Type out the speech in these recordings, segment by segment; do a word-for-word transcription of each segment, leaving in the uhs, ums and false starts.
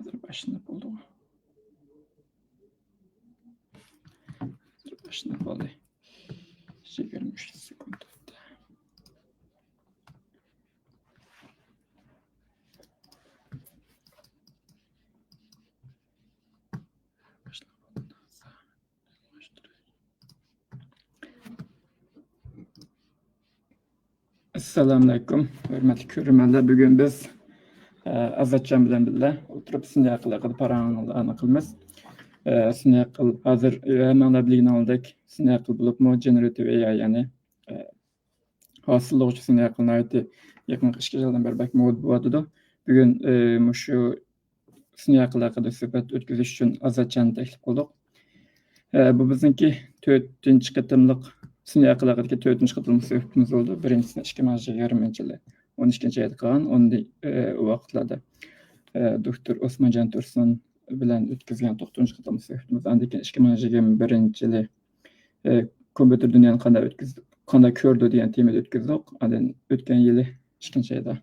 ھازىر باشلىنىپ بولدىغۇ. ھازىر باشلىنىپ بولدى. يىگىرمە ئۈچ سېكۇنت ئۆتتى. ئەسسالامۇئەلەيكۇم، ھۆرمەتلىك كۆرۈرمەنلەر. بۈگۈن بىز، ئە، ئازادجان بىلەن بىللە ئولتۇرۇپ سۈنئىي ئەقىل ھەققىدە پاراڭلارنى قىلىمىز. ئە، سۈنئىي ئەقىل ھازىر، ئە، ھەممەڭلار بىلگىنىڭلاردەك سۈنئىي ئەقىل بولۇپمۇ جېنېراتىپ ئېي ئاي، يەنى، ئە، ھاسىللىغۇچى سۈنئىي ئەقىل ناھايىتى يېقىنقى ئىككى يىلدىن بېرى بەك مودا بولۇۋاتىدۇ. بۈگۈن، ئە، مۇشۇ سۈنئىي ئەقىل ھەققىدە سۆھبەت ئۆتكۈزۈش ئۈچۈن ئازادجاننى تەكلىپ قىلدۇق. ئە، بۇ بىزنىڭكى تۆتىنچى قېتىملىق سۈنئىي ئەقىل ھەققىدىكى تۆتىنچى قېتىملىق سۆھبىتىمىز بولدى. بىرىنچىسىنى ئىككى مىڭ يىگىرمىنچى يىلى ئون ئىككىنچى ئايدا قىلغان. ئۇندىن، ئە، ئۇ ۋاقىتلاردا، ئە، دوكتور ئوسمانجان تۇرسۇن بىلەن ئۆتكۈزگەن توققۇزىنچى قېتىملىق سۆھبىتىمىز. ئاندىن كېيىن ئىككى مىڭ يىگىرمە بىرىنچى يىلى، ئە، كومپيۇتېر دۇنيانى قانداق ئۆتكۈز-، قانداق كۆرىدۇ دېگەن تېمىدا ئۆتكۈزدۇق. ئاندىن ئۆتكەن يىلى ئىككىنچى ئايدا،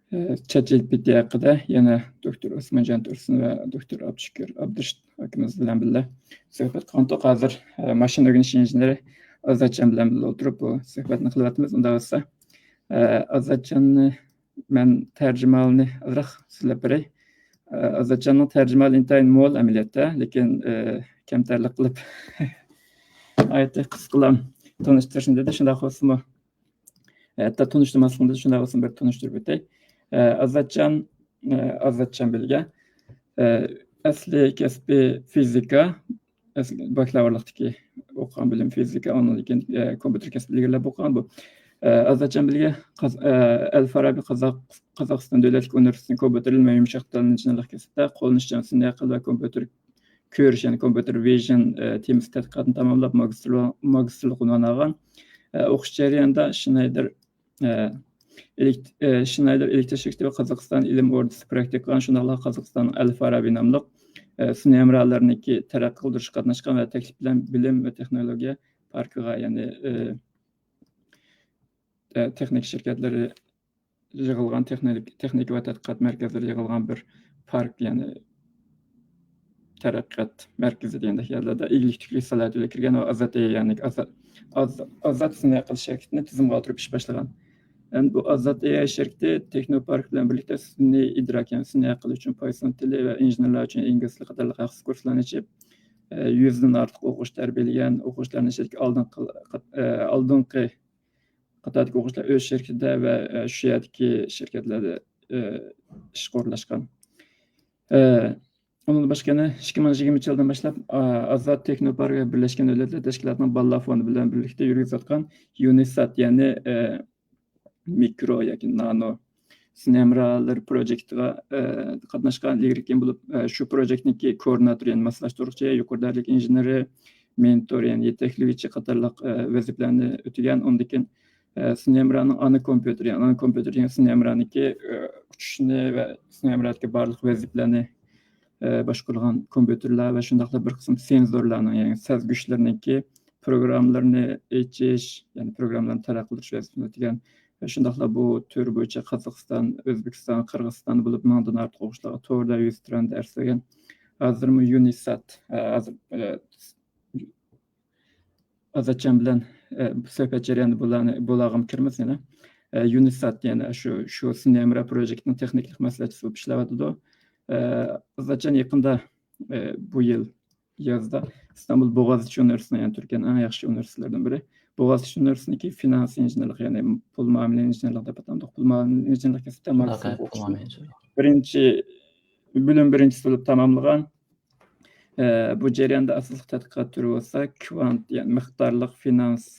ئە، چات جى پى تى ھەققىدە يەنە دوكتور ئوسمانجان تۇرسۇن ۋە دوكتور ئابدۇشۈكۈر ئابدۇرېشىت ئاكىمىز بىلەن بىللە سۆھبەت قىلدۇق. ھازىر، ئە، ماشىنا ئۆگىنىش ئىنژېنېرى ئازادجان بىلەن بىللە ئولتۇرۇپ بۇ سۆھبەتنى قىلىۋاتىمىز. ئۇنداق بولسا، ئە، ئازادجاننى مەن تەرجىمىھالىنى ئازراق سۆزلەپ بېرەي. ئە، ئازادجاننىڭ تەرجىمىھالى ئىنتايىن مول ئەمەلىيەتتە، لېكىن، ئە، كەمتەرلىك قىلىپ ناھايىتى قىسقىلا تونۇشتۇرۇشنى دېدى. شۇنداق بولسىمۇ، ھەتتا تونۇشتۇرماسلىقنى دېدى، شۇنداق بولسىمۇ بىر تونۇشتۇرۇپ ئۆتەي. ئە، ئازادجان، ئە، ئازادجان بىلگە، ئە، ئەسلى كەسپى فىزىكا، ئەسلى باكلاۋۇرلۇقتىكى ئوقۇغان بىلىم فىزىكا، ئاندىن كېيىن، ئە، كومپيۇتېر كەسپىنى ئىگىلەپ ئوقۇغان بۇ. ئە، ئازادجان بىلگە قاز-، ئە، ئەل فارابى قازاق-، قازاقىستان دۆلەتلىك ئۇنىۋېرسىتېتىنىڭ كومپيۇتېر ئىلمى ۋە يۇمشاق دېتالنى چىنلىق كەسىپتە قوللىنىشچان سۈنئىي ئەقىل ۋە كومپيۇتېر كۆرۈش، يەنى كومپيۇتېر ۋىژن، ئە، تېمىسى تەتقىقاتىنى تاماملاپ، ماگىستىرلىق، ماگىستىرلىق ئۇنۋانى ئالغان. ئە، ئوقۇش جەريانىدا شنايدېر، ئە، ئېلېكت-، ئە، شنايدېر ئېلېكتر شىركىتى ۋە قازاقىستان ئىلىم ئوردىسى پراكتىكا قىلغان، شۇنداقلا قازاقىستان ئەل فارابى ناملىق، ئە، سۈنئىي ھەمراھلىرىنىڭكى تەرەققىي قىلدۇرۇشىغا قاتناشقان ۋە تەكلىپ بىلەن بىلىم ۋە تېخنولوگىيە پاركىغا، يەنى، ئە، ئە، تېخنىكا شىركەتلىرى يىغىلغان، تېخنىك-، تېخنىكا ۋە تەتقىقات مەركەزلىرى يىغىلغان بىر پارك، يەنى تەرەققىيات مەركىزى دېگەندەك يەرلەردە ئىگىلىك تۈكلۈك سالاھىيىتى بىلەن كىرگەن ۋە ئازاد ئېي ئاينىڭ ئازاد، ئاز-، ئازاد سۈنئىي ئەقىل شىركىتىنى تىزىمغا ئولتۇرۇپ ئىش باشلىغان. يەنى بۇ ئازاد ئېي ئاي شىركىتى تېخنوپارك بىلەن بىرلىكتە سۈنئىي ئىدراك، يەنى سۈنئىي ئەقىل ئۈچۈن پايسون تىلى ۋە ئىنژېنېرلار ئۈچۈن ئىنگلىز تىلى قاتارلىق ھەقسىز كۇرسلارنى ئېچىپ، ئە، يۈزدىن ئارتۇق ئوقۇغۇچى تەربىيەلىگەن، ئوقۇغۇچىلارنىڭ ئىچىدىكى ئالدىنقى، ئە، ئالدىنقى قاتاردىكى ئوقۇغۇچىلار ئۆز شىركىتىدە ۋە، ئە، شۇ يەردىكى شىركەتلەردە، ئە، ئىشقا ئورۇنلاشقان. ئە، ئۇنىڭدىن باشقا يەنە ئىككى مىڭ يىگىرمىنچى يىلدىن باشلاپ، ئا، ئازاد تېخنوپارك ۋە بىرلەشكەن دۆلەتلەر تەشكىلاتىنىڭ بالىلار فوندى بىلەن بىرلىكتە يۈرگۈزۈۋاتقان يۇنىسات، يەنى، ئە، مىكرو ياكى نانو سۈنئىي ھەمراھلىرى پروجېكتىغا، ئە، قاتناشقان ئىلگىرى كېيىن بولۇپ، ئە، شۇ پروجېكتنىڭكى كوئوردىناتورى، يەنى ماسلاشتۇرغۇچى، يۇقىرى دەرىجىلىك ئىنژېنېرى، مېنتور، يەنى يېتەكلىگۈچى قاتارلىق، ئە، ۋەزىپىلەرنى ئۆتىگەن. ئۇندىن كېيىن، ئە، سۈنئىي ھەمراھنىڭ ئانا كومپيۇتېرى، يەنى ئانا كومپيۇتېر دېگەن سۈنئىي ھەمراھنىڭكى، ئە، ئۇچۇشنى ۋە سۈنئىي ھەمراھتىكى بارلىق ۋەزىپىلەرنى، ئە، باشقۇرىدىغان كومپيۇتېرلار ۋە شۇنداقلا بىر قىسىم سېنزورلارنىڭ، يەنى سەزگۈچلىرىنىڭكى پروگراممىلىرىنى ئېچىش، يەنى پروگراممىلارنى تەرەققىي قىلدۇرۇش ۋەزىپىسىنى ئۆتىگەن. شۇنداقلا بۇ تۈر بويىچە قازاقىستان، ئۆزبېكىستان، قىرغىزىستاندا بولۇپ مىڭدىن ئارتۇق ئوقۇغۇچىلارغا توردا يۈز تىران دەرس بەرگەن. ھازىرمۇ يۇنىسات، ئە، ھازىر، ئە، ئازادجان بىلەن، ئە، سۆھبەت جەريانىدا بۇلارنى، بۇلارغىمۇ كىرىمىز يەنە. ئە، يۇنىسات يەنە شۇ، شۇ سۈنئىي ھەمراھ پروجېكتىنىڭ تېخنىكلىق مەسلىھەتچىسى بولۇپ ئىشلەۋاتىدۇ. ئە، ئازادجان يېقىندا، ئە، بۇ يىل يازدا ئىستانبۇل بوغازچى ئۇنىۋېرسىتېتىنىڭ، يەنى تۈركىيەنىڭ ئەڭ ياخشى ئۇنىۋېرسىتېتلىرىدىن بىرى، بوغازچى ئۇنىۋېرسىتېتىنىڭكى فىنانس ئىنژېنېرلىق، يەنى پۇل مۇئامىلە ئىنژېنېرلىق دەپ ئاتامدۇق، پۇل مۇئامىلە ئىنژېنېرلىق كەسپىدە ماگىستىرلىق ئوقۇشنى بىرىنچى، بۆلۈم بىرىنچىسى بولۇپ تاماملىغان. ئە، بۇ جەرياندا ئاساسلىق تەتقىقات تۈرى بولسا كۋانت، يەنى مىقدارلىق فىنانس،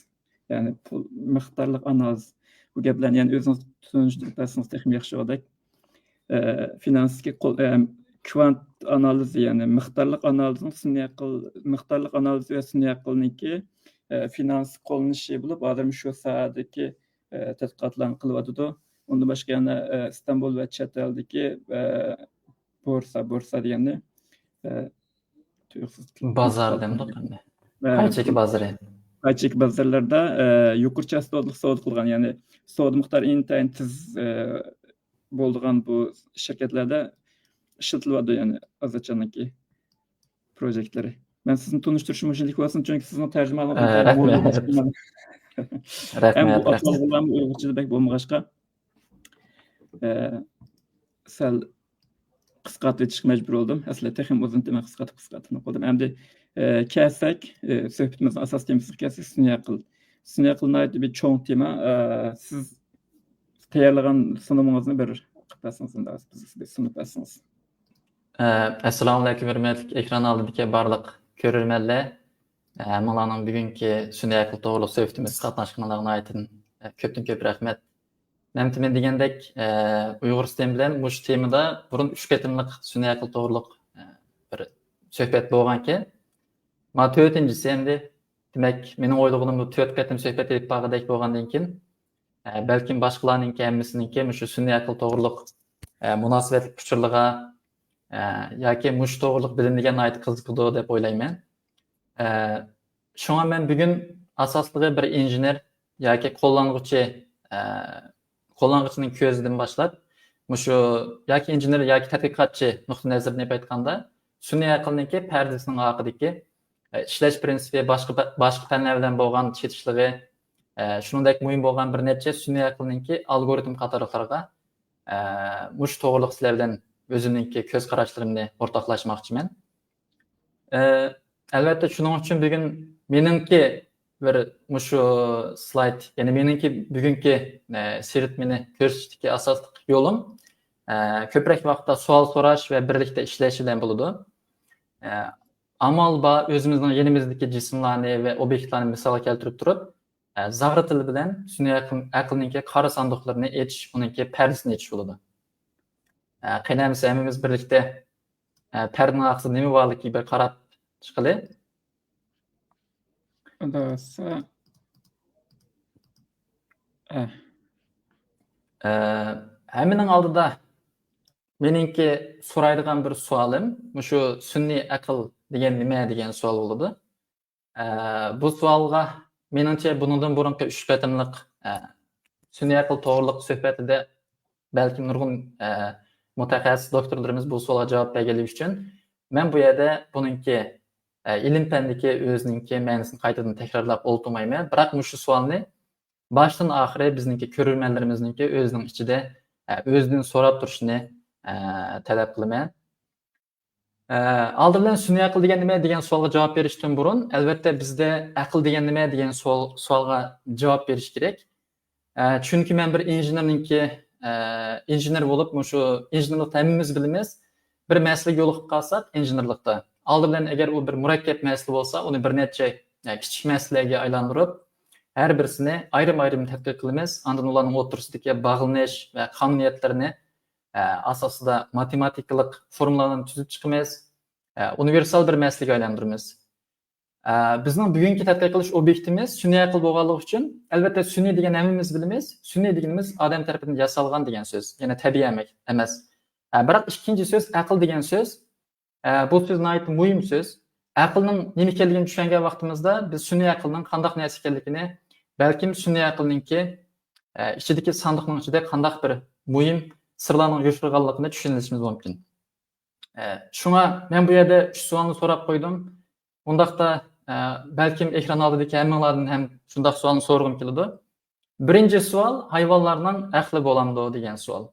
يەنى پۇل، مىقدارلىق ئانالىز. بۇ گەپلەرنى يەنە ئۆزىڭىز تونۇشتۇرۇپ بەرسىڭىز تېخىمۇ ياخشى بولغۇدەك. ئە، فىنانستىكى قول-، ئە، كۋانت ئانالىزى، يەنى مىقدارلىق ئانالىزنىڭ سۈنئىي ئەقىل، مىقدارلىق ئانالىزى ۋە سۈنئىي ئەقىلنىڭكى، ئە، فىنانس قوللىنىشى بولۇپ، ھازىر شۇ ساھەدىكى، ئە، تەتقىقاتلارنى قىلىۋاتىدۇ. ئۇندىن باشقا يەنە، ئە، ئىستانبۇل ۋە چەت ئەلدىكى، ئە، بورسا، بورسا دېگەننى، ئە، تۇيۇقسىز تىلىم بازار قالدى. دەمدۇق ئەمدى. ئە، پاي چېكى بازىرى. پاي چېكى بازارلىرىدا، ئە، يۇقىرى چاستوتىلىق سودا قىلغان، يەنى سودا مىقدارى ئىنتايىن تېز، ئە، بولىدىغان بۇ شىركەتلەردە ئىشلىتىلىۋاتىدۇ، يەنى ئازادجاننىڭكى پروجېكتلىرى. مەن سىزنى تونۇشتۇرۇشۇم مۇشۇنداق بولسۇن، چۈنكى سىزنىڭ تەرجىمانلىقىڭىز ئە، رەھمەت. رەھمەت، رەھمەت. ئۇيغۇرچىدا بەك بولمىغاچقا، ئە، سەل قىسقارتىۋېتىشكە مەجبۇر بولدۇم. ئەسلى تېخىمۇ ئۇزۇن، مەن قىسقارتىپ، قىسقارتىپ قىلدىم. ئەمدى، ئە، كەلسەك، ئە، سۆھبىتىمىزنىڭ ئاساسىي تېمىسىغا كەلسەك، سۈنئىي ئەقىل. سۈنئىي ئەقىل ناھايىتى بىر چوڭ تېما. ئە، سىز تەييارلىغان سۇنۇمىڭىزنى بىر قىلىپ بەرسىڭىز، ئەمدى بىزگە سۇنۇپ بەرسىڭىز. ئە، ئەسسالامۇئەلەيكۇم، ھۆرمەتلىك ئېكران ئالدىدىكى بارلىق كۆرۈرمەنلەر. ئە، ھەممىڭلارنىڭ بۈگۈنكى سۈنئىي ئەقىل توغرۇلۇق سۆھبىتىمىزگە قاتناشقىنىڭلارغا ناھايىتىدىن، ئە، كۆپتىن كۆپ رەھمەت. نەمتىمەن دېگەندەك، ئە، ئۇيغۇر ستېم بىلەن مۇشۇ تېمىدا بۇرۇن ئۈچ قېتىملىق سۈنئىي ئەقىل توغرۇلۇق، ئە، بىر سۆھبەت بولغانىكەن. مانا تۆتىنچىسى ئەمدى. دېمەك، مېنىڭ ئويلىغىنىم بۇ تۆت قېتىم سۆھبەت ئېلىپ بارغۇدەك بولغاندىن كېيىن، ئە، بەلكىم باشقىلارنىڭكى ھەممىسىنىڭكى مۇشۇ سۈنئىي ئەقىل توغرۇلۇق، ئە، مۇناسىۋەتلىك ئۇچۇرلىرىغا، ئە، ياكى مۇشۇ توغرۇلۇق بىلىنمىگەن ناھايىتى قىزىقىدۇ دەپ ئويلايمەن. ئە، شۇڭا مەن بۈگۈن ئاساسلىقى بىر ئىنژېنېر ياكى قوللانغۇچى، ئە، قوللانغۇچىنىڭ كۆزىدىن باشلاپ، مۇشۇ ياكى ئىنژېنېر ياكى تەتقىقاتچى نۇقتىئى نەزىرىدىن ئېلىپ ئېيتقاندا، سۈنئىي ئەقىلنىڭكى پەردىسىنىڭ ئارقىدىكى، ئە، ئىشلەش پىرىنسىپى، باشقا پە-، باشقا پەنلەر بىلەن بولغان چېتىشلىقى، ئە، شۇنىڭدەك مۇھىم بولغان بىر نەچچە سۈنئىي ئەقىلنىڭكى ئالگورىتم قاتارلىقلارغا، ئە، مۇشۇ توغرىلىق سىلەر بىلەن ئۆزۈمنىڭكى كۆز قاراشلىرىمنى ئورتاقلاشماقچىمەن. ئە، ئەلۋەتتە، شۇنىڭ ئۈچۈن بۈگۈن مېنىڭكى بىر مۇشۇ سلايد، يەنى مېنىڭكى بۈگۈنكى، ئە، سىرتىمنى كۆرسىتىشتىكى ئاساسلىق يولۇم، ئە، كۆپرەك ۋاقىتتا سوئال سوراش ۋە بىرلىكتە ئىشلەش بىلەن بولىدۇ. ئە، ئامال بار ئۆزىمىزنىڭ يېنىمىزدىكى جىسىملارنى ۋە ئوبيېكتلارنى مىسالغا كەلتۈرۈپ تۇرۇپ، ئە، زاغرا تىلى بىلەن سۈنئىي ئەقىل-، ئەقىلنىڭكى قارا ساندۇقلىرىنى ئېچىش، ئۇنىڭكى پەردىسىنى ئېچىش بولىدۇ. ئە، قېنى ئەمىسە ھەممىمىز بىرلىكتە، ئە، پەردىنىڭ ئارقىسىدا نېمە بارلىكى بىر قاراپ چىقىلى. ئە، ئە، ھەممىنىڭ ئالدىدا مېنىڭكى سورايدىغان بىر سوئالىم، مۇشۇ سۈنئىي ئەقىل دېگەن نېمە دېگەن سوئال بولىدۇ. ئە، بۇ سوئالغا، مېنىڭچە، بۇنىڭدىن بۇرۇنقى ئۈچ قېتىملىق، ئە، سۈنئىي ئەقىل توغرىلىق سۆھبەتتە بەلكىم نۇرغۇن، ئە، مۇتەخەسسىس دوكتورلىرىمىز بۇ سوئالغا جاۋاب بەرگەنلىكى ئۈچۈن، مەن بۇ يەردە بۇنىڭكى، ئە، ئىلىم پەندىكى ئۆزىنىڭكى مەنىسىنى قايتىدىن تەكرارلاپ ئولتۇرمايمەن. بىراق مۇشۇ سوئالنى باشتىن ئاخىرى بىزنىڭكى كۆرۈرمەنلىرىمىزنىڭكى ئۆزىنىڭ ئىچىدە، ئە، ئۆزىدىن سوراپ تۇرۇشىنى، ئە، تەلەپ قىلىمەن. ئە، ئالدى بىلەن سۈنئىي ئەقىل دېگەن نېمە دېگەن سوئالغا جاۋاب بېرىشتىن بۇرۇن، ئەلۋەتتە، بىزدە ئەقىل دېگەن نېمە دېگەن سوئال، سوئالغا جاۋاب بېرىش كېرەك. ئە، چۈنكى مەن بىر ئىنژېنېرنىڭكى، ئە، ئىنژېنېر بولۇپ، مۇشۇ ئىنژېنېرلىقتا ھەممىمىز بىلىمىز، بىر مەسىلىگە يولۇقۇپ قالساق ئىنژېنېرلىقتا، ئالدى بىلەن ئەگەر ئۇ بىر مۇرەككەپ مەسىلە بولسا، ئۇنى بىر نەچچە، ئە، كىچىك مەسىلىلەرگە ئايلاندۇرۇپ، ھەر بىرسىنى ئايرىم-ئايرىم تەتقىق قىلىمىز، ئاندىن ئۇلارنىڭ ئوتتۇرىسىدىكى باغلىنىش ۋە قانۇنىيەتلىرىنى، ئە، ئاساسىدا ماتېماتىكىلىق فورمۇلالارنى تۈزۈپ چىقىمىز، ئە، ئۇنىۋېرسال بىر مەسىلىگە ئايلاندۇرىمىز. ئە، بىزنىڭ بۈگۈنكى تەتقىق قىلىش ئوبيېكتىمىز سۈنئىي ئەقىل بولغانلىقى ئۈچۈن، ئەلۋەتتە، سۈنئىي دېگەن ھەممىمىز بىلىمىز، سۈنئىي دېگىنىمىز ئادەم تەرىپىدىن ياسالغان دېگەن سۆز، يەنى تەبىئىي ئەمەك-، ئەمەس. ئە، بىراق ئىككىنچى سۆز، ئەقىل دېگەن سۆز، ئە، بۇ سۆز ناھايىتى مۇھىم سۆز. ئەقىلنىڭ نېمە ئىكەنلىكىنى چۈشەنگەن ۋاقتىمىزدا، بىز سۈنئىي ئەقىلنىڭ قانداق نەرسە ئىكەنلىكىنى، بەلكىم سۈنئىي ئەقىلنىڭكى، ئە، ئىچىدىكى ساندۇقنىڭ ئىچىدە قانداق بىر مۇھىم سىرلارنىڭ يوشۇرغانلىقىنى چۈشىنىشىمىز مۇمكىن. ئە، شۇڭا مەن بۇ يەردە ئۈچ سوئالنى سوراپ قويدۇم. ئۇنداقتا، ئە، بەلكىم ئېكران ئالدىدىكى ھەممىڭلاردىن ھەم شۇنداق سوئالنى سورىغۇم كېلىدۇ. بىرىنچى سوئال، ھايۋانلارنىڭ ئەقلى بولامدۇ دېگەن سوئال.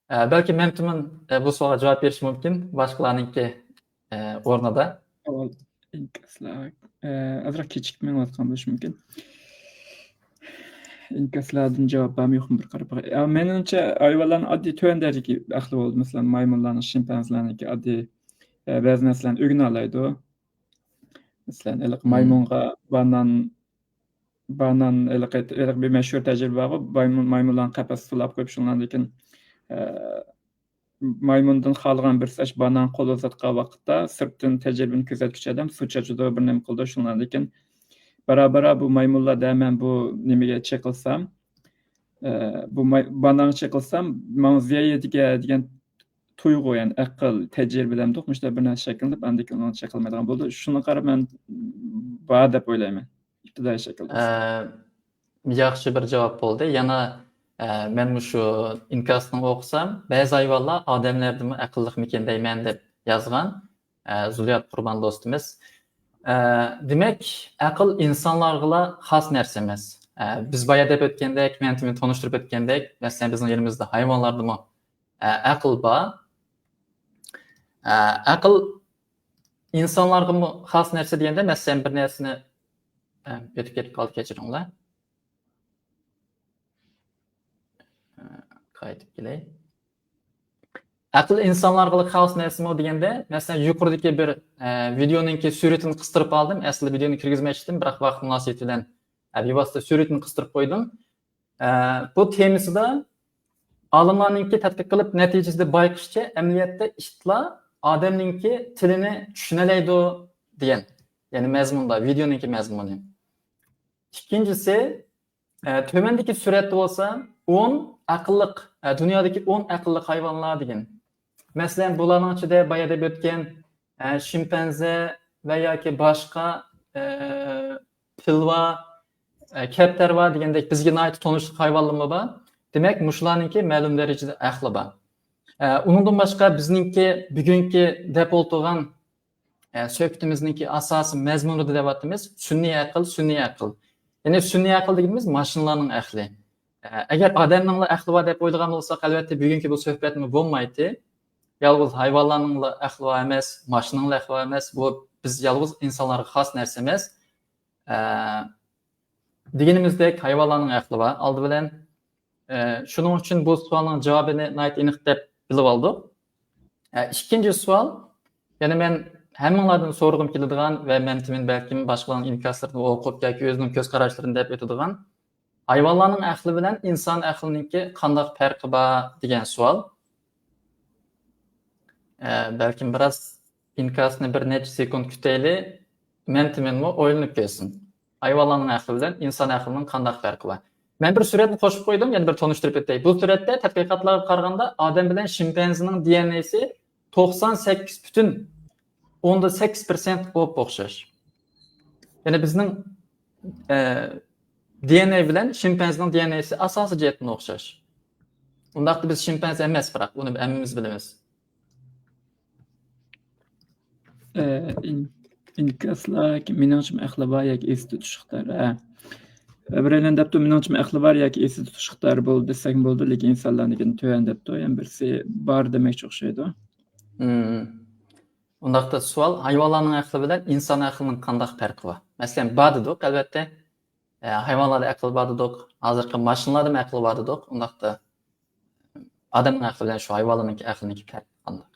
ئە، بەلكىم مەمتىمىن، ئە، بۇ سوئالغا جاۋاب بېرىشى مۇمكىن، باشقىلارنىڭكى، ئە، ئورنىدا. ئاۋۋال ئىنكاسلار، ئە، ئازراق كېچىكىپ مېڭىۋاتقان بولۇشى مۇمكىن. ئىنكاسلاردىن جاۋاب بارمۇ يوقمۇ بىر قاراپ باقاي. ئە، مېنىڭچە ھايۋانلارنىڭ ئاددىي تۆۋەن دەرىجىدىكى ئەقلى بولىدۇ. مەسىلەن، مايمۇنلارنىڭ، شىمپەنزىلەرنىڭكى ئاددىي، ئە، بەزى نەرسىلەرنى ئۆگىنەلەيدۇ. مەسىلەن، ھېلىقى مايمۇنغا بانان، بانان، ھېلىقى، ھېلىقى بىر مەشھۇر تەجرىبە بارغۇ، مايمۇن، مايمۇنلارنى قەپەسكە سولاپ قويۇپ، شۇنىڭدىن كېيىن، ئە، مايمۇندىن خالىغان بىرسى ئاشۇ بانان قولىغا ئۇزاتقان ۋاقىتتا، سىرتتىن تەجرىبىنى كۆزەتكۈچى ئادەم سۇ چاچىدۇ، بىر نېمە قىلىدۇ، شۇنىڭدىن كېيىن بارا-بارا بۇ مايمۇنلار دەيمەن بۇ نېمىگە چېقىلسام، ئە، بۇ ماي-، بانانغا چېقىلسام، ماڭا زىيان يېتىدىكەن دېگەن تۇيغۇ، يەنى ئەقىل، تەجرىبە دەمدۇق، مۇشۇنداق بىر نەرسە شەكىللىنىپ، ئاندىن كېيىن ئۇنىڭغا چېقىلمايدىغان بولىدۇ. شۇنىڭغا قاراپ مەن بار دەپ ئويلايمەن، ئىپتىدائىي شەكىلدە. ئە، ياخشى بىر جاۋاب بولدى. يەنە ئە، مەن مۇشۇ ئىنكاسنى ئوقۇسام، بەزى ھايۋانلار ئادەملەردىنمۇ ئەقىللىقمىكىن دەيمەن، دەپ يازغان، ئە، زۇليات قۇربان دوستىمىز. ئە، دېمەك، ئەقىل ئىنسانلارغىلا خاس نەرسە ئەمەس. ئە، بىز بايا دەپ ئۆتكەندەك، مەن تېمىنى تونۇشتۇرۇپ ئۆتكەندەك، مەسىلەن، بىزنىڭ يېنىمىزدا ھايۋانلاردىمۇ، ئە، ئەقىل بار. ئە، ئەقىل ئىنسانلارغىمۇ خاس نەرسە دېگەندە، مەسىلەن، بىر نەرسىنى، ئە، ئۆتۈپ كېتىپ قالدى، كەچۈرۈڭلار. قايتىپ كېلەي. ئەقىل ئىنسانلارغا خاس نەرسىمۇ دېگەندە، مەسىلەن، يۇقىرىدىكى بىر، ئە، ۋىدېئونىڭكى سۈرىتىنى قىستۇرۇپ ئالدىم. ئەسلى ۋىدېئونى كىرگۈزمەكچىدىم، بىراق ۋاقىت مۇناسىۋىتى بىلەن، ئە، بىۋاسىتە سۈرىتىنى قىستۇرۇپ قويدۇم. ئە، بۇ تېمىسىدا ئالىملارنىڭكى تەتقىق قىلىپ نەتىجىسىدە بايقىشىچە، ئەمەلىيەتتە ئىتلار ئادەمنىڭكى تىلىنى چۈشىنەلەيدۇ دېگەن. يەنى مەزمۇندا، ۋىدېئونىڭكى مەزمۇنى. ئىككىنچىسى، ئە، تۆۋەندىكى سۈرەتتە بولسا ئون ئەقىللىق، ئە، دۇنيادىكى ئون ئەقىللىق ھايۋانلار دېگەن. مەسىلەن، بۇلارنىڭ ئىچىدە بايا دەپ ئۆتكەن، ئە، شىمپەنزە ۋە ياكى باشقا، ئە، پىلۋا، ئە، كەپتەرۋا دېگەندەك بىزگە ناھايىتى تونۇشلۇق ھايۋانلارمۇ بار. دېمەك، مۇشۇلارنىڭكى مەلۇم دەرىجىدە ئەقلى بار. ئە، ئۇنىڭدىن باشقا بىزنىڭكى بۈگۈنكى دەپ ئولتۇرغان ئە، سۆھبىتىمىزنىڭكى ئاساسىي مەزمۇنىدا دەۋاتىمىز، سۈنئىي ئەقىل، سۈنئىي ئەقىل. يەنى سۈنئىي ئەقىل دېگىنىمىز ماشىنىلارنىڭ ئەقلى. ئە، ئەگەر ئادەمنىڭلا ئەقلى بار دەپ ئويلىغان بولساق، ئەلۋەتتە بۈگۈنكى بۇ سۆھبەتمۇ بولمايتتى. يالغۇز ھايۋانلارنىڭلا ئەقلى بار ئەمەس، ماشىنىنىڭلا ئەقلى بار ئەمەس، بۇ بىز يالغۇز ئىنسانلارغا خاس نەرسە ئەمەس. ئە، دېگىنىمىزدەك ھايۋانلارنىڭ ئەقلى بار، ئالدى بىلەن. ئە، شۇنىڭ ئۈچۈن بۇ سوئالنىڭ جاۋابىنى ناھايىتى ئېنىق دەپ بىلىپ ئالدۇق. ئە، ئىككىنچى سوئال، يەنە مەن ھەممىڭلاردىن سورىغۇم كېلىدىغان ۋە مەن تېمىن بەلكىم باشقىلارنىڭ ئىنكاسلىرىنى ئوقۇپ ياكى ئۆزىنىڭ كۆز قاراشلىرىنى دەپ ئۆتىدىغان، ھايۋانلارنىڭ ئەقلى بىلەن ئىنسان ئەقلىنىڭكى قانداق پەرقى بار دېگەن سوئال. ئە، بەلكىم بىراز ئىنكاسنى بىر نەچچە سېكۇنت كۈتەيلى، مەن تېمىنمۇ ئويلىنىپ كۆرسۇن. ھايۋانلارنىڭ ئەقلى بىلەن ئىنسان ئەقلىنىڭ قانداق پەرقى بار؟ مەن بىر سۈرەتنى قوشۇپ قويدۇم، يەنە بىر تونۇشتۇرۇپ ئۆتەي. بۇ سۈرەتتە تەتقىقاتلارغا قارىغاندا، ئادەم بىلەن شىمپەنزىنىڭ دى ئېن ئەيسى توقسان سەككىز پۈتۈن ئوندىن سەككىز پىرسەنت ئوپئوخشاش. يەنى بىزنىڭ، ئە، دى ئېن ئەي بىلەن شىمپەنزىنىڭ دى ئېن ئەيسى ئاساسىي جەھەتتىن ئوخشاش. ئۇنداقتا بىز شىمپەنزە ئەمەس، بىراق ئۇنى ھەممىمىز بىلىمىز. ئە، ئىن-، ئىنكاسلار، مېنىڭچىمۇ ئەقلى بار ياكى ئېسىدە تۇتۇش ئىقتىدارى. ھە. بىرەيلەن دەپتۇ، مېنىڭچىمۇ ئەقلى بار ياكى ئېسىدە تۇتۇش ئىقتىدارى بولىدۇ دېسەكمۇ بولىدۇ، لېكىن ئىنسانلارنىڭكىدىن تۆۋەن دەپتۇ. يەنە بىرسى بار دېمەكچى ئوخشايدۇ. مم. ئۇنداقتا سوئال، ھايۋانلارنىڭ ئەقلى بىلەن ئىنسان ئەقلىنىڭ قانداق پەرقى بار؟ مەسىلەن، بار دېدۇق، ئەلۋەتتە. ئە، ھايۋانلاردا ئەقىل بار دېدۇق، ھازىرقى ماشىنىلاردىمۇ ئەقىل بار دېدۇق. ئۇنداقتا ئادەمنىڭ ئەقلى بىلەن شۇ ھايۋانلارنىڭكى ئەقلىنىڭكى پەرقى قانداق؟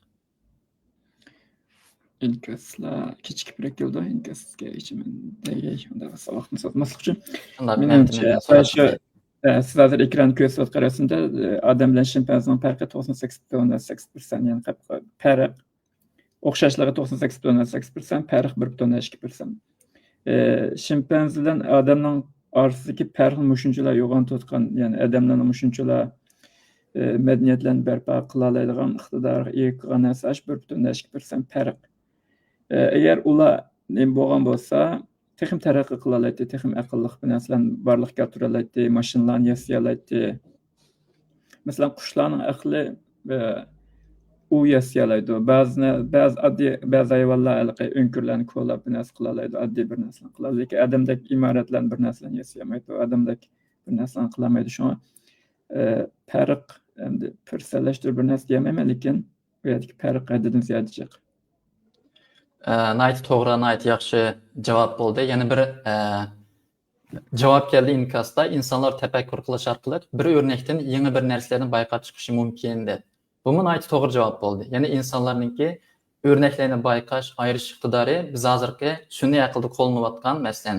ئىنكاسلار كېچىكىپرەك كېلىدۇ، ئىنكاسكە ئىچىمەن دەيگەي، ئۇنداق بولسا ۋاقىتنى سوزماسلىق ئۈچۈن. شۇنداق، مېنىڭچە، مەن شۇ، ئە، سىز ھازىر ئېكراننى كۆرسىتىۋاتقان رەسىمدە، ئە، ئادەم بىلەن شىمپەنزىنىڭ پەرقى توقسان سەككىز پۈتۈن ئوندىن سەككىز پىرسەنت، يەنى پەرق ئوخشاشلىقى توقسان سەككىز پۈتۈن ئوندىن سەككىز پىرسەنت، پەرق بىر پۈتۈن ئوندىن ئىككى پىرسەنت. ئى، شىمپەنزە بىلەن ئادەمنىڭ ئارىسىدىكى پەرقنى مۇشۇنچىلا يوغان تۇتقان، يەنى ئادەملەرنى مۇشۇنچىلا، ئى، مەدەنىيەتلەرنى بەرپا قىلالايدىغان ئىقتىدارغا ئىگە قىلغان نەرسە ئاشۇ بىر پۈتۈن ئوندىن ئىككى پىرسەنت پەرق. ئى، ئەگەر ئۇلار نېمە بولغان بولسا، تېخىمۇ تەرەققىي قىلالايتتى، تېخىمۇ ئەقىللىق بىر نەرسىلەرنى بارلىققا كەلتۈرەلەيتتى، ماشىنىلارنى ياسىيالايتتى. مەسىلەن، قۇشلارنىڭ ئەقلى، ئە، ئۇ ياسىيالايدۇ. بەزى نە-، بەزى ئاددىي، بەزى ھايۋانلار ھېلىقى ئۆڭكۈرلەرنى كولاپ بىر نەرسە قىلالايدۇ، ئاددىي بىر نەرسىلەرنى قىلالايدۇ. لېكىن ئادەمدەك ئىمارەتلەرنى بىر نەرسىلەرنى ياسىيالمايدۇ، ئادەمدەك بىر نەرسىلەرنى قىلالمايدۇ. شۇڭا، ئە، پەرق، ئەمدى پىرسەنتلەشتۈرۈپ بىر نەرسە دېيەلمەيمەن، لېكىن ئۇ يەردىكى پەرق ھەددىدىن زىيادە جىق. ئە، ناھايىتى توغرا، ناھايىتى ياخشى جاۋاب بولدى. يەنە بىر، ئە، جاۋاب كەلدى ئىنكاستا، ئىنسانلار تەپەككۇر قىلىش ئارقىلىق بىر ئۆرنەكتىن يېڭى بىر نەرسىلەرنى بايقاپ چىقىشى مۇمكىن، دەپ. بۇمۇ ناھايىتى توغرا جاۋاب بولدى. يەنى ئىنسانلارنىڭكى ئۆرنەكلەرنى بايقاش، ئايرىش ئىقتىدارى بىز ھازىرقى سۈنئىي ئەقىلدە قوللىنىۋاتقان، مەسىلەن،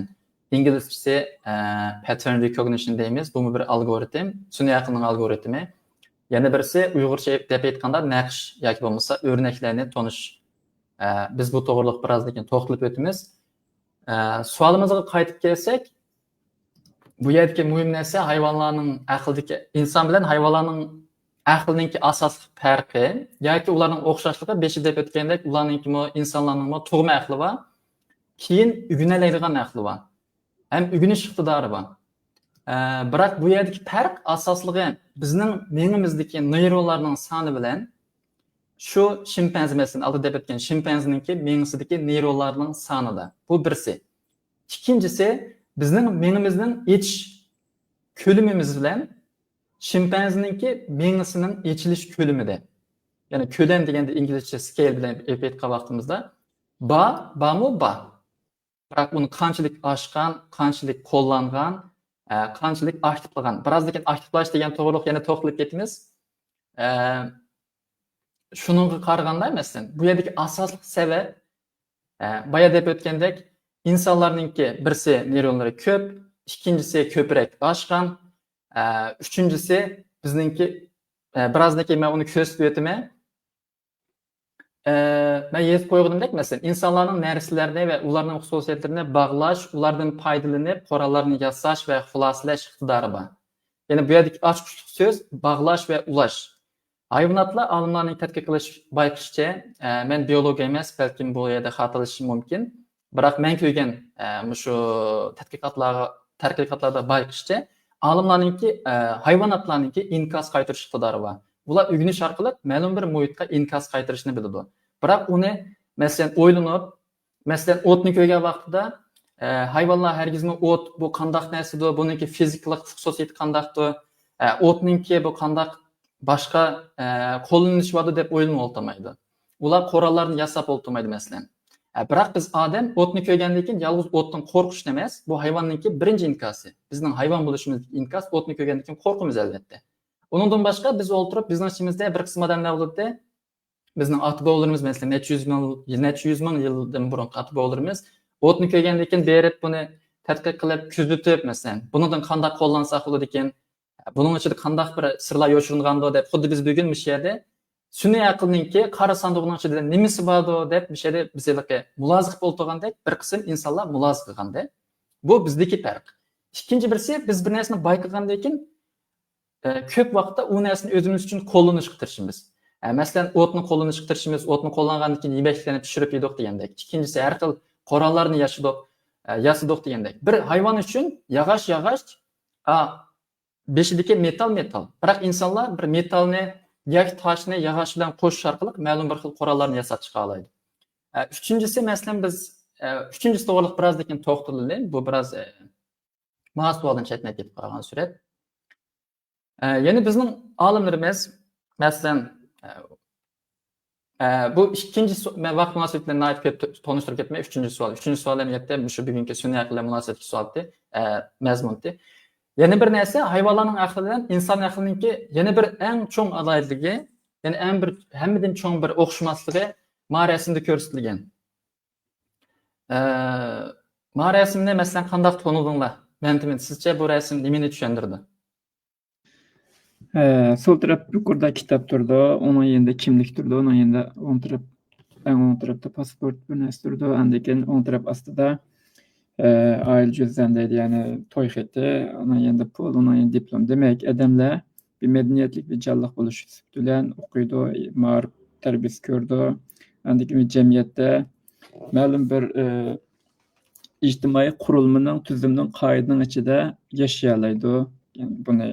ئىنگلىزچىسى، ئە، pattern recognition دەيمىز. بۇمۇ بىر ئالگورىتم، سۈنئىي ئەقىلنىڭ ئالگورىتمى. يەنە بىرسى ئۇيغۇرچە دەپ ئېيتقاندا نەقىش ياكى بولمىسا ئۆرنەكلەرنى تونۇش. ئە، بىز بۇ توغرىلىق بىرازدىن كېيىن توختىلىپ ئۆتىمىز. ئە، سوئالىمىزغا قايتىپ كەلسەك، بۇ يەردىكى مۇھىم نەرسە ھايۋانلارنىڭ ئەقلىدىكى، ئىنسان بىلەن ھايۋانلارنىڭ ئەقلىنىڭكى ئاساسلىق پەرقى ياكى ئۇلارنىڭ ئوخشاشلىقى، بېشىدا دەپ ئۆتكەندەك، ئۇلارنىڭكىمۇ، ئىنسانلارنىڭمۇ تۇغما ئەقلى بار، كېيىن ئۆگىنەلەيدىغان ئەقلى بار ھەم ئۆگىنىش ئىقتىدارى بار. ئە، بىراق بۇ يەردىكى پەرق ئاساسلىقى بىزنىڭ مېڭىمىزدىكى نېيرونلارنىڭ سانى بىلەن شۇ شىمپەنزە، مەسىلەن، ئالدىدا دەپ ئۆتكەن شىمپەنزىنىڭكى مېڭىسىدىكى نېيرونلارنىڭ سانىدا. بۇ بىرسى. ئىككىنچىسى، بىزنىڭ مېڭىمىزنىڭ ئېچىش كۆلىمىمىز بىلەن شىمپەنزىنىڭكى مېڭىسىنىڭ ئېچىلىش كۆلىمىدە. يەنى كۆلەم دېگەندە ئىنگلىزچە سكېيل بىلەن ئېلىپ ئېيتقان ۋاقتىمىزدا بار، بارمۇ؟ بار. بىراق ئۇنى قانچىلىك ئاشقان، قانچىلىك قوللانغان، ئە، قانچىلىك ئاكتىپلىغان. بىرازدىن كېيىن ئاكتىپلاش دېگەن توغرىلىق يەنە توختىلىپ كېتىمىز. ئە، شۇنىڭغا قارىغاندا، مەسىلەن، بۇ يەردىكى ئاساسلىق سەۋەب، ئە، بايا دەپ ئۆتكەندەك، ئىنسانلارنىڭكى بىرسى نېيرونلىرى كۆپ، ئىككىنچىسى كۆپرەك ئاشقان، ئە، ئۈچىنچىسى بىزنىڭكى، ئە، بىرازدىن كېيىن مەن ئۇنى كۆرسىتىپ ئۆتىمەن. ئە، مەن يېزىپ قويغىنىمدەك، مەسىلەن، ئىنسانلارنىڭ نەرسىلەرنى ۋە ئۇلارنىڭ خۇسۇسىيەتلىرىنى باغلاش، ئۇلاردىن پايدىلىنىپ قوراللارنى ياساش ۋە خۇلاسىلەش ئىقتىدارى بار. يەنى بۇ يەردىكى ئاچقۇچلۇق سۆز باغلاش ۋە ئۇلاش. ھايۋاناتلار ئالىملارنىڭ تەتقىق قىلىش بايقىشىچە، ئە، مەن بىيولوگ ئەمەس، بەلكىم بۇ يەردە خاتالىشىشىم مۇمكىن. بىراق مەن كۆرگەن، ئە، مۇشۇ تەتقىقاتلارغا، تەتقىقاتلاردا بايقىشىچە، ئالىملارنىڭكى، ئە، ھايۋاناتلارنىڭكى ئىنكاس قايتۇرۇش ئىقتىدارى بار. ئۇلار ئۆگىنىش ئارقىلىق مەلۇم بىر مۇھىتقا ئىنكاس قايتۇرۇشنى بىلىدۇ. بىراق ئۇنى، مەسىلەن، ئويلىنىپ، مەسىلەن، ئوتنى كۆرگەن ۋاقتىدا، ئە، ھايۋانلار ھەرگىزمۇ ئوت بۇ قانداق نەرسىدۇ، بۇنىڭكى فىزىكىلىق خۇسۇسىيىتى قانداقتۇ، ئە، ئوتنىڭكى بۇ قانداق باشقا، ئە، قوللىنىشى باردۇ دەپ ئويلىنىپ ئولتۇرمايدۇ. ئۇلار قوراللارنى ياساپ ئولتۇرمايدۇ، مەسىلەن. ئە، بىراق بىز ئادەم ئوتنى كۆرگەندىن كېيىن يالغۇز ئوتتىن قورقۇشلا ئەمەس، بۇ ھايۋاننىڭكى بىرىنچى ئىنكاسى. بىزنىڭ ھايۋان بولۇشىمىزدىكى ئىنكاس ئوتنى كۆرگەندىن كېيىن قورقىمىز، ئەلۋەتتە. ئۇنىڭدىن باشقا بىز ئولتۇرۇپ، بىزنىڭ ئىچىمىزدە بىر قىسىم ئادەملەر بولاتتى. بىزنىڭ ئاتا-بوۋىلىرىمىز، مەسىلەن، نەچچە يۈز مىڭ، نەچچە يۈز مىڭ يىلدىن بۇرۇنقى ئاتا-بوۋىلىرىمىز ئوتنى كۆرگەندىن كېيىن بېرىپ، بۇنى تەتقىق قىلىپ، كۆزىتىپ، مەسىلەن، بۇنىڭدىن قانداق قوللانساق بولىدىكىن، بۇنىڭ ئىچىدە قانداق بىر سىرلار يوشۇرۇنغاندۇ دەپ، خۇددى بىز بۈگۈن مۇشۇ يەردە سۈنئىي ئەقىلنىڭكى قارا ساندۇقنىڭ ئىچىدە نېمىسى باردۇ دەپ، مۇشۇ يەردە بىز ھېلىقى مۇلازا قىلىپ ئولتۇرغاندەك، بىر قىسىم ئىنسانلار مۇلازا قىلغاندەك. بۇ بىزدىكى پەرق. ئىككىنچى بىرسى، بىز بىر نەرسىنى بايقىغاندىن كېيىن، ئە، كۆپ ۋاقىتتا ئۇ نەرسىنى ئۆزىمىز ئۈچۈن قوللىنىشقا تىرىشىمىز. ئە، مەسىلەن، ئوتنى قوللىنىشقا تىرىشىمىز، ئوتنى قوللانغاندىن كېيىن يېمەكلىكلەرنى پىشۇرۇپ يېدۇق دېگەندەك. ئىككىنچىسى، ھەر خىل قوراللارنى ياسىدۇق، ئە، ياسىدۇق دېگەندەك. بىر ھايۋان ئۈچۈن ياغاچ، ياغاچ، ئا، بېشىدىكى مېتال، مېتال. بىراق ئىنسانلار بىر مېتالنى ياكى تاشنى ياغاچ بىلەن قوشۇش ئارقىلىق مەلۇم بىر خىل قوراللارنى ياساپ چىقالايدۇ. ئە، ئۈچىنچىسى، مەسىلەن، بىز، ئە، ئۈچىنچىسى توغرىلىق بىرازدىن كېيىن توختىلىلى. بۇ بىراز، ئە، ماڭا سوئالدىن چەتنەپ كېتىپ قالغان سۈرەت. ئە، يەنە بىزنىڭ ئالىملىرىمىز، مەسىلەن، ئە، ئە، بۇ ئىككىنچى سو-، مەن ۋاقىت مۇناسىۋىتى بىلەن ناھايىتى كۆپ تو-، تونۇشتۇرۇپ كەتمەي، ئۈچىنچى سوئال. ئۈچىنچى سوئال ئەمەلىيەتتە مۇشۇ بۈگۈنكى سۈنئىي ئەقىل بىلەن مۇناسىۋەتلىك سوئالتى، ئە، مەزمۇنتى. يەنە بىر نەرسە، ھايۋانلارنىڭ ئەقلى بىلەن ئىنسان ئەقلىنىڭكى يەنە بىر ئەڭ چوڭ ئالاھىدىلىكى، يەنى ئەڭ بىر ھەممىدىن چوڭ بىر ئوخشىماسلىقى ما رەسىمدە كۆرسىتىلگەن. ئە، ما رەسىمنى، مەسىلەن، قانداق تونۇدۇڭلار؟ مەمتىمىن، سىزچە بۇ رەسىم نېمىنى چۈشەندۈرىدۇ؟ ئە، سول تەرەپ يۇقىرىدا كىتاب تۇرىدۇ، ئۇنىڭ يېنىدا كىملىك تۇرىدۇ، ئۇنىڭ يېنىدا ئوڭ تەرەپ، ئەڭ ئوڭ تەرەپتە پاسپورت بىر نەرسە تۇرىدۇ، ئاندىن كېيىن ئوڭ تەرەپ ئاستىدا، ئە، ئائىلە جۈززەن دەيدۇ، يەنى توي خېتى، ئۇنىڭ يېنىدا پۇل، ئۇنىڭ يېنىدا دىپلوم. دېمەك، ئادەملەر بىر مەدەنىيەتلىك بىر جانلىق بولۇش سۈپىتى بىلەن ئوقۇيدۇ، مائارىپ تەربىيەسى كۆرىدۇ. ئاندىن كېيىن جەمئىيەتتە مەلۇم بىر، ئە، ئىجتىمائىي قۇرۇلمىنىڭ، تۈزۈمنىڭ، قائىدىنىڭ ئىچىدە ياشىيالايدۇ. يەنى بۇنى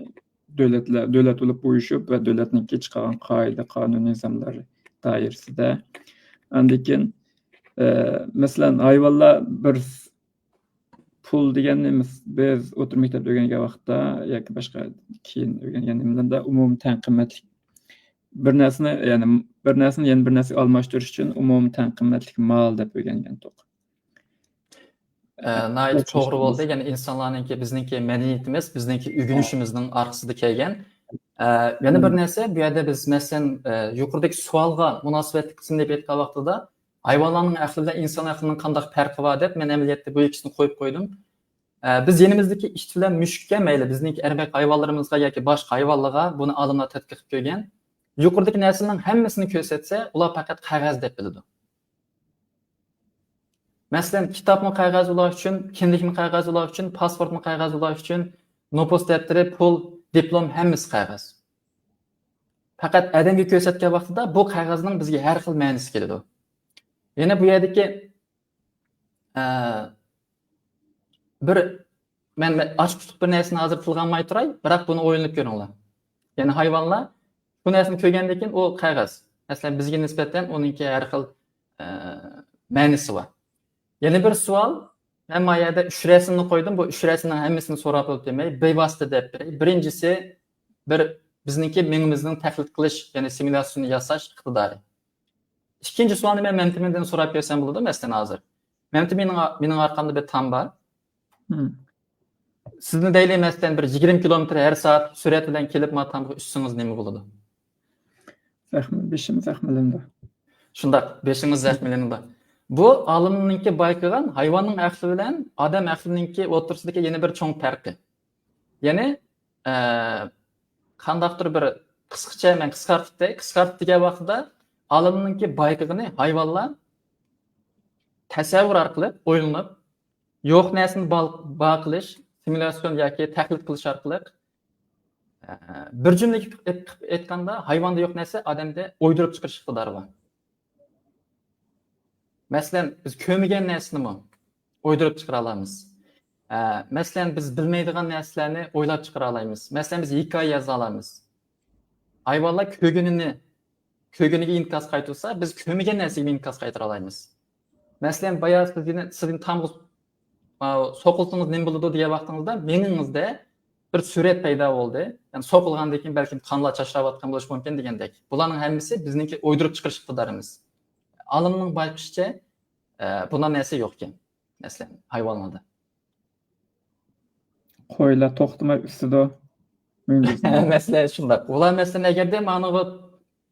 دۆلەتلەر، دۆلەت بولۇپ ئۇيۇشۇپ ۋە دۆلەتنىڭكى چىقارغان قائىدە، قانۇن، نىزاملار دائىرىسىدە. ئاندىن كېيىن، ئە، مەسىلەن، ھايۋانلار بىر پۇل دېگەننى مىس-، بىز ئوتتۇرا مەكتەپتە ئۆگەنگەن ۋاقىتتا ياكى باشقا كېيىن ئۆگەنگەن نېمىلەردە ئومۇمىي تەڭ قىممەتلىك بىر نەرسىنى، يەنى بىر نەرسىنى يەنە بىر نەرسىگە ئالماشتۇرۇش ئۈچۈن ئومۇمىي تەڭ قىممەتلىك مال دەپ ئۆگەنگەنتۇق. ئە، ناھايىتى توغرا بولدى. يەنى ئىنسانلارنىڭكى، بىزنىڭكى مەدەنىيىتىمىز، بىزنىڭكى ئۆگىنىشىمىزنىڭ ئارقىسىدا كەلگەن. ئە، يەنە بىر نەرسە، بۇ يەردە بىز، مەسىلەن، ئە، يۇقىرىدىكى سوئالغا مۇناسىۋەتلىك قىسىمنى دەپ ئېيتقان ۋاقتىدا، ھايۋانلارنىڭ ئەقلى بىلەن ئىنسان ئەقلىنىڭ قانداق پەرقى بار دەپ، مەن ئەمەلىيەتتە بۇ ئىككىسىنى قويۇپ قويدۇم. ئە، بىز يېنىمىزدىكى ئىت بىلەن مۈشۈككە، مەيلى بىزنىڭكى ئەرمەك ھايۋانلىرىمىزغا ياكى باشقا ھايۋانلارغا، بۇنى ئالىملار تەتقىق قىلىپ كۆرگەن. يۇقىرىدىكى نەرسىلەرنىڭ ھەممىسىنى كۆرسەتسە، ئۇلار پەقەت قەغەز دەپ بىلىدۇ. مەسىلەن، كىتابمۇ قەغەز ئۇلار ئۈچۈن، كىندىكمۇ قەغەز ئۇلار ئۈچۈن، پاسپورتمۇ قەغەز ئۇلار ئۈچۈن، نوپۇس دەپتىرى، پۇل، دىپلوم، ھەممىسى قەغەز. پەقەت ئادەمگە كۆرسەتكەن ۋاقتىدا بۇ قەغەزنىڭ بىزگە ھەر خىل مەنىسى كېلىدۇ. يەنە بۇ يەردىكى، ئە، بىر مەن ئاچقۇچلۇق بىر نەرسىنى ھازىر تىلغا ئالماي تۇراي، بىراق بۇنى ئويلىنىپ كۆرۈڭلار. يەنى ھايۋانلار بۇ نەرسىنى كۆرگەندىن كېيىن ئۇ قەغەز. مەسىلەن، بىزگە نىسبەتەن ئۇنىڭكى ھەر خىل ئە، مەنىسى بار. يەنە بىر سوئال، مەن ما يەردە ئۈچ رەسىمنى قويدۇم، بۇ ئۈچ رەسىمنىڭ ھەممىسىنى سوراپ ئۆتمەي، بىۋاسىتە دەپ بېرەي. بىرىنچىسى، بىر بىزنىڭكى مېڭىمىزنىڭ تەقلىد قىلىش، يەنى سىمۇلياتسىيىنى ياساش ئىقتىدارى. ئىككىنچى سوئالنى مەن مەمتىمىندىن سوراپ بەرسەم بولىدۇ، مەسىلەن، ھازىر. مەمتىمىن، مېنىڭ، مېنىڭ ئارقامدا بىر تام بار. سىزنى دەيلى، مەسىلەن، بىر يىگىرمە كىلومېتىر ھەر سائەت سۈرئەت بىلەن كېلىپ، ما تامغا چۈشسىڭىز نېمە بولىدۇ؟ زەخمە، بېشىم زەخمىلىنىدۇ. شۇنداق، بېشىڭىز زەخمىلىنىدۇ. بۇ ئالىمنىڭكى بايقىغان ھايۋاننىڭ ئەقلى بىلەن ئادەم ئەقلىنىڭكى ئوتتۇرىسىدىكى يەنە بىر چوڭ پەرقى. يەنى، ئە، قانداقتۇر بىر قىسقىچە، مەن قىسقارتىپ دەي، قىسقارتىپ دېگەن ۋاقتىدا ئالىمنىڭكى بايقىغىنى ھايۋانلار تەسەۋۋۇر ئارقىلىق ئويلىنىپ، يوق نەرسىنى بال-، بار قىلىش، سىمۇلياتسىيون ياكى تەقلىد قىلىش ئارقىلىق، ئە، بىر جۈملىگە قىلىپ ئېيتقاندا، ھايۋاندا يوق نەرسە ئادەمدە ئويدۇرۇپ چىقىرىش ئىقتىدارى بار. مەسىلەن، بىز كۆرمىگەن نەرسىنىمۇ ئويدۇرۇپ چىقىرالايمىز. ئە، مەسىلەن، بىز بىلمەيدىغان نەرسىلەرنى ئويلاپ چىقىرالايمىز. مەسىلەن، بىز ھېكايە يازالايمىز. ھايۋانلار كۆرگىنىنى، كۆرگىنىگە ئىنكاس قايتۇرسا، بىز كۆرمىگەن نەرسىگە ئىنكاس قايتۇرالايمىز. مەسىلەن، بايا سىز يەنە، سىزنى تامغا، ئا، سوقۇلسىڭىز نېمە بولىدۇ دېگەن ۋاقتىڭىزدا مېڭىڭىزدە بىر سۈرەت پەيدا بولدى. يەنى سوقۇلغاندىن كېيىن بەلكىم قانلار چاچراۋاتقان بولۇشى مۇمكىن دېگەندەك. بۇلارنىڭ ھەممىسى بىزنىڭكى ئويدۇرۇپ چىقىرىش ئىقتىدارىمىز. ئالىمنىڭ بايقىشىچە، ئە، بۇنداق نەرسە يوقكەن، مەسىلەن، ھايۋانلاردا. قويلار توختىماي ئۈسسىدۇ. مەسىلەن، شۇنداق. ئۇلار، مەسىلەن، ئەگەردە مانىغۇ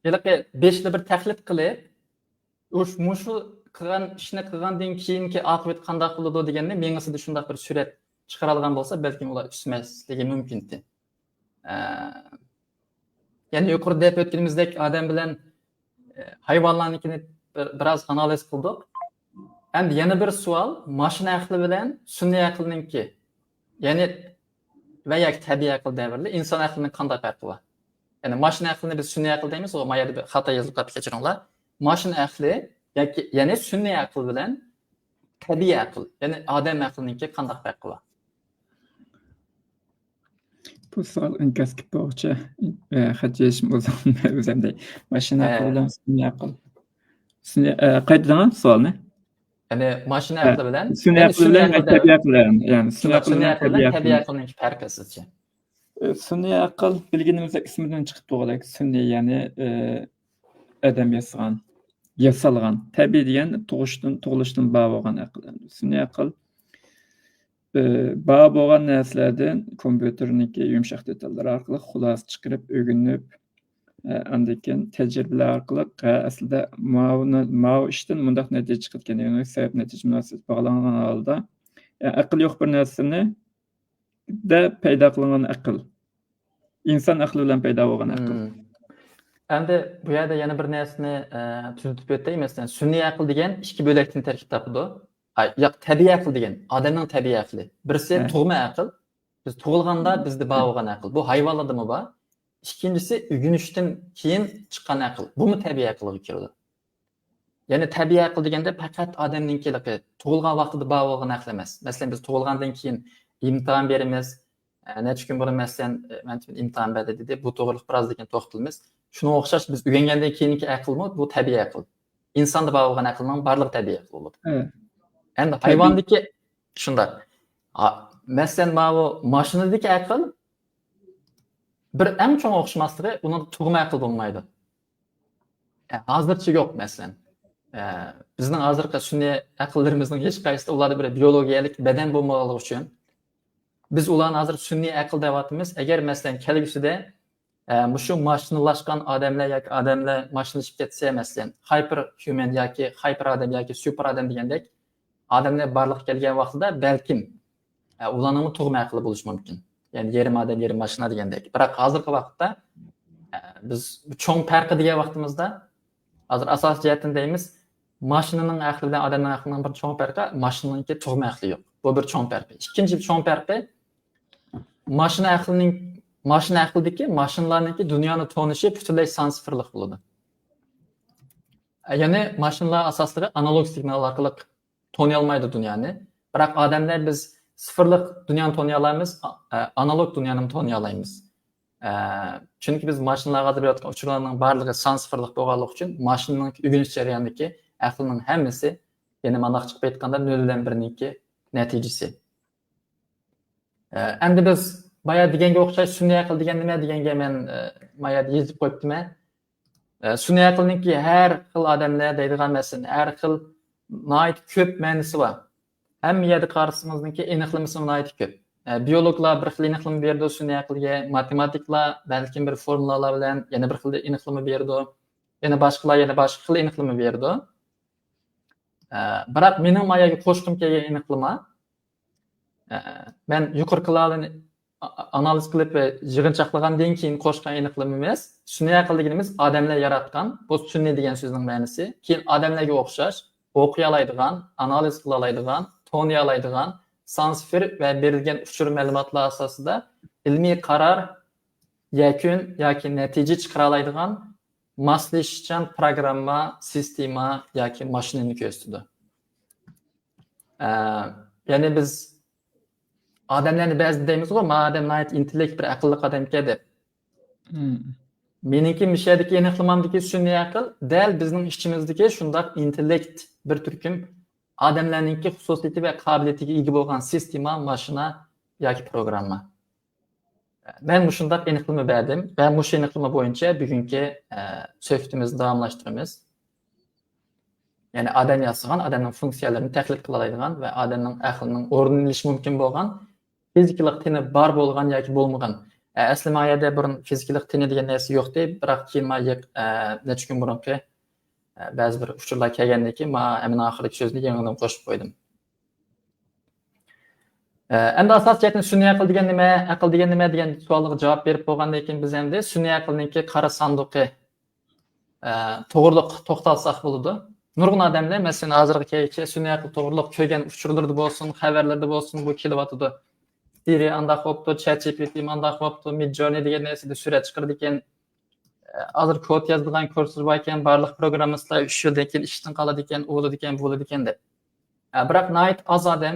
ھېلىقى بېشىدا بىر تەقلىد قىلىپ، ئۇش-، مۇشۇ قىلغان ئىشنى قىلغاندىن كېيىنكى ئاقىۋىتى قانداق بولىدۇ دېگەننى مېڭىسىدە شۇنداق بىر سۈرەت چىقىرالىغان بولسا، بەلكىم ئۇلار ئۈسمەسلىكى مۇمكىنتى. ئە، يەنە يۇقىرىدا دەپ ئۆتكىنىمىزدەك ئادەم بىلەن، ئە، ھايۋانلارنىڭكىنى بىر، بىراز ئانالىز قىلدۇق. ئەمدى يەنە بىر سوئال، ماشىنا ئەقلى بىلەن سۈنئىي ئەقىلنىڭكى، يەنى ۋە ياكى تەبىئىي ئەقىل دەۋرىدە ئىنسان ئەقلىنىڭ قانداق پەرقى بار؟ يەنى ماشىنا ئەقلىنى بىز سۈنئىي ئەقىل دەيمىز، ئۇ ما يەردە بىر خاتا يېزىلىپ قاپتۇ، كەچۈرۈڭلار. ماشىنا ئەقلى ياكى، يەنى سۈنئىي ئەقىل بىلەن تەبىئىي ئەقىل، يەنى ئادەم ئەقلىنىڭكى قانداق پەرقى بار؟ بۇ سوئال ئىنكاس كېلىپ بولغۇچە، ئە، خەت يېزىشمۇ ئۇزۇن، ئۆزۈم دەي. ماشىنا ئەقلى ھە. بىلەن سۈنئىي ئەقىل. سۈنئىي، ئە، قايتىدىڭە سوئالنى؟ يەنى ماشىنا ھە. ئەقلى بىلەن، سۈنئىي يەنى ئەقىل سۈنئىي بىلەن ئەقىل تەبىئىي ئەقىل، يەنى سۈنئىي شۇنداق، ئەقىل سۈنئىي بىلەن ئەقىل تەبىئىي بىلەن ئەقىل. تەبىئىي ئەقىلنىڭ پەرقى سىزچە؟ ئە، سۈنئىي ئەقىل بىلگىنىمىزدەك ئىسمىدىن چىقىپ تۇرغۇدەك، سۈنئىي، يەنى، ئە، ئادەم ياسىغان، ياسالغان. تەبىئىي دېگەن تۇغۇشتىن، تۇغۇلۇشتىن بار بولغان ئەقىل. سۈنئىي ئەقىل، ئە، بار بولغان نەرسىلەردىن كومپيۇتېرنىڭكى يۇمشاق دېتاللىرى ئارقىلىق خۇلاسە چىقىرىپ ئۆگىنىپ، ئە، ئاندىن كېيىن تەجرىبىلەر ئارقىلىق، ھە، ئەسلىدە ماۋۇنى، ماۋۇ ئىشتىن مۇنداق نەتىجە چىقىدىكەن دېگەن سەۋەب نەتىجە مۇناسىۋىتى باغلانغان ھالدا، ئە، ئەقىل يوق بىر نەرسىنى دە پەيدا قىلىنغان ئەقىل. ئىنسان ئەقلى بىلەن پەيدا بولغان ئەقىل. مم. ئەمدى بۇ يەردە يەنە بىر نەرسىنى، ئە، تۈزىتىپ ئۆتەي. مەسىلەن، سۈنئىي ئەقىل دېگەن ئىككى بۆلەكتىن تەركىب تاپىدۇ. ئاي، ياق، تەبىئىي ئەقىل دېگەن ئادەمنىڭ تەبىئىي ئەقلى. بىرسى ھە. تۇغما ئەقىل. بىز تۇغۇلغاندا بىزدە بار بولغان ئەقىل. بۇ ھايۋانلاردىمۇ بار. ئىككىنچىسى ئۆگىنىشتىن كېيىن چىققان ئەقىل. بۇمۇ تەبىئىي ئەقىلگە كىرىدۇ. يەنى تەبىئىي ئەقىل دېگەندە پەقەت ئادەمنىڭكى تۇغۇلغان ۋاقتىدا بار بولغان ئەقىل ئەمەس. مەسىلەن، بىز تۇغۇلغاندىن كېيىن ئىمتىھان بېرىمىز. ئە، نەچچە كۈن بۇرۇن، مەسىلەن، ئە، مەن ئىمتىھان بەردى دېدى. بۇ توغرىلىق بىرازدىن كېيىن توختىلىمىز. شۇنىڭغا ئوخشاش بىز ئۆگەنگەندىن كېيىنكى ئەقىلمۇ بۇ تەبىئىي ئەقىل. ئىنساندا بار بولغان ئەقىلنىڭ بارلىقى تەبىئىي ئەقىل بولىدۇ. ھە. ئەمدى تەبىئىي. ھايۋاندىكى شۇنداق. ئا، مەسىلەن، ماۋۇ ماشىنىدىكى ئەقىل بىر ئەڭ چوڭ ئوخشىماسلىقى، ئۇنىڭ تۇغما ئەقىل بولمايدۇ. ئە، ھازىرچە يوق، مەسىلەن. ئە، بىزنىڭ ھازىرقى سۈنئىي ئەقىللىرىمىزنىڭ ھېچقايسىسىدا ئۇلاردا بىر بىيولوگىيەلىك بەدەن بولمىغانلىقى ئۈچۈن، بىز ئۇلارنى ھازىر سۈنئىي ئەقىل دەۋاتىمىز. ئەگەر، مەسىلەن، كەلگۈسىدە، ئە، مۇشۇ ماشىنىلاشقان ئادەملەر ياكى ئادەملەر ماشىنىلىشىپ كەتسە، مەسىلەن، ھايپېر ھيۇمەن ياكى ھايپېر ئادەم ياكى سۇپېر ئادەم دېگەندەك، ئادەملەر بارلىققا كەلگەن ۋاقتىدا بەلكىم، ئە، ئۇلارنىڭمۇ تۇغما ئەقلى بولۇشى مۇمكىن. يەنى يېرىم ئادەم، يېرىم ماشىنا دېگەندەك. بىراق ھازىرقى ۋاقىتتا، ئە، بىز چوڭ پەرقى دېگەن ۋاقتىمىزدا، ھازىر ئاساسىي جەھەتتىن دەيمىز، ماشىنىنىڭ ئەقلى بىلەن ئادەمنىڭ ئەقلىنىڭ بىر چوڭ پەرقى، ماشىنىنىڭكى تۇغما ئەقلى يوق. بۇ بىر چوڭ پەرقى. ئىككىنچى چوڭ پەرقى، ماشىنا ئەقلىنىڭ، ماشىنا ئەقلىدىكى، ماشىنىلارنىڭكى دۇنيانى تونۇشى پۈتۈنلەي سان سىفىرلىق بولىدۇ. يەنى ماشىنىلار ئاساسلىقى ئانالوگ سىگنال ئارقىلىق تونۇيالمايدۇ دۇنيانى. بىراق ئادەملەر بىز سىفىرلىق دۇنيانى تونۇيالايمىز، ئانالوگ دۇنيانىمۇ تونۇيالايمىز. چۈنكى بىز ماشىنىلارغا ھازىر بېرىۋاتقان ئۇچۇرلارنىڭ بارلىقى سان سىفىرلىق بولغانلىقى ئۈچۈن ماشىنىنىڭ ئۆگىنىش جەريانىدىكى ئەقلىنىڭ ھەممىسى، يەنى مانداق چىقىپ ئېيتقاندا، نۆل بىلەن بىرنىڭكى نەتىجىسى. ئەمدى بىز بايا دېگەنگە ئوخشاش، سۈنئىي ئەقىل دېگەن نېمە دېگەنگە مەن مايا يېزىپ قويۇپتىمەن. سۈنئىي ئەقىلنىڭكى ھەر خىل ئادەملەر دەيدىغان، مەسىلەن، ھەر خىل ناھايىتى كۆپ مەنىسى بار. ھەممە يەردە قارىسىڭىزنىڭكى ئېنىقلىمىسى ناھايىتى كۆپ. بىيولوگلار بىر خىل ئېنىقلىما بېرىدۇ سۈنئىي ئەقىلگە، ماتېماتىكلار بەلكىم بىر فورمۇلالار بىلەن يەنە بىر خىل ئېنىقلىما بېرىدۇ. يەنە باشقىلار يەنە باشقا خىل ئېنىقلىما بېرىدۇ. بىراق مېنىڭ ماياگە قوشقۇم كەلگەن ئېنىقلىما، مەن يۇقىرىقىلارنى ئانالىز قىلىپ ۋە يىغىنچاقلىغاندىن كېيىن قوشقان ئېنىقلىمىمىز، سۈنئىي ئەقىل دېگىنىمىز ئادەملەر ياراتقان، بۇ سۈنئىي دېگەن سۆزنىڭ مەنىسى، كېيىن ئادەملەرگە ئوخشاش ئوقۇيالايدىغان، ئانالىز قىلالايدىغان، تونۇيالايدىغان، سان سىفىر ۋە بېرىلگەن ئۇچۇر مەلۇماتلار ئاساسىدا ئىلمىي قارار، يەكۈن ياكى نەتىجە چىقىرالايدىغان ماسلىشىشچان پروگرامما، سىستېما ياكى ماشىنىنى كۆرسىتىدۇ. ئە، يەنى بىز ئادەملەرنى بەزىدە دەيمىزغۇ، ما ئادەم ناھايىتى ئىنتېللېكت، بىر ئەقىللىق ئادەمكەن دەپ. مېنىڭكى مۇشۇ يەردىكى ئېنىقلىمامدىكى سۈنئىي ئەقىل دەل بىزنىڭ ئىچىمىزدىكى شۇنداق ئىنتېللېكت، بىر تۈركۈم ئادەملەرنىڭكى خۇسۇسىيىتى ۋە قابىلىيىتىگە ئىگە بولغان سىستېما، ماشىنا ياكى پروگرامما. مەن مۇشۇنداق ئېنىقلىما بەردىم ۋە مۇشۇ ئېنىقلىما بويىچە بۈگۈنكى، ئە، سۆھبىتىمىزنى داۋاملاشتۇرىمىز. يەنى ئادەم ياسىغان، ئادەمنىڭ فۇنكسىيەلىرىنى تەقلىد قىلالايدىغان ۋە ئادەمنىڭ ئەقلىنىڭ ئورنىنى ئېلىشى مۇمكىن بولغان فىزىكىلىق تېنى بار بولغان ياكى بولمىغان. ئە، ئەسلى ما يەردە بۇرۇن فىزىكىلىق تېنى دېگەن نەرسە يوقتى، بىراق كېيىن ما يېق-، ئە، نەچچە كۈن بۇرۇنقى، ئە، بەزى بىر ئۇچۇرلار كەلگەندىن كېيىن ما ھەممىنىڭ ئاخىرىدىكى سۆزنى يېڭىدىن قوشۇپ قويدۇم. ئە، ئەمدى ئاساسىي جەھەتتىن سۈنئىي ئەقىل دېگەن نېمە، ئەقىل دېگەن نېمە دېگەن سوئالغا جاۋاب بېرىپ بولغاندىن كېيىن، بىز ئەمدى سۈنئىي ئەقىلنىڭكى قارا ساندۇقى، ئە، توغرىلىق توختالساق بولىدۇ. نۇرغۇن ئادەملەر، مەسىلەن، ھازىرغا كەلگۈچە سۈنئىي ئەقىل توغرىلىق كۆرگەن ئۇچۇرلىرىدا بولسۇن، خەۋەرلىرىدە بولسۇن، بۇ كېلىۋاتىدۇ. سىرى ئانداق بوپتۇ، چات جى پى تى مانداق بوپتۇ، مىدجورنى دېگەن نەرسىدە سۈرەت چىقىرىدىكەن. ئە، ھازىر كود يازىدىغان كۇرسلار بار ئىكەن، بارلىق پروگراممىستلار ئۈچ يىلدىن كېيىن ئىشتىن قالىدىكەن، ئۇ بولىدىكەن، بۇ بولىدىكەن دەپ. ئە، بىراق ناھايىتى ئاز ئادەم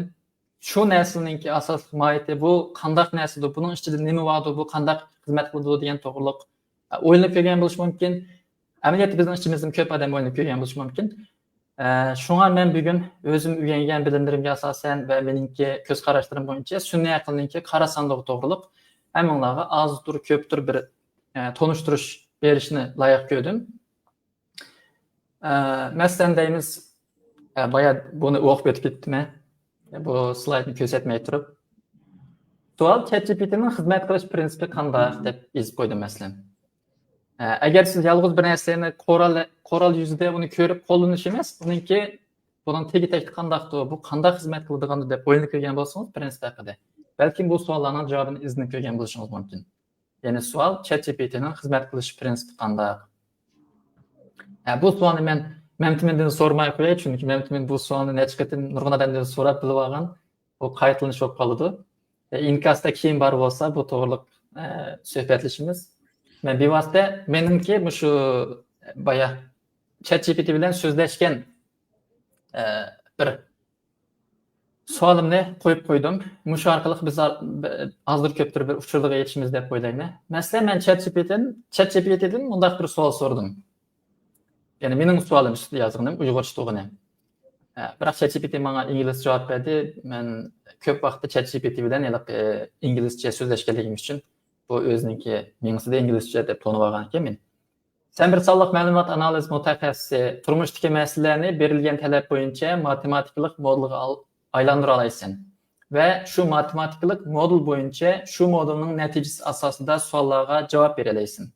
شۇ نەرسىنىڭكى ئاساسلىق ماھىيىتى، بۇ قانداق نەرسىدۇر، بۇنىڭ ئىچىدە نېمە باردۇر، بۇ قانداق خىزمەت قىلىدۇ دېگەن توغرۇلۇق، ئە، ئويلىنىپ كۆرگەن بولۇشى مۇمكىن. ئەمەلىيەتتە بىزنىڭ ئىچىمىزدىمۇ كۆپ ئادەم ئويلىنىپ كۆرگەن بولۇشى مۇمكىن. ئە، شۇڭا مەن بۈگۈن ئۆزۈم ئۆگەنگەن بىلىملىرىمگە ئاساسەن ۋە مېنىڭكى كۆز قاراشلىرىم بويىچە سۈنئىي ئەقىلنىڭكى قارا ساندۇقى توغرۇلۇق ھەممىڭلارغا ئازدۇر كۆپتۇر بىر، ئە، تونۇشتۇرۇش بېرىشنى لايىق كۆردۈم. ئە، مەسىلەن دەيمىز، ئە، بايا بۇنى ئوقۇپ ئۆتۈپ كېتىپتىمەن. بۇ سلايدنى كۆرسەتمەي تۇرۇپ. سوئال، چات جى پى تىنىڭ خىزمەت قىلىش پىرىنسىپى قانداق دەپ يېزىپ قويدۇم مەسىلەن. ئە، ئەگەر سىز يالغۇز بىر نەرسىنى قورال، قورال يۈزىدە ئۇنى كۆرۈپ قوللىنىش ئەمەس، ئۇنىڭكى، بۇنىڭ تېگى تەكتى قانداقتۇ، بۇ قانداق خىزمەت قىلىدىغاندۇ دەپ ئويلىنىپ كۆرگەن بولسىڭىز، پىرىنسىپ ھەققىدە، بەلكىم بۇ سوئاللارنىڭ جاۋابىنى ئىزدىنىپ كۆرگەن بولۇشىڭىز مۇمكىن. يەنى سوئال، چات جى پى تىنىڭ خىزمەت قىلىش پىرىنسىپى قانداق؟ ھە، بۇ سوئالنى مەن مەمتىمىندىن سورىماي قوياي، چۈنكى مەمتىمىن بۇ سوئالنى نەچچە قېتىم نۇرغۇن ئادەمدىن سوراپ بىلىپ ئالغان. بۇ قايتىلىنىش بولۇپ قالىدۇ. ئە، ئىنكاستا كېيىن بار بولسا، بۇ توغرىلىق، ئە، سۆھبەتلىشىمىز. مەن بىۋاسىتە مېنىڭكى مۇشۇ، بايا، چات جى پى تى بىلەن سۆزلەشكەن، ئە، بىر سوئالىمنى قويۇپ قويدۇم. مۇشۇ ئارقىلىق بىز ئا-، بە-، ئازدۇر كۆپتۇر بىر ئۇچۇرلىرىغا يېتىشىمىز دەپ ئويلايمەن. مەسىلەن، مەن چات جى پى تىدىن، چات جى پى تىدىن مۇنداق بىر سوئال سورىدىم. يەنى مېنىڭ سوئالىم ئۈستىدە يازغىنىم، ئۇيغۇرچە تۇغىنى. ئە، بىراق چات جى پى تى ماڭا ئىنگلىزچە جاۋاب بەردى. مەن كۆپ ۋاقىتتا چات جى پى تى بىلەن ھېلىقى ئىنگلىزچە سۆزلەشكەنلىكىم ئۈچۈن بۇ ئۆزىنىڭكى مېڭىسىدە ئىنگلىزچە دەپ تونۇۋالغان ئىكەن مېنى. سەن بىر سانلىق مەلۇمات ئانالىز مۇتەخەسسىسى، تۇرمۇشتىكى مەسىلىلەرنى بېرىلگەن تەلەپ بويىچە ماتېماتىكىلىق مودېلغا ئال-، ئايلاندۇرالايسەن ۋە شۇ ماتېماتىكىلىق مودېل بويىچە شۇ مودېلنىڭ نەتىجىسى ئاساسىدا سوئاللارغا جاۋاب بېرەلەيسەن.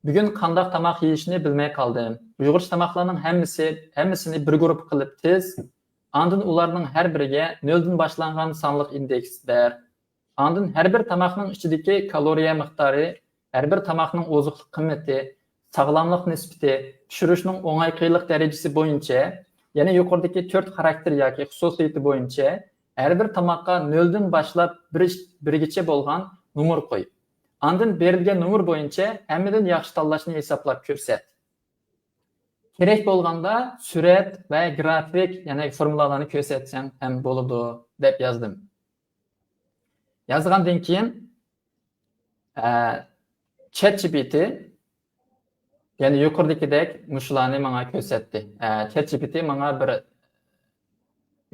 بۈگۈن قانداق تاماق يېيىشنى بىلمەي قالدىم. ئۇيغۇرچە تاماقلارنىڭ ھەممىسى، ھەممىسىنى بىر گۇرۇپپا قىلىپ تىز، ئاندىن ئۇلارنىڭ ھەر بىرىگە نۆلدىن باشلانغان سانلىق ئىندېكس بەر. ئاندىن ھەر بىر تاماقنىڭ ئىچىدىكى كالورىيە مىقدارى، ھەر بىر تاماقنىڭ ئوزۇقلۇق قىممىتى، ساغلاملىق نىسبىتى، پىشۇرۇشنىڭ ئوڭاي قىيىنلىق دەرىجىسى بويىچە، يەنى يۇقىرىدىكى تۆت خاراكتېر ياكى خۇسۇسىيىتى بويىچە ھەر بىر تاماققا نۆلدىن باشلاپ بىر، بىرگىچە بولغان نومۇر قوي. ئاندىن بېرىلگەن نومۇر بويىچە ھەممىدىن ياخشى تاللاشنى ھېسابلاپ كۆرسەت. كېرەك بولغاندا سۈرەت ۋە گرافىك، يەنى فورمۇلالارنى كۆرسەتسەڭ ھەم بولىدۇ، دەپ يازدىم. يازغاندىن كېيىن، ئە، چات جى پى تى، يەنى يۇقىرىدىكىدەك مۇشۇلارنى ماڭا كۆرسەتتى. ئە، چات جى پى تى ماڭا بىر،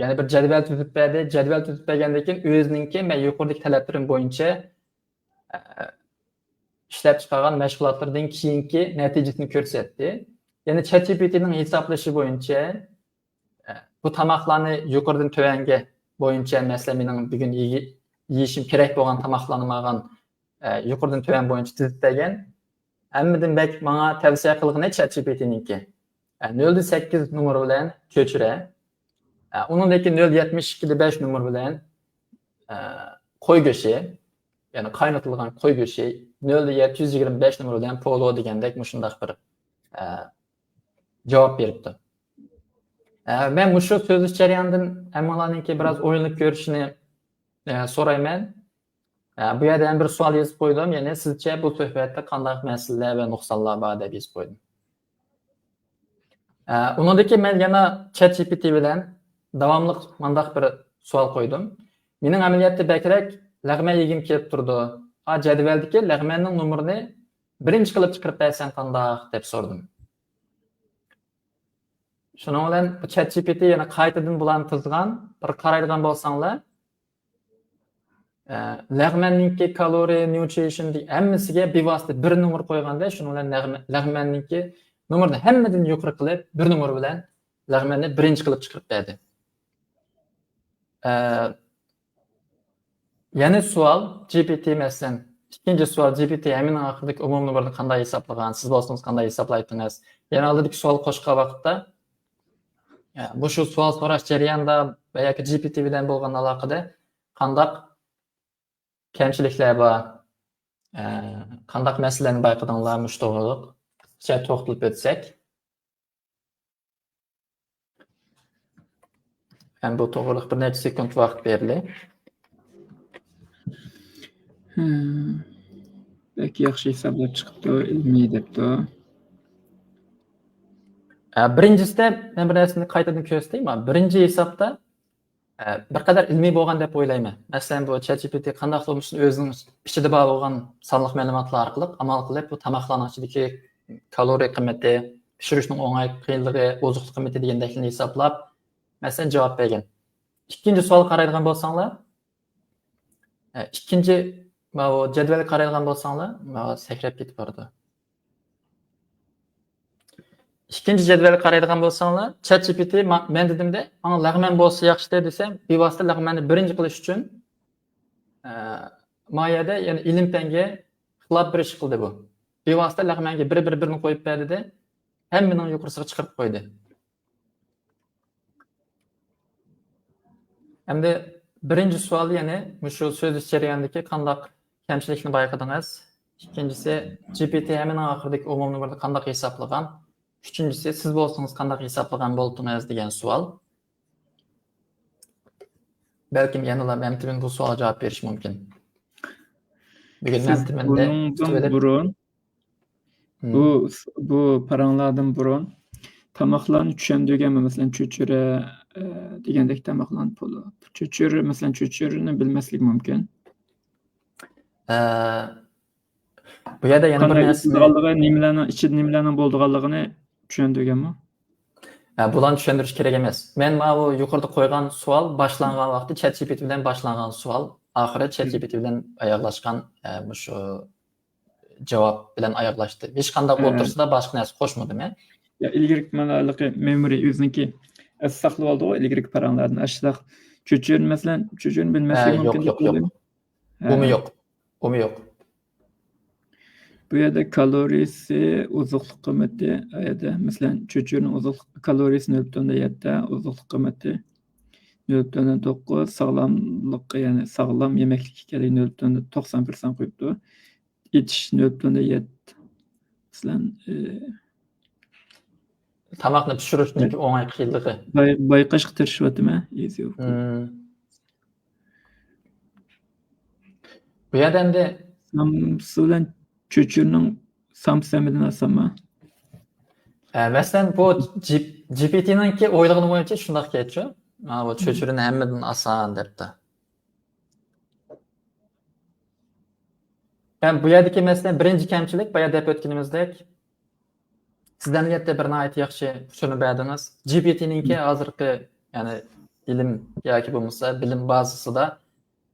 يەنى بىر جەدۋەل تۈزۈپ بەردى. جەدۋەل تۈزۈپ بەرگەندىن كېيىن ئۆزىنىڭكى مەن يۇقىرىدىكى تەلەپلىرىم بويىچە، ئە، ئىشلەپ چىقارغان مەشغۇلاتلىرىدىن كېيىنكى نەتىجىسىنى كۆرسەتتى. يەنى چات جى پى تى نىڭ ھېسابلىشى بويىچە، ئە، بۇ تاماقلارنى يۇقىرىدىن تۆۋەنگە بويىچە، مەسىلەن، مېنىڭ بۈگۈن يېگى-، يېيىشىم كېرەك بولغان تاماقلارنى ماڭا، ئە، يۇقىرىدىن تۆۋەن بويىچە تىزىپ بەرگەن. ھەممىدىن بەك ماڭا تەۋسىيە قىلغىنى چات جى پى تى نىڭكى. ئە، نۆلدە سەككىز نومۇر بىلەن چۆچۈرە. ئە، ئۇنىڭدىن كېيىن نۆل يەتمىش ئىككىدە بەش نومۇر بىلەن، ئە، قوي گۆشى، يەنى قاينىتىلغان قوي گۆشى، نۆلدە يەتتە يۈز يىگىرمە بەش نومۇر بىلەن پولۇ دېگەندەك مۇشۇنداق بىر، ئە، جاۋاب بېرىپتۇ. ئە، مەن مۇشۇ سۆزلىشىش جەريانىدىن ھەممىڭلارنىڭكى بىراز ئويلىنىپ كۆرۈشىنى، ئە، سورايمەن. ئە، بۇ يەردە يەنە بىر سوئال يېزىپ قويدۇم، يەنى سىزچە بۇ سۆھبەتتە قانداق مەسىلىلەر ۋە نۇقسانلار بار دەپ يېزىپ قويدۇم. ئە، ئۇنىڭدىن كېيىن مەن يەنە چات جى پى تى بىلەن داۋاملىق مانداق بىر سوئال قويدۇم. مېنىڭ ئەمەلىيەتتە بەكرەك لەغمەن يېگۈم كېلىپ تۇرىدۇ. ئا، جەدۋەلدىكى لەغمەننىڭ نومۇرىنى بىرىنچى قىلىپ چىقىرىپ بەرسەڭ قانداق؟ دەپ سورىدىم. شۇنىڭ بىلەن بۇ چات جى پى تى يەنە قايتىدىن بۇلارنى تىزغان، بىر قارايدىغان بولساڭلار، ئە، لەغمەننىڭكى كالورى، نيۇترىشن دېگەن ھەممىسىگە بىۋاسىتە بىر نومۇر قويغاندا، شۇنىڭ بىلەن لەغمە-، لەغمەننىڭكى نومۇرىنى ھەممىدىن يۇقىرى قىلىپ، بىر نومۇر بىلەن لەغمەننى بىرىنچى قىلىپ چىقىرىپ بەردى. ئە، يەنە سوئال، جى پى تى مەسىلەن، ئىككىنچى سوئال، جى پى تى ھەممىنىڭ ئاخىرىدىكى ئومۇمىي نومۇرنى قانداق ھېسابلىغان؟ سىز بولسىڭىز قانداق ھېسابلايتتىڭىز؟ يەنە ئالدىدىكى سوئال قوشقان ۋاقىتتا، ئە، مۇشۇ سوئال سوراش جەريانىدا ۋە ياكى جى پى تى بىلەن بولغان ئالاقىدە قانداق كەمچىلىكلەر بار؟ ئە، قانداق مەسىلىلەرنى بايقىدىڭلار؟ مۇشۇ توغرىلىق قىسقىچە توختىلىپ ئۆتسەك. ھەم بۇ توغرىلىق بىر نەچچە سېكۇنت ۋاقىت بېرىلى. ھىم. بەك ياخشى ھېسابلاپ چىقىپتۇ، ئىلمىي دەپتۇ. ئە، بىرىنچىسىدە مەن بىر نەرسىنى قايتىدىن كۆرسىتەي. مانا بىرىنچى ھېسابتا، ئە، بىر قەدەر ئىلمىي بولغان دەپ ئويلايمەن. مەسىلەن، بۇ چات جى پى تى قانداقلا بولمىسۇن، ئۆزىنىڭ ئىچىدە بار بولغان سانلىق مەلۇماتلار ئارقىلىق ئامال قىلىپ، بۇ تاماقلارنىڭ ئىچىدىكى كالورىيە قىممىتى، پىشۇرۇشنىڭ ئوڭاي قىيىنلىقى، ئوزۇقلۇق قىممىتى دېگەندەكلەرنى ھېسابلاپ، مەسىلەن، جاۋاب بەرگەن. ئىككىنچى سوئالغا قارايدىغان بولساڭلار، ئە، ئىككىنچى ماۋۇ جەدۋەلگە قارايدىغان بولساڭلار، ماۋۇ سەكرەپ كېتىپ بارىدۇ. ئىككىنچى جەدۋەلگە قارايدىغان بولساڭلار، چات جى پى تى ما-، مەن دېدىمدە، ماڭا لەغمەن بولسا ياخشىدى دېسەم، بىۋاسىتە لەغمەننى بىرىنچى قىلىش ئۈچۈن، ئە، ما يەردە يەنە ئىلىم پەنگە خىلاپ بىر ئىش قىلدى بۇ. بىۋاسىتە لەغمەنگە بىر، بىر، بىرنى قويۇپ بەردى-دە، ھەممىنىڭ يۇقىرىسىغا چىقىرىپ قويدى. ئەمدى بىرىنچى سوئال يەنى مۇشۇ سۆزلىشىش جەريانىدىكى قانداق كەمچىلىكنى بايقىدىڭىز؟ ئىككىنچىسى، جى پى تى ھەممىنىڭ ئاخىرىدىكى ئومۇمىي نومۇرنى قانداق ھېسابلىغان؟ ئۈچىنچىسى، سىز بولسىڭىز قانداق ھېسابلىغان بولدىڭىز دېگەن سوئال. بەلكىم يەنىلا مەمتىمىن بۇ سوئالغا جاۋاب بېرىشى مۇمكىن. بۈگۈن سىز مەمتىمىندە بۇنىڭدىن كۈتۈۋېلىپ، بۇرۇن، مم. بۇ، بۇ پاراڭلاردىن بۇرۇن تاماقلارنى چۈشەندۈرگەنمۇ، مەسىلەن، چۆچۈرە، ئە، دېگەندەك تاماقلارنى پولۇ. چۆچۈرە، مەسىلەن، چۆچۈرىنى بىلمەسلىك مۇمكىن. ئە، بۇ يەردە يەنە بىر قانداق نەرسىنى، ئېتىلىدىغانلىقى، نېمىلەرنىڭ ئىچىدە نېمىلەرنىڭ بولىدىغانلىقىنى چۈشەندۈرگەنمۇ؟ ئە، بۇلارنى چۈشەندۈرۈش كېرەك ئەمەس. مەن ماۋۇ يۇقىرىدا قويغان سوئال باشلانغان ۋاقتى چات جى پى تى بىلەن باشلانغان سوئال، ئاخىرى چات جى پى تى بىلەن ئاياغلاشقان، ئە، مۇشۇ جاۋاب بىلەن ئاياغلاشتى. ھېچقانداق ئە. ئوتتۇرىسىدا باشقا نەرسە قوشمىدىم، ھە؟ يا، ئىلگىرىكى مانا ھېلىقى مېمورى ئۆزىنىڭكى ئەستە ساقلىۋالدىغۇ، ئىلگىرىكى پاراڭلاردىن. ئاشۇنداق چۆچۈرىنى، مەسىلەن، چۆچۈرىنى بىلمەسلىكى ھە، يوق، مۇمكىن دەپ يوق، يوق. ئويلايمەن. ھە. ئۇمۇ يوق. ئۇمۇ يوق. بۇ يەردە كالورىيىسى، ئوزۇقلۇق قىممىتى، ئۇ يەردە، مەسىلەن، چۆچۈرىنىڭ ئوزۇقلۇق كالورىيىسى نۆل پۈتۈن ئوندىن يەتتە، ئوزۇقلۇق قىممىتى نۆل پۈتۈن ئوندىن توققۇز، ساغلاملىق، يەنى ساغلام يېمەكلىك ئىكەنلىكى نۆل پۈتۈن ئوندىن توقسان پىرسەنت قويۇپتۇ. ئېتىش نۆل پۈتۈن ئوندىن يەتتە. مەسىلەن، ئى، تاماقنى پىشۇرۇشنىڭكى ئوڭاي قىيىنلىقى. باي-، بايقاشقا تىرىشىۋاتىمەن. ئىزى يوق. مم. بۇ يەردە ئەمدى سامسا بىلەن چۆچۈرىنىڭ سامسا ھەممىدىن ئاسانمۇ؟ ئە، مەسىلەن، بۇ جى-، جى پى تى نىڭكى ئويلىغىنى بويىچە شۇنداق گەپچۇ. مانا بۇ چۆچۈرىنى ھەممىدىن ئاسان دەپتۇ. يەنى بۇ يەردىكى مەسىلە، بىرىنچى كەمچىلىك، بايا دەپ ئۆتكىنىمىزدەك، سىز ئەمەلىيەتتە بىر ناھايىتى ياخشى ئۇچۇرنى بەردىڭىز. جى پى تى نىڭكى ھازىرقى، يەنى بىلىم ياكى بولمىسا بىلىم بازىسىدا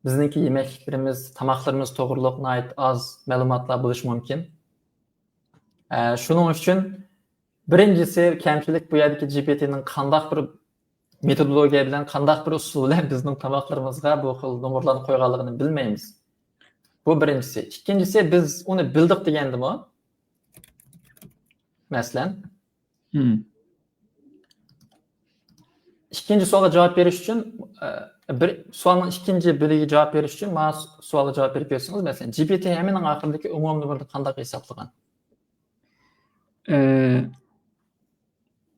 بىزنىڭكى يېمەكلىكلىرىمىز، تاماقلىرىمىز توغرۇلۇق ناھايىتى ئاز مەلۇماتلار بولۇشى مۇمكىن. ئە، شۇنىڭ ئۈچۈن بىرىنچىسى، كەمچىلىك بۇ يەردىكى جى پى تى نىڭ قانداق بىر مېتودولوگىيە بىلەن، قانداق بىر ئۇسۇل بىلەن بىزنىڭ تاماقلىرىمىزغا بۇ خىل نومۇرلارنى قويغانلىقىنى بىلمەيمىز. بۇ بىرىنچىسى. ئىككىنچىسى، بىز ئۇنى بىلدۇق دېگەندىمۇ، مەسىلەن، Hmm. ئىككىنچى سوئالغا جاۋاب بېرىش ئۈچۈن، ئە، بىر سوئالنىڭ ئىككىنچى بۆلىكىگە جاۋاب بېرىش ئۈچۈن مانا سوئالغا جاۋاب بېرىپ بەرسىڭىز، مەسىلەن، جى پى تى ھەممىنىڭ ئاخىرىدىكى ئومۇمىي نومۇرنى قانداق ھېسابلىغان؟ ئە،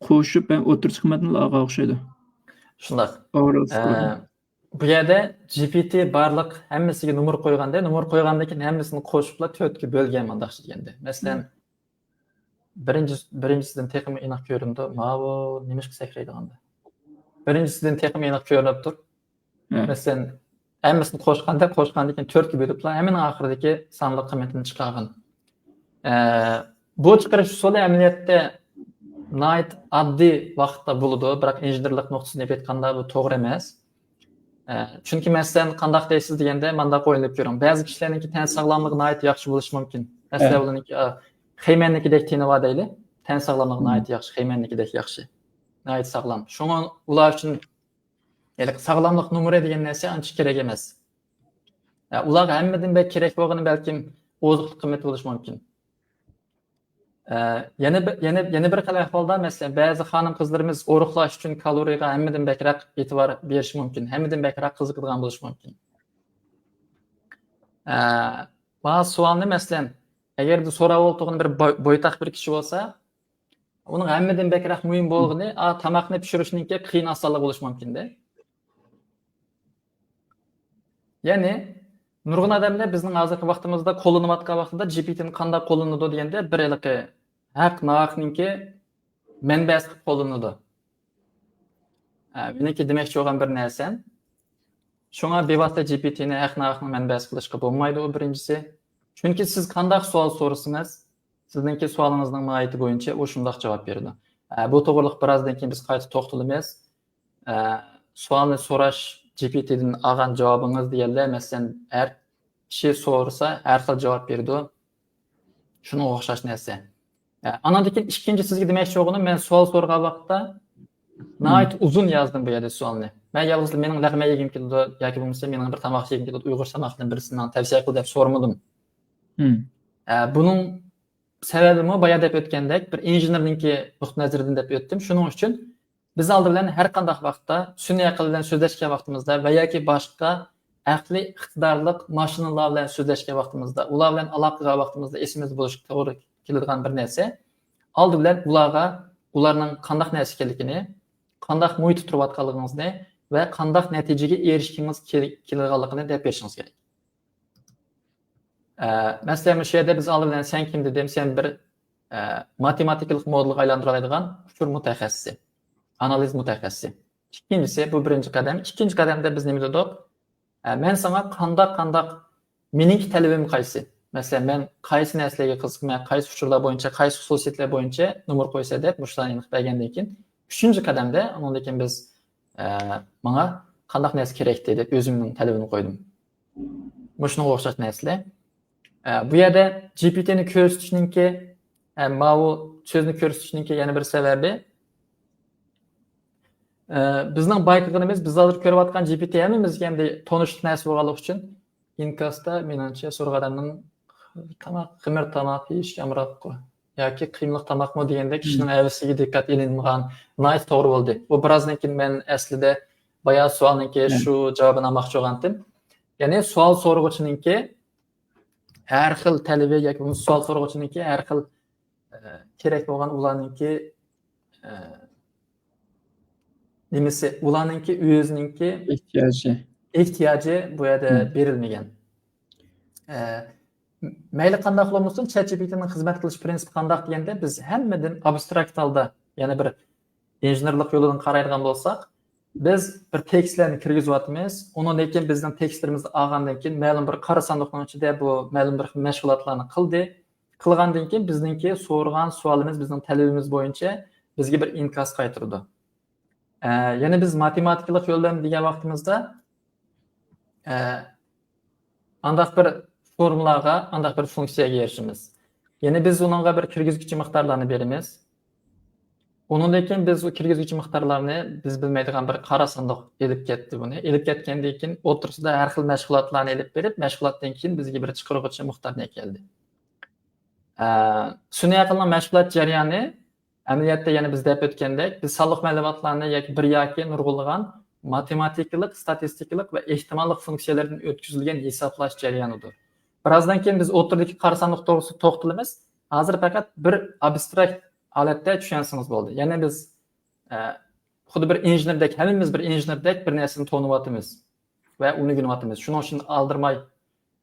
قوشۇپ ھەم ئوتتۇرىسى قىممەتنى ئالغان ئوخشايدۇ. شۇنداق. ئوۋرال ئە، بۇ يەردە جى پى تى بارلىق ھەممىسىگە نومۇر قويغاندا، نومۇر قويغاندىن كېيىن ھەممىسىنى قوشۇپلا تۆتكە بۆلگەن مۇنداقچە دېگەندە. مەسىلەن، بىرىنچى، بىرىنچىسىدىن تېخىمۇ ئېنىق كۆرۈنىدۇ. ماۋۇ نېمىشقا سەكرەيدىغاندا؟ بىرىنچىسىدىن تېخىمۇ ئېنىق كۆرۈنۈپ تۇر. ھە. مەسىلەن، ھەممىسىنى قوشقاندا، قوشقاندىن كېيىن تۆتكە بۆلۈپلا ھەممىنىڭ ئاخىرىدىكى سانلىق قىممىتىنى چىقارغان. ئە، بۇ چىقىرىش ئۇسۇلى ئەمەلىيەتتە ناھايىتى ئاددىي ۋاقىتتا بولىدۇ، بىراق ئىنژېنېرلىق نۇقتىسىدىن ئېلىپ ئېيتقاندا بۇ توغرا ئەمەس. ئە، چۈنكى مەسىلەن، قانداق دەيسىز دېگەندە، مانداق ئويلىنىپ كۆرۈڭ. بەزى كىشىلەرنىڭكى تەن ساغلاملىقى ناھايىتى ياخشى بولۇشى مۇمكىن. مەسىلەن، ھە. ئۇلارنىڭكى، ئە، خېمەننىكىدەك تېنى بار دەيلى. تەن ساغلاملىقى مم. ناھايىتى ياخشى، خېمەننىكىدەك ياخشى. ناھايىتى ساغلام. شۇڭا ئۇلار ئۈچۈن ھېلىقى ساغلاملىق نومۇرى دېگەن نەرسە ئانچە كېرەك ئەمەس. ئە، ئۇلارغا ھەممىدىن بەك كېرەك بولغىنى بەلكىم ئوزۇقلۇق قىممىتى بولۇشى مۇمكىن. ئە، يەنە بىر، يەنە، يەنە بىر خىل ئەھۋالدا، مەسىلەن، بەزى خانىم قىزلىرىمىز ئورۇقلاش ئۈچۈن كالورىيەگە ھەممىدىن بەكرەك ئېتىبار بېرىشى مۇمكىن، ھەممىدىن بەكرەك قىزىقىدىغان بولۇشى مۇمكىن. ئە، مانا سوئالنى، مەسىلەن، ئەگەردە سوراۋاتقان بىر بوي-، بويتاق بىر كىشى بولسا، ئۇنىڭ ھەممىدىن بەكرەك مۇھىم بولغىنى، ئا، تاماقنى پىشۇرۇشنىڭكى قىيىن ئاسانلىقى بولۇشى مۇمكىندە. يەنى، نۇرغۇن ئادەملەر بىزنىڭ ھازىرقى ۋاقتىمىزدا قوللىنىۋاتقان ۋاقتىدا جى پى تىنى قانداق قوللىنىدۇ دېگەندە، بىر ھېلىقى ھەق ناھەقنىڭكى مەنبەسى قىلىپ قوللىنىدۇ. ئە، مېنىڭكى دېمەكچى بولغان بىر نەرسەم، شۇڭا بىۋاسىتە جى پى تىنى ھەق ناھەقنىڭ مەنبەسى قىلىشقا بولمايدۇ، ئۇ بىرىنچىسى. چۈنكى سىز قانداق سوئال سورىسىڭىز، سىزنىڭكى سوئالىڭىزنىڭ ماھىيىتى بويىچە ئۇ شۇنداق جاۋاب بېرىدۇ. ئە، بۇ توغرىلىق بىرازدىن كېيىن بىز قايتا توختىلىمىز. ئە، سوئالنى سوراش، جى پى تىدىن ئالغان جاۋابىڭىز دېگەنلەر، مەسىلەن، ھەر كىشى سورىسا، ھەر خىل جاۋاب بېرىدۇ. شۇنىڭغا ئوخشاش نەرسە. ئە، ئاناندىن كېيىن ئىككىنچى سىزگە دېمەكچى بولغىنىم، مەن سوئال سورىغان ۋاقىتتا ناھايىتى ئۇزۇن يازدىم بۇ يەردە سوئالنى. مەن يالغۇز مېنىڭ لەغمەن يېگۈم كېلىدۇ ياكى بولمىسا مېنىڭ بىر تاماق يېگۈم كېلىدۇ، ئۇيغۇرچە تاماقتىن بىرسىنى ماڭا تەۋسىيە قىل دەپ سورىمىدىم. مم. ئە، بۇنىڭ سەۋەبىمۇ بايا دەپ ئۆتكەندەك بىر ئىنژېنېرنىڭكى نۇقتىئى نەزىرىدىن دەپ ئۆتتۈم. شۇنىڭ ئۈچۈن بىز ئالدى بىلەن ھەر قانداق ۋاقىتتا سۈنئىي ئەقىل بىلەن سۆزلەشكەن ۋاقتىمىزدا ۋە ياكى باشقا ئەقلىي ئىقتىدارلىق ماشىنىلار بىلەن سۆزلەشكەن ۋاقتىمىزدا، ئۇلار بىلەن ئالاقە قىلغان ۋاقتىمىزدا ئېسىمىزدە بولۇشقا توغرا كېلىدىغان بىر نەرسە، ئالدى بىلەن ئۇلارغا ئۇلارنىڭ قانداق نەرسە ئىكەنلىكىنى، قانداق مۇھىتتا تۇرۇۋاتقانلىقىڭىزنى ۋە قانداق نەتىجىگە ئېرىشكىڭىز كېل-، كېلىدىغانلىقىنى دەپ بېرىشىڭىز كېرەك. ئە، مەسىلەن، مۇشۇ يەردە بىز ئالدى بىلەن سەن كىم دېدىم، سەن بىر، ئە، ماتېماتىكىلىق مودېلغا ئايلاندۇرالايدىغان ئۇچۇر مۇتەخەسسىسى، ئانالىز مۇتەخەسسىسى. ئىككىنچىسى، بۇ بىرىنچى قەدەم. ئىككىنچى قەدەمدە بىز نېمە دېدۇق؟ ئە، مەن ساڭا قانداق، قانداق، مېنىڭكى تەلىپىم قايسى؟ مەسىلەن، مەن قايسى نەرسىلەرگە قىزىقىمەن، قايسى ئۇچۇرلار بويىچە، قايسى خۇسۇسىيەتلەر بويىچە نومۇر قويسا دەپ، مۇشۇلارنى ئېنىق بەرگەندىن كېيىن، ئۈچىنچى قەدەمدە، ئۇنىڭدىن كېيىن بىز، ئە، ماڭا قانداق نەرسە كېرەكتى دەپ ئۆزۈمنىڭ تەلىپىمنى قويدۇم. مۇشۇنىڭغا ئوخشاش نەرسىلەر. ئە، بۇ يەردە جى پى تىنى كۆرسىتىشنىڭكى، ئە، ماۋۇ سۆزنى كۆرسىتىشنىڭكى يەنە بىر سەۋەبى، ئە، بىزنىڭ بايقىغىنىمىز، بىز ھازىر كۆرۈۋاتقان جى پى تى ھەممىمىزگە ئەمدى تونۇشلۇق نەرسە بولغانلىقى ئۈچۈن، ئىنكاستا، مېنىڭچە، سورىغان ئادەمنىڭ تاماق، خېمىر تاماق يېيىشكە ئامراققۇ ياكى قىيمىلىق تاماقمۇ دېگەندەك كىشىنىڭ ھەۋىسىگە دىققەت ئېلىنمىغان، ناھايىتى توغرا بولدى. بۇ بىرازدىن كېيىن مەن ئەسلىدە بايا سوئالنىڭكى شۇ جاۋابىنى ئالماقچى بولغانتىم. يەنى سوئال سورىغۇچىنىڭكى ھەر خىل تەلىپى ياكى بولمىسا سوئال سورىغۇچىنىڭكى ھەر خىل، ئە، كېرەك بولغان ئۇلارنىڭكى، ئە، نېمىسى، ئۇلارنىڭكى ئۆزىنىڭكى ئېھتىياجى. ئېھتىياجى بۇ يەردە مم. بېرىلمىگەن. ئە، مەيلى قانداق بولمىسۇن، چات جى پى تىنىڭ خىزمەت قىلىش پىرىنسىپى قانداق دېگەندە، بىز ھەممىدىن ئابستراكت ھالدا، يەنى بىر ئىنژېنېرلىق يولىدىن قارايدىغان بولساق، بىز بىر تېكىستلەرنى كىرگۈزۈۋاتىمىز. ئۇنىڭدىن كېيىن بىزنىڭ تېكىستلىرىمىزنى ئالغاندىن كېيىن مەلۇم بىر قارا ساندۇقنىڭ ئىچىدە بۇ مەلۇم بىر خىل مەشغۇلاتلارنى قىلدى. قىلغاندىن كېيىن بىزنىڭكى سورىغان سوئالىمىز، بىزنىڭ تەلىپىمىز بويىچە بىزگە بىر ئىنكاس قايتۇرىدۇ. ئە، يەنە بىز ماتېماتىكىلىق يول بىلەن دېگەن ۋاقتىمىزدا، ئە، ئانداق بىر فورمۇلاغا، ئانداق بىر فۇنكسىيەگە ئېرىشىمىز. يەنى بىز ئۇنىڭغا بىر كىرگۈزگۈچى مىقدارلارنى بېرىمىز. ئۇنىڭدىن كېيىن بىز ئۇ كىرگۈزگۈچى مىقدارلارنى بىز بىلمەيدىغان بىر قارا ساندۇق ئېلىپ كەتتى بۇنى. ئېلىپ كەتكەندىن كېيىن ئوتتۇرىسىدا ھەر خىل مەشغۇلاتلارنى ئېلىپ بېرىپ، مەشغۇلاتتىن كېيىن بىزگە بىر چىقارغۇچى مىقدارنى ئەكەلدى. ئە، سۈنئىي ئەقىلنىڭ مەشغۇلات جەريانى ئەمەلىيەتتە يەنە بىز دەپ ئۆتكەندەك، بىز سانلىق مەلۇماتلارنى ياكى بىر ياكى نۇرغۇنلىغان ماتېماتىكىلىق، ستاتىستىكىلىق ۋە ئېھتىماللىق فۇنكسىيەلەردىن ئۆتكۈزۈلگەن ھېسابلاش جەريانىدۇر. بىرازدىن كېيىن بىز ئوتتۇرىدىكى قارا ساندۇق توغرىسىدا توختىلىمىز. ھازىر پەقەت بىر ئابستراكت ھالەتتە چۈشەنسىڭىز بولدى. يەنى بىز، ئە، خۇددى بىر ئىنژېنېردەك، ھەممىمىز بىر ئىنژېنېردەك بىر نەرسىنى تونۇۋاتىمىز ۋە ئۆگىنىۋاتىمىز. شۇنىڭ ئۈچۈن ئالدىرىماي،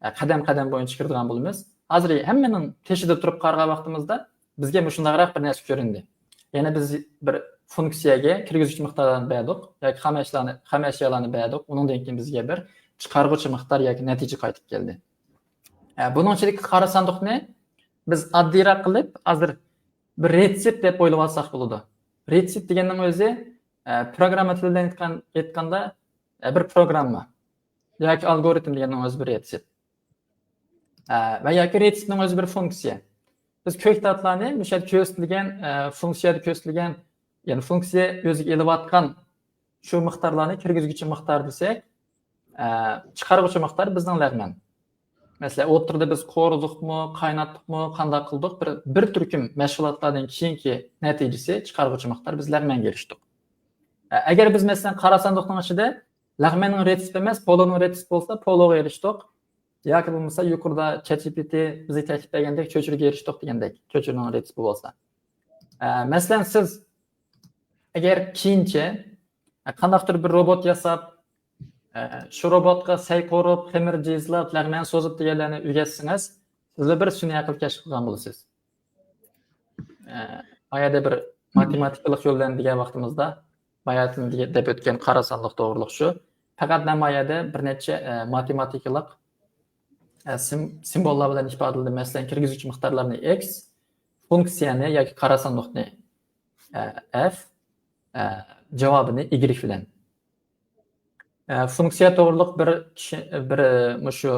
ئە، قەدەم-قەدەم بويىچە كىرىدىغان بولىمىز. ھازىر ھەممىنىڭ تېشىدا تۇرۇپ قارىغان ۋاقتىمىزدا بىزگە مۇشۇنداقراق بىر نەرسە كۆرۈندى. يەنى بىز بىر فۇنكسىيەگە كىرگۈزگۈچى مىقدارلارنى بەردۇق ياكى خام ئەشيالارنى، خام ئەشيالارنى بەردۇق. ئۇنىڭدىن كېيىن بىزگە بىر چىقارغۇچى مىقدار ياكى نەتىجە قايتىپ كەلدى. ئە، بۇنىڭ ئىچىدىكى قارا ساندۇقنى بىز ئاددىيراق قىلىپ، ھازىر بىر رېتسېپت دەپ ئويلىۋالساق بولىدۇ. رېتسېپت دېگەننىڭ ئۆزى، ئە، پروگرامما تىلى بىلەن ئېيتقان-، ئېيتقاندا، ئە، بىر پروگرامما ياكى ئالگورىتم دېگەننىڭ ئۆزى بىر رېتسېپت. ئە، ۋە ياكى رېتسېپتنىڭ ئۆزى بىر فۇنكسىيە. بىز كۆكتاتلارنى مۇشۇ يەردە كۆرسىتىلگەن، ئە، فۇنكسىيەدە كۆرسىتىلگەن، يەنى فۇنكسىيە ئۆزىگە ئېلىۋاتقان شۇ مىقدارلارنى كىرگۈزگۈچى مىقدار دېسەك، ئە، چىقارغۇچى مىقدار بىزنىڭ لەغمەن. مەسىلەن، ئوتتۇرىدا بىز قورۇدۇقمۇ، قايناتتۇقمۇ، قانداق قىلدۇق؟ بىر، بىر تۈركۈم مەشغۇلاتلاردىن كېيىنكى نەتىجىسى، چىقارغۇچى مىقدار بىز لەغمەنگە ئېرىشتۇق. ئە، ئەگەر بىز، مەسىلەن، قارا ساندۇقنىڭ ئىچىدە لەغمەننىڭ رېتسېپى ئەمەس، پولونىڭ رېتسېپى بولسا، پولوغا ئېرىشتۇق. ياكى بولمىسا يۇقىرىدا چات جى پى تى بىزگە تەكلىپ بەرگەندەك چۆچۈرىگە ئېرىشتۇق دېگەندەك، چۆچۈرىنىڭ رېتسېپى بولسا. ئە، مەسىلەن، سىز ئەگەر كېيىنچە، ئە، قانداقتۇر بىر روبوت ياساپ، ئە، شۇ روبوتقا سەي قورۇپ، خېمىر جىزلاپ، لەغمەن سوزۇپ دېگەنلەرنى ئۆگەتسىڭىز، سىزلا بىر سۈنئىي ئەقىل كەشىپ قىلغان بولىسىز. ئە، ما يەردە بىر ماتېماتىكىلىق يول بىلەن دېگەن ۋاقتىمىزدا، باياتىن دېگە-، دەپ ئۆتكەن قارا ساندۇق توغرۇلۇق شۇ. پەقەت مەن ما يەردە بىر نەچچە، ئە، ماتېماتىكىلىق، ئە، سىم-، سىمۋوللار بىلەن ئىپادىلىدىم. مەسىلەن، كىرگۈزگۈچى مىقدارلارنى ئېكس، فۇنكسىيەنى ياكى قارا ساندۇقنى، ئە، ئەف، ئە، جاۋابىنى ئىگرېك بىلەن. ئە، فۇنكسىيە توغرۇلۇق بىر كىشى، بىر، مۇشۇ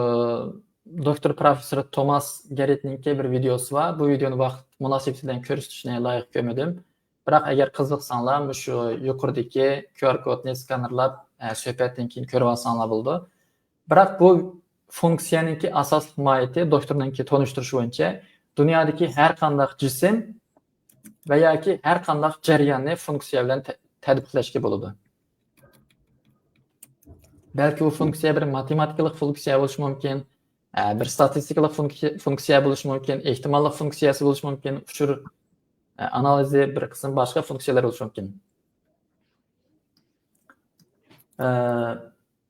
دوكتور پروفېسسور توماس گېررىتنىڭكى بىر ۋىدېئوسى بار. بۇ ۋىدېئونى ۋاقىت مۇناسىۋىتى بىلەن كۆرسىتىشنى لايىق كۆرمىدىم. بىراق ئەگەر قىزىقساڭلار، مۇشۇ يۇقىرىدىكى كيۇ ئار كودنى سكانېرلاپ، ئە، سۆھبەتتىن كېيىن كۆرۈۋالساڭلار بولىدۇ. بىراق بۇ فۇنكسىيەنىڭكى ئاساسلىق ماھىيىتى، دوكتورنىڭكى تونۇشتۇرۇشى بويىچە، دۇنيادىكى ھەر قانداق جىسىم ۋە ياكى ھەر قانداق جەرياننى فۇنكسىيە بىلەن تە-، تەرىپلەشكە بولىدۇ. بەلكى ئۇ فۇنكسىيە بىر ماتېماتىكىلىق فۇنكسىيە بولۇشى مۇمكىن، ئە، بىر ستاتىستىكىلىق فۇنكسىيە، فۇنكسىيە بولۇشى مۇمكىن، ئېھتىماللىق فۇنكسىيەسى بولۇشى مۇمكىن، ئۇچۇر، ئە، ئانالىزى، بىر قىسىم باشقا فۇنكسىيەلەر بولۇشى مۇمكىن. ئە،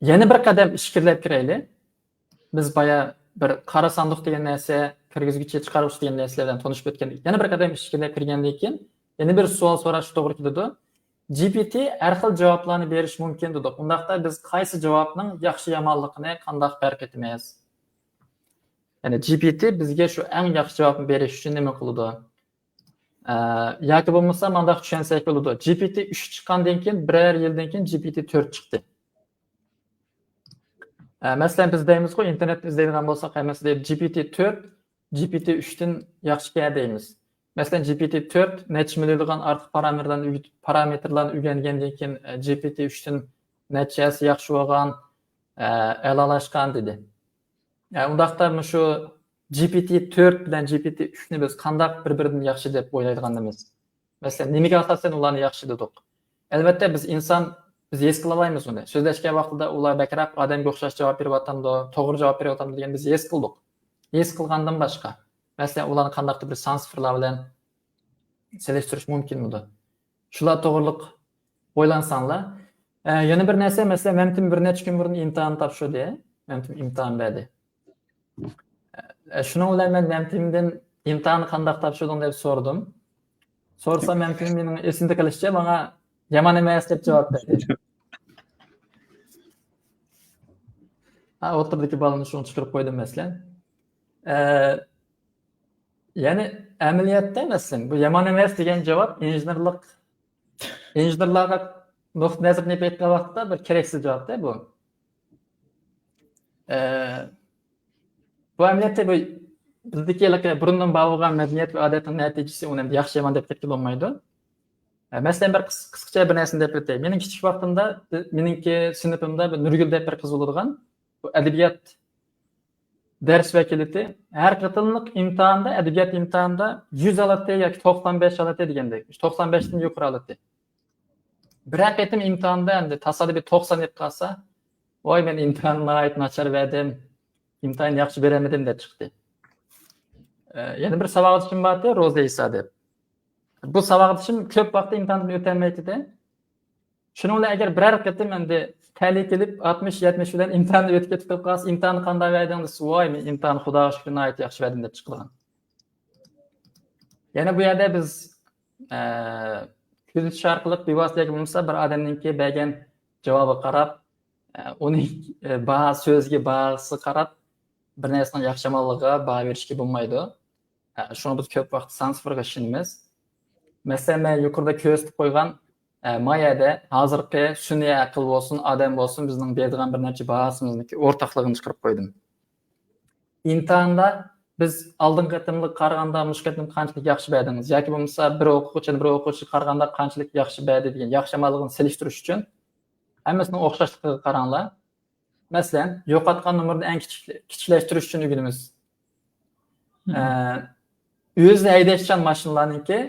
يەنە بىر قەدەم ئىچكىرىلەپ كىرەيلى. بىز بايا بىر قارا ساندۇق دېگەن نەرسە، كىرگۈزگۈچى، چىقارغۇچى دېگەن نەرسىلەر بىلەن تونۇشۇپ ئۆتكەن. يەنە بىر قەدەم ئىچكىرىلەپ كىرگەندىن كېيىن، يەنە بىر سوئال سوراش توغرا كېلىدۇ. جى پى تى ھەر خىل جاۋابلارنى بېرىشى مۇمكىن دېدۇق. ئۇنداقتا بىز قايسى جاۋابنىڭ ياخشى يامانلىقىنى قانداق پەرق ئېتىمىز؟ يەنى جى پى تى بىزگە شۇ ئەڭ ياخشى جاۋابنى بېرىش ئۈچۈن نېمە قىلىدۇ؟ ئە، ياكى بولمىسا مانداق چۈشەنسەك بولىدۇ. جى پى تى ئۈچ چىققاندىن كېيىن، بىرەر يىلدىن كېيىن جى پى تى تۆت چىقتى. ئە، مەسىلەن، بىز دەيمىزغۇ، ئىنتېرنېتتە ئىزدەيدىغان بولساق، ھەممىسى دەيدۇ، جى پى تى تۆت، جى پى تى ئۈچتىن ياخشىكەن دەيمىز. مەسىلەن، جى پى تى تۆت نەچچە مىليونلىغان ئارتۇق پارامېتىرلارنى ئۆگىتىپ، پارامېتىرلارنى ئۆگەنگەندىن كېيىن، ئە، جى پى تى ئۈچتىن نەچچە ھەسسە ياخشى بولغان، ئە، ئەلالاشقان دېدى. ئە، ئۇنداقتا مۇشۇ جى پى تى تۆت بىلەن جى پى تى ئۈچنى بىز قانداق بىر-بىرىدىن ياخشى دەپ ئويلايدىغىنىمىز؟ مەسىلەن، نېمىگە ئاساسەن ئۇلارنى ياخشى دېدۇق؟ ئەلۋەتتە، بىز ئىنسان، بىز ھېس قىلالايمىز ئۇنى. سۆزلەشكەن ۋاقتىدا ئۇلار بەكرەك ئادەمگە ئوخشاش جاۋاب بېرىۋاتامدۇ، توغرا جاۋاب بېرىۋاتامدۇ دېگەننى بىز ھېس قىلدۇق. ھېس قىلغاندىن باشقا، مەسىلەن، ئۇلارنى قانداقتۇر بىر سان سىفىرلار بىلەن سېلىشتۇرۇش مۇمكىنمىدۇ؟ شۇلار توغرىلىق ئويلانساڭلار. ئە، يەنە بىر نەرسە، مەسىلەن، مەمتىم بىر نەچچە كۈن بۇرۇن ئىمتىھان تاپشۇردى. مەمتىم ئىمتىھان بەردى. ئە، شۇنىڭ بىلەن مەن مەمتىمدىن «ئىمتىھاننى قانداق تاپشۇردۇڭ؟» دەپ سورىدىم. سورىسام، مەمتىم مېنىڭ ئېسىمدە قېلىشىچە ماڭا «يامان ئەمەس» دەپ جاۋاب بەردى. ھە، ئوتتۇرىدىكى بالىنى شۇنى چىقىرىپ قويدۇم، مەسىلەن. ئە، يەنى ئەمەلىيەتتە، مەسىلەن، بۇ يامان ئەمەس دېگەن جاۋاب ئىنژېنېرلىق، ئىنژېنېرلارغا نۇقتىئى نەزەردىن ئېلىپ ئېيتقان ۋاقىتتا بىر كېرەكسىز جاۋابتا بۇ. ئە، بۇ ئەمەلىيەتتە بۇ بىزدىكى ھېلىقى بۇرۇندىن بار بولغان مەدەنىيەت ۋە ئادەتنىڭ نەتىجىسى، ئۇنى ئەمدى ياخشى يامان دەپ كەتكىلى بولمايدۇ. ئە، مەسىلەن، بىر قىس-، قىسقىچە بىر نەرسىنى دەپ ئۆتەي. مېنىڭ كىچىك ۋاقتىمدا، مېنىڭكى سىنىپىمدا بىر نۇرگۈل دەپ بىر قىز بولىدىغان، بۇ ئەدەبىيات دەرس ۋەكىلىتى. ھەر قېتىملىق ئىمتىھاندا، ئەدەبىيات ئىمتىھانىدا يۈز ئالاتتى ياكى توقسان بەش ئالاتتى دېگەندەك. توقسان بەشتىن يۇقىرى ئالاتتى. بىرەر قېتىم ئىمتىھاندا ئەمدى تاسادىپىي توقسان ئېلىپ قالسا، ۋاي، مەن ئىمتىھاننى ناھايىتى ناچار بەردىم، ئىمتىھاننى ياخشى بېرەلمىدىم دەپ چىقتى. ئە، يەنە بىر ساۋاقدىشىم بارتى، روزا ئىسا دەپ. بۇ ساۋاقدىشىم كۆپ ۋاقىت ئىمتىھاندىن ئۆتەلمەيتتى. شۇنىڭ بىلەن ئەگەر بىرەر قېتىم ئەمدى تەلىيى كېلىپ، ئاتمىش، يەتمىش بىلەن ئىمتىھاندا ئۆتۈپ كېتىپ قالسا، ئىمتىھاننى قانداق بەردىڭ دېسە، ۋاي، مەن ئىمتىھاننى خۇداغا شۈكۈر، ناھايىتى ياخشى بەردىم دەپ چىقىدىغان. يەنە بۇ يەردە بىز، ئە، كۆزىتىش ئارقىلىق بىۋاسىتە ياكى بولمىسا بىر ئادەمنىڭكى بەرگەن جاۋابىغا قاراپ، ئە، ئۇنى، ئە، باھا، سۆزىگە، باھاسىغا قاراپ بىر نەرسىنىڭ ياخشى يامانلىقىغا باھا بېرىشكە بولمايدۇ. ئە، شۇڭا بىز كۆپ ۋاقىت سان سىفىرغا ئىشىنىمىز. مەسىلەن، مەن يۇقىرىدا كۆرسىتىپ قويغان، ئە، ما يەردە ھازىرقى سۈنئىي ئەقىل بولسۇن، ئادەم بولسۇن، بىزنىڭ بېرىدىغان بىر نەچچە باھاسىمىزنىڭكى ئورتاقلىقىنى چىقىرىپ قويدۇم. ئىمتىھاندا بىز ئالدىنقى قېتىملىققا قارىغاندا مۇشۇ قېتىم قانچىلىك ياخشى بەردىڭىز؟ ياكى بولمىسا بىر ئوقۇغۇچىنى بىر ئوقۇغۇچىغا قارىغاندا قانچىلىك ياخشى بەردى دېگەن ياخشى يامانلىقىنى سېلىشتۇرۇش ئۈچۈن ھەممىسىنىڭ ئوخشاشلىقىغا قاراڭلار. مەسىلەن، يوقاتقان نومۇرنى ئەڭ كىچىك-، كىچىكلەشتۈرۈش ئۈچۈن ئۆگىنىمىز. ئە، ئۆزى ھەيدەشچان ماشىنىلارنىڭكى،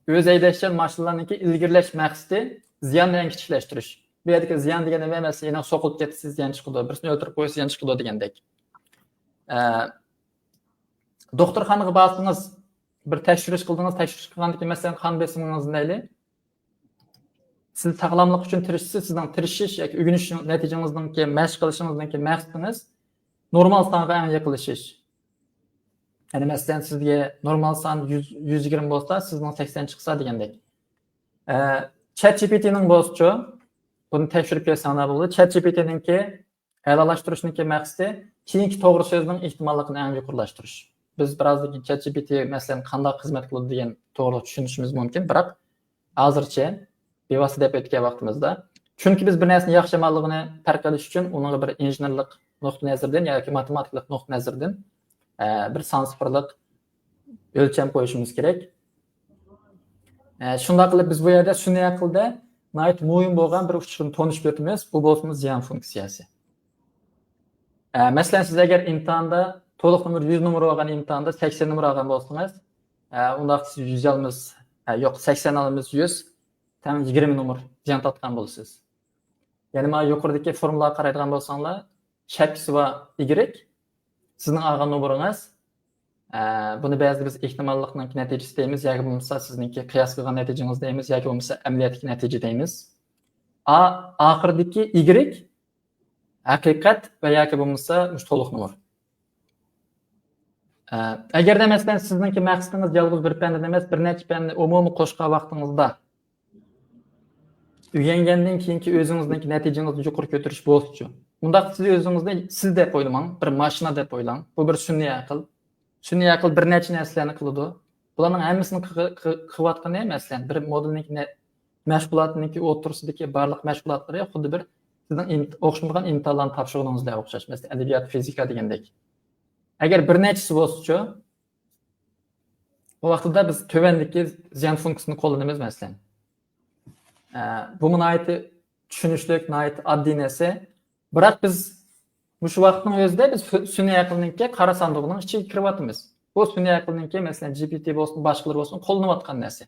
ئۆزى ھەيدەشچان ماشىنىلارنىڭكى ئىلگىرىلەش مەقسىتى زىياننى ئەڭ كىچىكلەشتۈرۈش. بۇ يەردىكى زىيان دېگەن نېمە؟ مەسىلەن، يەنە سوقۇلۇپ كەتسە زىيان چىقىدۇ، بىرسىنى ئۆلتۈرۈپ قويسا زىيان چىقىدۇ دېگەندەك. ئە، دوختۇرخانىغا بارسىڭىز، بىر تەكشۈرۈش قىلدىڭىز، تەكشۈرۈش قىلغاندىن كېيىن، مەسىلەن، قان بېسىمىڭىزنى دەيلى. سىز ساغلاملىق ئۈچۈن تىرىشىسىز، سىزنىڭ تىرىشىش ياكى ئۆگىنىش نەتىجىڭىزنىڭكى، مەشىق قىلىشىڭىزنىڭكى مەقسىتىڭىز نورمال سانغا ئەڭ يېقىنلىشىش. يەنى مەسىلەن، سىزگە نورمال سان يۈز، يۈز يىگىرمە بولسا، سىزنىڭ سەكسەن چىقسا دېگەندەك. ئە، چات جى پى تىنىڭ بولسىچۇ، بۇنى تەكشۈرۈپ كۆرسەڭلار بولىدۇ. چات جى پى تىنىڭكى ئەلالاشتۇرۇشنىڭكى مەقسىتى كېيىنكى توغرا سۆزنىڭ ئېھتىماللىقىنى ئەڭ يۇقىرىلاشتۇرۇش. بىز بىرازدىن كېيىن چات جى پى تى، مەسىلەن، قانداق خىزمەت قىلىدۇ دېگەن توغرىلىق چۈشىنىشىمىز مۇمكىن، بىراق ھازىرچە بىۋاسىتە دەپ ئۆتكەن ۋاقتىمىزدا. چۈنكى بىز بىر نەرسىنى ياخشى يامانلىقىنى پەرق قىلىش ئۈچۈن ئۇنىڭغا بىر ئىنژېنېرلىق نۇقتىئى نەزىرىدىن ياكى ماتېماتىكىلىق نۇقتىئى نەزىرىدىن، ئە، بىر سان سىفىرلىق ئۆلچەم قويۇشىمىز كېرەك. ئە، شۇنداق قىلىپ بىز بۇ يەردە سۈنئىي ئەقىلدە ناھايىتى مۇھىم بولغان بىر ئۇچۇرنى تونۇشۇپ ئۆتىمىز. بۇ بولسىمۇ زىيان فۇنكسىيەسى. ئە، مەسىلەن، سىز ئەگەر ئىمتىھاندا تولۇق نومۇر، يۈز نومۇر ئالغان ئىمتىھاندا سەكسەن نومۇر ئالغان بولسىڭىز، ئە، ئۇنداق سىز يۈز ئالىمىز، ئە، يوق، سەكسەن ئالىمىز، يۈز تەڭ يىگىرمە نومۇر زىيان تارتقان بولىسىز. يەنى مانا يۇقىرىدىكى فورمۇلىغا قارايدىغان بولساڭلار، شەپكىسى بار ئىگرېك، سىزنىڭ ئالغان نومۇرىڭىز، ئە، بۇنى بەزىدە بىز ئېھتىماللىقنىڭ نەتىجىسى دەيمىز، ياكى بولمىسا سىزنىڭكى قىياس قىلغان نەتىجىڭىز دەيمىز، ياكى بولمىسا ئەمەلىيەتتىكى نەتىجە دەيمىز. ئا-، ئاخىرىدىكى ئىگرېك ھەقىقەت ۋە ياكى بولمىسا مۇشۇ تولۇق نومۇر. ئە، ئەگەردە، مەسىلەن، سىزنىڭكى مەقسىتىڭىز يالغۇز بىر پەندىن ئەمەس، بىر نەچچە پەننى ئومۇمىي قوشقان ۋاقتىڭىزدا ئۆگەنگەندىن كېيىنكى ئۆزىڭىزنىڭكى نەتىجىڭىزنى يۇقىرى كۆتۈرۈش بولسىچۇ؟ ئۇنداق سىز ئۆزىڭىزنى سىز دەپ ئويلىماڭ، بىر ماشىنا دەپ ئويلاڭ. بۇ بىر سۈنئىي ئەقىل. سۈنئىي ئەقىل بىر نەچچە نەرسىلەرنى قىلىدۇ. بۇلارنىڭ ھەممىسىنىڭ قى-، قى-، قىلىۋاتقىنى، مەسىلەن، بىر مودېلنىڭكى نە-، مەشغۇلاتىنىڭكى ئوتتۇرىسىدىكى بارلىق مەشغۇلاتلىرى خۇددى بىر سىزنىڭ ئىم-، ئوخشىمىغان ئىمتىھانلارنى تاپشۇرغىنىڭىز بىلەن ئوخشاش. مەسىلەن، ئەدەبىيات، فىزىكا دېگەندەك. ئەگەر بىر نەچچىسى بولسىچۇ، بۇ ۋاقتىدا بىز تۆۋەندىكى زىيان فۇنكسىيىسىنى قوللىنىمىز، مەسىلەن. ئە، بۇمۇ ناھايىتى چۈشىنىشلىك، ناھايىتى ئاددىي نەرسە. بىراق بىز مۇشۇ ۋاقىتنىڭ ئۆزىدە بىز سۈ-، سۈنئىي ئەقىلنىڭكى قارا ساندۇقىنىڭ ئىچىگە كىرىۋاتىمىز. بۇ سۈنئىي ئەقىلنىڭكى، مەسىلەن، جى پى تى بولسۇن، باشقىلار بولسۇن، قوللىنىۋاتقان نەرسە.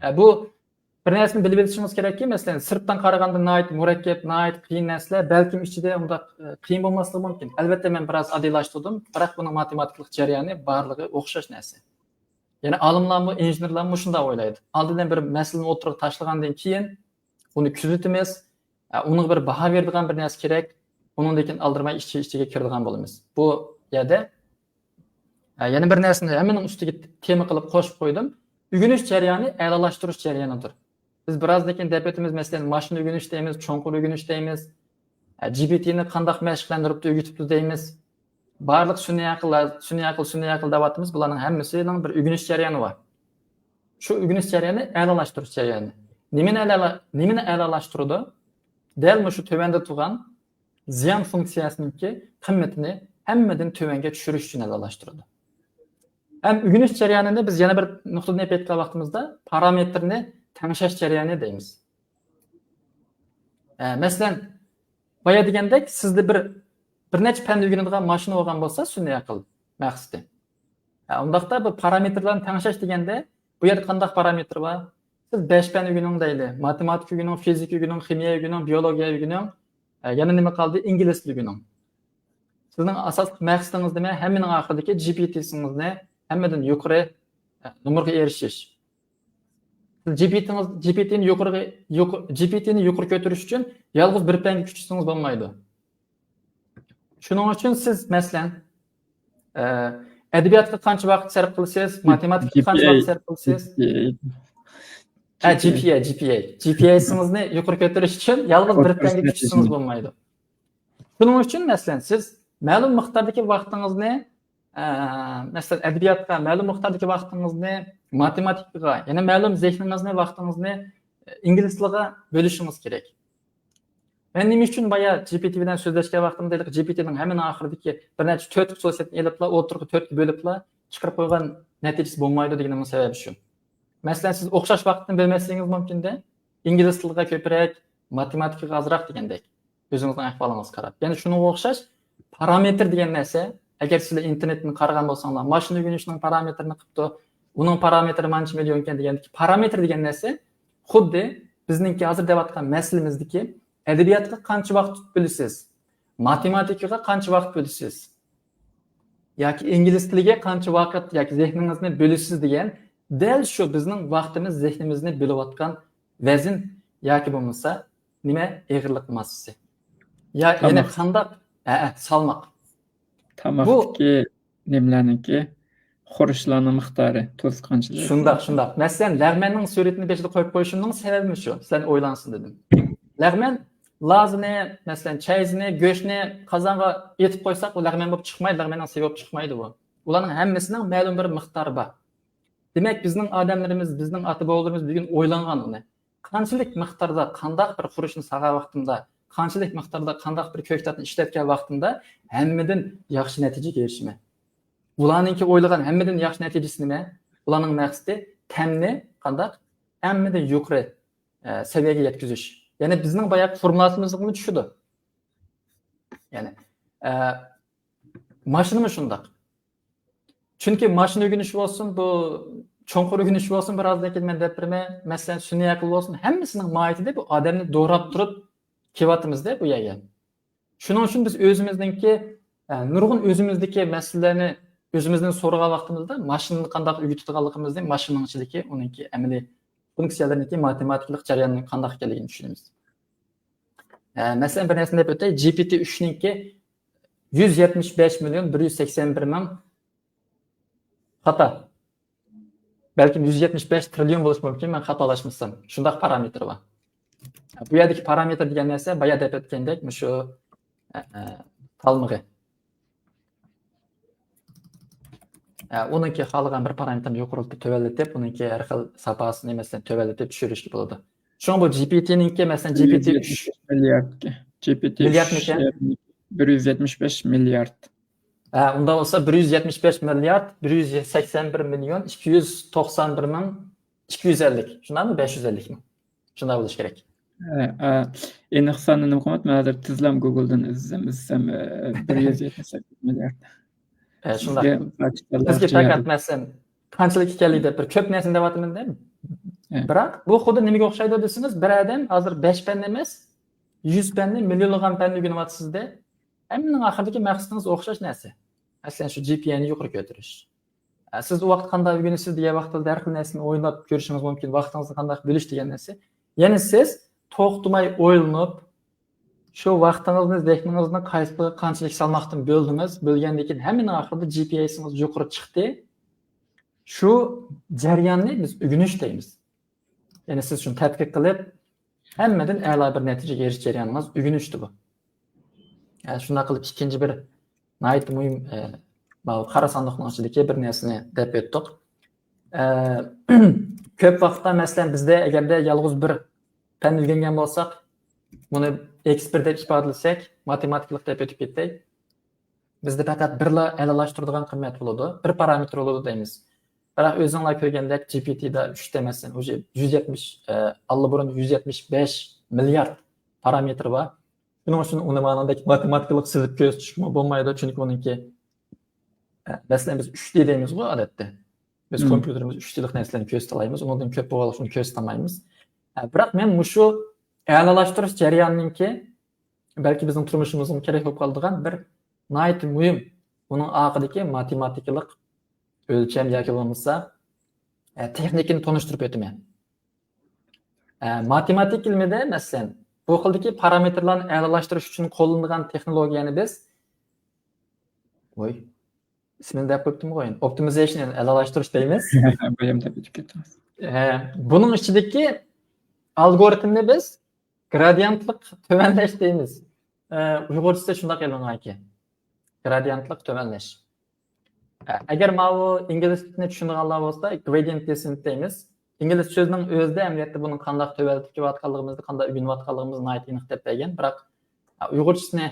ئە، بۇ بىر نەرسىنى بىلىپ ئېلىشىڭىز كېرەككى، مەسىلەن، سىرتتىن قارىغاندا ناھايىتى مۇرەككەپ، ناھايىتى قىيىن نەرسىلەر، بەلكىم ئىچىدە ئۇنداق، ئە، قىيىن بولماسلىقى مۇمكىن. ئەلۋەتتە، مەن بىراز ئاددىيلاشتۇردۇم، بىراق بۇنىڭ ماتېماتىكىلىق جەريانى بارلىقى ئوخشاش نەرسە. يەنى ئالىملارمۇ، ئىنژېنېرلارمۇ شۇنداق ئويلايدۇ. ئالدىدا بىر مەسىلىنى ئوتتۇرىغا تاشلىغاندىن كېيىن ئۇنى كۆزىتىمىز، ئە، ئۇنىڭغا بىر باھا بېرىدىغان بىر نەرسە كېرەك، ئۇنىڭدىن كېيىن ئالدىرىماي ئىچ-، ئىچىگە كىرىدىغان بولىمىز. بۇ يەردە، ئە، يەنە بىر نەرسىنى ھەممىنىڭ ئۈستىگە تېما قىلىپ قوشۇپ قويدۇم. ئۆگىنىش جەريانى ئەلالاشتۇرۇش جەريانىدۇر. بىز بىرازدىن كېيىن دەپ ئۆتىمىز، مەسىلەن، ماشىنا ئۆگىنىش دەيمىز، چوڭقۇر ئۆگىنىش دەيمىز. جى پى تىنى قانداق مەشىقلەندۈرۈپتۇ، ئۆگىتىپتۇ دەيمىز. بارلىق سۈنئىي ئەقىل، سۈنئىي ئەقىل، سۈنئىي ئەقىل دەۋاتىمىز. بۇلارنىڭ ھەممىسىنىڭ بىر ئۆگىنىش جەريانى بار. شۇ ئۆگىنىش جەريانى ئەلالاشتۇرۇش جەريانى. نېمىنى ئەلالاشتۇرىدۇ؟ دەل مۇشۇ تۆۋەندە تۇرغان زىيان فۇنكسىيەسىنىڭكى قىممىتىنى ھەممىدىن تۆۋەنگە چۈشۈرۈش ئۈچۈن ئەلالاشتۇرىدۇ. ھەم ئۆگىنىش جەريانىنى بىز يەنە بىر نۇقتىدىن ئېلىپ ئېيتقان ۋاقتىمىزدا پارامېتىرنى تەڭشەش جەريانى دەيمىز. ئە، مەسىلەن، بايا دېگەندەك، سىزدە بىر، بىر نەچچە پەننى ئۆگىنىدىغان ماشىنا بولغان بولسا، سۈنئىي ئەقىل مەقسىتى. ئە، ئۇنداقتا بۇ پارامېتىرلارنى تەڭشەش دېگەندە، بۇ يەردە قانداق پارامېتىر بار؟ سىز بەش پەن ئۆگىنىڭ دەيلى، ماتېماتىكا ئۆگىنىڭ، فىزىكا ئۆگىنىڭ، خىمىيە ئۆگىنىڭ، بىيولوگىيە ئۆگىنىڭ. ئە، يەنە نېمە قالدى؟ ئىنگلىز تىلى ئۆگىنىڭ. سىزنىڭ ئاساسلىق مەقسىتىڭىز نېمە؟ ھەممىنىڭ ئاخىرىدىكى جى پى تىسىڭىزنى ھەممىدىن يۇقىرى، ئە، نومۇرغا ئېرىشىش. سىز جى پى تىڭىز، جى پى تىنى يۇقىرى، يۇق-، جى پى تىنى يۇقىرى كۆتۈرۈش ئۈچۈن يالغۇز بىر پەنگە كۈچىسىڭىز بولمايدۇ. شۇنىڭ ئۈچۈن سىز، مەسىلەن، ئە، ئەدەبىياتقا قانچە ۋاقىت سەرپ قىلىسىز، ماتېماتىكىغا قانچە ۋاقىت سەرپ قىلىسىز؟ ھە، جى پى ئەي، جى پى ئەي. جى پى ئەيسىڭىزنى يۇقىرى كۆتۈرۈش ئۈچۈن يالغۇز بىر پەنگە كۈچىسىڭىز بولمايدۇ. شۇنىڭ ئۈچۈن، مەسىلەن، سىز مەلۇم مىقداردىكى ۋاقتىڭىزنى، ئە، مەسىلەن، ئەدەبىياتقا، مەلۇم مىقداردىكى ۋاقتىڭىزنى ماتېماتىكىغا، يەنە مەلۇم زېھنىڭىزنى، ۋاقتىڭىزنى ئىنگلىز تىلىغا بۆلۈشىڭىز كېرەك. مەن نېمە ئۈچۈن بايا جى پى تى بىلەن سۆزلەشكەن ۋاقتىمدا ھېلىقى جى پى تىنىڭ ھەممىنىڭ ئاخىرىدىكى بىر نەچچە تۆت خۇسۇسىيەتنى ئېلىپلا، ئوتتۇرىغا تۆتكە بۆلۈپلا چىقىرىپ قويغان نەتىجىسى بولمايدۇ دېگىنىمنىڭ سەۋەبى شۇ. مەسىلەن، سىز ئوخشاش ۋاقىتنى بۆلمەسلىكىڭىز مۇمكىندە، ئىنگلىز تىلىغا كۆپرەك، ماتېماتىكىغا ئازراق دېگەندەك، ئۆزىڭىزنىڭ ئەھۋالىڭىزغا قاراپ. يەنە شۇنىڭغا ئوخشاش پارامېتىر دېگەن نەرسە، ئەگەر سىلەر ئىنتېرنېتتىن قارىغان بولساڭلار، ماشىنا ئۆگىنىشنىڭ پارامېتىرىنى قىپتۇ، ئۇنىڭ پارامېتىرى مانچە مىليونكەن دېگەندىكى پارامېتىر دېگەن نەرسە خۇددى بىزنىڭكى ھازىر دەۋاتقان مەسىلىمىزدىكى ئەدەبىياتقا قانچە ۋاقىت بۆلىسىز؟ ماتېماتىكىغا قانچە ۋاقىت بۆلىسىز؟ ياكى ئىنگلىز تىلىگە قانچە ۋاقىت ياكى زېھنىڭىزنى بۆلىسىز دېگەن دەل شۇ بىزنىڭ ۋاقتىمىز، زېھنىمىزنى بۆلۈۋاتقان ۋەزىن ياكى بولمىسا نېمە، ئېغىرلىق ماسسىسى. يا يەنە قانداق؟ ھە، سالماق. تاماقتىكى نېمىلەرنىڭكى خۇرۇچلارنىڭ مىقدارى، تۇز قانچىلىك؟ شۇنداق، شۇنداق. مەسىلەن، لەغمەننىڭ سۈرىتىنى بېشىدا قويۇپ قويۇشۇمنىڭ سەۋەبىمۇ شۇ. سىلەرنى ئويلانسۇن دېدىم. لەغمەن لازىنى، مەسىلەن، چەيزىنى، گۆشنى قازانغا ئېتىپ قويساق، ئۇ لەغمەن بولۇپ چىقمايدۇ، لەغمەننىڭ سۈيى بولۇپ چىقمايدۇ بۇ. ئۇلارنىڭ ھەممىسىنىڭ مەلۇم بىر مىقدارى بار. دېمەك، بىزنىڭ ئادەملىرىمىز، بىزنىڭ ئاتا-بوۋىلىرىمىز بۈگۈن ئويلانغان ئۇنى. قانچىلىك مىقداردا قانداق بىر خۇرۇچنى سالغان ۋاقتىمدا، قانچىلىك مىقداردا قانداق بىر كۆكتاتنى ئىشلەتكەن ۋاقتىمدا ھەممىدىن ياخشى نەتىجىگە ئېرىشىمەن. ئۇلارنىڭكى ئويلىغان ھەممىدىن ياخشى نەتىجىسى نېمە؟ ئۇلارنىڭ مەقسىتى تەمنى قانداق ھەممىدىن يۇقىرى، ئە، سەۋىيەگە يەتكۈزۈش. يەنى بىزنىڭ باياقى فورمۇلاسىمىزغىمۇ چۈشىدۇ. يەنى، ئە، ماشىنىمۇ شۇنداق. چۈنكى ماشىنا ئۆگىنىش بولسۇن، بۇ چوڭقۇر ئۆگىنىش بولسۇن، بىر ئازدىن كېيىن مەن دەپ بېرىمەن. مەسىلەن، سۈنئىي ئەقىل بولسۇن، ھەممىسىنىڭ ماھىيىتىدە بۇ ئادەمنى دوراپ تۇرۇپ كېلىۋاتىمىزدە بۇ يەرگە. شۇنىڭ ئۈچۈن بىز ئۆزىمىزنىڭكى، ئە، نۇرغۇن ئۆزىمىزدىكى مەسىلىلەرنى ئۆزىمىزدىن سورىغان ۋاقتىمىزدا ماشىنىنى قانداق ئۆگىتىدىغانلىقىمىزنى، ماشىنىنىڭ ئىچىدىكى ئۇنىڭكى ئەمەلىي فۇنكسىيەلىرىنىڭكى ماتېماتىكىلىق جەريانىنىڭ قانداق ئىكەنلىكىنى چۈشىنىمىز. ئە، مەسىلەن، بىر نەرسىنى دەپ ئۆتەي، جى پى تى ئۈچنىڭكى يۈز يەتمىش بەش مىليون بىر يۈز سەكسەن بىر مىڭ خاتا. بەلكىم يۈز يەتمىش بەش تىرىليون بولۇشى مۇمكىن، مەن خاتالاشمىسام. شۇنداق پارامېتىر بار. بۇ يەردىكى پارامېتىر دېگەن نەرسە بايا دەپ ئۆتكەندەك مۇشۇ، ئە، ئە، تالمىقى. ئە، ئۇنىڭكى خالىغان بىر پارامېتىرنى يۇقىرىلىتىپ، تۆۋەنلىتىپ، ئۇنىڭكى ھەر خىل ساپاسىنى، مەسىلەن، تۆۋەنلىتىپ چۈشۈرۈشكە بولىدۇ. شۇڭا بۇ جى پى تىنىڭكى، مەسىلەن، جى پى تى ئۈچ مىليارد، جى پى تى مىلياردمىكەن؟ بىر يۈز يەتمىش بەش مىليارد. ھە، ئۇنداق بولسا بىر يۈز يەتمىش بەش مىليارد بىر يۈز سەكسەن بىر مىليون ئىككى يۈز توقسان بىر مىڭ ئىككى يۈز ئەللىك. شۇنداقمۇ؟ بەش يۈز ئەللىك مىڭ. شۇنداق بولۇشى كېرەك. ھە، ئە، ئېنىق ساننى نېمە قىلماپتىمەن ھازىر، تېزلا گوگلدىن ئىزدىسەم، ئىزدىسەم، ئە، بىر يۈز يەتمىش سەككىز مىليارد. ھە، شۇنداق. بىزگە پەقەت، مەسىلەن، قانچىلىك ئىكەنلىكى دەپ بىر كۆپ نەرسىنى دەۋاتىمەن دە. ھە. بىراق بۇ خۇددى نېمىگە ئوخشايدۇ دېسىڭىز، بىر ئادەم ھازىر بەش پەن ئەمەس، يۈز پەننى، مىليونلىغان پەننى ئۆگىنىۋاتىسىز دە. ھەممىنىڭ ئاخىرىدىكى مەقسىتىڭىز ئوخشاش نەرسە. مەسىلەن، شۇ جى پى ئەينى يۇقىرى كۆتۈرۈش. ئە، سىز ئۇ ۋاقىت قانداق ئۆگىنىسىز دېگەن ۋاقىتتا ھەر خىل نەرسىنى ئويلاپ كۆرۈشىڭىز مۇمكىن، ۋاقتىڭىزنى قانداق بۆلۈش دېگەن نەرسە. يەنى سىز توختىماي ئويلىنىپ، شۇ ۋاقتىڭىزنى، زېھنىڭىزنى قايسىغا قانچىلىك سالماقتىن بۆلدىڭىز، بۆلگەندىن كېيىن ھەممىنىڭ ئاخىرىدا جى پى ئەيسىڭىز يۇقىرى چىقتى. شۇ جەرياننى بىز ئۆگىنىش دەيمىز. يەنى سىز شۇنى تەتقىق قىلىپ، ھەممىدىن ئەلا بىر نەتىجىگە ئېرىشىش جەريانىڭىز ئۆگىنىشتە بۇ. ئە، شۇنداق قىلىپ ئىككىنچى بىر ناھايىتى مۇھىم، ئە، ماۋۇ قارا ساندۇقنىڭ ئىچىدىكى بىر نەرسىنى دەپ ئۆتتۇق. ئە، كۆپ ۋاقىتتا، مەسىلەن، بىزدە ئەگەردە يالغۇز بىر پەن ئۆگەنگەن بولساق، بۇنى ئېكس بىر دەپ ئىپادىلىسەك، ماتېماتىكىلىق دەپ ئۆتۈپ كەتتۇق. بىزدە پەقەت بىرلا ئەلالاشتۇرىدىغان قىممەت بولىدۇ، بىر پارامېتىر بولىدۇ دەيمىز. بىراق ئۆزۈڭلار كۆرگەندەك، جى پى تى دا ئۈچتە، مەسىلەن، ئۇژې يۈز يەتمىش، ئە، ئاللىبۇرۇن يۈز يەتمىش بەش مىليارد پارامېتىر بار. شۇنىڭ ئۈچۈن ئۇنى مانىدەك ماتېماتىكىلىق سىزىپ كۆرسىتىشكىمۇ بولمايدۇ، چۈنكى ئۇنىڭكى، ئە، مەسىلەن، بىز ئۈچ دى دەيمىزغۇ ئادەتتە. بىز مم. كومپيۇتېرىمىز ئۈچ دىلىق نەرسىلەرنى كۆرسىتەلايمىز، ئۇنىڭدىن كۆپ بولغانلىقى شۇنى كۆرسىتەلمەيمىز. ئە، بىراق مەن مۇشۇ ئەلالاشتۇرۇش جەريانىنىڭكى بەلكى بىزنىڭ تۇرمۇشىمىزغا كېرەك بولۇپ قالىدىغان بىر ناھايىتى مۇھىم، ئۇنىڭ ئارقىدىكى ماتېماتىكىلىق ئۆلچەم ياكى بولمىسا، ئە، تېخنىكىنى تونۇشتۇرۇپ ئۆتىمەن. ئە، ماتېماتىكا ئىلمىدە، مەسىلەن، بۇ خىلدىكى پارامېتىرلارنى ئەلالاشتۇرۇش ئۈچۈن قوللىنىدىغان تېخنولوگىيەنى بىز، ۋوي، ئىسمىنى دەپ قويۇپتىمغۇ، ئوپتىمىزېيشن، يەنى ئەلالاشتۇرۇش دەيمىز. بۇيام دەپ ئۆتۈپ كەتتىڭىز. ئە، بۇنىڭ ئىچىدىكى ئالگورىتمنى بىز گرادىيېنتلىق تۆۋەنلەش دەيمىز. ئە، ئۇيغۇرچىسى شۇنداق ئېلىنغانكەن. گرادىيېنتلىق تۆۋەنلەش. ئە، ئەگەر ماۋۇ ئىنگلىزچىنى چۈشىنىدىغانلار بولسا، گرادىيېنت دېسېنت دەيمىز. ئىنگلىز سۆزىنىڭ ئۆزىدە ئەمەلىيەتتە بۇنى قانداق تۆۋەنلىتىۋاتقانلىقىمىزنى، قانداق ئۆگىنىۋاتقانلىقىمىزنى ناھايىتى ئېنىق دەپ بەرگەن. بىراق، ئە، ئۇيغۇرچىسىنى،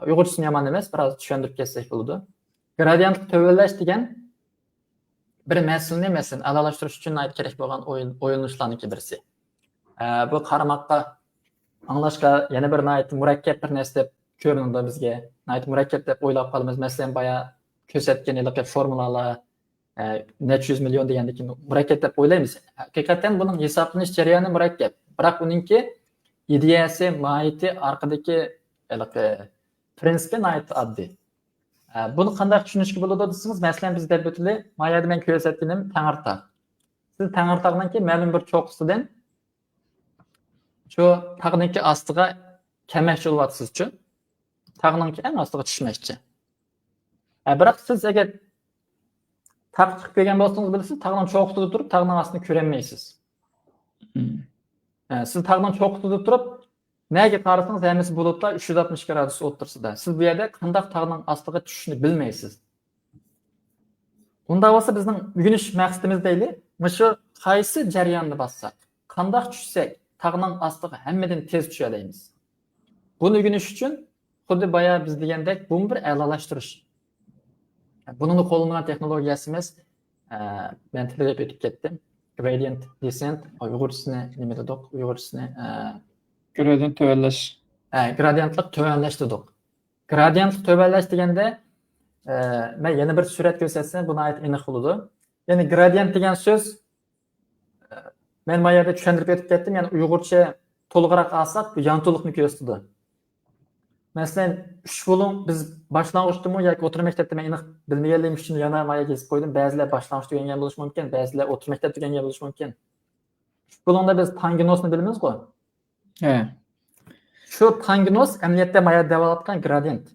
ئۇيغۇرچىسىنى يامان ئەمەس، بىراز چۈشەندۈرۈپ كەتسەك بولىدۇ. گرادىيېنتلىق تۆۋەنلەش دېگەن بىر مەسىلىنى، مەسىلەن، ئەلالاشتۇرۇش ئۈچۈن ناھايىتى كېرەك بولغان ئويۇن-، ئويلىنىشلارنىڭكى بىرسى. ئە، بۇ قارىماققا، ئاڭلاشقا يەنە بىر ناھايىتى مۇرەككەپ بىر نەرسە دەپ كۆرۈنىدۇ بىزگە. ناھايىتى مۇرەككەپ دەپ ئويلاپ قالىمىز. مەسىلەن، بايا كۆرسەتكەن ھېلىقى فورمۇلالار، ئە، نەچچە يۈز مىليون دېگەندىكىن مۇرەككەپ دەپ ئويلايمىز. ھەقىقەتەن بۇنىڭ ھېسابلىنىش جەريانى مۇرەككەپ. بىراق ئۇنىڭكى ئىدىيەسى، ماھىيىتى، ئارقىدىكى ھېلىقى پىرىنسىپى ناھايىتى ئاددىي. ئە، بۇنى قانداق چۈشىنىشكە بولىدۇ دېسىڭىز، مەسىلەن، بىز دەپ ئۆتىلى، ما يەردە مەن كۆرسەتكىنىم تەڭرىتاغ. سىز تەڭرىتاغنىڭكى مەلۇم بىر چوققىسىدىن شۇ تاغنىڭكى ئاستىغا كەلمەكچى بولۇۋاتىسىزچۇ؟ تاغنىڭكى ئەڭ ئاستىغا چۈشمەكچى. ئە، بىراق سىز ئەگەر تاغقا چىقىپ كەلگەن بولسىڭىز، بىلىسىز، تاغنىڭ چوققىسىدا تۇرۇپ، تاغنىڭ ئاستىنى كۆرەلمەيسىز. مم. ئە، سىز تاغنىڭ چوققىسىدا تۇرۇپ، نەگە قارىسىڭىز، ھەممىسى بۇلۇتلار، ئۈچ يۈز ئاتمىش گرادۇس ئوتتۇرىسىدا. سىز بۇ يەردە قانداق تاغنىڭ ئاستىغا چۈشۈشنى بىلمەيسىز. ئۇنداق بولسا، بىزنىڭ ئۆگىنىش مەقسىتىمىز دەيلى، مۇشۇ قايسى جەرياننى باسساق، قانداق چۈشسەك، تاغنىڭ ئاستىغا ھەممىدىن تېز چۈشەلەيمىز. بۇنى ئۆگىنىش ئۈچۈن خۇددى بايا بىز دېگەندەك، بۇمۇ بىر ئەلالاشتۇرۇش. بۇنىڭدا قوللىنىدىغان تېخنولوگىيەسىمىز، ئە، مەن تىلغا ئۆتۈپ كەتتىم. گرادىيېنت دېسېنت، ئۇيغۇرچىسىنى نېمە دېدۇق؟ ئۇيغۇرچىسىنى، ئە، گرادىيېنت تۆۋەنلەش. ئە، گرادىيېنتلىق تۆۋەنلەش دېدۇق. گرادىيېنتلىق تۆۋەنلەش دېگەندە، ئە، مەن يەنە بىر سۈرەت كۆرسەتسەم، بۇ ناھايىتى ئېنىق بولىدۇ. يەنى گرادىيېنت دېگەن سۆز، ئە، مەن ما يەردە چۈشەندۈرۈپ ئۆتۈپ كەتتىم، يەنى ئۇيغۇرچە تولۇقراق ئالساق، بۇ يانتۇلۇقنى كۆرسىتىدۇ. مەسىلەن، ئۈچ بۇلۇڭ، بىز باشلانغۇچتىمۇ ياكى ئوتتۇرا مەكتەپتە، مەن ئېنىق بىلمىگەنلىكىم ئۈچۈن يەنە ما يەرگە يېزىپ قويدۇم. بەزىلەر باشلانغۇچتا ئۆگەنگەن بولۇشى مۇمكىن، بەزىلەر ئوتتۇرا مەكتەپتە ئۆگەنگەن بولۇشى مۇمكىن. ئۈچ بۇلۇڭدا بىز تانگېنوسنى بىلىمىزغۇ؟ ھە. شۇ تانگېنوس ئەمەلىيەتتە ما يەردە دەۋاتقان گرادىيېنت.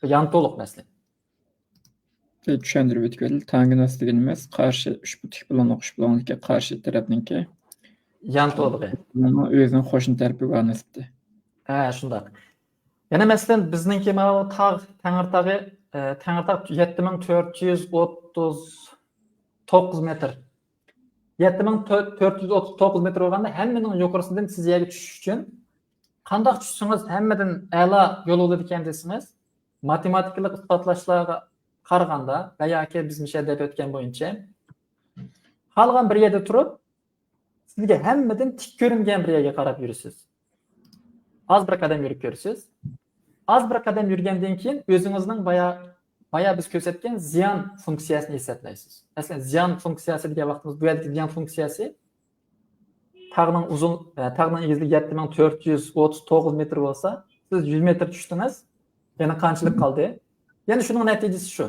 يانتۇلۇق مەسىلەن. چۈشەندۈرۈپ ئۆتۈپ كەتتى. تانگېنوس دېگىنىمىز قارشى، ئۈچ بۇ تىك بۇلۇڭلۇق، ئۈچ بۇلۇڭدىكى قارشى تەرەپنىڭكى يانتۇلۇقى. ئۆزىنىڭ قوشنا تەرىپىگە نىسبىتى. ھە، شۇنداق. يەنە مەسىلەن، بىزنىڭكى ماۋۇ تاغ، تەڭرىتاغى، ئە، تەڭرىتاغ يەتتە مىڭ تۆت يۈز ئوتتۇز توققۇز مېتىر. يەتتە مىڭ تۆت يۈز ئوتتۇز توققۇز مېتىر بولغاندا، ھەممىنىڭ يۇقىرىسىدىن سىز يەرگە چۈشۈش ئۈچۈن قانداق چۈشسىڭىز، ھەممىدىن ئەلا يول بولىدىكەن دېسىڭىز، ماتېماتىكىلىق ئىسپاتلاشلارغا قارىغاندا ۋە ياكى بىز مۇشۇ يەردە دەپ ئۆتكەن بويىچە، خالىغان بىر يەردە تۇرۇپ، سىزگە ھەممىدىن تىك كۆرۈنگەن بىر يەرگە قاراپ يۈرىسىز. ئاز بىر قەدەم يۈرۈپ كۆرىسىز. ئاز بىر قەدەم يۈرگەندىن كېيىن ئۆزىڭىزنىڭ بايا، بايا بىز كۆرسەتكەن زىيان فۇنكسىيەسىنى ھېسابلايسىز. مەسىلەن، زىيان فۇنكسىيەسى دېگەن ۋاقتىمىز، بۇ يەردىكى زىيان فۇنكسىيەسى تاغنىڭ ئۇزۇن، ئە، تاغنىڭ ئېگىزلىكى يەتتە مىڭ تۆت يۈز ئوتتۇز توققۇز مېتىر بولسا، سىز يۈز مېتىر چۈشتىڭىز، يەنە قانچىلىك قالدى؟ يەنە شۇنىڭ نەتىجىسى شۇ.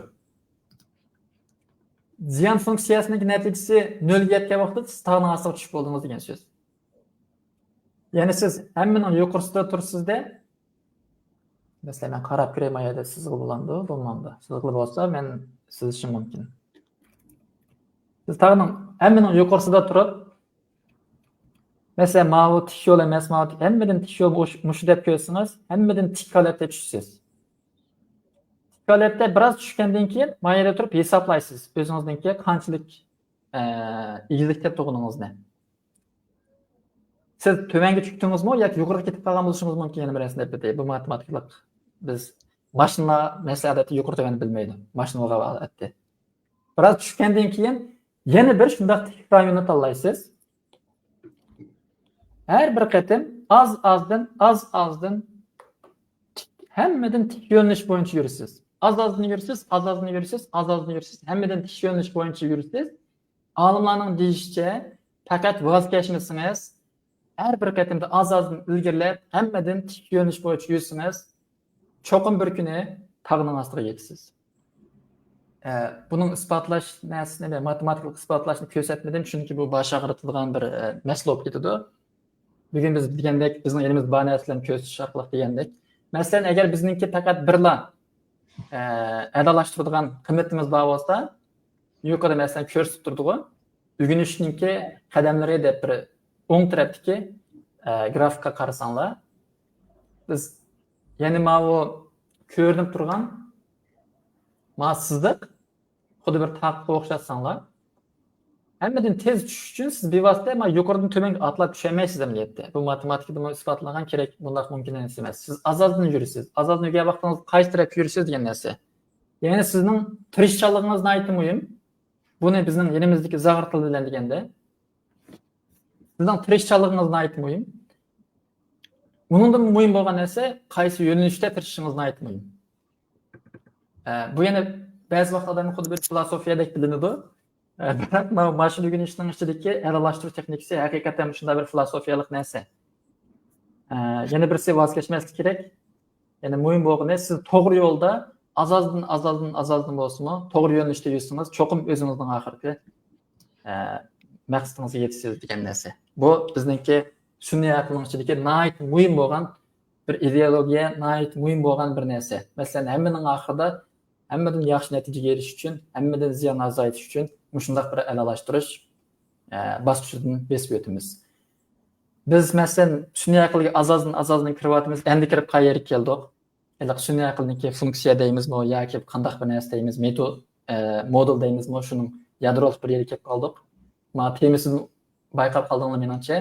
زىيان فۇنكسىيەسىنىڭ نەتىجىسى نۆلگە يەتكەن ۋاقىتتا سىز تاغنىڭ ئاستىغا چۈشۈپ بولدىڭىز دېگەن سۆز. يەنى سىز ھەممىنىڭ يۇقىرىسىدا تۇرىسىز-دە. مەسىلەن، مەن قاراپ كۆرەي، ما يەردە سىزىقى بولامدۇ، بولمامدۇ؟ سىزىقى بولسا، مەن سىزىشىم مۇمكىن. سىز تاغنىڭ ھەممىنىڭ يۇقىرىسىدا تۇرۇپ، مەسىلەن، ماۋۇ تىك يول ئەمەس، ماۋۇ تىك، ھەممىدىن تىك يول مۇش-، مۇشۇ دەپ كۆرسىڭىز، ھەممىدىن تىك ھالەتتە چۈشىسىز. شۇ ھالەتتە بىراز چۈشكەندىن كېيىن، ما يەردە تۇرۇپ ھېسابلايسىز، ئۆزىڭىزنىڭكى قانچىلىك، ئە، ئېگىزلىكتە تۇرغىنىڭىزنى. سىز تۆۋەنگە چۈشتىڭىزمۇ ياكى يۇقىرىغا كېتىپ قالغان بولۇشىڭىز مۇمكىن. يەنە بىر نەرسىنى دەپ ئۆتەي. بۇ ماتېماتىكىلىق، بىز ماشىنىلار مەسىلەن ئادەتتە يۇقىرى تۆۋەننى بىلمەيدۇ. ماشىنىلار ئادەتتە. بىراز چۈشكەندىن كېيىن يەنە بىر شۇنداق تىك رايوننى تاللايسىز. ھەر بىر قېتىم ئاز-ئازدىن، ئاز-ئازدىن تىك، ھەممىدىن تىك يۆنىلىش بويىچە يۈرىسىز. ئاز-ئازدىن يۈرىسىز، ئاز-ئازدىن يۈرىسىز، ئاز-ئازدىن يۈرىسىز، ھەممىدىن تىك يۆنىلىش بويىچە يۈرىسىز. ئالىملارنىڭ دېيىشىچە، پەقەت ۋاز كەچمىسىڭىز، ھەر بىر قېتىمدا ئاز-ئازدىن ئىلگىرىلەپ، ھەممىدىن تىك يۆنىلىش بويىچە يۈرسىڭىز، چوقۇم بىر كۈنى تاغنىڭ ئاستىغا يېتىسىز. ئە، بۇنىڭ ئىسپاتلاش نەرسىسىنى، ماتېماتىكىلىق ئىسپاتلاشنى كۆرسەتمىدىم، چۈنكى بۇ باش ئاغرىتىدىغان بىر، ئە، مەسىلە بولۇپ كېتىدۇ. بۈگۈن بىز دېگەندەك، بىزنىڭ ئېلىمىزدە بار نەرسىلەرنى كۆرسىتىش ئارقىلىق دېگەندەك. مەسىلەن، ئەگەر بىزنىڭكى پەقەت بىرلا، ئە، ئەلالاشتۇرىدىغان قىممىتىمىز بار بولسا، يۇقىرىدا مەسىلەن كۆرسىتىپ تۇرىدىغۇ، ئۆگىنىشنىڭكى قەدەملىرى دەپ بىر ئوڭ تەرەپتىكى، ئە، گرافىكقا قارىساڭلار، بىز يەنە ماۋۇ كۆرۈنۈپ تۇرغان ما سىزىق، خۇددى بىر تاغقا ئوخشاتساڭلار، ھەممىدىن تېز چۈشۈش ئۈچۈن سىز بىۋاسىتە ما يۇقىرىدىن تۆۋەنگە ئاتلاپ چۈشەلمەيسىز ئەمەلىيەتتە. بۇ ماتېماتىكىدىمۇ ئىسپاتلانغان، كېرەك، بۇنداق مۇمكىن ئەمەس. سىز ئاز-ئازدىن يۈرىسىز. ئاز-ئازدىن يۈرگەن ۋاقتىڭىزدا قايسى تەرەپكە يۈرىسىز دېگەن نەرسە. يەنى سىزنىڭ تىرىشچانلىقىڭىز ناھايىتى مۇھىم. بۇنى بىزنىڭ يېنىمىزدىكى زاغرا تىل بىلەن دېگەندە، سىزنىڭ تىرىشچانلىقىڭىز ناھايىتى مۇھىم. ئۇنىڭدىن مۇھىم بولغان نەرسە، قايسى يۆنىلىشتە تىرىشىشىڭىز ناھايىتى مۇھىم. ئە، بۇ يەنە بەزى ۋاقىت ئادەمگە خۇددى بىر فىلاسوفىيەدەك بىلىنىدۇ. ئە، بىراق مانا ماشىنا ئۆگىنىشنىڭ ئىچىدىكى ئەلالاشتۇرۇش تېخنىكىسى ھەقىقەتەن شۇنداق بىر فىلاسوفىيەلىك نەرسە. ئە، يەنە بىرسى ۋاز كەچمەسلىك كېرەك. يەنە مۇھىم بولغىنى، سىز توغرا يولدا ئاز-ئازدىن، ئاز-ئازدىن، ئاز-ئازدىن بولسىمۇ توغرا يۆنىلىشتە يۈرسىڭىز، چوقۇم ئۆزىڭىزنىڭ ئاخىرقى، ئە، مەقسىتىڭىزگە يېتىسىز دېگەن نەرسە. بۇ بىزنىڭكى سۈنئىي ئەقىلنىڭ ئىچىدىكى ناھايىتى مۇھىم بولغان بىر ئىدېئولوگىيە، ناھايىتى مۇھىم بولغان بىر نەرسە. مەسىلەن، ھەممىنىڭ ئاخىرىدا ھەممىدىن ياخشى نەتىجىگە ئېرىشىش ئۈچۈن، ھەممىدىن زىيان ئازايتىش ئۈچۈن مۇشۇنداق بىر ئەلالاشتۇرۇش، ئە، باسقۇچىدىن بېسىپ ئۆتىمىز. بىز، مەسىلەن، سۈنئىي ئەقىلگە ئاز-ئازدىن، ئاز-ئازدىن كىرىۋاتىمىز، ئەمدى كىرىپ قايەرگە كەلدۇق؟ ھېلىقى سۈنئىي ئەقىلنىڭكى فۇنكسىيە دەيمىزمۇ ياكى قانداق بىر نەرسە دەيمىز، مېتو-، ئە، مودېل دەيمىزمۇ، شۇنىڭ يادرولۇق بىر يېرىگە كېلىپ قالدۇق. مانا تېمىسىدىن بايقاپ قالدىڭلار مېنىڭچە.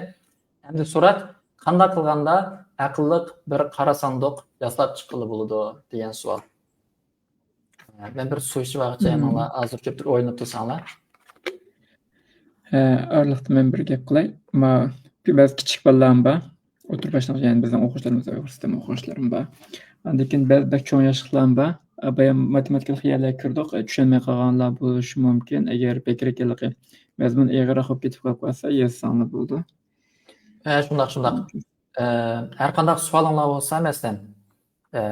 ئەمدى سوراق، قانداق قىلغاندا ئەقىللىق بىر قارا ساندۇق ياساپ چىققىلى بولىدۇ دېگەن سوئال. مەن بىر سۇ ئىچىپ ئالغۇچە، ھەممىڭلار ھازىر كۆپ ئويلىنىپ تۇرساڭلار. ھە، ئارىلىقتا مەن بىر گەپ قىلاي. ما، بەزى كىچىك بالىلارمۇ بار. ئوتتۇرا باشلانغۇچ، يەنى بىزنىڭ ئوقۇغۇچىلىرىمىز، ئۇيغۇر سىستېما ئوقۇغۇچىلىرىمۇ بار. ئاندىن كېيىن بەزى بەك چوڭ ياشلىقلارمۇ بار. ئە، بايام ماتېماتىكىلىق خىياللارغا كىردۇق. ئە، چۈشەنمەي قالغانلار بولۇشى مۇمكىن. ئەگەر بەكرەك ھېلىقى مەزمۇن ئېغىرراق بولۇپ كېتىپ قالىپ قالسا، يازساڭلار بولىدۇ. ھە، شۇنداق، شۇنداق. ئە، ھەر قانداق سوئالىڭلار بولسا، مەسىلەن، ئە،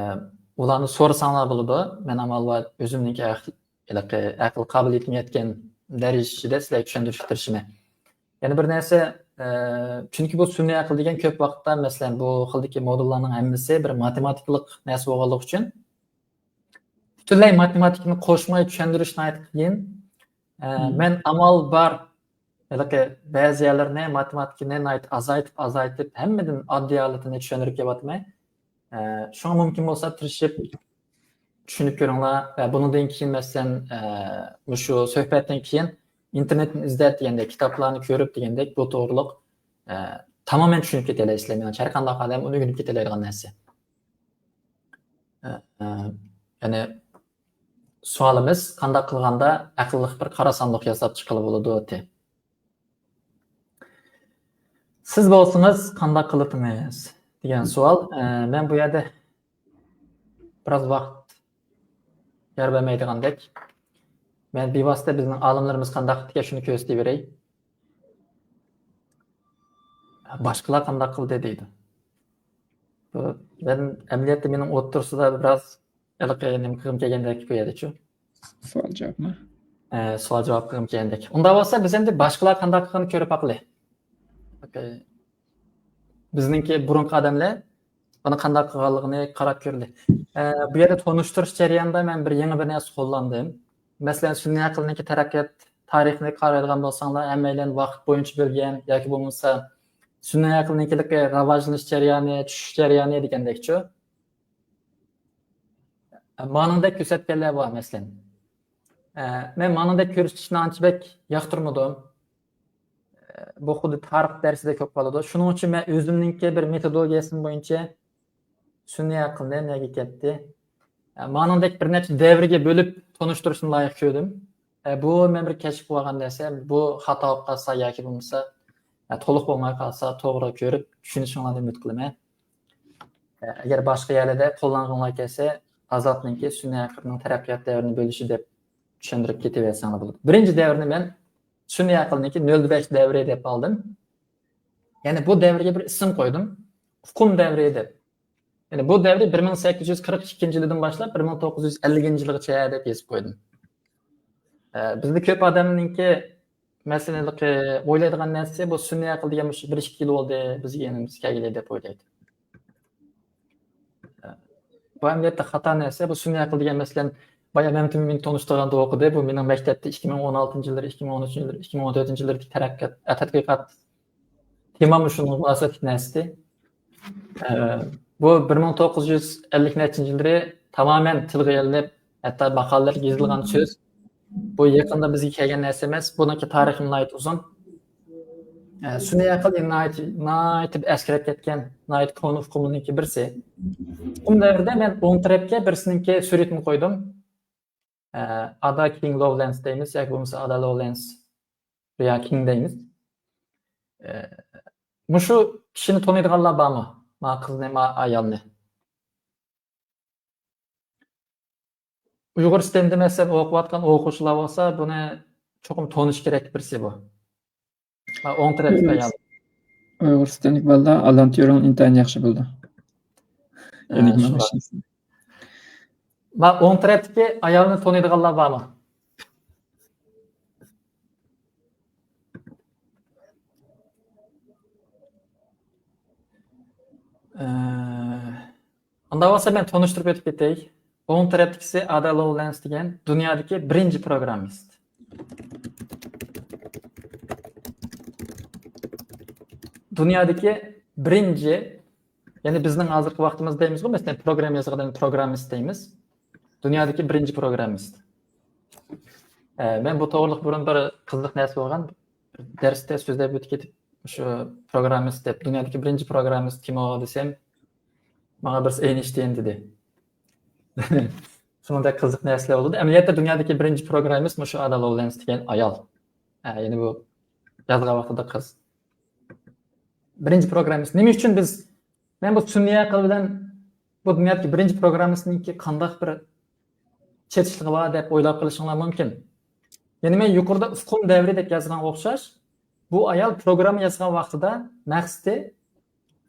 ئۇلارنى سورىساڭلار بولىدۇ. مەن ئامال بار ئۆزۈمنىڭكى ئەق-، ھېلىقى ئەقىل قابىلىيىتىم يەتكەن دەرىجىدە سىلەرگە چۈشەندۈرۈشكە تىرىشىمەن. يەنە بىر نەرسە، ئە، چۈنكى بۇ سۈنئىي ئەقىل دېگەن كۆپ ۋاقىتتا، مەسىلەن، بۇ خىلدىكى مودېللارنىڭ ھەممىسى بىر ماتېماتىكىلىق نەرسە بولغانلىقى ئۈچۈن، پۈتۈنلەي ماتېماتىكىنى قوشماي چۈشەندۈرۈش ناھايىتى قىيىن. ئە، مەن ئامال بار ھېلىقى بەزى يەرلىرىنى، ماتېماتىكىنى ناھايىتى ئازايتىپ، ئازايتىپ، ھەممىدىن ئاددىي ھالىتىنى چۈشەندۈرۈپ كېلىۋاتىمەن. ئە، شۇڭا مۇمكىن بولسا تىرىشىپ چۈشىنىپ كۆرۈڭلار. ۋە بۇنىڭدىن كېيىن، مەسىلەن، ئە، مۇشۇ سۆھبەتتىن كېيىن ئىنتېرنېتتىن ئىزدەپ دېگەندەك، كىتابلارنى كۆرۈپ دېگەندەك، بۇ توغرۇلۇق، ئە، تامامەن چۈشىنىپ كېتەلەيسىلەر. مېنىڭچە، ھەر قانداق ئادەم ئۇنى ئۆگىنىپ كېتەلەيدىغان نەرسە. ئە، ئە، يەنى سوئالىمىز، قانداق قىلغاندا ئەقىللىق بىر قارا ساندۇق ياساپ چىققىلى بولىدۇ، دېدى. سىز بولسىڭىز قانداق قىلىتىڭىز دېگەن سوئال. ئە، مەن بۇ يەردە بىراز ۋاقىت يار بەرمەيدىغاندەك. مەن بىۋاسىتە بىزنىڭ ئالىملىرىمىز قانداق قىلىدىكەن، شۇنى كۆرسىتىۋېرەي. باشقىلار قانداق قىلدى دەيدۇ. بۇ، مەن ئەمەلىيەتتە مېنىڭ ئوتتۇرىسىدا بىراز ھېلىقى نېمە قىلغۇم كەلگەندەك بۇ يەردىچۇ. سوئال جاۋابمۇ؟ ئە، سوئال جاۋاب قىلغۇم كەلگەندەك. ئۇنداق بولسا بىز ئەمدى باشقىلار قانداق قىلغىنىنى كۆرۈپ باقىلى. ئوكەي. بىزنىڭكى بۇرۇنقى ئادەملەر بۇنى قانداق قىلغانلىقىنى قاراپ كۆرىلى. ئە، بۇ يەردە تونۇشتۇرۇش جەريانىدا مەن بىر يېڭى بىر نەرسە قوللاندىم. مەسىلەن، سۈنئىي ئەقىلنىڭكى تەرەققىيات تارىخىنى قارايدىغان بولساڭلار، ھەممەيلەن ۋاقىت بويىچە بۆلگەن ياكى بولمىسا سۈنئىي ئەقىلنىڭكى راۋاجلىنىش جەريانى، چۈشۈش جەريانى دېگەندەكچۇ. مانىڭدەك كۆرسەتكەنلەر بار، مەسىلەن. ئە، مەن مانىڭدەك كۆرسىتىشنى ئانچە بەك ياقتۇرمىدىم. ئە، بۇ خۇددى تارىخ دەرسىدەك بولۇپ قالىدۇ. شۇنىڭ ئۈچۈن مەن ئۆزۈمنىڭكى بىر مېتودولوگىيەسىم بويىچە سۈنئىي ئەقىلنى نەگە كەتتى. ئە، مانىڭدەك بىر نەچچە دەۋرگە بۆلۈپ تونۇشتۇرۇشنى لايىق كۆردۈم. ئە، بۇ مەن بىر كەشىپ قىلىۋالغان نەرسە، بۇ خاتا بولۇپ قالسا ياكى بولمىسا، ئە، تولۇق بولماي قالسا توغرا كۆرۈپ چۈشىنىشىڭلارنى ئۈمىد قىلىمەن. ئە، ئەگەر باشقا يەرلەردە قوللانغۇڭلار كەلسە، ئازادنىڭكى سۈنئىي ئەقىلنىڭ تەرەققىيات دەۋرىنى بۆلۈشى دەپ چۈشەندۈرۈپ كېتىۋەرسەڭلار بولىدۇ. بىرىنچى دەۋرنى مەن سۈنئىي ئەقىلنىڭكى نۆل بەش دەۋرى دەپ ئالدىم. يەنى بۇ دەۋرگە بىر ئىسىم قويدۇم. ئۇقۇم دەۋرى دەپ. يەنى بۇ دەۋرى بىر مىڭ سەككىز يۈز قىرىق ئىككىنچى يىلىدىن باشلاپ بىر مىڭ توققۇز يۈز ئەللىكىنچى يىلغىچە دەپ يېزىپ قويدۇم. ئە، بىزدە كۆپ ئادەمنىڭكى، مەسىلەن، ھېلىقى ئويلايدىغان نەرسىسى، بۇ سۈنئىي ئەقىل دېگەن مۇشۇ بىر ئىككى يىل بولدى بىزگە يېنىمىزغا كەلگىلى دەپ ئويلايدۇ. ئە، بۇ ئەمەلىيەتتە خاتا نەرسە. بۇ سۈنئىي ئەقىل دېگەن، مەسىلەن، بايا مەمتىمىن مېنى تونۇشتۇرغاندا ئوقۇدى. بۇ مېنىڭ مەكتەپتە ئىككى مىڭ ئون ئالتىنچى يىللىرى، ئىككى مىڭ ئون ئۈچىنچى يىللىرى، ئىككى مىڭ ئون تۆتىنچى يىللىرىدىكى تەرەققىيات، تەتقىقات تېمامۇ شۇنىڭغا مۇناسىۋەتلىك نەرسىدى. ئە، بۇ بىر مىڭ توققۇز يۈز ئەللىك نەچچىنچى يىللىرى تامامەن تىلغا ئېلىنىپ، ھەتتا ماقالىلەرگە يېزىلغان سۆز. بۇ يېقىندا بىزگە كەلگەن نەرسە ئەمەس. بۇنىڭكى تارىخى ناھايىتى ئۇزۇن. ئە، سۈنئىي ئەقىل ناھايىتى، ناھايىتى ئەسكىرەپ كەتكەن، ناھايىتى كونا ئۇقۇمنىڭكى بىرسى. ئۇقۇم دەۋرىدە مەن ئوڭ تەرەپكە بىرسىنىڭكى سۈرىتىنى قويدۇم. ئە، ئادا كىڭ لوۋلەنس دەيمىز ياكى بولمىسا ئادا لوۋلەنس يا كىڭ دەيمىز. ئە، مۇشۇ كىشىنى تونۇيدىغانلار بارمۇ؟ ما قىزنى، ما ئايالنى. ئۇيغۇر ستېندى، مەسىلەن، ئوقۇۋاتقان ئوقۇغۇچىلار بولسا، بۇنى چوقۇم تونۇش كېرەك بىرسى بۇ. ھا، ئوڭ تەرەپتىكى ئايال. ئۇيغۇر ستېندىكى بالىلار ئالان تيۇرىڭ ئىنتايىن ياخشى بىلىدۇ. ھە، ئېنىگما شۇ. ما ئوڭ تەرەپتىكى ئايالنى تونۇيدىغانلار بارمۇ؟ ئە، ئۇنداق بولسا مەن تونۇشتۇرۇپ ئۆتۈپ كېتەي. ئوڭ تەرەپتىكىسى ئادا لوۋلەنس دېگەن دۇنيادىكى بىرىنچى پروگراممىست. دۇنيادىكى بىرىنچى، يەنى بىزنىڭ ھازىرقى ۋاقتىمىزدا دەيمىزغۇ، مەسىلەن، پروگرامما يازغان ئادەمنى پروگراممىست دەيمىز. دۇنيادىكى بىرىنچى پروگراممىست. ئە، مەن بۇ توغرىلىق بۇرۇن بىر قىزىق نەرسە بولغان. بىر دەرستە سۆزلەپ ئۆتۈپ كېتىپ، شۇ پروگراممىست دەپ، دۇنيادىكى بىرىنچى پروگراممىست كىم ئۇ دېسەم، ماڭا بىرسى ئېينشتېين دېدى. شۇنىڭدەك قىزىق نەرسىلەر بولدى. ئەمەلىيەتتە دۇنيادىكى بىرىنچى پروگراممىست مۇشۇ ئادا لوۋلەنس دېگەن ئايال. ئە، يەنى بۇ يازغان ۋاقتىدا قىز. بىرىنچى پروگراممىست. نېمە ئۈچۈن بىز، مەن بۇ سۈنئىي ئەقىل بىلەن بۇ دۇنيادىكى بىرىنچى پروگراممىستنىڭكى قانداق بىر چېتىشلىقى بار دەپ ئويلاپ قېلىشىڭلار مۇمكىن. يەنى مەن يۇقىرىدا ئۇقۇم دەۋرى دەپ يازغانغا ئوخشاش، بۇ ئايال پروگرامما يازغان ۋاقتىدا مەقسىتى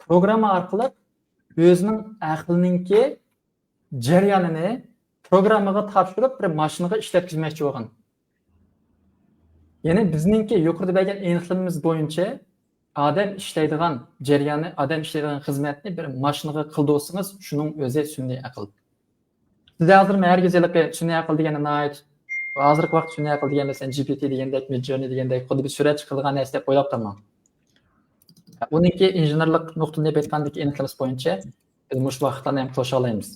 پروگرامما ئارقىلىق ئۆزىنىڭ ئەقلىنىڭكى جەريانىنى پروگراممىغا تاپشۇرۇپ، بىر ماشىنىغا ئىشلەتكۈزمەكچى بولغان. يەنى بىزنىڭكى يۇقىرىدا بەرگەن ئېنىقلىمىمىز بويىچە ئادەم ئىشلەيدىغان جەرياننى، ئادەم ئىشلەيدىغان خىزمەتنى بىر ماشىنىغا قىلدۇرسىڭىز، شۇنىڭ ئۆزى سۈنئىي ئەقىل. سىز ھازىر مەن ھەرگىز ھېلىقى سۈنئىي ئەقىل دېگەننى ناھايىتى، ھازىرقى ۋاقىت سۈنئىي ئەقىل دېگەن، مەسىلەن، جى پى تى دېگەندەك، مىدجۆرنى دېگەندەك، خۇددى بىر سۈرەت چىقىدىغان نەرسە دەپ ئويلاپ قالماڭ. ئۇنىڭكى ئىنژېنېرلىق نۇقتىدىن دەپ ئېيتقاندىكى ئېنىقلىمىسى بويىچە بىز مۇشۇ ۋاقىتلارنى ھەم توشالايمىز.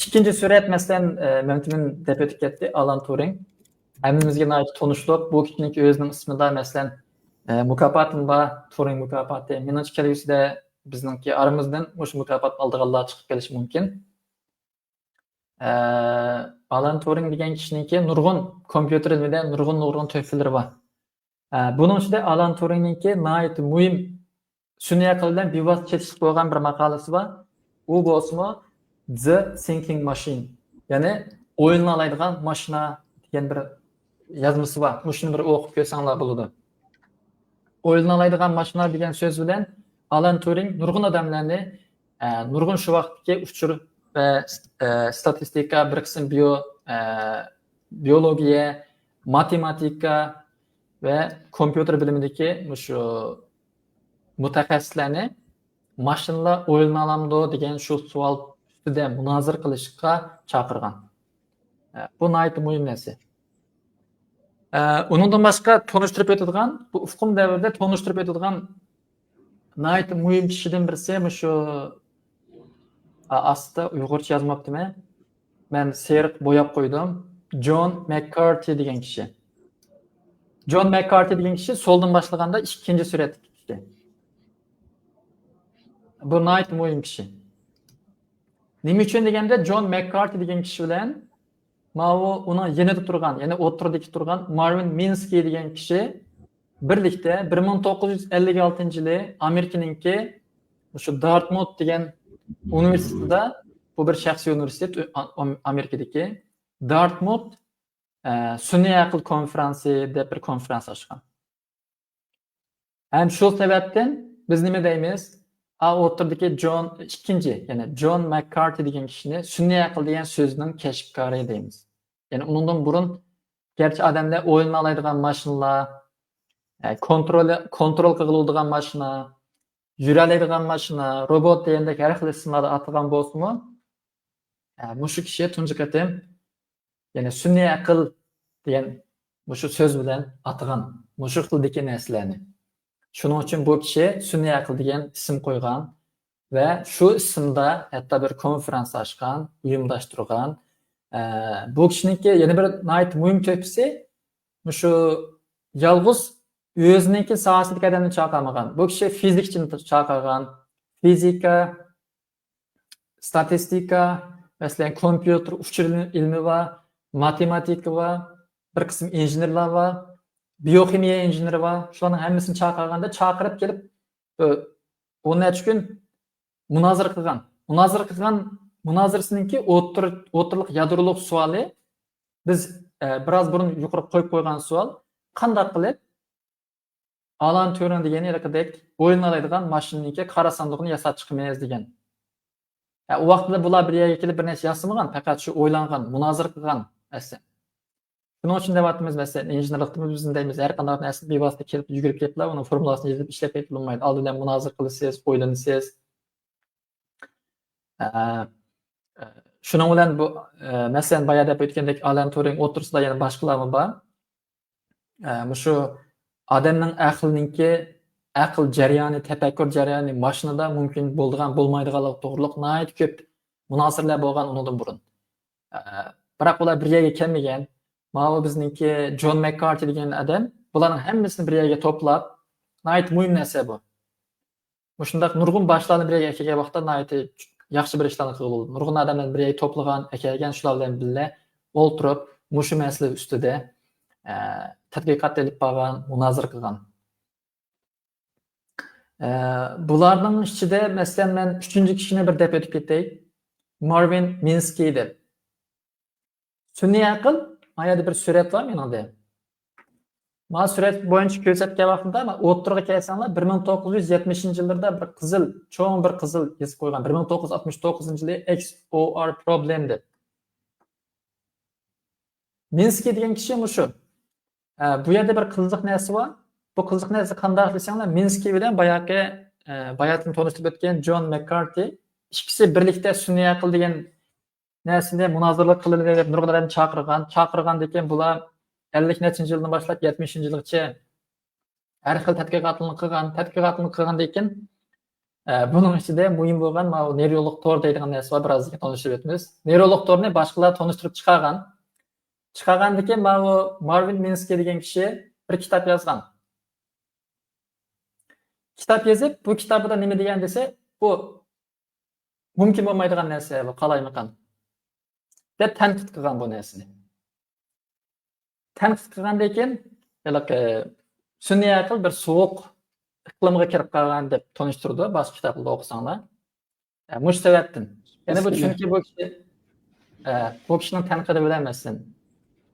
ئىككىنچى سۈرەت، مەسىلەن، ئە، مەمتىمىن دەپ ئۆتۈپ كەتتى، ئالان تۇرىڭ. ھەممىمىزگە ناھايىتى تونۇشلۇق، بۇ كىشىنىڭكى ئۆزىنىڭ ئىسمىدا، مەسىلەن، ئە، مۇكاپاتىم بار، تۇرىڭ مۇكاپاتى. مېنىڭچە، كەلگۈسىدە بىزنىڭكى ئارىمىزدىن مۇشۇ مۇكاپاتنى ئالىدىغانلار چىقىپ كېلىشى مۇمكىن. ئە، ئالان تۇرىڭ دېگەن كىشىنىڭكى نۇرغۇن كومپيۇتېر ئىلمىدە نۇرغۇن، نۇرغۇن تۆھپىلىرى بار. ئە، بۇنىڭ ئىچىدە ئالان تۇرىڭنىڭكى ناھايىتى مۇھىم، سۈنئىي ئەقىل بىلەن بىۋاسىتە چېتىشلىق بولغان بىر ماقالىسى بار. ئۇ بولسىمۇ The Thinking Machine، يەنى ئويلىنالايدىغان ماشىنا دېگەن بىر يازمىسى بار. مۇشۇنى بىر ئوقۇپ كۆرسەڭلار بولىدۇ. ئويلىنالايدىغان ماشىنا دېگەن سۆز بىلەن ئالان تۇرىڭ نۇرغۇن ئادەملەرنى، ئە، نۇرغۇن شۇ ۋاقىتتىكى ئۇچۇر ۋە، ئە، ستاتىستىكا، بىر قىسىم بىيو-، ئە، بىيولوگىيە، ماتېماتىكا ۋە كومپيۇتېر بىلىمىدىكى مۇشۇ مۇتەخەسسىسلەرنى ماشىنىلار ئويلىنالامدۇ دېگەن شۇ سوئال ئۈستىدە مۇنازىرە قىلىشقا چاقىرغان. ئە، بۇ ناھايىتى مۇھىم نەرسە. ئە، ئۇنىڭدىن باشقا تونۇشتۇرۇپ ئۆتىدىغان، بۇ ئۇقۇم دەۋرىدە تونۇشتۇرۇپ ئۆتىدىغان ناھايىتى مۇھىم كىشىدىن بىرسى مۇشۇ، ئا، ئاستىدا ئۇيغۇرچە يازماپتىمەن. مەن سېرىق بوياپ قويدۇم. جون مەككارتى دېگەن كىشى. جون مەككارتى دېگەن كىشى سولدىن باشلىغاندا ئىككىنچى سۈرەتتىكى كىشى. بۇ ناھايىتى مۇھىم كىشى. نېمە ئۈچۈن دېگەندە، جون مەككارتى دېگەن كىشى بىلەن ماۋۇ ئۇنىڭ يېنىدا تۇرغان، يەنى ئوتتۇرىدىكى تۇرغان مارۋىن مىنسكىي دېگەن كىشى بىرلىكتە بىر مىڭ توققۇز يۈز ئەللىك ئالتىنچى يىلى ئامېرىكىنىڭكى مۇشۇ دارتمۇت دېگەن ئۇنىۋېرسىتېتىدا، بۇ بىر شەخسىي ئۇنىۋېرسىتېت، ئا-، ئام-، ئامېرىكىدىكى دارتمۇت، ئە، سۈنئىي ئەقىل كونفېرانسى دەپ بىر كونفېرانس ئاچقان. ھەم شۇ سەۋەبتىن بىز نېمە دەيمىز؟ ئا، ئوتتۇرىدىكى جون ئىككىنچى، يەنى جون مەككارتى دېگەن كىشىنى سۈنئىي ئەقىل دېگەن سۆزنىڭ كەشىپكارى دەيمىز. يەنى ئۇنىڭدىن بۇرۇن، گەرچە ئادەملەر ئويلىنالايدىغان ماشىنىلار، ئە، كونترول، كونترول قىلغىلى بولىدىغان ماشىنا، يۈرەلەيدىغان ماشىنا، روبوت دېگەندەك ھەر خىل ئىسىملاردا ئاتىغان بولسىمۇ، ئە، مۇشۇ كىشى تۇنجى قېتىم، يەنى سۈنئىي ئەقىل دېگەن مۇشۇ سۆز بىلەن ئاتىغان مۇشۇ خىلدىكى نەرسىلەرنى. شۇنىڭ ئۈچۈن بۇ كىشى سۈنئىي ئەقىل دېگەن ئىسىم قويغان ۋە شۇ ئىسىمدا ھەتتا بىر كونفېرانس ئاچقان، ئۇيۇمداشتۇرغان. ئە، بۇ كىشىنىڭكى يەنە بىر ناھايىتى مۇھىم تۆھپىسى، مۇشۇ يالغۇز ئۆزىنىڭكى ساھەسىدىكى ئادەمنى چاقىرمىغان. بۇ كىشى فىزىكچىنى چاقىرغان. فىزىكا، ستاتىستىكا، مەسىلەن، كومپيۇتېر ئۇچۇر ئىلمى بار، ماتېماتىكا بار، بىر قىسىم ئىنژېنېرلار بار، بىيوخىمىيە ئىنژېنېرى بار. شۇلارنىڭ ھەممىسىنى چاقىرغاندا، چاقىرىپ كېلىپ، ئۆ، ئون نەچچە كۈن مۇنازىرە قىلغان. مۇنازىرە قىلغان، مۇنازىرىسىنىڭكى ئوتتۇر-، ئوتتۇرىلىق يادرولۇق سوئالى، بىز، ئە، بىراز بۇرۇن يۇقىرى قويۇپ قويغان سوئال، قانداق قىلىپ ئالان تيۇرىڭ دېگەن ھېلىقىدەك ئويلىنالايدىغان ماشىنىنىڭكى قارا ساندۇقىنى ياساپ چىقىمىز دېگەن. ئە، ئۇ ۋاقىتتا بۇلار بىر يەرگە كېلىپ بىر نەرسە ياسىمىغان، پەقەت شۇ ئويلانغان، مۇنازىرە قىلغان نەرسە. شۇنىڭ ئۈچۈن دەۋاتىمىز، مەسىلەن، ئىنژېنېرلىقتا بىز دەيمىز، ھەر قانداق نەرسىنى بىۋاسىتە كېلىپ يۈگۈرۈپ كېلىپلا، ئۇنىڭ فورمۇلاسىنى يېزىپ ئىشلەپ كەتكىلى بولمايدۇ. ئالدى بىلەن مۇنازىرە قىلىسىز، ئويلىنىسىز. ئە، ئە، شۇنىڭ بىلەن بۇ، ئە، مەسىلەن، بايا دەپ ئۆتكەندەك، ئالان تۇرىڭ ئوتتۇرىسىدا يەنە باشقىلارمۇ بار. ئە، مۇشۇ ئادەمنىڭ ئەقلىنىڭكى، ئەقىل جەريانى، تەپەككۇر جەريانى ماشىنىدا مۇمكىن بولىدىغان، بولمايدىغانلىقى توغرۇلۇق ناھايىتى كۆپ مۇنازىرىلەر بولغان ئۇنىڭدىن بۇرۇن. ئە، بىراق ئۇلار بىر يەرگە كەلمىگەن. ماۋۇ بىزنىڭكى جون مەككارتى دېگەن ئادەم بۇلارنىڭ ھەممىسىنى بىر يەرگە توپلاپ، ناھايىتى مۇھىم نەرسە بۇ. مۇشۇنداق نۇرغۇن باشلارنى بىر يەرگە ئەكەلگەن ۋاقىتتا ناھايىتى ياخشى بىر ئىشلارنى قىلغىلى بولىدۇ. نۇرغۇن ئادەملەرنى بىر يەرگە توپلىغان، ئەكەلگەن، شۇلار بىلەن بىللە ئولتۇرۇپ، مۇشۇ مەسىلە ئۈستىدە، ئە، تەتقىقات ئېلىپ بارغان، مۇنازىرە قىلغان. ئە، بۇلارنىڭ ئىچىدە، مەسىلەن، مەن ئۈچىنچى كىشىنى بىر دەپ ئۆتۈپ كېتەي. مارۋىن مىنسكىي دەپ. سۈنئىي ئەقىل، ما يەردە بىر سۈرەت بار مېنىڭدە. ما سۈرەت بويىچە كۆرسەتكەن ۋاقتىمدا، ما ئوتتۇرىغا كەلسەڭلار، بىر مىڭ توققۇز يۈز يەتمىشىنچى يىللىرىدا بىر قىزىل، چوڭ بىر قىزىل يېزىپ قويغان، بىر مىڭ توققۇز يۈز ئاتمىش توققۇزىنچى يىلى ئېكس ئو ئار پروبلېم دەپ. مىنسكىي دېگەن كىشى مۇشۇ. ئە، بۇ يەردە بىر قىزىق نەرسە بار. بۇ قىزىق نەرسە قانداق دېسەڭلار، مىنسكىي بىلەن باياقى، ئە، باياتىن تونۇشتۇرۇپ ئۆتكەن جون مەككارتى ئىككىسى بىرلىكتە سۈنئىي ئەقىل دېگەن نەرسىنى مۇنازىرىلىك قىلىلى دەپ نۇرغۇن ئادەم چاقىرغان. چاقىرغاندىن كېيىن بۇلار ئەللىك نەچچىنچى يىلدىن باشلاپ يەتمىشىنچى يىلغىچە ھەر خىل تەتقىقاتلارنى قىلغان. تەتقىقاتلارنى قىلغاندىن كېيىن، ئە، بۇنىڭ ئىچىدە مۇھىم بولغان ماۋۇ نېرولوگ تور دەيدىغان نەرسە بار، بىرازدىن كېيىن تونۇشتۇرۇپ ئۆتىمىز. نېرولوگ تورنى باشقىلار تونۇشتۇرۇپ چىقارغان. چىقارغاندىن كېيىن ماۋۇ مارۋىن مىنسكىي دېگەن كىشى بىر كىتاب يازغان. كىتاب يېزىپ، بۇ كىتابىدا نېمە دېگەن دېسە، بۇ مۇمكىن بولمايدىغان نەرسە، بۇ قالايمىقان دەپ تەنقىد قىلغان بۇ نەرسىنى. تەنقىد قىلغاندىن كېيىن، ھېلىقى سۈنئىي ئەقىل بىر سوغۇق ئىقلىمغا كىرىپ قالغان دەپ تونۇشتۇرىدۇ باشقا كىتابلاردا ئوقۇساڭلار. ئە، مۇشۇ سەۋەبتىن. يەنى بۇ، چۈنكى بۇ كىشى، ئە، بۇ كىشىنىڭ تەنقىدى بىلەن، مەسىلەن،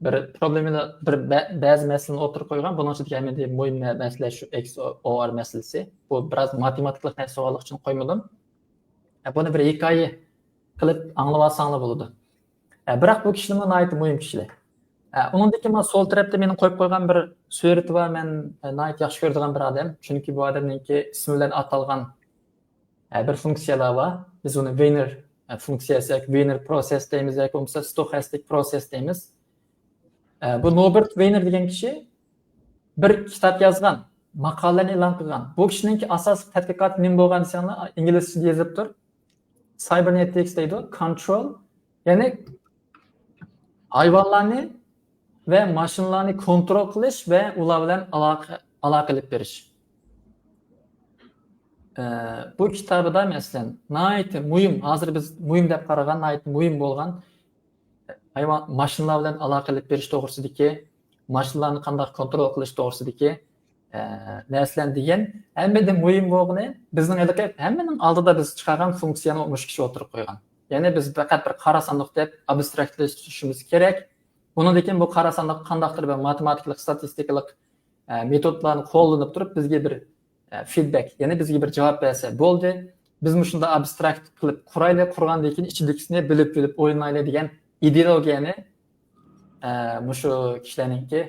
بىر پروبلېما، بىر بە-، بەزى مەسىلىنى ئوتتۇرىغا قويغان. بۇنىڭ ئىچىدىكى ئەمەلىي مۇھىم مە-، مەسىلە شۇ ئېكس ئو ئار مەسىلىسى. بۇ بىراز ماتېماتىكىلىق نەرسە بولغانلىقى ئۈچۈن قويمىدىم. ئە، بۇنى بىر ھېكايە قىلىپ ئاڭلىۋالساڭلار بولىدۇ. ئە، بىراق بۇ كىشىلەرمۇ ناھايىتى مۇھىم كىشىلەر. ئە، ئۇنىڭدىن كېيىن مانا سول تەرەپتە مېنىڭ قويۇپ قويغان بىر سۈرىتى بار، مەن، ئە، ناھايىتى ياخشى كۆرىدىغان بىر ئادەم. چۈنكى بۇ ئادەمنىڭكى ئىسمى بىلەن ئاتالغان، ئە، بىر فۇنكسىيەلەر بار. بىز ئۇنى ۋېينېر، ئە، فۇنكسىيەسى ياكى ۋېينېر پروسېس دەيمىز ياكى بولمىسا ستوخاستىك پروسېس دەيمىز. ئە، بۇ نوبېرت ۋېينېر دېگەن كىشى بىر كىتاب يازغان، ماقالىلەرنى ئېلان قىلغان. بۇ كىشىنىڭكى ئاساسلىق تەتقىقاتى نېمە بولغان دېسەڭلار، ئىنگلىزچە يېزىپ تۇر. سايبېرنېتىكس دەيدۇ، كونترول، يەنى ھايۋانلارنى ۋە ماشىنىلارنى كونترول قىلىش ۋە ئۇلار بىلەن ئالاقە، ئالاقە ئېلىپ بېرىش. ئە، بۇ كىتابىدا، مەسىلەن، ناھايىتى مۇھىم، ھازىر بىز مۇھىم دەپ قارىغان، ناھايىتى مۇھىم بولغان ھايۋان، ماشىنىلار بىلەن ئالاقە ئېلىپ بېرىش توغرىسىدىكى، ماشىنىلارنى قانداق كونترول قىلىش توغرىسىدىكى، ئە، نەرسىلەرنى دېگەن. ھەممىدىن مۇھىم بولغىنى، بىزنىڭ ھېلىقى ھەممىنىڭ ئالدىدا بىز چىقارغان فۇنكسىيەنى مۇشۇ كىشى ئوتتۇرىغا قويغان. يەنى بىز پەقەت بىر قارا ساندۇق دەپ ئابستراكتلىشىشىمىز كېرەك. ئۇنىڭدىن كېيىن بۇ قارا ساندۇق قانداقتۇر بىر ماتېماتىكىلىق، ستاتىستىكىلىق، ئە، مېتودلارنى قوللىنىپ تۇرۇپ بىزگە بىر، ئە، فىدبەك، يەنى بىزگە بىر جاۋاب بەرسە بولدى. بىز مۇشۇنداق ئابستراكت قىلىپ قۇرايلى، قۇرغاندىن كېيىن ئىچىدىكىسىنى بىلىپ، بىلىپ ئوينايلى دېگەن ئىدېئولوگىيەنى، ئە، مۇشۇ كىشىلەرنىڭكى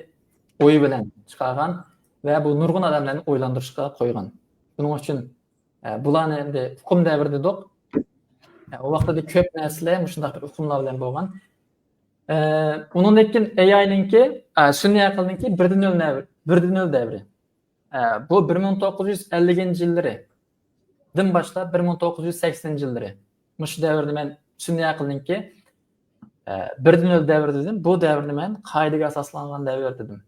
ئويى بىلەن چىقارغان ۋە بۇ نۇرغۇن ئادەملەرنى ئويلاندۇرۇشقا قويغان. شۇنىڭ ئۈچۈن، ئە، بۇلارنى ئەمدى ئۇقۇم دەۋرى دېدۇق. ئە، ئۇ ۋاقىتتا كۆپ نەرسىلەر مۇشۇنداق بىر ئۇقۇملار بىلەن بولغان. ئە، ئۇنىڭدىن كېيىن ئېي ئاينىڭكى، ئە، سۈنئىي ئەقىلنىڭكى بىردىن نۆل دەۋرى، بىردىن نۆل دەۋرى. ئە، بۇ بىر مىڭ توققۇز يۈز ئەللىكىنچى يىللىرىدىن باشلاپ بىر مىڭ توققۇز يۈز سەكسىنىنچى يىللىرى. مۇشۇ دەۋرنى مەن سۈنئىي ئەقىلنىڭكى، ئە، بىردىن نۆل دەۋرى دېدىم. بۇ دەۋرنى مەن قائىدىگە ئاساسلانغان دەۋر دېدىم.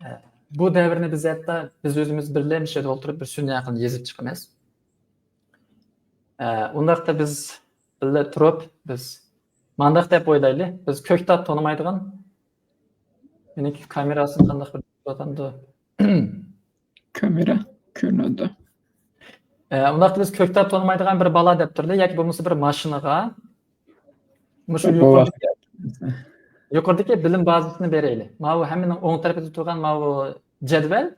ئە، بۇ دەۋرنى بىز ھەتتا بىز ئۆزىمىز بىرلە مۇشۇ يەردە ئولتۇرۇپ بىر سۈنئىي ئەقىلنى يېزىپ چىقىمىز. ئە، ئۇنداقتا بىز بىللە تۇرۇپ، بىز مانداق دەپ ئويلايلى. بىز كۆكتات تونۇمايدىغان، مېنىڭكى كامېراسى قانداق بىر ئاتامدۇ؟ كامېرا كۆرۈنىدۇ. ئە، ئۇنداقتا بىز كۆكتات تونۇمايدىغان بىر بالا دەپ تۇرىلى ياكى بولمىسا بىر ماشىنىغا مۇشۇ يۇقىرىدىكى، يۇقىرىدىكى بىلىم بازىسىنى بېرەيلى. ماۋۇ ھەممىنىڭ ئوڭ تەرىپىدە تۇرغان ماۋۇ جەدۋەل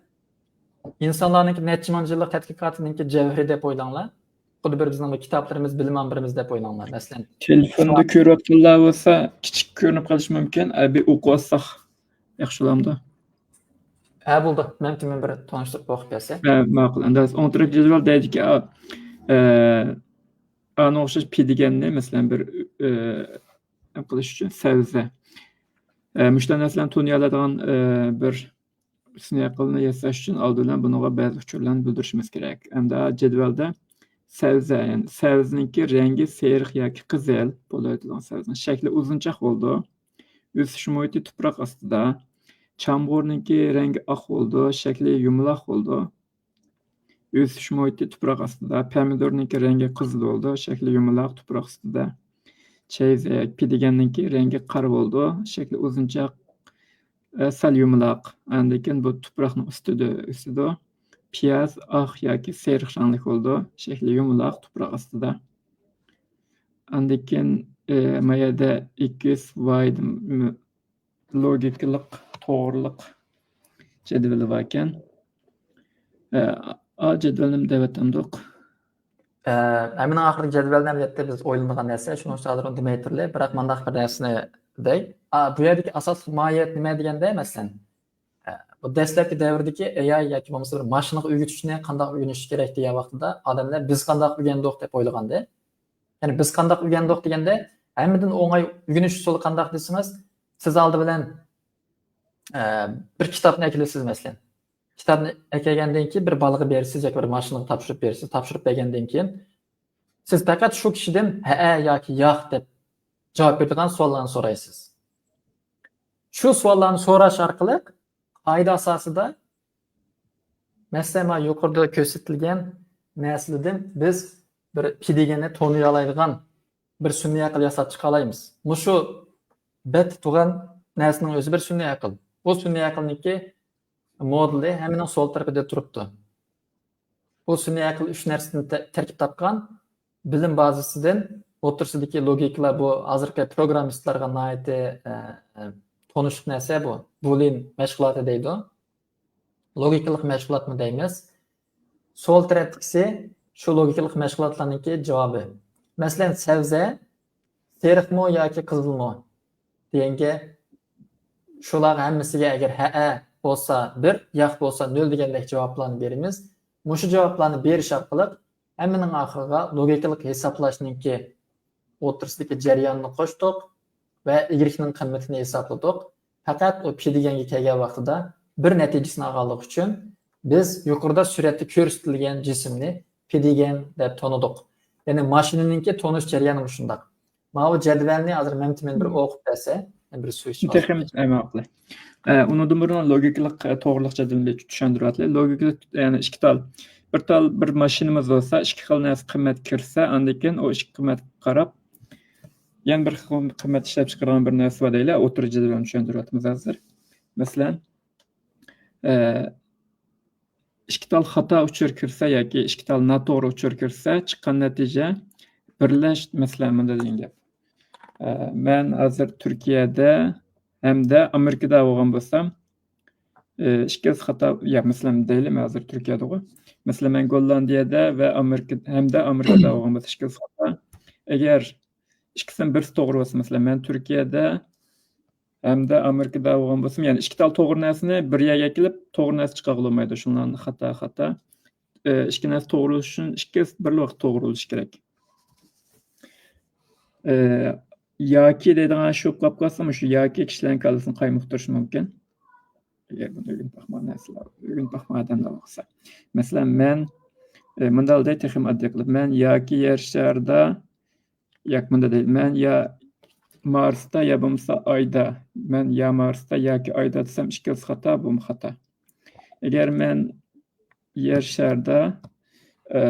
ئىنسانلارنىڭكى نەچچە مىڭ يىللىق تەتقىقاتىنىڭكى جەۋھىرى دەپ ئويلاڭلار. خۇددى بىر بىزنىڭ بىر كىتابلىرىمىز، بىلىم ئامبىرىمىز دەپ ئويلاڭلار. مەسىلەن، تېلېفوندا كۆرۈۋاتقانلار بولسا كىچىك كۆرۈنۈپ قېلىشى مۇمكىن. ئە، بىر ئوقۇۋاتساق ياخشى بولامدۇ؟ ھە، بولدى. مەن كىمنى بىر تونۇشتۇرۇپ ئوقۇپ بەرسە. ھە، ماقۇل. ئەمدى ئوڭ تەرەپ جەدۋەل دەيدىكى، ئا، ئە، ئانا ئوخشاش پى دېگەننى، مەسىلەن، بىر، ئە، نېمە قىلىش ئۈچۈن سەۋزە. ئە، مۇشۇنداق نەرسىلەرنى تونۇيالايدىغان، ئە، بىر سۈنئىي ئەقىلنى ياساش ئۈچۈن ئالدى بىلەن بۇنىڭغا بەزى ئۇچۇرلارنى بىلدۈرۈشىمىز كېرەك. ئەمدى جەدۋەلدە سەۋزە، يەنى سەۋزىنىڭكى رەڭگى سېرىق ياكى قىزىل بولۇۋېتىدىغان سەۋزىنىڭ شەكلى ئۇزۇنچاق بولىدۇ. ئۆسۈش مۇھىتى تۇپراق ئاستىدا. چامغۇرنىڭكى رەڭگى ئاق بولىدۇ، شەكلى يۇمىلاق بولىدۇ. ئۆسۈش مۇھىتى تۇپراق ئاستىدا. پەمىدۇرنىڭكى رەڭگى قىزىل بولىدۇ، شەكلى يۇمىلاق، تۇپراق ئۈستىدە. چەيزە، پىدىگەننىڭكى رەڭگى قارا بولىدۇ، شەكلى ئۇزۇنچاق، ئە، سەل يۇمىلاق. ئاندىن كېيىن بۇ تۇپراقنىڭ ئۈستىدە ئۆسىدۇ. پىياز ئاق ياكى سېرىق رەڭلىك بولىدۇ، شەكلى يۇمىلاق، تۇپراق ئاستىدا. ئاندىن كېيىن، ئە، ما يەردە ئېكس، ۋاي، لوگىكىلىق توغرىلىق جەدۋىلى باركەن. ئە، ئا، جەدۋەلنى دەۋەتەمدۇق؟ ئە، ھەممىنىڭ ئاخىرىدا جەدۋەلنى ئەمەلىيەتتە بىز ئويلىنىدىغان نەرسە، شۇنىڭ ئۈچۈن ھازىر ئۇنى دېمەي تۇرۇلى. بىراق مانداق بىر نەرسىنى دەي. ئا، بۇ يەردىكى ئاساسلىق ماھىيەت نېمە دېگەندە، مەسىلەن، ئە، بۇ دەسلەپكى دەۋردىكى ئېي ئاي ياكى بولمىسا بىر ماشىنىغا ئۆگىتىشنى قانداق ئۆگىنىش كېرەك دېگەن ۋاقتىدا ئادەملەر بىز قانداق ئۆگەندۇق دەپ ئويلىغانىدى. يەنى بىز قانداق ئۆگەندۇق دېگەندە، ھەممىدىن ئوڭاي ئۆگىنىش ئۇسۇلى قانداق دېسىڭىز، سىز ئالدى بىلەن، ئە، بىر كىتابنى ئەكېلىسىز، مەسىلەن. كىتابنى ئەكەلگەندىن كېيىن بىر بالىغا بېرىسىز ياكى بىر ماشىنىغا تاپشۇرۇپ بېرىسىز. تاپشۇرۇپ بەرگەندىن كېيىن سىز پەقەت شۇ كىشىدىن ھەئە ياكى ياق دەپ جاۋاب بېرىدىغان سوئاللارنى سورايسىز. شۇ سوئاللارنى سوراش ئارقىلىق قائىدە ئاساسىدا، مەسىلەن، مانا يۇقىرىدا كۆرسىتىلگەن نەرسىلەردىن بىز بىر پىدىگەننى تونۇيالايدىغان بىر سۈنئىي ئەقىل ياساپ چىقالايمىز. مۇشۇ بەتتە تۇرغان نەرسىنىڭ ئۆزى بىر سۈنئىي ئەقىل. بۇ سۈنئىي ئەقىلنىڭكى مودېلى ھەممىنىڭ سول تەرىپىدە تۇرۇپتۇ. بۇ سۈنئىي ئەقىل ئۈچ نەرسىدىن تە-، تەركىب تاپقان بىلىم بازىسىدىن، ئوتتۇرىسىدىكى لوگىكىلار، بۇ ھازىرقى پروگراممىستلارغا ناھايىتى، ئە، ئە، تونۇشلۇق نەرسە بۇ. بولىن مەشغۇلاتى دەيدۇ. لوگىكىلىق مەشغۇلاتمۇ دەيمىز. سول تەرەپتىكىسى شۇ لوگىكىلىق مەشغۇلاتلارنىڭكى جاۋابى. مەسىلەن، سەۋزە سېرىقمۇ ياكى قىزىلمۇ دېگەنگە، شۇلارغا ھەممىسىگە ئەگەر ھەئە بولسا بىر، ياق بولسا نۆل دېگەندەك جاۋابلارنى بېرىمىز. مۇشۇ جاۋابلارنى بېرىش ئارقىلىق ھەممىنىڭ ئاخىرىغا لوگىكىلىق ھېسابلاشنىڭكى ئوتتۇرىسىدىكى جەرياننى قوشتۇق ۋە ئىگرېكنىڭ قىممىتىنى ھېسابلىدۇق. پەقەت ئۇ پى دېگەنگە كەلگەن ۋاقتىدا بىر نەتىجىسىنى ئالغانلىقى ئۈچۈن بىز يۇقىرىدا سۈرەتتە كۆرسىتىلگەن جىسىمنى پى دېگەن دەپ تونۇدۇق. يەنى ماشىنىنىڭكى تونۇش جەريانى مۇشۇنداق. ماۋۇ جەدۋەلنى ھازىر مەمتىمىن بىر ئوقۇپ بەرسە، بىر سۈيۈش. تېخى، ئە، ماقۇل. ئە، ئۇنىڭدىن بۇرۇن لوگىكىلىق، ئە، توغرىلىق جەدۋىلىنى چۈشەندۈرۈۋاتىلى. لوگىكىلىق، يەنى ئىككى تال. بىر تال بىر ماشىنىمىز بولسا، ئىككى خىل نەرسە قىممەت كىرسە، ئاندىن كېيىن ئۇ ئىككى قىممەتكە قاراپ، يەنە بىر خىل قىممەت ئىشلەپچىقارغان بىر نەرسە بار دەيلى. ئوتتۇرا جەدۋەلنى چۈشەندۈرۈۋاتىمىز ھازىر. مەسىلەن، ئە، ئىككى تال خاتا ئۇچۇر كىرسە ياكى ئىككى تال ناتوغرا ئۇچۇر كىرسە، چىققان نەتىجە بىرلەش، مەسىلەن، مۇنداق دېگەن گەپ. ئە، مەن ھازىر تۈركىيەدە ھەمدە ئامېرىكىدا بولغان بولسام، ئە، ئىككىلىسى خاتا، يا، مەسىلەن، دەيلى، مەن ھازىر تۈركىيەدىغۇ. مەسىلەن، مەن گوللاندىيەدە ۋە ئامېرىكا، ھەمدە ئامېرىكىدا بولغان بولسا، ئىككىلىسى خاتا. ئەگەر ئىككىسىدىن بىرسى توغرا بولسا، مەسىلەن، مەن تۈركىيەدە ھەمدە ئامېرىكىدا بولغان بولسام، يەنى ئىككى تال توغرا نەرسىنى بىر يەرگە ئەكېلىپ، توغرا نەرسە چىقارغىلى بولمايدۇ. شۇنىڭلارنى خاتا، خاتا. ئە، ئىككى نەرسە توغرا بولۇشى ئۈچۈن ئىككىسى بىرلا ۋاقىت توغرا بولۇشى كېرەك. ئە، ياكى دەيدىغان شۇ قىلىپ قالسا، مۇشۇ ياكى كىشىلەرنىڭ كاللىسىنى قايمۇقتۇرۇشى مۇمكىن. ئەگەر بۇنى ئۆگىنىپ باقمىغان نەرسىلەر، ئۆگىنىپ باقمىغان ئادەملەر بولسا. مەسىلەن، مەن، ئە، مۇنداق دەي، تېخىمۇ ئاددىي قىلىپ، مەن ياكى يەر شارىدا ياكى مۇنداق دەيدۇ، مەن يا مارستا، يا بولمىسا ئايدا. مەن يا مارستا ياكى ئايدا دېسەم، ئىككىلىسى خاتا، بۇمۇ خاتا. ئەگەر مەن يەر شارىدا، ئە،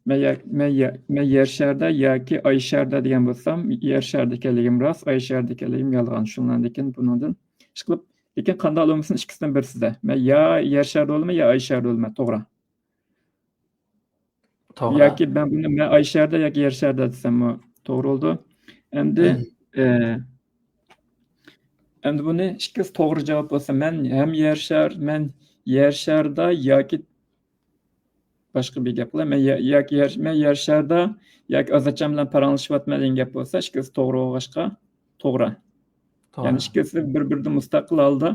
مەن يا-، مەن يا-، مەن يەر شارىدا ياكى ئاي شارىدا دېگەن بولسام، يەر شارىدا ئىكەنلىكىم راست، ئاي شارىدا ئىكەنلىكىم يالغان. شۇنىڭدىن كېيىن بۇنىڭدىن ئىشقىلىپ، لېكىن قانداق بولمىسۇن، ئىككىسىدىن بىرسىدە. مەن يا يەر شارىدا بولىمەن، يا ئاي شارىدا بولىمەن، توغرا. توغرا. ياكى مەن بۇنى مەن ئاي شارىدا ياكى يەر شارىدا دېسەممۇ توغرا بولىدۇ. ئەمدى، ئە، ئەمدى بۇنى ئىككىسى توغرا جاۋاب بولسا، مەن ھەم يەر شار-، مەن يەر شارىدا ياكى باشقا بىر گەپ قىلاي، مەن يە-، ياكى يەر، مەن يەر شارىدا ياكى ئازادجان بىلەن پاراڭلىشىۋاتىمەن دېگەن گەپ بولسا، ئىككىسى توغرا بولغاچقا، توغرا. توغرا. يەنى ئىككىسى بىر-بىرىدىن مۇستەقىل ھالدا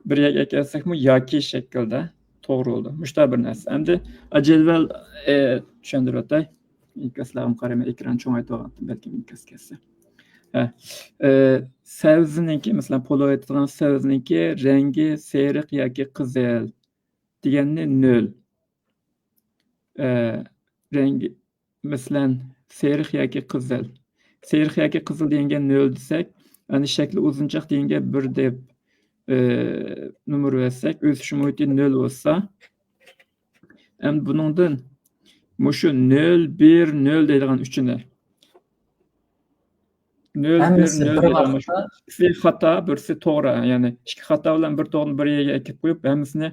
بىر يەرگە ئەكەلسەكمۇ ياكى شەكىلدە توغرا بولىدۇ. مۇشۇنداق بىر نەرسە. ئەمدى ئە، جەدۋەل، ئە، چۈشەندۈرۈۋەتەي. ئىنكاسلارغىمۇ قارايمەن، ئېكران چوڭايتىۋالغانتىم، بەلكىم ئىنكاس كەتسە. ھە. ئە، سەۋزىنىڭكى، مەسىلەن، پولۇ ئېيتىدىغان سەۋزىنىڭكى رەڭگى سېرىق ياكى قىزىل دېگەننى نۆل. ئە، رەڭگى مەسىلەن، سېرىق ياكى قىزىل. سېرىق ياكى قىزىل دېگەنگە نۆل دېسەك، ئەنە شەكلى ئۇزۇنچاق دېگەنگە بىر دەپ، ئى، نومۇر بەرسەك، ئۆسۈش مۇھىتى نۆل بولسا، ئەمدى بۇنىڭدىن مۇشۇ نۆل، بىر، نۆل دەيدىغان ئۈچىنى. نۆل، بىر، ھەممىسى نۆل بىر دەيدىغان مۇشۇ ۋاقىتتا ئىككىسى خاتا، بىرسى توغرا. يەنى ئىككى خاتا بىلەن بىر توغرىنى بىر يەرگە ئەكىپ قويۇپ، ھەممىسىنى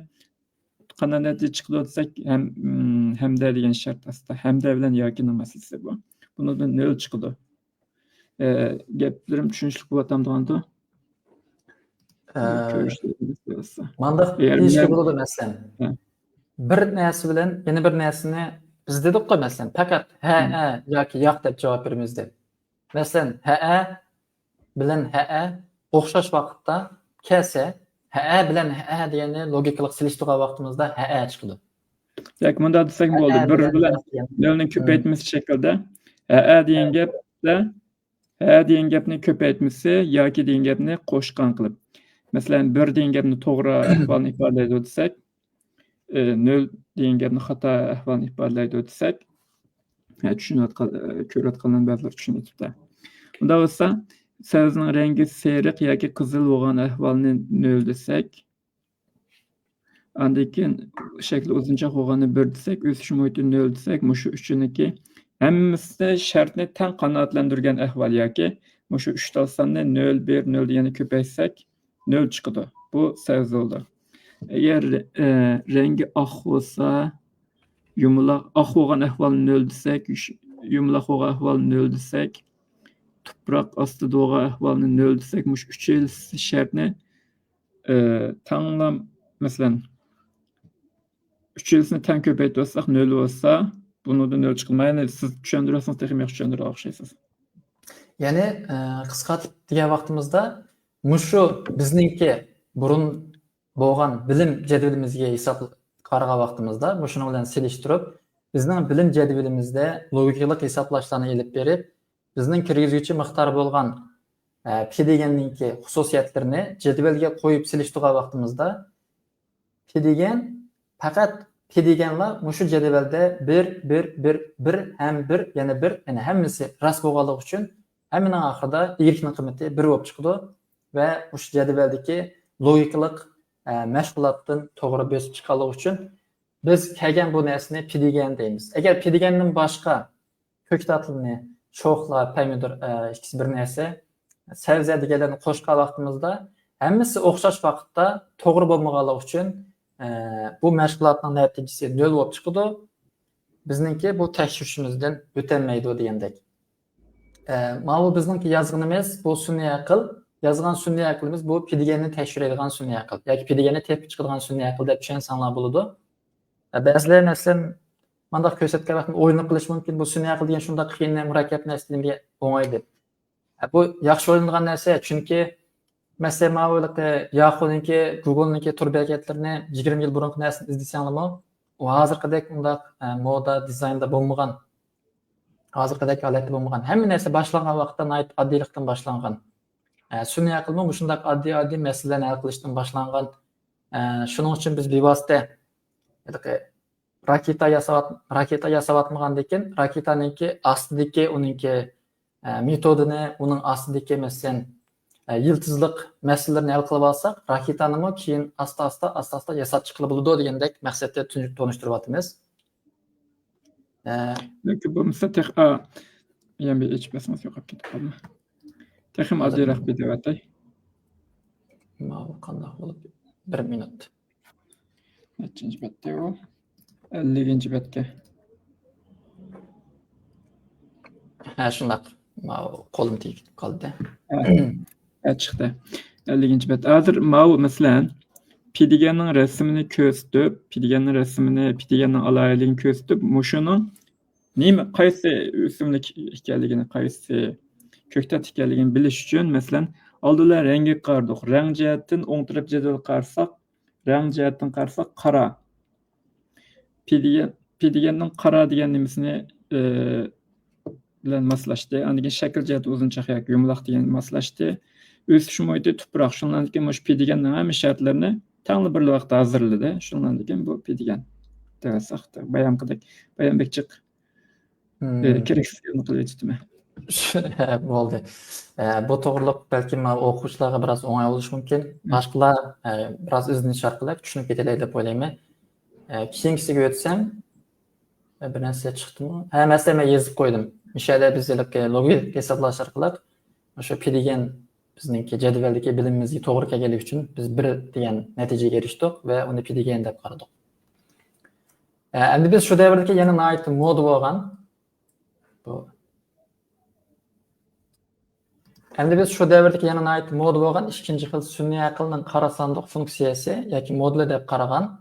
قانداق نەتىجە چىقىدۇ دېسەك، ھەم-، ھەمدە دېگەن شەرت ئاستا. ھەمدە بىلەن ياكىنىڭ مەسىلىسى بۇ. بۇنىڭدىن نۆل چىقىدۇ. ئە، گەپلىرىم چۈشىنىشلىك بولۇۋاتامدىغاندۇ؟ ئە، كۆرۈشلىرىڭىز بولسا. مانداق ئەگەر دېيىشكە مەن بولىدۇ، مەسىلەن. ھە. بىر نەرسە بىلەن يەنە بىر نەرسىنى بىز دېدۇققۇ، مەسىلەن، پەقەت ھە، ھە ياكى ياق دەپ جاۋاب بېرىمىز دەپ. مەسىلەن، ھەئە بىلەن ھەئە ئوخشاش ۋاقىتتا كەلسە، ھەئە بىلەن ھەئە دېگەننى لوگىكىلىق سېلىشتۇرغان ۋاقتىمىزدا ھەئە چىقىدۇ. ياكى مۇنداق دېسەك بولىدۇ، ھەئە بىر بىلەن بىلەن ياكى نۆلنىڭ كۆپەيتمىسى شەكلىدە ھەئە دېگەن گەپتە، ھەئە دېگەن گەپنى كۆپەيتمىسى ياكى دېگەن گەپنى قوشقان قىلىپ. مەسىلەن، بىر دېگەن گەپنى توغرا ئەھۋالنى ئىپادىلەيدۇ دېسەك، ئى، نۆل دېگەن گەپنى خاتا ئەھۋالنى ئىپادىلەيدۇ دېسەك، ھە، چۈشىنىۋاتقان، ئى، كۆرۈۋاتقانلارنىڭ بەزىلىرى چۈشىنىۋېتىپتۇ. ئۇنداق بولسا، سەۋزىنىڭ رەڭگى سېرىق ياكى قىزىل بولغان ئەھۋالنى نۆل دېسەك، ئاندىن كېيىن شەكلى ئۇزۇنچاق بولغاننى بىر دېسەك، ئۆسۈش مۇھىتى نۆل دېسەك، مۇشۇ ئۈچىنىڭكى ھەممىسى شەرتنى تەڭ قانائەتلەندۈرگەن ئەھۋال ياكى مۇشۇ ئۈچ تال ساننى نۆل، بىر، نۆل دېگەننى كۆپەيتسەك، نۆل چىقىدۇ. بۇ سەۋزە بولىدۇ. ئەگەر، ئە، رەڭگى ئاق بولسا، يۇمىلاق، ئاق بولغان ئەھۋالنى نۆل دېسەك، يۇش-، يۇمىلاق بولغان ئەھۋالنى نۆل دېسەك، تۇپراق ئاستىدا بولغان ئەھۋالنى نۆل دېسەك، مۇشۇ ئۈچ شەرتنى، ئە، تەڭلا، مەسىلەن، ئۈچىلىسىنى تەڭ كۆپەيتىۋەتسەك، نۆل بولسا، بۇنىڭدا نۆل چىقىدۇ. يەنى سىز چۈشەندۈرۈۋەتسىڭىز تېخىمۇ ياخشى چۈشەندۈرگەن ئوخشايسىز. يەنى، ئە، قىسقارتىپ دېگەن ۋاقتىمىزدا مۇشۇ بىزنىڭكى بۇرۇن بولغان بىلىم جەدۋىلىمىزگە ھېساب قارىغان ۋاقتىمىزدا، مۇشۇنىڭ بىلەن سېلىشتۇرۇپ، بىزنىڭ بىلىم جەدۋىلىمىزدە لوگىكىلىق ھېسابلاشلارنى ئېلىپ بېرىپ، بىزنىڭ كىرگۈزگۈچى مىقدار بولغان، ئە، پى دېگەننىڭكى خۇسۇسىيەتلىرىنى جەدۋەلگە قويۇپ سېلىشتۇرغان ۋاقتىمىزدا، پى دېگەن، پەقەت پى دېگەنلا مۇشۇ جەدۋەلدە بىر، بىر، بىر، بىر ھەم بىر، يەنە بىر، يەنە ھەممىسى راست بولغانلىقى ئۈچۈن ھەممىنىڭ ئاخىرىدا ئىگىلىكنىڭ قىممىتى بىر بولۇپ چىقىدۇ. ۋە مۇشۇ جەدۋەلدىكى لوگىكىلىق، ئە، مەشغۇلاتتىن توغرا بۆسۈپ چىققانلىقى ئۈچۈن بىز كەلگەن بۇ نەرسىنى پىدىگەن دەيمىز. ئەگەر پىدىگەندىن باشقا كۆكتاتلىنى، شوخلا، پەمىدۇر، ئە، ئىككىسى بىر نەرسە، سەۋزە دېگەنلەرنى قوشقان ۋاقتىمىزدا ھەممىسى ئوخشاش ۋاقىتتا توغرا بولمىغانلىقى ئۈچۈن، ئە، بۇ مەشغۇلاتنىڭ نەتىجىسى نۆل بولۇپ چىقىدۇ. بىزنىڭكى بۇ تەكشۈرۈشىمىزدىن ئۆتەلمەيدۇ دېگەندەك. ئە، ماۋۇ بىزنىڭكى يازغىنىمىز، بۇ سۈنئىي ئەقىل. يازغان سۈنئىي ئەقلىمىز بۇ پىدىگەننى تەكشۈرىدىغان سۈنئىي ئەقىل ياكى پىدىگەننى تېپىپ چىقىدىغان سۈنئىي ئەقىل دەپ چۈشەنسەڭلار بولىدۇ. ئە، بەزىلەر، مەسىلەن، مانداق كۆرسەتكەن ۋاقتىدا ئويلىنىپ قېلىشى مۇمكىن، بۇ سۈنئىي ئەقىل دېگەن شۇنداق قىيىن، مۇرەككەپ نەرسە نېمىگە ئوڭاي دەپ. ئە، بۇ ياخشى ئويلىنىدىغان نەرسە، چۈنكى، مەسىلەن، ماۋۇ ھېلىقى ياخۇنىڭكى، گۇگلنىڭكى تور بەتلىرىنى يىگىرمە يىل بۇرۇنقى نەرسىنى ئىزدىسەڭلارمۇ، ئۇ ھازىرقىدەك ئۇنداق، ئە، مودا، دىزايندا بولمىغان، ھازىرقىدەك ھالەتتە بولمىغان. ھەممە نەرسە باشلانغان ۋاقىتتا ناھايىتى ئاددىيلىقتىن باشلانغان. ئە، سۈنئىي ئەقىلمۇ مۇشۇنداق ئاددىي، ئاددىي مەسىلىلەرنى ھەل قىلىشتىن باشلانغان. ئە، شۇنىڭ ئۈچۈن بىز بىۋاسىتە ھېلىقى راكېتا ياساۋات-، راكېتا ياساۋاتمىغاندىن كېيىن، راكېتانىڭكى ئاستىدىكى ئۇنىڭكى، ئە، مېتودىنى، ئۇنىڭ ئاستىدىكى، مەسىلەن، ئە، يىلتىزلىق مەسىلىلىرىنى ھەل قىلىپ ئالساق، راكېتانىمۇ كېيىن ئاستا-ئاستا، ئاستا-ئاستا ياساپ چىققىلى بولىدۇ دېگەندەك مەقسەتتە تونۇ-، تونۇشتۇرۇۋاتىمىز. ئە، ياكى بولمىسا تېخ-، ئا، يەنە بىر ئېچىپ بەرسىڭىز، يوقاپ كېتىپ قالدى. تېخىمۇ ئاددىيراق بىر دەۋەتەي. ماۋۇ قانداق بولۇپ؟ بىر مىنۇت. نەچچىنچى بەتتە ئۇ؟ ئەللىكىنچى بەتكە. ھە، شۇنداق. ماۋۇ قولۇم تېگىپ قالدى. ھە. ھە، چىقتى. ئەللىكىنچى بەت. ھازىر ماۋۇ، مەسىلەن، پىدىگەننىڭ رەسىمىنى كۆرسىتىپ، پىدىگەننىڭ رەسىمىنى، پىدىگەننىڭ ئالاھىدىلىكىنى كۆرسىتىپ، مۇشۇنىڭ نېمە، قايسى ئۆسۈملۈك ئىكەنلىكىنى، قايسى كۆكتات ئىكەنلىكىنى بىلىش ئۈچۈن، مەسىلەن، ئالدى بىلەن رەڭگىگە قارىدۇق. رەڭ جەھەتتىن ئوڭ تەرەپ جەدۋەلگە قارىساق، رەڭ جەھەتتىن قارىساق، قارا. پىدىگەن، پىدىگەننىڭ قارا دېگەن نېمىسىنى، ئى، بىلەن ماسلاشتى. ئاندىن كېيىن شەكىل جەھەتتە ئۇزۇنچاق ياكى يۇمىلاق دېگەن ماسلاشتى. ئۆسۈش مۇھىتى تۇپراق. شۇنىڭدىن كېيىن مۇشۇ پىدىگەننىڭ ھەممە شەرتلىرىنى تەڭلا بىر ۋاقىتتا ھازىرلىدى. شۇنىڭدىن كېيىن بۇ پىدىگەن دەۋەتسەك، بايامقىدەك، بايام بەك جىق، مم. ئى، كېرەكسىز گەپنى قىلىۋېتىپتىمەن. بولدى. ئە، بۇ توغرىلىق بەلكىم ئوقۇغۇچىلارغا بىراز ئوڭاي بولۇشى مۇمكىن. مم. باشقىلار، ئە، بىراز ئىزدىنىش ئارقىلىق چۈشىنىپ كېتەلەي دەپ ئويلايمەن. ئە، كېيىنكىسىگە ئۆتسەم، ئە، بىر نەرسە چىقتىمۇ؟ ھە، مەسىلەن، مەن يېزىپ قويدۇم. مۇشۇ يەردە بىز ھېلىقى لوگىك ھېسابلاش ئارقىلىق مۇشۇ پىدىگەن بىزنىڭكى جەدۋەلدىكى بىلىمىمىزگە توغرا كەلگەنلىكى ئۈچۈن بىز بىر دېگەن نەتىجىگە ئېرىشتۇق ۋە ئۇنى پىدىگەن دەپ قارىدۇق. ئە، ئەمدى بىز شۇ دەۋردىكى يەنە ناھايىتى مودا بولغان، بۇ، ئەمدى بىز شۇ دەۋردىكى يەنە ناھايىتى مودا بولغان ئىككىنچى خىل سۈنئىي ئەقىلنىڭ قارا ساندۇق فۇنكسىيەسى ياكى مودېلى دەپ قارىغان.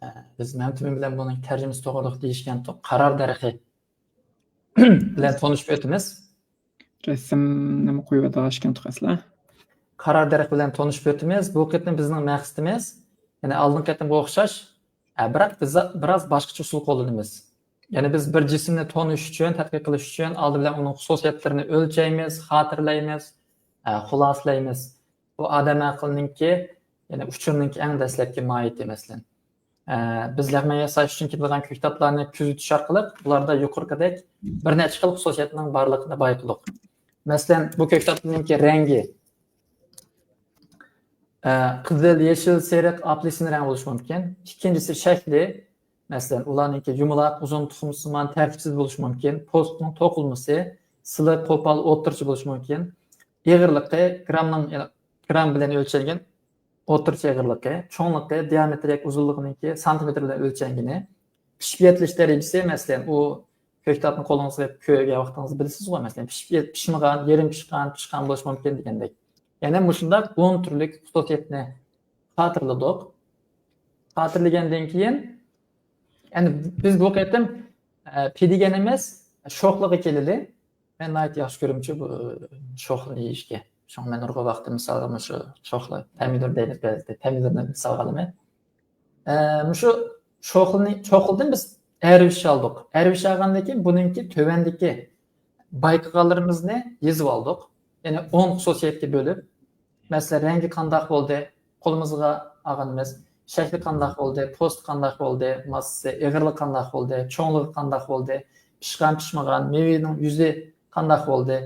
ئە، بىز مەمتىمىن بىلەن بۇنىڭ تەرجىمىسى توغرىلىق دېيىشكەنتۇق، قارار دەرىخى بىلەن تونۇشۇپ ئۆتىمىز. رەسىمنىمۇ قويۇۋاتىدىغان ئىكەنتۇق ئەسلا. قارار دەرىخى بىلەن تونۇشۇپ ئۆتىمىز. بۇ قېتىم بىزنىڭ مەقسىتىمىز، يەنى ئالدىنقى قېتىمغا ئوخشاش، ئە، بىراق بىز بىراز باشقىچە ئۇسۇل قوللىنىمىز. يەنى بىز بىر جىسىمنى تونۇش ئۈچۈن، تەتقىق قىلىش ئۈچۈن ئالدى بىلەن ئۇنىڭ خۇسۇسىيەتلىرىنى ئۆلچەيمىز، خاتىرىلەيمىز، ئە، خۇلاسىلەيمىز. بۇ ئادەم ئەقلىنىڭكى، يەنى ئۇچۇرنىڭكى ئەڭ دەسلەپكى ماھىيىتى، مەسىلەن. ئە، بىز لەقمە ياساش ئۈچۈن كېتىدىغان كۆكتاتلارنى كۆزىتىش ئارقىلىق بۇلاردا يۇقىرىقىدەك بىر نەچچە خىل خۇسۇسىيەتنىڭ بارلىقىنى بايقىدۇق. مەسىلەن، بۇ كۆكتاتنىڭكى رەڭگى، ئە، قىزىل، يېشىل، سېرىق، ئاپېلسىن رەڭ بولۇشى مۇمكىن. ئىككىنچىسى شەكلى، مەسىلەن، ئۇلارنىڭكى يۇمىلاق، ئۇزۇن تۇخۇمسىمان، تەرتىپسىز بولۇشى مۇمكىن. پوستىنىڭ توقۇلمىسى، سىلىق، قوپال، ئوتتۇرىچە بولۇشى مۇمكىن. ئېغىرلىقى، گرامنىڭ، يەنى گرام بىلەن ئۆلچەنگەن ئوتتۇرىچە ئېغىرلىقى، چوڭلۇقى، دىئامېتىرى ياكى ئۇزۇنلۇقىنىڭكى سانتىمېتىر بىلەن ئۆلچەنگىنى، پىشىپ يېتىلىش دەرىجىسى، مەسىلەن، ئۇ كۆكتاتنى قولىڭىزغا ئېلىپ كۆرگەن ۋاقتىڭىزدا بىلىسىزغۇ، مەسىلەن، پىشىپ يېت-، پىشمىغان، يېرىم پىشقان، پىشقان بولۇشى مۇمكىن دېگەندەك. يەنە مۇشۇنداق ئون تۈرلۈك خۇسۇسىيەتنى خاتىرىلىدۇق. خاتىرىلىگەندىن كېيىن، يەنى بىز بۇ قېتىم، ئە، پىدىگەن ئەمەس، شوخلىغا كېلىلى. مەن ناھايىتى ياخشى كۆرىمەنچۇ بۇ شوخلىنى يېيىشكە. شۇڭا مەن نۇرغۇن ۋاقتىم، مىسالغا، مۇشۇ شوخلا، پەمىدۇر دەيمىز بەزىدە، پەمىدۇرنى مىسالغا ئالىمەن. ئە، مۇشۇ شوخلىنى، شوخلىدىن بىز ئەرۋىش ئالدۇق. ئەرۋىش ئالغاندىن كېيىن بۇنىڭكى تۆۋەندىكى بايقىغانلىرىمىزنى يېزىپ ئالدۇق. يەنى ئون خۇسۇسىيەتكە بۆلۈپ، مەسىلەن، رەڭگى قانداق بولدى، قولىمىزغا ئالغىنىمىز، شەكلى قانداق بولدى، پوستى قانداق بولدى، ماسسىسى، ئېغىرلىقى قانداق بولدى، چوڭلۇقى قانداق بولدى، پىشقان، پىشمىغان، مېۋىنىڭ يۈزى قانداق بولدى؟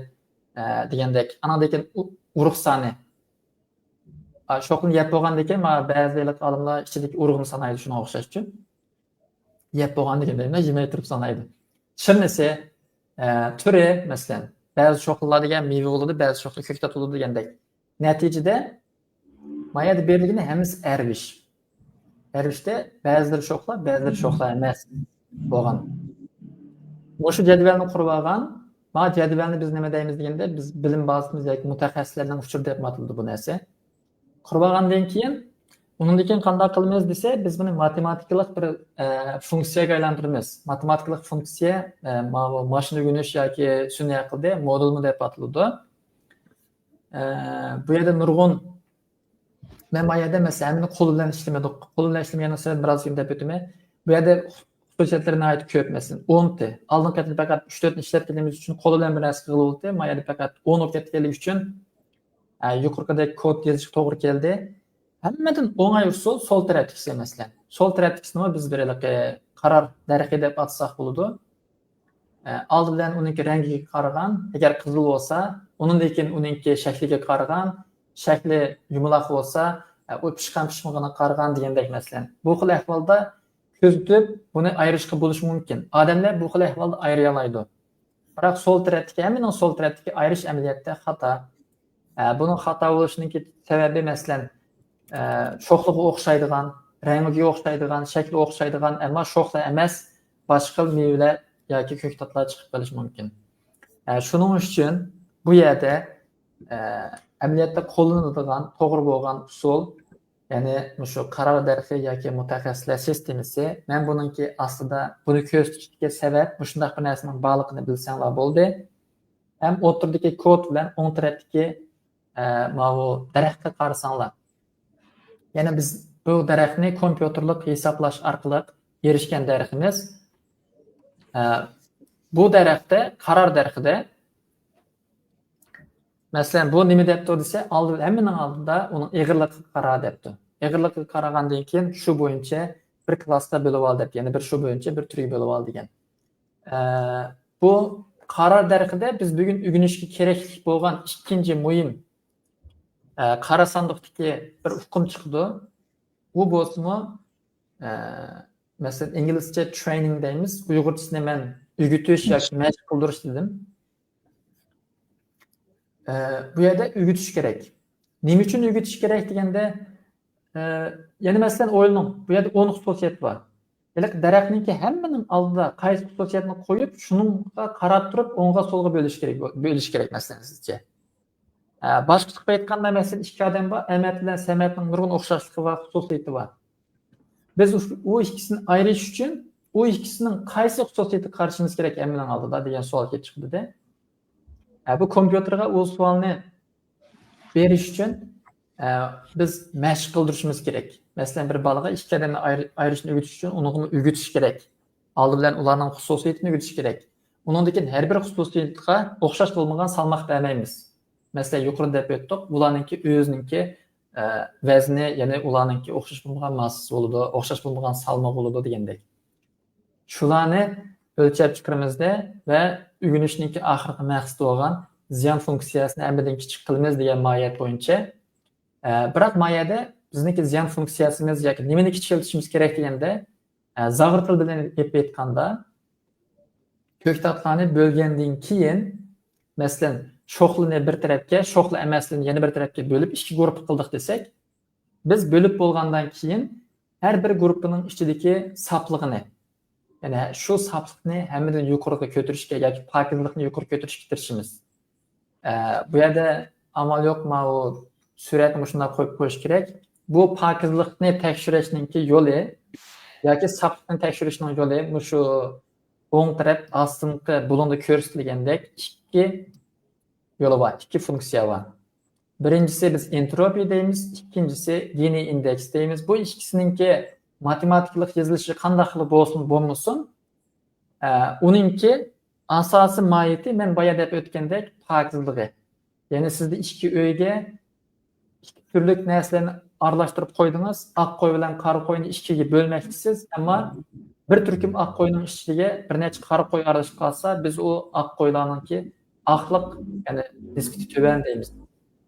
ئە، دېگەندەك. ئاناندىن كېيىن ئۇ-، ئۇرۇق سانى. ئا، شوخلىنى يەپ بولغاندىن كېيىن، مانا بەزى ئېلىق ئالىملار ئىچىدىكى ئۇرۇقنى سانايدۇ، شۇنىڭغا ئوخشاش ئۈچۈن. يەپ بولغاندىن كېيىن دەيمەن، يېمەي تۇرۇپ سانايدۇ. شىرنىسى، ئە، تۈرى، مەسىلەن، بەزى شوخلىلار دېگەن مېۋە بولىدۇ، بەزى شوخلا كۆكتات بولىدۇ دېگەندەك. نەتىجىدە، ما يەردە بېرىلگىنى ھەممىسى ئەرۋىش. ئەرۋىشتە بەزىلىرى شوخلا، بەزىلىرى شوخلا ئەمەس بولغان. مۇشۇ جەدۋەلنى قۇرۇپ ئالغان، ما جەدۋەلنى بىز نېمە دەيمىز دېگەندە، بىز بىلىم بازىسىمىز ياكى مۇتەخەسسىسلەرنىڭ ئۇچۇرى دەپ ئاتىلىدۇ بۇ نەرسە. قۇرۇپ ئالغاندىن كېيىن، ئۇنىڭدىن كېيىن قانداق قىلىمىز دېسە، بىز بۇنى ماتېماتىكىلىق بىر، ئە، فۇنكسىيەگە ئايلاندۇرىمىز. ماتېماتىكىلىق فۇنكسىيە، ئە، ماۋۇ ماشىنا ئۆگىنىش ياكى سۈنئىي ئەقىلدە مودېلمۇ دەپ ئاتىلىدۇ. ئە، بۇ يەردە نۇرغۇن، مەن ما يەردە، مەسىلەن، ھەممىنى قول بىلەن ئىشلىمىدۇق. قول بىلەن ئىشلىمىگەننىڭ سەۋەبىنى بىراز كېيىن دەپ ئۆتىمەن. بۇ يەردە خۇسۇسىيەتلىرى ناھايىتى كۆپ، مەسىلەن، ئونتە. ئالدىنقى قېتىم پەقەت ئۈچ تۆتنى ئىشلەتكىنىمىز ئۈچۈن قول بىلەن بىر نەرسە قىلغىلى بولدى. ما يەردە پەقەت ئون بولۇپ كەتكەنلىكى ئۈچۈن، ئە، يۇقىرىقىدەك كود يېزىشقا توغرا كەلدى. ھەممىدىن ئوڭاي ئۇسۇل سول تەرەپتىكىسى، مەسىلەن. سول تەرەپتىكىسىنىمۇ بىز بىر ھېلىقى قارار دەرىخى دەپ ئاتىساق بولىدۇ. ئە، ئالدى بىلەن ئۇنىڭكى رەڭگىگە قارىغان، ئەگەر قىزىل بولسا، ئۇنىڭدىن كېيىن ئۇنىڭكى شەكلىگە قارىغان، شەكلى يۇمىلاق بولسا، ئە، ئۇ پىشقان پىشمىغىنىغا قارىغان دېگەندەك، مەسىلەن. بۇ خىل ئەھۋالدا كۆزىتىپ، بۇنى ئايرىشقا بولۇشى مۇمكىن. ئادەملەر بۇ خىل ئەھۋالدا ئايرىيالايدۇ. بىراق سول تەرەپتىكى، ھەممىنىڭ سول تەرەپتىكى ئايرىش ئەمەلىيەتتە خاتا. ئە، بۇنىڭ خاتا بولۇشىنىڭكى سەۋەبى، مەسىلەن، ئە، شوخلىغا ئوخشايدىغان، رەڭگىگە ئوخشايدىغان، شەكلى ئوخشايدىغان، ئەمما شوخلا ئەمەس، باشقا خىل مېۋىلەر ياكى كۆكتاتلار چىقىپ قېلىشى مۇمكىن. ئە، شۇنىڭ ئۈچۈن بۇ يەردە، ئە، ئەمەلىيەتتە قوللىنىدىغان توغرا بولغان ئۇسۇل، يەنى مۇشۇ قارار دەرىخى ياكى مۇتەخەسسىسلەر سىستېمىسى. مەن بۇنىڭكى ئاستىدا بۇنى كۆرسىتىشتىكى سەۋەب، مۇشۇنداق بىر نەرسىنىڭ بارلىقىنى بىلسەڭلار بولدى. ھەم ئوتتۇرىدىكى كود بىلەن ئوڭ تەرەپتىكى، ئە، ماۋۇ دەرەخكە قارىساڭلار. يەنى بىز بۇ دەرەخنى كومپيۇتېرلىق ھېسابلاش ئارقىلىق ئېرىشكەن دەرىخىمىز. ئە، بۇ دەرەختە، قارار دەرىخىدە، مەسىلەن، بۇ نېمە دەپتۇ دېسە، ئالدى، ھەممىنىڭ ئالدىدا ئۇنىڭ ئېغىرلىقىغا قارا دەپتۇ. ئېغىرلىقىغا قارىغاندىن كېيىن شۇ بويىچە بىر كلاسقا بۆلۈۋال دەپ، يەنى بىر شۇ بويىچە بىر تۈرگە بۆلۈۋال دېگەن. ئە، بۇ قارار دەرىخىدە بىز بۈگۈن ئۆگىنىشكە كېرەكلىك بولغان ئىككىنچى مۇھىم، ئە، قارا ساندۇقتىكى بىر ئۇقۇم چىقىدۇ. ئۇ بولسىمۇ، ئە، مەسىلەن، ئىنگلىزچە training دەيمىز، ئۇيغۇرچىسىنى مەن ئۆگىتىش ياكى مەشىق قىلدۇرۇش دېدىم. ئە، بۇ يەردە ئۆگىتىش كېرەك. نېمە ئۈچۈن ئۆگىتىش كېرەك دېگەندە، ئە، يەنە مەسىلەن ئويلىنىڭ، بۇ يەردە ئون خۇسۇسىيەت بار. ھېلىقى دەرەخنىڭكى ھەممىنىڭ ئالدىدا قايسى خۇسۇسىيەتنى قويۇپ، شۇنىڭغا قاراپ تۇرۇپ ئوڭغا سولغا بۆلۈش كېرەك، بۆلۈش كېرەك مەسىلەن سىزچە. ئە، باشقىچە قىلىپ ئېيتقاندا، مەسىلەن، ئىككى ئادەم بار، ئەمەت بىلەن سەمەتنىڭ نۇرغۇن ئوخشاشلىقى بار، خۇسۇسىيىتى بار. بىز ئۇ، ئۇ ئىككىسىنى ئايرىش ئۈچۈن ئۇ ئىككىسىنىڭ قايسى خۇسۇسىيىتىگە قارىشىمىز كېرەك ھەممىنىڭ ئالدىدا دېگەن سوئال كېلىپ چىقىدۇ-دە. ئە، بۇ كومپيۇتېرغا ئۇ سوئالنى بېرىش ئۈچۈن، ئە، بىز مەشىق قىلدۇرۇشىمىز كېرەك. مەسىلەن، بىر بالىغا ئىككى ئادەمنى ئايرى-، ئايرىشنى ئۆگىتىش ئۈچۈن ئۇنىڭغىمۇ ئۆگىتىش كېرەك. ئالدى بىلەن ئۇلارنىڭ خۇسۇسىيىتىنى ئۆگىتىش كېرەك. ئۇنىڭدىن كېيىن ھەر بىر خۇسۇسىيەتكە ئوخشاش بولمىغان سالماق بەرمەيمىز. مەسىلەن، يۇقىرىدا دەپ ئۆتتۇق، بۇلارنىڭكى ئۆزىنىڭكى، ئە، ۋەزنى، يەنى ئۇلارنىڭكى ئوخشاش بولمىغان ماسسىسى بولىدۇ، ئوخشاش بولمىغان سالمىقى بولىدۇ دېگەندەك. شۇلارنى ئۆلچەپ چىقىرىمىزدە ۋە ئۆگىنىشنىڭكى ئاخىرقى مەقسىتى بولغان زىيان فۇنكسىيەسىنى ھەممىدىن كىچىك قىلىمىز دېگەن ماھىيەت بويىچە. ئە، بىراق ما يەردە بىزنىڭكى زىيان فۇنكسىيەسىمىز ياكى نېمىنى كىچىكلىتىشىمىز كېرەك دېگەندە، ئە، زاغرا تىل بىلەن ئېلىپ ئېيتقاندا، كۆكتاتلارنى بۆلگەندىن كېيىن، مەسىلەن، شوخلىنى بىر تەرەپكە، شوخلا ئەمەسلىرىنى يەنە بىر تەرەپكە بۆلۈپ، ئىككى گۇرۇپپا قىلدۇق دېسەك، بىز بۆلۈپ بولغاندىن كېيىن، ھەر بىر گۇرۇپپىنىڭ ئىچىدىكى ساپلىقىنى، يەنى شۇ ساپلىقنى ھەممىدىن يۇقىرىغا كۆتۈرۈشكە ياكى پاكىزلىقنى يۇقىرى كۆتۈرۈشكە تىرىشىمىز. ئە، بۇ يەردە ئامال يوق، ماۋۇ سۈرەتنى مۇشۇنداق قويۇپ قويۇش كېرەك. بۇ پاكىزلىقنى تەكشۈرۈشنىڭكى يولى ياكى ساپلىقنى تەكشۈرۈشنىڭ يولى مۇشۇ ئوڭ تەرەپ ئاستىنقى بۇلۇڭدا كۆرسىتىلگەندەك ئىككى يولى بار، ئىككى فۇنكسىيە بار. بىرىنچىسى بىز ئېنتروپىيە دەيمىز، ئىككىنچىسى گېنى ئىندېكس دەيمىز. بۇ ئىككىسىنىڭكى ماتېماتىكىلىق يېزىلىشى قانداقلا بولسۇن بولمىسۇن، ئە، ئۇنىڭكى ئاساسىي ماھىيىتى مەن بايا دەپ ئۆتكەندەك پاكىزلىقى. يەنى سىزدە ئىككى ئۆيگە ئىككى تۈرلۈك نەرسىلەرنى ئارىلاشتۇرۇپ قويدىڭىز. ئاق قوي بىلەن قارا قوينى ئىككىگە بۆلمەكچىسىز، ئەمما بىر تۈركۈم ئاق قوينىڭ ئىچىگە بىر نەچچە قارا قوي ئارىلىشىپ قالسا، بىز ئۇ ئاق قويلارنىڭكى ئاقلىق، يەنى نىسبىتى تۆۋەن دەيمىز.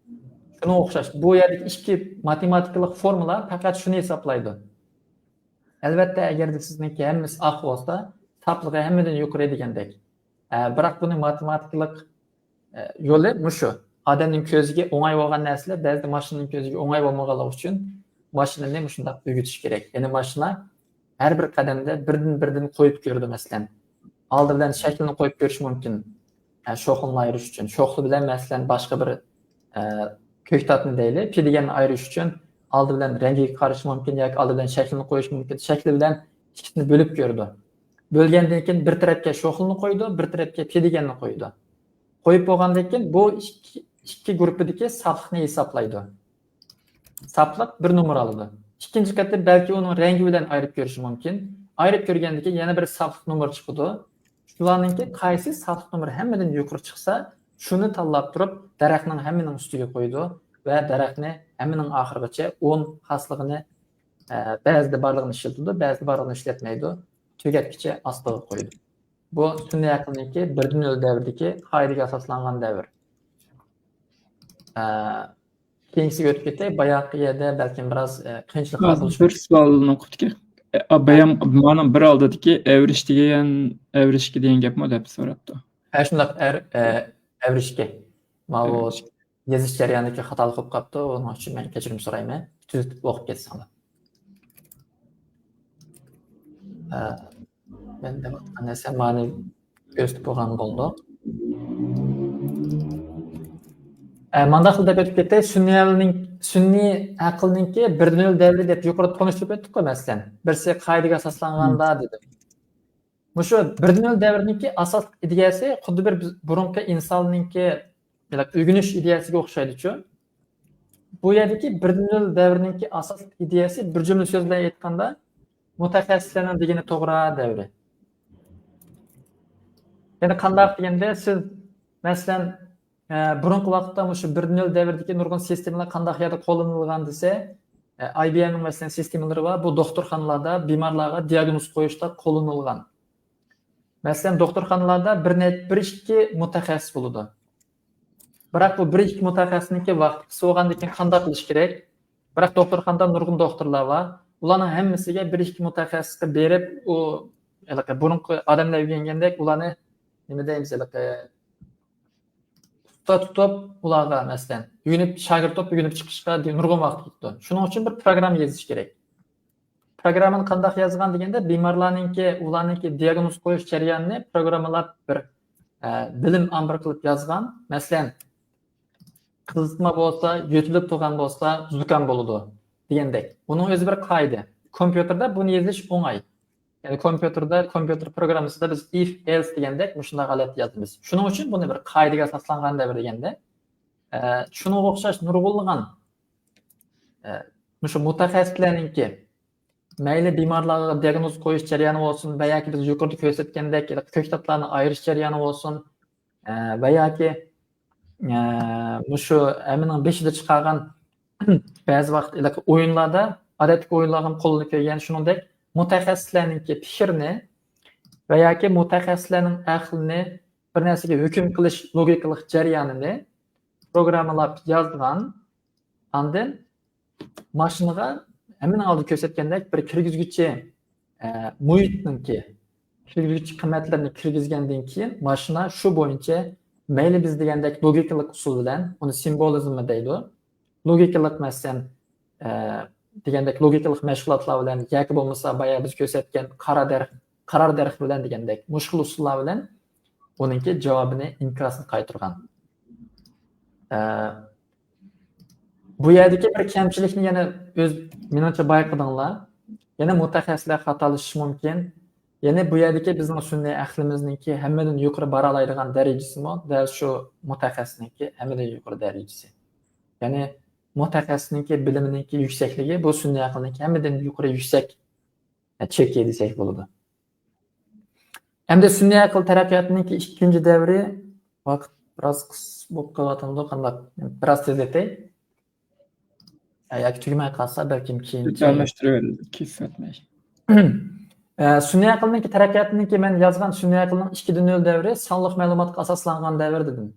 شۇنىڭغا ئوخشاش. بۇ يەردىكى ئىككى ماتېماتىكىلىق فورمۇلا پەقەت شۇنى ھېسابلايدۇ. ئەلۋەتتە، ئەگەردە سىزنىڭكى ھەممىسى ئاق بولسا، ساپلىقى ھەممىدىن يۇقىرى دېگەندەك. ئە، بىراق بۇنى ماتېماتىكىلىق، ئە، يولى مۇشۇ. ئادەمنىڭ كۆزىگە ئوڭاي بولغان نەرسىلەر بەزىدە ماشىنىنىڭ كۆزىگە ئوڭاي بولمىغانلىقى ئۈچۈن ماشىنىنى مۇشۇنداق ئۆگىتىش كېرەك. يەنى ماشىنا ھەر بىر قەدەمدە بىردىن-بىردىن قويۇپ كۆرىدۇ، مەسىلەن. ئالدى بىلەن شەكلىنى قويۇپ كۆرۈشى مۇمكىن. ئە، شوخلىنى ئايرىش ئۈچۈن. شوخلا بىلەن، مەسىلەن، باشقا بىر، ئە، كۆكتاتنى دەيلى، پىدىگەننى ئايرىش ئۈچۈن ئالدى بىلەن رەڭگىگە قارىشى مۇمكىن ياكى ئالدى بىلەن شەكلىنى قويۇشى مۇمكىن. شەكلى بىلەن ئىككىسىنى بۆلۈپ كۆرىدۇ. بۆلگەندىن كېيىن بىر تەرەپكە شوخلىنى قويىدۇ، بىر تەرەپكە پىدىگەننى قويىدۇ. قويۇپ بولغاندىن كېيىن بۇ ئىككى، ئىككى گۇرۇپپىدىكى ساپلىقنى ھېسابلايدۇ. ساپلىق بىر نومۇر ئالىدۇ. ئىككىنچى قېتىم بەلكى ئۇنىڭ رەڭگى بىلەن ئايرىپ كۆرۈشى مۇمكىن. ئايرىپ كۆرگەندىن كېيىن يەنە بىر ساپلىق نومۇر چىقىدۇ. شۇلارنىڭكى قايسى ساپلىق نومۇر ھەممىدىن يۇقىرى چىقسا، شۇنى تاللاپ تۇرۇپ، دەرەخنىڭ ھەممىنىڭ ئۈستىگە قويىدۇ ۋە دەرەخنى ھەممىنىڭ ئاخىرىغىچە ئون خاسلىقىنى، ئە، بەزىدە بارلىقىنى ئىشلىتىدۇ، بەزىدە بارلىقىنى ئىشلەتمەيدۇ، تۈگەتكۈچە ئاستىغا قويىدۇ. بۇ سۈنئىي ئەقىلنىڭكى بىردىن نۆل دەۋرىدىكى قائىدىگە ئاساسلانغان دەۋر. ئە، كېيىنكىسىگە ئۆتۈپ كېتەي. باياققى يەردە بەلكىم بىراز، ئە، قىيىنچىلىقلار بولۇشى مۇمكىن. بىر سوئالنى ئوقۇپ كېتەي. ئە، بايام مانا بىر ئالدىدىكى ئەۋرىش دېگەن، ئەۋرىشكە دېگەن گەپمۇ دەپ سوراپتۇ. ھە، شۇنداق، ئەر-، ئە، ئەۋرىشكە. ماۋۇ ئەۋرىشكە. يېزىش جەريانىدىكى خاتالىق بولۇپ قاپتۇ. ئۇنىڭ ئۈچۈن مەن كەچۈرۈم سورايمەن. تۈزىتىپ ئوقۇپ كەتسەڭلار. ئە، مەن دەۋاتقان نەرسە مانا كۆرسىتىپ بولغان بولدۇق. ئە، مانداق دەپ ئۆتۈپ كەتتى. سۈنئىي ئەقىلنىڭ، سۈنئىي ئەقىلنىڭكى بىردىن نۆل دەۋرى دەپ يۇقىرىدا تونۇشتۇرۇپ ئۆتتۇققۇ، مەسىلەن. بىرسى قائىدىگە ئاساسلانغاندا دېدىم. مۇشۇ بىردىن نۆل دەۋرىنىڭكى ئاساسلىق ئىدىيەسى خۇددى بىر بىز بۇرۇنقى ئىنساننىڭكى ئۆگىنىش ئىدىيەسىگە ئوخشايدۇچۇ. بۇ يەردىكى بىردىن نۆل دەۋرىنىڭكى ئاساسلىق ئىدىيەسى بىر جۈملە سۆز بىلەن ئېيتقاندا، مۇتەخەسسىسلەرنىڭ دېگىنى توغرا دەۋرى. يەنى قانداق دېگەندە، سىز، مەسىلەن، ئە، بۇرۇنقى ۋاقىتتا مۇشۇ بىردىن نۆل دەۋرىدىكى نۇرغۇن سىستېمىلار قانداق يەردە قوللىنىلغان دېسە، ئە، ئاي بى ئېمنىڭ، مەسىلەن، سىستېمىلىرى بار. بۇ دوختۇرخانىلاردا بىمارلارغا دىئاگنوز قويۇشتا قوللىنىلغان. مەسىلەن، دوختۇرخانىلاردا بىر نەچ-، بىر ئىككى مۇتەخەسسىس بولىدۇ. بىراق بۇ بىر ئىككى مۇتەخەسسىسنىڭكى ۋاقتى قىس بولغاندىن كېيىن قانداق قىلىش كېرەك؟ بىراق دوختۇرخانىدا نۇرغۇن دوختۇرلار بار. ئۇلارنىڭ ھەممىسىگە بىر ئىككى مۇتەخەسسىسكە بېرىپ، ئۇ ھېلىقى بۇرۇنقى ئادەملەر ئۆگەنگەندەك ئۇلارنى، نېمە دەيمىز، ھېلىقى ئۇستا تۇتۇپ، ئۇلارغا، مەسىلەن، ئۆگىنىپ، شاگىرت بولۇپ ئۆگىنىپ چىقىشقا دېگەن نۇرغۇن ۋاقىت كېتىدۇ. شۇنىڭ ئۈچۈن بىر پروگرامما يېزىش كېرەك. پروگراممىنى قانداق يازغان دېگەندە، بىمارلارنىڭكى، ئۇلارنىڭكى دىئاگنوز قويۇش جەريانىنى پروگراممىلاپ بىر، ئە، بىلىم ئامبىرى قىلىپ يازغان. مەسىلەن، قىزىتما بولسا، يۆتىلىپ تۇرغان بولسا، زۇكام بولىدۇ دېگەندەك. بۇنىڭ ئۆزى بىر قائىدە. كومپيۇتېردا بۇنى يېزىش ئوڭاي. يەنى كومپيۇتېردا، كومپيۇتېر پروگراممىسىدا بىز ئىف، ئېلس دېگەندەك مۇشۇنداق ھالەتتە يازىمىز. شۇنىڭ ئۈچۈن بۇنى بىر قائىدىگە ئاساسلانغان دەۋر دېگەندە، ئە، شۇنىڭغا ئوخشاش نۇرغۇنلىغان، ئە، مۇشۇ مۇتەخەسسىسلەرنىڭكى مەيلى بىمارلارغا دىئاگنوز قويۇش جەريانى بولسۇن ۋە ياكى بىز يۇقىرىدا كۆرسەتكەندەك كۆكتاتلارنى ئايرىش جەريانى بولسۇن، ئە، ۋە ياكى، ئە، مۇشۇ ھەممىنىڭ بېشىدا چىقارغان بەزى ۋاقىت ئويۇنلاردا، ئادەتتىكى ئويۇنلارغا قوللىنىپ كەلگەن، شۇنىڭدەك مۇتەخەسسىسلەرنىڭكى پىكرىنى ۋە ياكى مۇتەخەسسىسلەرنىڭ ئەقلىنى، بىر نەرسىگە ھۆكۈم قىلىش لوگىكىلىق جەريانىنى پروگراممىلاپ يازغان، ئاندىن ماشىنىغا ھەممىنىڭ ئالدىدا كۆرسەتكەندەك بىر كىرگۈزگۈچى، ئە، مۇھىتنىڭكى كىرگۈزگۈچى قىممەتلىرىنى كىرگۈزگەندىن كېيىن، ماشىنا شۇ بويىچە مەيلى بىز دېگەندەك لوگىكىلىق ئۇسۇل بىلەن، ئۇنى سىمۋولىزممۇ دەيدۇ. لوگىكىلىق، مەسىلەن، ئە، دېگەندەك لوگىكىلىق مەشغۇلاتلار بىلەن ياكى بولمىسا بايا بىز كۆرسەتكەن قارا دەرخ، قارار دەرخ بىلەن دېگەندەك مۇشۇ خىل ئۇسۇللار بىلەن ئۇنىڭكى جاۋابىنى، ئىنكاسىنى قايتۇرغان. ئە، بۇ يەردىكى بىر كەمچىلىكنى يەنە ئۆز، مېنىڭچە بايقىدىڭلار. يەنە مۇتەخەسسىسلەر خاتالىشىشى مۇمكىن. يەنى بۇ يەردىكى بىزنىڭ سۈنئىي ئەقلىمىزنىڭكى ھەممىدىن يۇقىرى بارالايدىغان دەرىجىسىمۇ دەل شۇ مۇتەخەسسىسنىڭكى ھەممىدىن يۇقىرى دەرىجىسى. يەنى مۇتەخەسسىسنىڭكى بىلىمىنىڭكى يۈكسەكلىكى بۇ سۈنئىي ئەقىلنىڭكى ھەممىدىن يۇقىرى يۈكسەك چېكى دېسەك بولىدۇ. ئەمدى سۈنئىي ئەقىل تەرەققىياتىنىڭكى ئىككىنچى دەۋرى، ۋاقىت بىراز قىس بولۇپ قېلىۋاتامدۇ، قانداق؟ بىراز تېزلىتەي. ياكى تۈگىمەي قالسا، بەلكىم كېيىن ئالماشتۇرۇۋېرىڭ، كېسىۋەتمەي. ئە، سۈنئىي ئەقىلنىڭكى تەرەققىياتىنىڭكى مەن يازغان سۈنئىي ئەقىلنىڭ ئىككى دە نۆل دەۋرى سانلىق مەلۇماتقا ئاساسلانغان دەۋر دېدىم.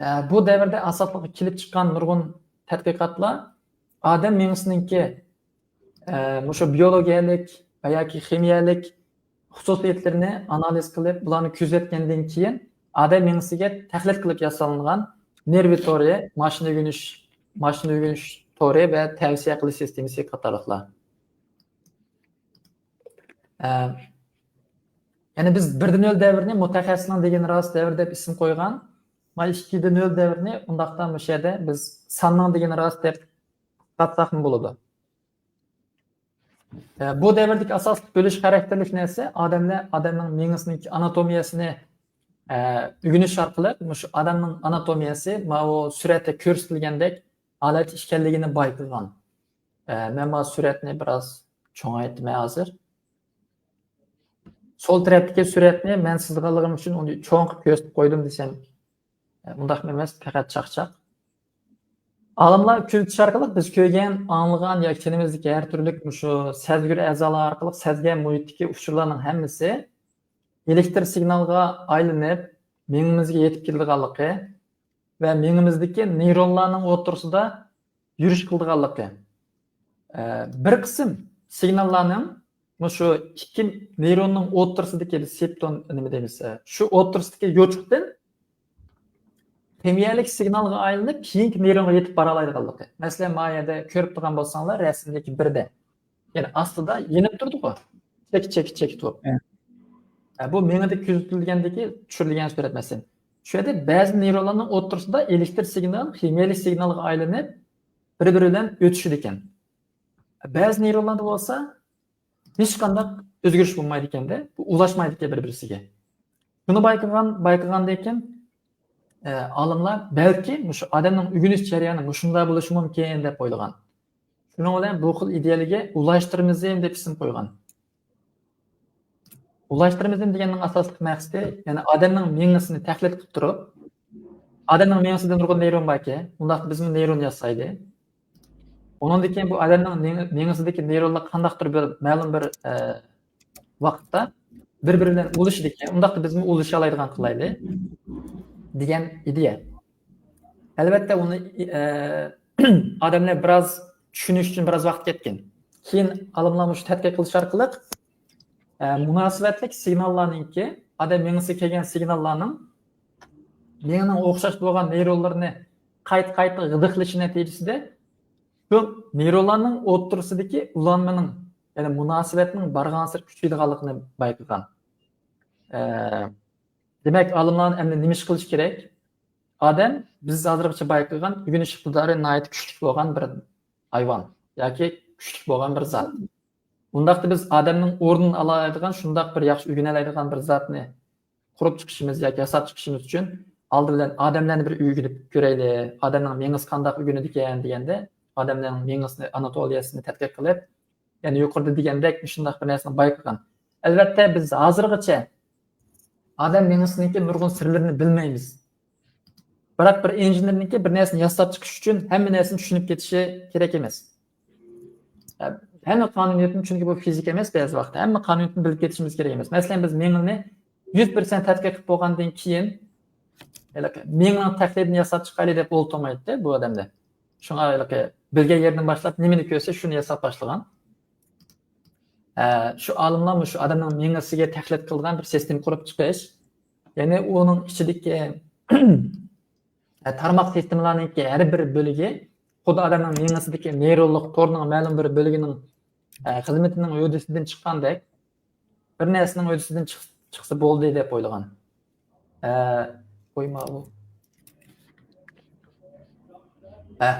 ئە، بۇ دەۋردە ئاساسلىققا كېلىپ چىققان نۇرغۇن تەتقىقاتلار ئادەم مېڭىسىنىڭكى، ئە، مۇشۇ بىيولوگىيەلىك ۋە ياكى خىمىيەلىك خۇسۇسىيەتلىرىنى ئانالىز قىلىپ، بۇلارنى كۆزەتكەندىن كېيىن، ئادەم مېڭىسىگە تەقلىد قىلىپ ياسالغان نېرۋا تورى، ماشىنا ئۆگىنىش، ماشىنا ئۆگىنىش تورى ۋە تەۋسىيە قىلىش سىستېمىسى قاتارلىقلار. ئە، يەنى بىز بىر دە نۆل دەۋرىنى مۇتەخەسسىسنىڭ دېگىنى راست دەۋرى دەپ ئىسىم قويغان. مانا ئىككى دە نۆل دەۋرىنى ئۇنداقتا مۇشۇ يەردە بىز ساننىڭ دېگىنى راست دەپ قاتساقمۇ بولىدۇ. ئە، بۇ دەۋردىكى ئاساسلىق بۆلۈش خاراكتېرلىك نەرسە ئادەملەر، ئادەمنىڭ مېڭىسىنىڭ ئاناتومىيەسىنى، ئە، ئۆگىنىش ئارقىلىق مۇشۇ ئادەمنىڭ ئاناتومىيەسى ماۋۇ سۈرەتتە كۆرسىتىلگەندەك ھالەتتە ئىكەنلىكىنى بايقىغان. ئە، مەن ماۋۇ سۈرەتنى بىراز چوڭايتىمەن ھازىر. سول تەرەپتىكى سۈرەتنى مەن سىزغانلىقىم ئۈچۈن ئۇنى چوڭ قىلىپ كۆرسىتىپ قويدۇم دېسەم، ئە، ئۇنداقمۇ ئەمەس، پەقەت چاقچاق. ئالىملار كۆزىتىش ئارقىلىق بىز كۆرگەن، ئاڭلىغان ياكى تېنىمىزدىكى ھەر تۈرلۈك مۇشۇ سەزگۈر ئەزالار ئارقىلىق سەزگەن مۇھىتتىكى ئۇچۇرلارنىڭ ھەممىسى ئېلېكتر سىگنالغا ئايلىنىپ، مېڭىمىزگە يېتىپ كېلىدىغانلىقى ۋە مېڭىمىزدىكى نېيرونلارنىڭ ئوتتۇرىسىدا يۈرۈش قىلىدىغانلىقى. ئە، بىر قىسىم سىگناللارنىڭ مۇشۇ ئىككى نېيروننىڭ ئوتتۇرىسىدىكى، بىز سېپتون نېمە دەيمىز، ئە، شۇ ئوتتۇرىسىدىكى يوچۇقتىن خىمىيەلىك سىگنالغا ئايلىنىپ، كېيىنكى نېيرونغا يېتىپ بارالايدىغانلىقى. مەسىلەن، ما يەردە كۆرۈپ تۇرغان بولساڭلار، رەسىمدىكى بىردە. يەنى ئاستىدا يېنىپ تۇرىدىغۇ. چېكى، چېكى، چېكى تۇرۇپ. ھە. ھە، بۇ مېڭىدە كۆزىتىلگەندىكى، چۈشۈرۈلگەن سۈرەت مەسىلەن. شۇ يەردە بەزى نېيرونلارنىڭ ئوتتۇرىسىدا ئېلېكتر سىگنال خىمىيەلىك سىگنالغا ئايلىنىپ، بىر-بىرى بىلەن ئۆتۈشىدىكەن. بەزى نېيرونلاردا بولسا ھېچقانداق ئۆزگىرىش بولمايدىكەن-دە، بۇ ئۇلاشمايدىكەن بىر-بىرسىگە. بۇنى بايقىغان، بايقىغاندىن كېيىن، ئە، ئالىملار بەلكى مۇشۇ ئادەمنىڭ ئۆگىنىش جەريانى مۇشۇنداق بولۇشى مۇمكىن دەپ ئويلىغان. شۇنىڭ بىلەن بۇ خىل ئىدىيەلەرگە ئۇلاشتىرمىزم دەپ ئىسىم قويغان. ئۇلاشتۇرمىزم دېگەننىڭ ئاساسلىق مەقسىتى، يەنى ئادەمنىڭ مېڭىسىنى تەقلىد قىلىپ تۇرۇپ، ئادەمنىڭ مېڭىسىدە نۇرغۇن نېيرون باركەن، ئۇنداقتا بىزمۇ نېيرون ياسايلى. ئۇنىڭدىن كېيىن بۇ ئادەمنىڭ مېڭ-، مېڭىسىدىكى نېيرونلار قانداقتۇر بىر مەلۇم بىر، ئە، ۋاقىتتا بىر-بىرى بىلەن ئۇلىشىدىكەن، ئۇنداقتا بىزمۇ ئۇلىشالايدىغان قىلايلى دېگەن ئىدىيە. ئەلۋەتتە، ئۇنى، ئە، ئادەملەر بىراز چۈشىنىش ئۈچۈن بىراز ۋاقىت كەتكەن. كېيىن ئالىملار مۇشۇ تەتقىق قىلىش ئارقىلىق، ئە، مۇناسىۋەتلىك سىگناللارنىڭكى، ئادەم مېڭىسىگە كەلگەن سىگناللارنىڭ مېڭىنىڭ ئوخشاش بولغان نېيرونلىرىنى قايتا-قايتا غىدىقلىشى نەتىجىسىدە شۇ نېيرونلارنىڭ ئوتتۇرىسىدىكى ئۇلانمىنىڭ، يەنى مۇناسىۋەتنىڭ بارغانسېرى كۈچىيىدىغانلىقىنى بايقىغان. ئە، دېمەك، ئالىملار ئەمدى نېمە ئىش قىلىش كېرەك؟ ئادەم، بىز ھازىرغىچە بايقىغان، ئۆگىنىش ئىقتىدارى ناھايىتى كۈچلۈك بولغان بىر ھايۋان ياكى كۈچلۈك بولغان بىر زات. ئۇنداقتا بىز ئادەمنىڭ ئورنىنى ئالالايدىغان، شۇنداق بىر ياخشى ئۆگىنەلەيدىغان بىر زاتنى قۇرۇپ چىقىشىمىز ياكى ياساپ چىقىشىمىز ئۈچۈن ئالدى بىلەن ئادەملەرنى بىر ئۆگىنىپ كۆرەيلى، ئادەمنىڭ مېڭىسى قانداق ئۆگىنىدىكەن دېگەندە، ئادەمنىڭ مېڭىسىنى، ئاناتولىيەسىنى تەتقىق قىلىپ، يەنى يۇقىرىدا دېگەندەك مۇشۇنداق بىر نەرسىنى بايقىغان. ئەلۋەتتە، بىز ھازىرغىچە ئادەم مېڭىسىنىڭكى نۇرغۇن سىرلىرىنى بىلمەيمىز. بىراق بىر ئىنژېنېرنىڭكى بىر نەرسىنى ياساپ چىقىش ئۈچۈن ھەممە نەرسىنى چۈشىنىپ كېتىشى كېرەك ئەمەس. ھەممە قانۇنىيەتنى، چۈنكى بۇ فىزىكا ئەمەس، بەزى ۋاقىتتا ھەممە قانۇنىيەتنى بىلىپ كېتىشىمىز كېرەك ئەمەس. مەسىلەن، بىز مېڭىنى يۈز پىرسەنت تەتقىق قىلىپ بولغاندىن كېيىن، ھېلىقى مېڭىنىڭ تەقلىدىنى ياساپ چىقايلى دەپ ئولتۇرمايتتى بۇ ئادەمدە. شۇڭا ھېلىقى بىلگەن يېرىدىن باشلاپ نېمىنى كۆرسە، شۇنى ياساپ باشلىغان. ئە، شۇ ئالىملار مۇشۇ ئادەمنىڭ مېڭىسىگە تەقلىد قىلغان بىر سىستېما قۇرۇپ چىقىش، يەنى ئۇنىڭ ئىچىدىكى، ئە، تارماق سىستېمىلارنىڭكى ھەر بىر بۆلۈكى خۇددى ئادەمنىڭ مېڭىسىدىكى نېيرونلۇق تورنىڭ مەلۇم بىر بۆلۈكىنىڭ، ئە، خىزمىتىنىڭ ھۆددىسىدىن چىققاندەك، بىر نەرسىنىڭ ھۆددىسىدىن چىق-، چىقسا بولدى دەپ ئويلىغان. ئە، قويما ئۇ. ئە.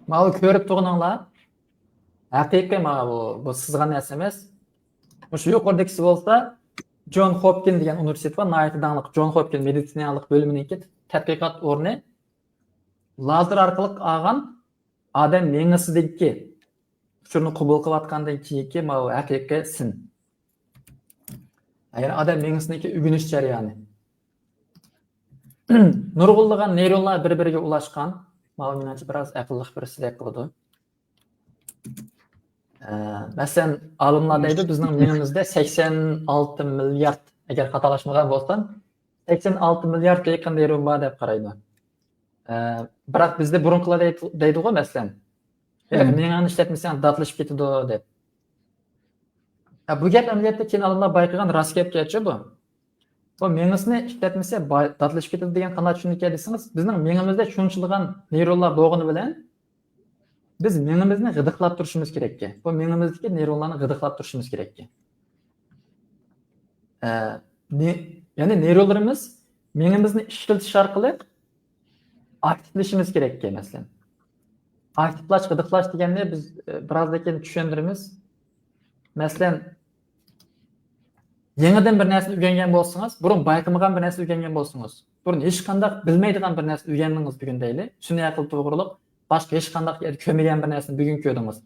ماۋۇ كۆرۈپ تۇرغىنىڭلار ھەقىقىي، ماۋۇ، بۇ سىزغان نەرسە ئەمەس. مۇشۇ يۇقىرىدىكىسى بولسا، جون خوپكىن دېگەن ئۇنىۋېرسىتېت بار، ناھايىتى داڭلىق جون خوپكىن مېدىتسىنالىق بۆلۈمىنىڭكى تەتقىقات ئورنى. لازېر ئارقىلىق ئالغان ئادەم مېڭىسىدىكى ئۇچۇرنى قوبۇل قىلىۋاتقاندىن كېيىنكى ماۋۇ ھەقىقىي سىن. يەنى ئادەم مېڭىسىدىكى ئۆگىنىش جەريانى. نۇرغۇنلىغان نېيرونلار بىر-بىرىگە ئۇلاشقان. ماۋۇ مېنىڭچە بىراز ئەقىللىق بىرسىدەك قىلىدۇ. ئە، مەسىلەن، ئالىملار دەيدۇ، بىزنىڭ مېڭىمىزدە سەكسەن ئالتە مىليارد، ئەگەر خاتالاشمىغان بولسام، سەكسەن ئالتە مىلياردقا يېقىن نېرون بار دەپ قارايدۇ. ئە، بىراق بىزدە بۇرۇنقىلار دەيدۇ-، دەيدىغۇ، مەسىلەن، «ياق، مېڭەڭنى ئىشلەتمىسەڭ داتلىشىپ كېتىدۇ» دەپ. ھە، بۇ گەپ ئەمەلىيەتتە كېيىن ئالىملار بايقىغان راست گەپكەنچۇ بۇ. بۇ مېڭىسىنى ئىشلەتمىسە باي-، داتلىشىپ كېتىدۇ دېگەن قانداق چۈشىنىكەن دېسىڭىز، بىزنىڭ مېڭىمىزدە شۇنچىلىغان نېرونلار بولغىنى بىلەن بىز مېڭىمىزنى غىدىقلاپ تۇرۇشىمىز كېرەككەن. بۇ مېڭىمىزدىكى نېرونلارنى غىدىقلاپ تۇرۇشىمىز كېرەككەن. ئە، نې-، يەنى نېرونلىرىمىز مېڭىمىزنى ئىشلىتىش ئارقىلىق ئاكتىپلىشىمىز كېرەككەن، مەسىلەن. ئاكتىپلاش، غىدىقلاش دېگەننى بىز، ئە، بىرازدىن كېيىن چۈشەندۈرىمىز. مەسىلەن، يېڭىدىن بىر نەرسىنى ئۆگەنگەن بولسىڭىز، بۇرۇن بايقىمىغان بىر نەرسىنى ئۆگەنگەن بولسىڭىز، بۇرۇن ھېچقانداق بىلمەيدىغان بىر نەرسىنى ئۆگەندىڭىز بۈگۈن دەيلى، سۈنئىي ئەقىل توغرۇلۇق باشقا ھېچقانداق يەردە كۆرمىگەن بىر نەرسىنى بۈگۈن كۆردىڭىز.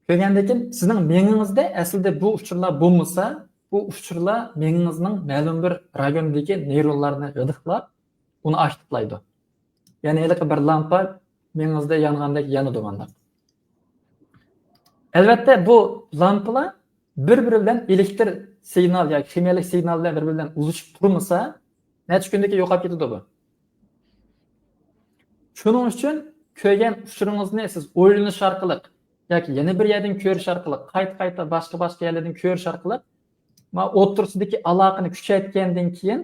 كۆرگەندىن كېيىن سىزنىڭ مېڭىڭىزدە ئەسلىدە بۇ ئۇچۇرلار بولمىسا، بۇ ئۇچۇرلار مېڭىڭىزنىڭ مەلۇم بىر رايونىدىكى نېرونلارنى غىدىقلاپ، ئۇنى ئاكتىپلايدۇ. يەنى ھېلىقى بىر لامپا مېڭىڭىزدە يانغاندەك يانىدۇ مانداق. ئەلۋەتتە، بۇ لامپىلار بىر-بىرى بىلەن ئېلېكتر سىگنال ياكى خىمىيەلىك سىگنال بىلەن بىر-بىرى بىلەن ئۇلىشىپ تۇرمىسا، نەچچە كۈندىن كېيىن يوقاپ كېتىدۇ بۇ. شۇنىڭ ئۈچۈن كۆرگەن ئۇچۇرىڭىزنى سىز ئويلىنىش ئارقىلىق ياكى يەنە بىر يەردىن كۆرۈش ئارقىلىق، قايتا-قايتا باشقا-باشقا يەرلەردىن كۆرۈش ئارقىلىق، مانا، ئوتتۇرىسىدىكى ئالاقىنى كۈچەيتكەندىن كېيىن،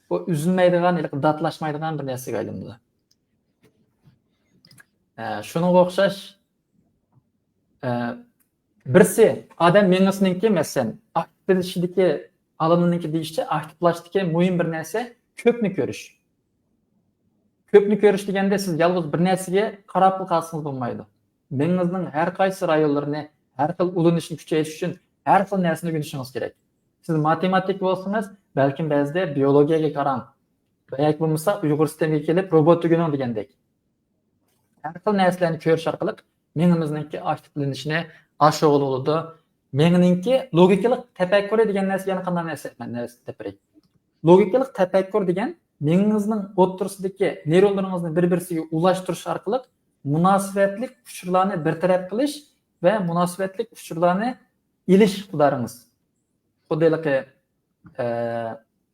بۇ ئۈزۈلمەيدىغان، ھېلىقى داتلاشمايدىغان بىر نەرسىگە ئايلىنىدۇ. ئە، شۇنىڭغا ئوخشاش، ئە، بىرسى، ئادەم مېڭىسىنىڭكى، مەسىلەن، ئاكتىپلىشىشىدىكى، ئالىمنىڭكى دېيىشىچە، ئاكتىپلاشتىكى مۇھىم بىر نەرسە كۆپنى كۆرۈش. كۆپنى كۆرۈش دېگەندە، سىز يالغۇز بىر نەرسىگە قاراپلا قالسىڭىز بولمايدۇ. مېڭىڭىزنىڭ ھەر قايسى رايونلىرىنى، ھەر خىل ئۇلىنىشنى كۈچەيتىش ئۈچۈن ھەر خىل نەرسىنى ئۆگىنىشىڭىز كېرەك. سىز ماتېماتىك بولسىڭىز، بەلكىم بەزىدە بىيولوگىيەگە قاراڭ. ۋە ياكى بولمىسا ئۇيغۇر ستېمگە كېلىپ، روبوت ئۆگىنىڭ دېگەندەك. ھەر خىل نەرسىلەرنى كۆرۈش ئارقىلىق مېڭىمىزنىڭكى ئاكتىپلىنىشىنى ئاشۇرغىلى بولىدۇ. مېڭىنىڭكى لوگىكىلىق تەپەككۇرى دېگەن نەرسە يەنە قانداق نەرسە؟ مەن نەرسە دەپ بېرەي. لوگىكىلىق تەپەككۇر دېگەن مېڭىڭىزنىڭ ئوتتۇرىسىدىكى نېرونلىرىڭىزنى بىر-بىرسىگە ئۇلاشتۇرۇش ئارقىلىق مۇناسىۋەتلىك ئۇچۇرلارنى بىر تەرەپ قىلىش ۋە مۇناسىۋەتلىك ئۇچۇرلارنى ئېلىش ئىقتىدارىڭىز. خۇددى ھېلىقى، ئە،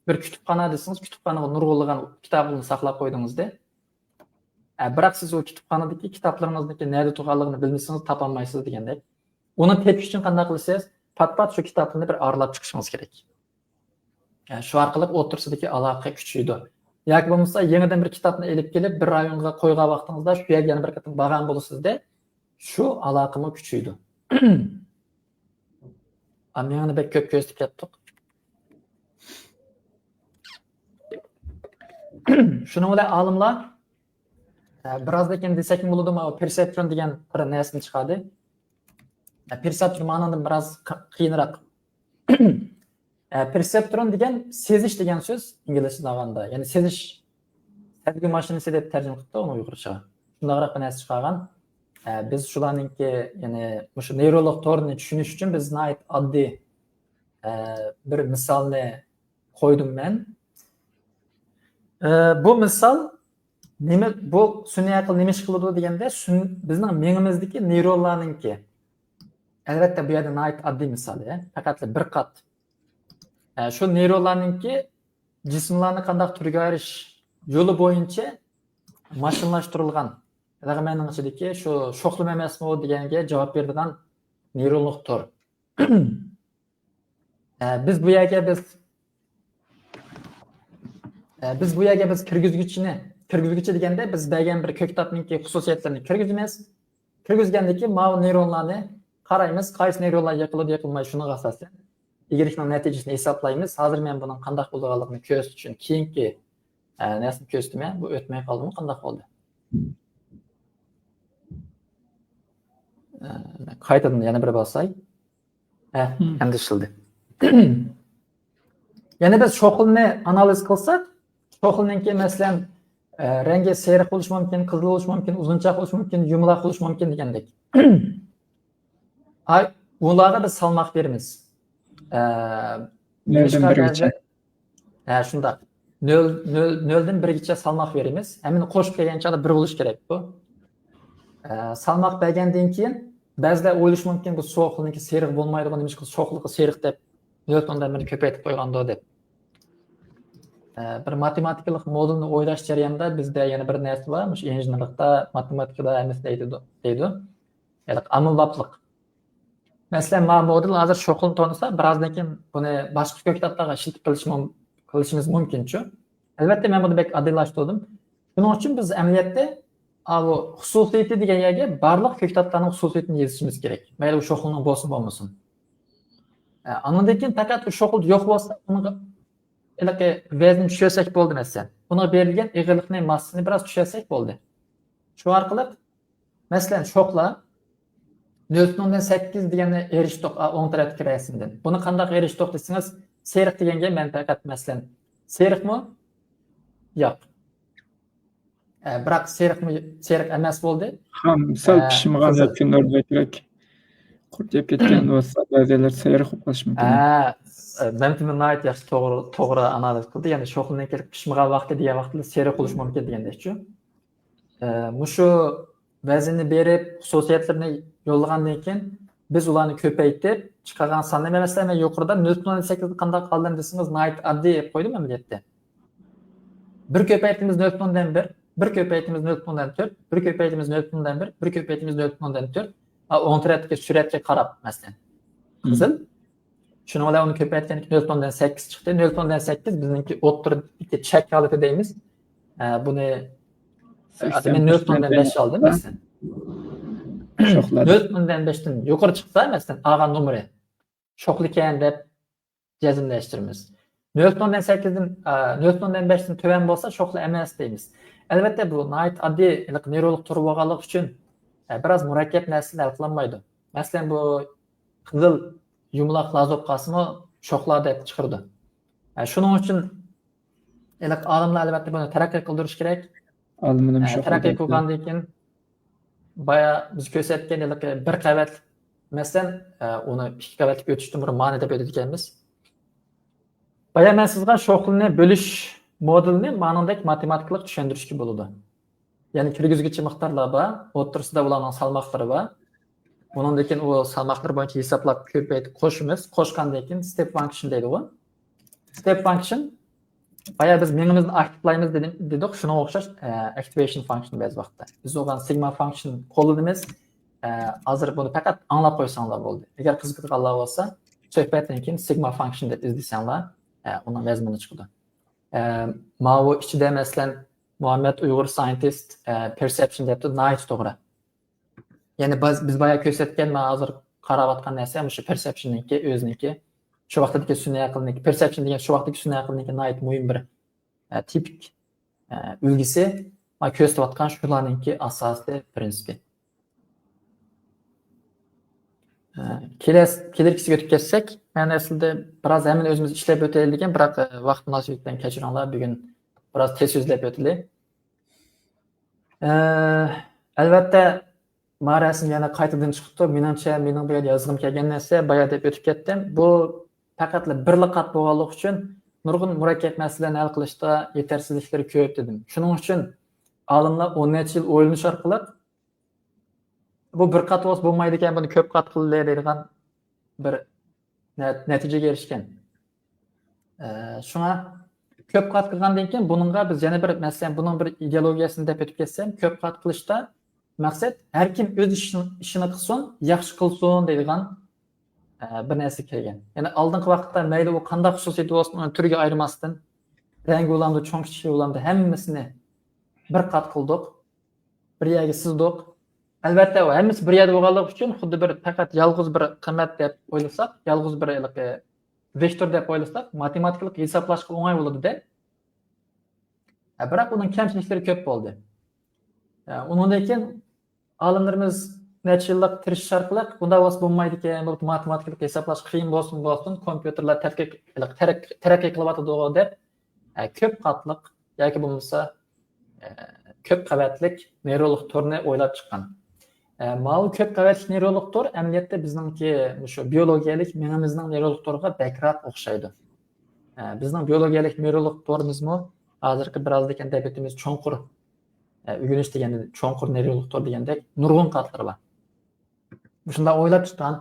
بىر كۇتۇپخانا دېسىڭىز، كۇتۇپخانىغا نۇرغۇنلىغان كىتابىڭىزنى ساقلاپ قويدىڭىزدە. ئە، بىراق سىز ئۇ كۇتۇپخانىدىكى كىتابلىرىڭىزنىڭكى نەدە تۇرغانلىقىنى بىلمىسىڭىز، تاپالمايسىز دېگەندەك. ئۇنى تېپىش ئۈچۈن قانداق قىلىسىز؟ پات-پات شۇ كىتابنى بىر ئارىلاپ چىقىشىڭىز كېرەك. ئە، شۇ ئارقىلىق ئوتتۇرىسىدىكى ئالاقە كۈچىيىدۇ. ياكى بولمىسا يېڭىدىن بىر كىتابنى ئېلىپ كېلىپ، بىر رايونغا قويغان ۋاقتىڭىزدا شۇ يەرگە يەنە بىر قېتىم بارغان بولىسىزدە، شۇ ئالاقىمۇ كۈچىيىدۇ. ئا، مېڭىنى بەك كۆپ كۆرسىتىپ كەتتۇق. شۇنىڭ بىلەن ئالىملار، ئە، بىرازدىن كېيىن دېسەكمۇ بولىدۇ، ماۋۇ پېرسېپترون دېگەن بىر نەرسىنى چىقاردى. ئە، پېرسېپترون مانىڭدىن بىراز ق-، قىيىنراق. ئە، پېرسېپترون دېگەن سېزىش دېگەن سۆز، ئىنگلىزچە ئالغاندا. يەنى سېزىش، سەزگۈ ماشىنىسى دەپ تەرجىمە قىپتۇ ئۇنى ئۇيغۇرچىغا. شۇنداقراق بىر نەرسە چىقارغان. ئە، بىز شۇلارنىڭكى، يەنى مۇشۇ نېرونلۇق تورنى چۈشىنىش ئۈچۈن بىز ناھايىتى ئاددىي، ئە، بىر مىسالنى قويدۇم مەن. ئە، بۇ مىسال نېمە، بۇ سۈنئىي ئەقىل نېمە ئىش قىلىدۇ دېگەندە، سۈن-، بىزنىڭ مېڭىمىزدىكى نېرونلارنىڭكى، ئەلۋەتتە، بۇ يەردە ناھايىتى ئاددىي مىسال، يا، پەقەتلا بىر قات. ئە، شۇ نېرونلارنىڭكى جىسىملارنى قانداق تۈرگە ئايرىش يولى بويىچە ماشىنىلاشتۇرۇلغان، ھېلىقى مېنىڭ ئىچىدىكى شۇ شوخلىما ئەمەسمۇ دېگەنگە جاۋاب بېرىدىغان نېرونلۇق تور. ئە، بىز بۇ يەرگە بىز، ئە، بىز بۇ يەرگە بىز كىرگۈزگۈچىنى، كىرگۈزگۈچى دېگەندە بىز بەرگەن بىر كۆكتاتنىڭكى خۇسۇسىيەتلىرىنى كىرگۈزىمىز. كىرگۈزگەندىن كېيىن ماۋۇ نېرونلارنى قارايمىز، قايسى نېرونلار يېقىلىدۇ، يېقىلمايدۇ، شۇنىڭغا ئاساسەن ئىگىلىكنىڭ نەتىجىسىنى ھېسابلايمىز. ھازىر مەن بۇنىڭ قانداق بولىدىغانلىقىنى كۆرسىتىش ئۈچۈن كېيىنكى، ئە، نەرسىنى كۆرسىتىمەن. بۇ ئۆتمەي قالدىمۇ، قانداق بولدى؟ ئە، قايتىدىن يەنە بىر باساي. ھە، ئەمدى ئىشلىدى. يەنە بىز شوخلىنى ئانالىز قىلساق، شوخلىنىڭكى، مەسىلەن، ئە، رەڭگى سېرىق بولۇشى مۇمكىن، قىزىل بولۇشى مۇمكىن، ئۇزۇنچاق بولۇشى مۇمكىن، يۇمىلاق بولۇشى مۇمكىن دېگەندەك. ھاي، ئۇلارغا بىز سالماق بېرىمىز. ئە، نېمىشقا بىرگىچە؟ ھە، شۇنداق. نۆل، نۆل، نۆلدىن بىرگىچە سالماق بېرىمىز. ھەممىنى قوشۇپ كەلگەن چاغدا بىر بولۇشى كېرەك بۇ. ئە، سالماق بەرگەندىن كېيىن بەزىلەر ئويلىشى مۇمكىن، بۇ شوخلىنىڭكى سېرىق بولمايدىغۇ، نېمىشقا شوخلىقى سېرىق دەپ نۆل پۈتۈن ئوندىن بىرنى كۆپەيتىپ قويغاندۇ دەپ. ئە، بىر ماتېماتىكىلىق مودېلنى ئويلاش جەريانىدا بىزدە يەنە بىر نەرسە بار، مۇشۇ ئىنژېنېرلىقتا، ماتېماتىكىدا ھەممىسى دەيدۇ، دەيدۇ. يەنى ئامىلۋاپلىق. مەسىلەن، ما مودېل ھازىر شوخلىنى تونۇسا، بىرازدىن كېيىن بۇنى باشقا كۆكتاتلارغا ئىشلىتىپ قىلىش مۇم-، قىلىشىمىز مۇمكىنچۇ؟ ئەلۋەتتە، مەن بۇنى بەك ئاددىيلاشتۇردۇم. شۇنىڭ ئۈچۈن بىز ئەمەلىيەتتە، ئاۋۇ خۇسۇسىيىتى دېگەن يەرگە بارلىق كۆكتاتلارنىڭ خۇسۇسىيىتىنى يېزىشىمىز كېرەك. مەيلى ئۇ شوخلىنىڭ بولسۇن بولمىسۇن. ئە، ئانىڭدىن كېيىن پەقەت ئۇ شوخلا يوق بولسا، ئۇنىڭغا ھېلىقى ۋەزنىنى چۈشۈرسەك بولدى، مەسىلەن. ئۇنىڭغا بېرىلگەن ئېغىرلىقنى، ماسسىسىنى بىراز چۈشۈرسەك بولدى. شۇ ئارقىلىق، مەسىلەن، شوخلا نۆل پۈتۈن ئوندىن سەككىز دېگەننى ئېرىشتۇق، ئا، ئوڭ تەرەپتىكى رەسىمدىن. بۇنى قانداق ئېرىشتۇق دېسىڭىز، سېرىق دېگەنگە مەن پەقەت، مەسىلەن، سېرىقمۇ؟ ياق. ئە، بىراق سېرىقمۇ، سېرىق ئەمەس بولدى. خام، سەل ئە، پىشمىغان قىزىل. ياكى نورۋېگرەك قۇرت يەپ كەتكەن بولسا، بەزىلەر سېرىق بولۇپ قېلىشى مۇمكىن. ھە، مەمتىمىن ناھايىتى ياخشى، توغرا، توغرا ئانالىز قىلدى. يەنى شوخلىنىڭ كېلىپ پىشمىغان ۋاقتى دېگەن ۋاقتىدا سېرىق بولۇشى مۇمكىن دېگەندەكچۇ. ئە، مۇشۇ ۋەزننى بېرىپ، خۇسۇسىيەتلىرىنى يوللىغاندىن كېيىن، بىز ئۇلارنى كۆپەيتىپ چىقارغان ساننى، مەسىلەن، مەن يۇقىرىدا نۆل پۈتۈن ئوندىن سەككىزنى قانداق ئالدىم دېسىڭىز، ناھايىتى ئاددىي قويدۇم ئەمەلىيەتتە. بىر كۆپەيتىمىز نۆل پۈتۈن ئوندىن بىر، بىر كۆپەيتىمىز نۆل پۈتۈن ئوندىن تۆت، بىر كۆپەيتىمىز نۆل پۈتۈن ئوندىن بىر، بىر كۆپەيتىمىز نۆل پۈتۈن ئوندىن تۆت. ئا، ئوڭ تەرەپتىكى سۈرەتكە قاراپ، مەسىلەن. مم. قىزىل. شۇنىڭ بىلەن ئۇنى كۆپەيتكەندىكىن نۆل پۈتۈن ئوندىن سەككىز چىقتى. نۆل پۈتۈن ئوندىن سەككىز بىزنىڭكى ئوتتۇرىدىكى چەك ھالىتى دەيمىز. ئە، بۇنى، سەكسەن مەن نۆل پۈتۈن ئوندىن بەش ئالدىم، مەسىلەن. شوخلا. نۆل پۈتۈن ئوندىن بەشتىن يۇقىرى چىقسا، مەسىلەن، ئالغان نومۇرى شوخلىكەن دەپ جەزملەشتۈرىمىز. نۆل پۈتۈن ئوندىن سەككىزدىن، ئە، نۆل پۈتۈن ئوندىن بەشتىن تۆۋەن بولسا، شوخلا ئەمەس دەيمىز. ئەلۋەتتە، بۇ ناھايىتى ئاددىي، ھېلىقى نېرۋىلىق تور بولغانلىقى ئۈچۈن، ئە، بىراز مۇرەككەپ مەسىلىلەر ھەل قىلالمايدۇ. مەسىلەن، بۇ قىزىل يۇمىلاق لازوپ قالسىمۇ، شوخلا دەپ چىقىرىدۇ. ئە، شۇنىڭ ئۈچۈن ھېلىقى ئالىملار، ئەلۋەتتە، بۇنى تەرەققىي قىلدۇرۇش كېرەك. ئالىملىرىم ئە، شوخلا تەرەققىي دەيدۇ. قىلغاندىن كېيىن، بايا بىز كۆرسەتكەن ھېلىقى بىر قەۋەتلىك، مەسىلەن، ئە، ئۇنى ئىككى قەۋەتلىك ئۆتۈشتىن بۇرۇن مانى دەپ ئۆتىدىكەنمىز. بايا مەن سىزغا شوخلىنى بۆلۈش مودېلىنى مانىڭدەك ماتېماتىكىلىق چۈشەندۈرۈشكە بولىدۇ. يەنى كىرگۈزگۈچى مىقدارلار بار، ئوتتۇرىسىدا ئۇلارنىڭ سالماقلىرى بار. ئۇنىڭدىن كېيىن ئۇ سالماقلىرى بويىچە ھېسابلاپ كۆپەيتىپ قوشىمىز. قوشقاندىن كېيىن ستېپ فانكشن دەيدىغۇ. ستېپ فانكشن، بايا بىز مېڭىمىزنى ئاكتىپلايمىز دېدىم، دېدۇق، شۇنىڭغا ئوخشاش، ئە، ئاكتىۋېيشن فانكشن بەزى ۋاقىتتا. بىز ئۇغان سىگما فانكشن قوللىنىمىز. ئە، ھازىر بۇنى پەقەت ئاڭلاپ قويساڭلار بولدى. ئەگەر قىزىقىدىغانلار بولسا، سۆھبەتتىن كېيىن سىگما فانكشن دەپ ئىزدىسەڭلار، ئە، ئۇنىڭ مەزمۇنى چىقىدۇ. ئە، ماۋۇ ئىچىدە، مەسىلەن، مۇھەممەد ئۇيغۇر سايېنتىست، ئە، پېرسېپشن دەپتۇ، ناھايىتى توغرا. يەنى بىز، بىز بايا كۆرسەتكەن، مانا ھازىر قاراۋاتقان نەرسە مۇشۇ پېرسېپشننىڭكى ئۆزىنىڭكى، شۇ ۋاقىتتىكى سۈنئىي ئەقىلنىڭكى، پېرسېپشن دېگەن شۇ ۋاقىتتىكى سۈنئىي ئەقىلنىڭكى ناھايىتى مۇھىم بىر، ئە، تىپىك، ئە، ئۈلگىسى. مانا كۆرسىتىۋاتقان شۇلارنىڭكى ئاساسىي پىرىنسىپى. ئە، كېلەس-، كېلەركىسىگە ئۆتۈپ كەتسەك، مەن ئەسلىدە بىراز ھەممىنى ئۆزىمىز ئىشلەپ ئۆتەيلى دېگەن، بىراق، ئە، ۋاقىت مۇناسىۋىتى بىلەن كەچۈرۈڭلار، بۈگۈن بىراز تېز سۆزلەپ ئۆتىلى. ئە، ئەلۋەتتە، ما رەسىم يەنە قايتىدىن چىقىپتۇ. مېنىڭچە، مېنىڭ بۇ يەردە يازغۇم كەلگەن نەرسە، بايا دەپ ئۆتۈپ كەتتىم. بۇ پەقەتلا بىرلا قات بولغانلىقى ئۈچۈن نۇرغۇن مۇرەككەپ مەسىلىلەرنى ھەل قىلىشتا يېتەرسىزلىكلىرى كۆپ دېدىم. شۇنىڭ ئۈچۈن ئالىملار ئون نەچچە يىل ئويلىنىش ئارقىلىق، بۇ بىر قات بولسا بولمايدىكەن، بۇنى كۆپ قات قىلىلى دەيدىغان بىر نە-، نەتىجىگە ئېرىشكەن. ئە، شۇڭا كۆپ قات قىلغاندىن كېيىن بۇنىڭغا بىز يەنە بىر، مەسىلەن، بۇنىڭ بىر ئىدېئولوگىيەسىنى دەپ ئۆتۈپ كەتسەم، كۆپ قات قىلىشتا مەقسەت ھەر كىم ئۆز ئىشىنى، ئىشىنى قىلسۇن، ياخشى قىلسۇن دەيدىغان، ئە، بىر نەرسىگە كەلگەن. يەنى ئالدىنقى ۋاقىتتا مەيلى ئۇ قانداق خۇسۇسىيىتى بولسۇن، ئۇنى تۈرگە ئايرىماستىن، رەڭگى بولامدۇ، چوڭ كىچىكى بولامدۇ، ھەممىسىنى بىر قات قىلدۇق. بىر يەرگە سىزدۇق. ئەلۋەتتە، ئۇ ھەممىسى بىر يەردە بولغانلىقى ئۈچۈن خۇددى بىر پەقەت يالغۇز بىر قىممەت دەپ ئويلىساق، يالغۇز بىر ھېلىقى ۋېكتور دەپ ئويلىساق، ماتېماتىكىلىق ھېسابلاشقا ئوڭاي بولىدۇ-دە. ھە، بىراق ئۇنىڭ كەمچىلىكلىرى كۆپ بولدى. ھە، ئۇنىڭدىن كېيىن ئالىملىرىمىز نەچچە يىللىق تىرىشىش ئارقىلىق، بۇنداق بولسا بولمايدىكەن، بۇ ماتېماتىكىلىق ھېسابلاش قىيىن بولسۇن، بولسۇن، كومپيۇتېرلار تەرەققىي، تەرەققىي قىلىۋاتىدۇ دەپ، ھە، كۆپ قاتلىق ياكى بولمىسا، ئە، كۆپ قەۋەتلىك نېرۋىلىق تورنى ئويلاپ چىققان. ئە، ماۋۇ كۆپ قەۋەتلىك نېرۋىلىق تور ئەمەلىيەتتە بىزنىڭكى مۇشۇ بىيولوگىيەلىك مېڭىمىزنىڭ نېرۋىلىق تورىغا بەكرەك ئوخشايدۇ. ئە، بىزنىڭ بىيولوگىيەلىك نېرۋىلىق تورىمىزمۇ ھازىرقى بىرازدىن كېيىن دەپ ئۆتىمىز، چوڭقۇر، ئە، ئۆگىنىش دېگەندە چوڭقۇر نېرۋىلىق تور دېگەندەك نۇرغۇن قاتلىرى بار. مۇشۇنداق ئويلاپ چىققان.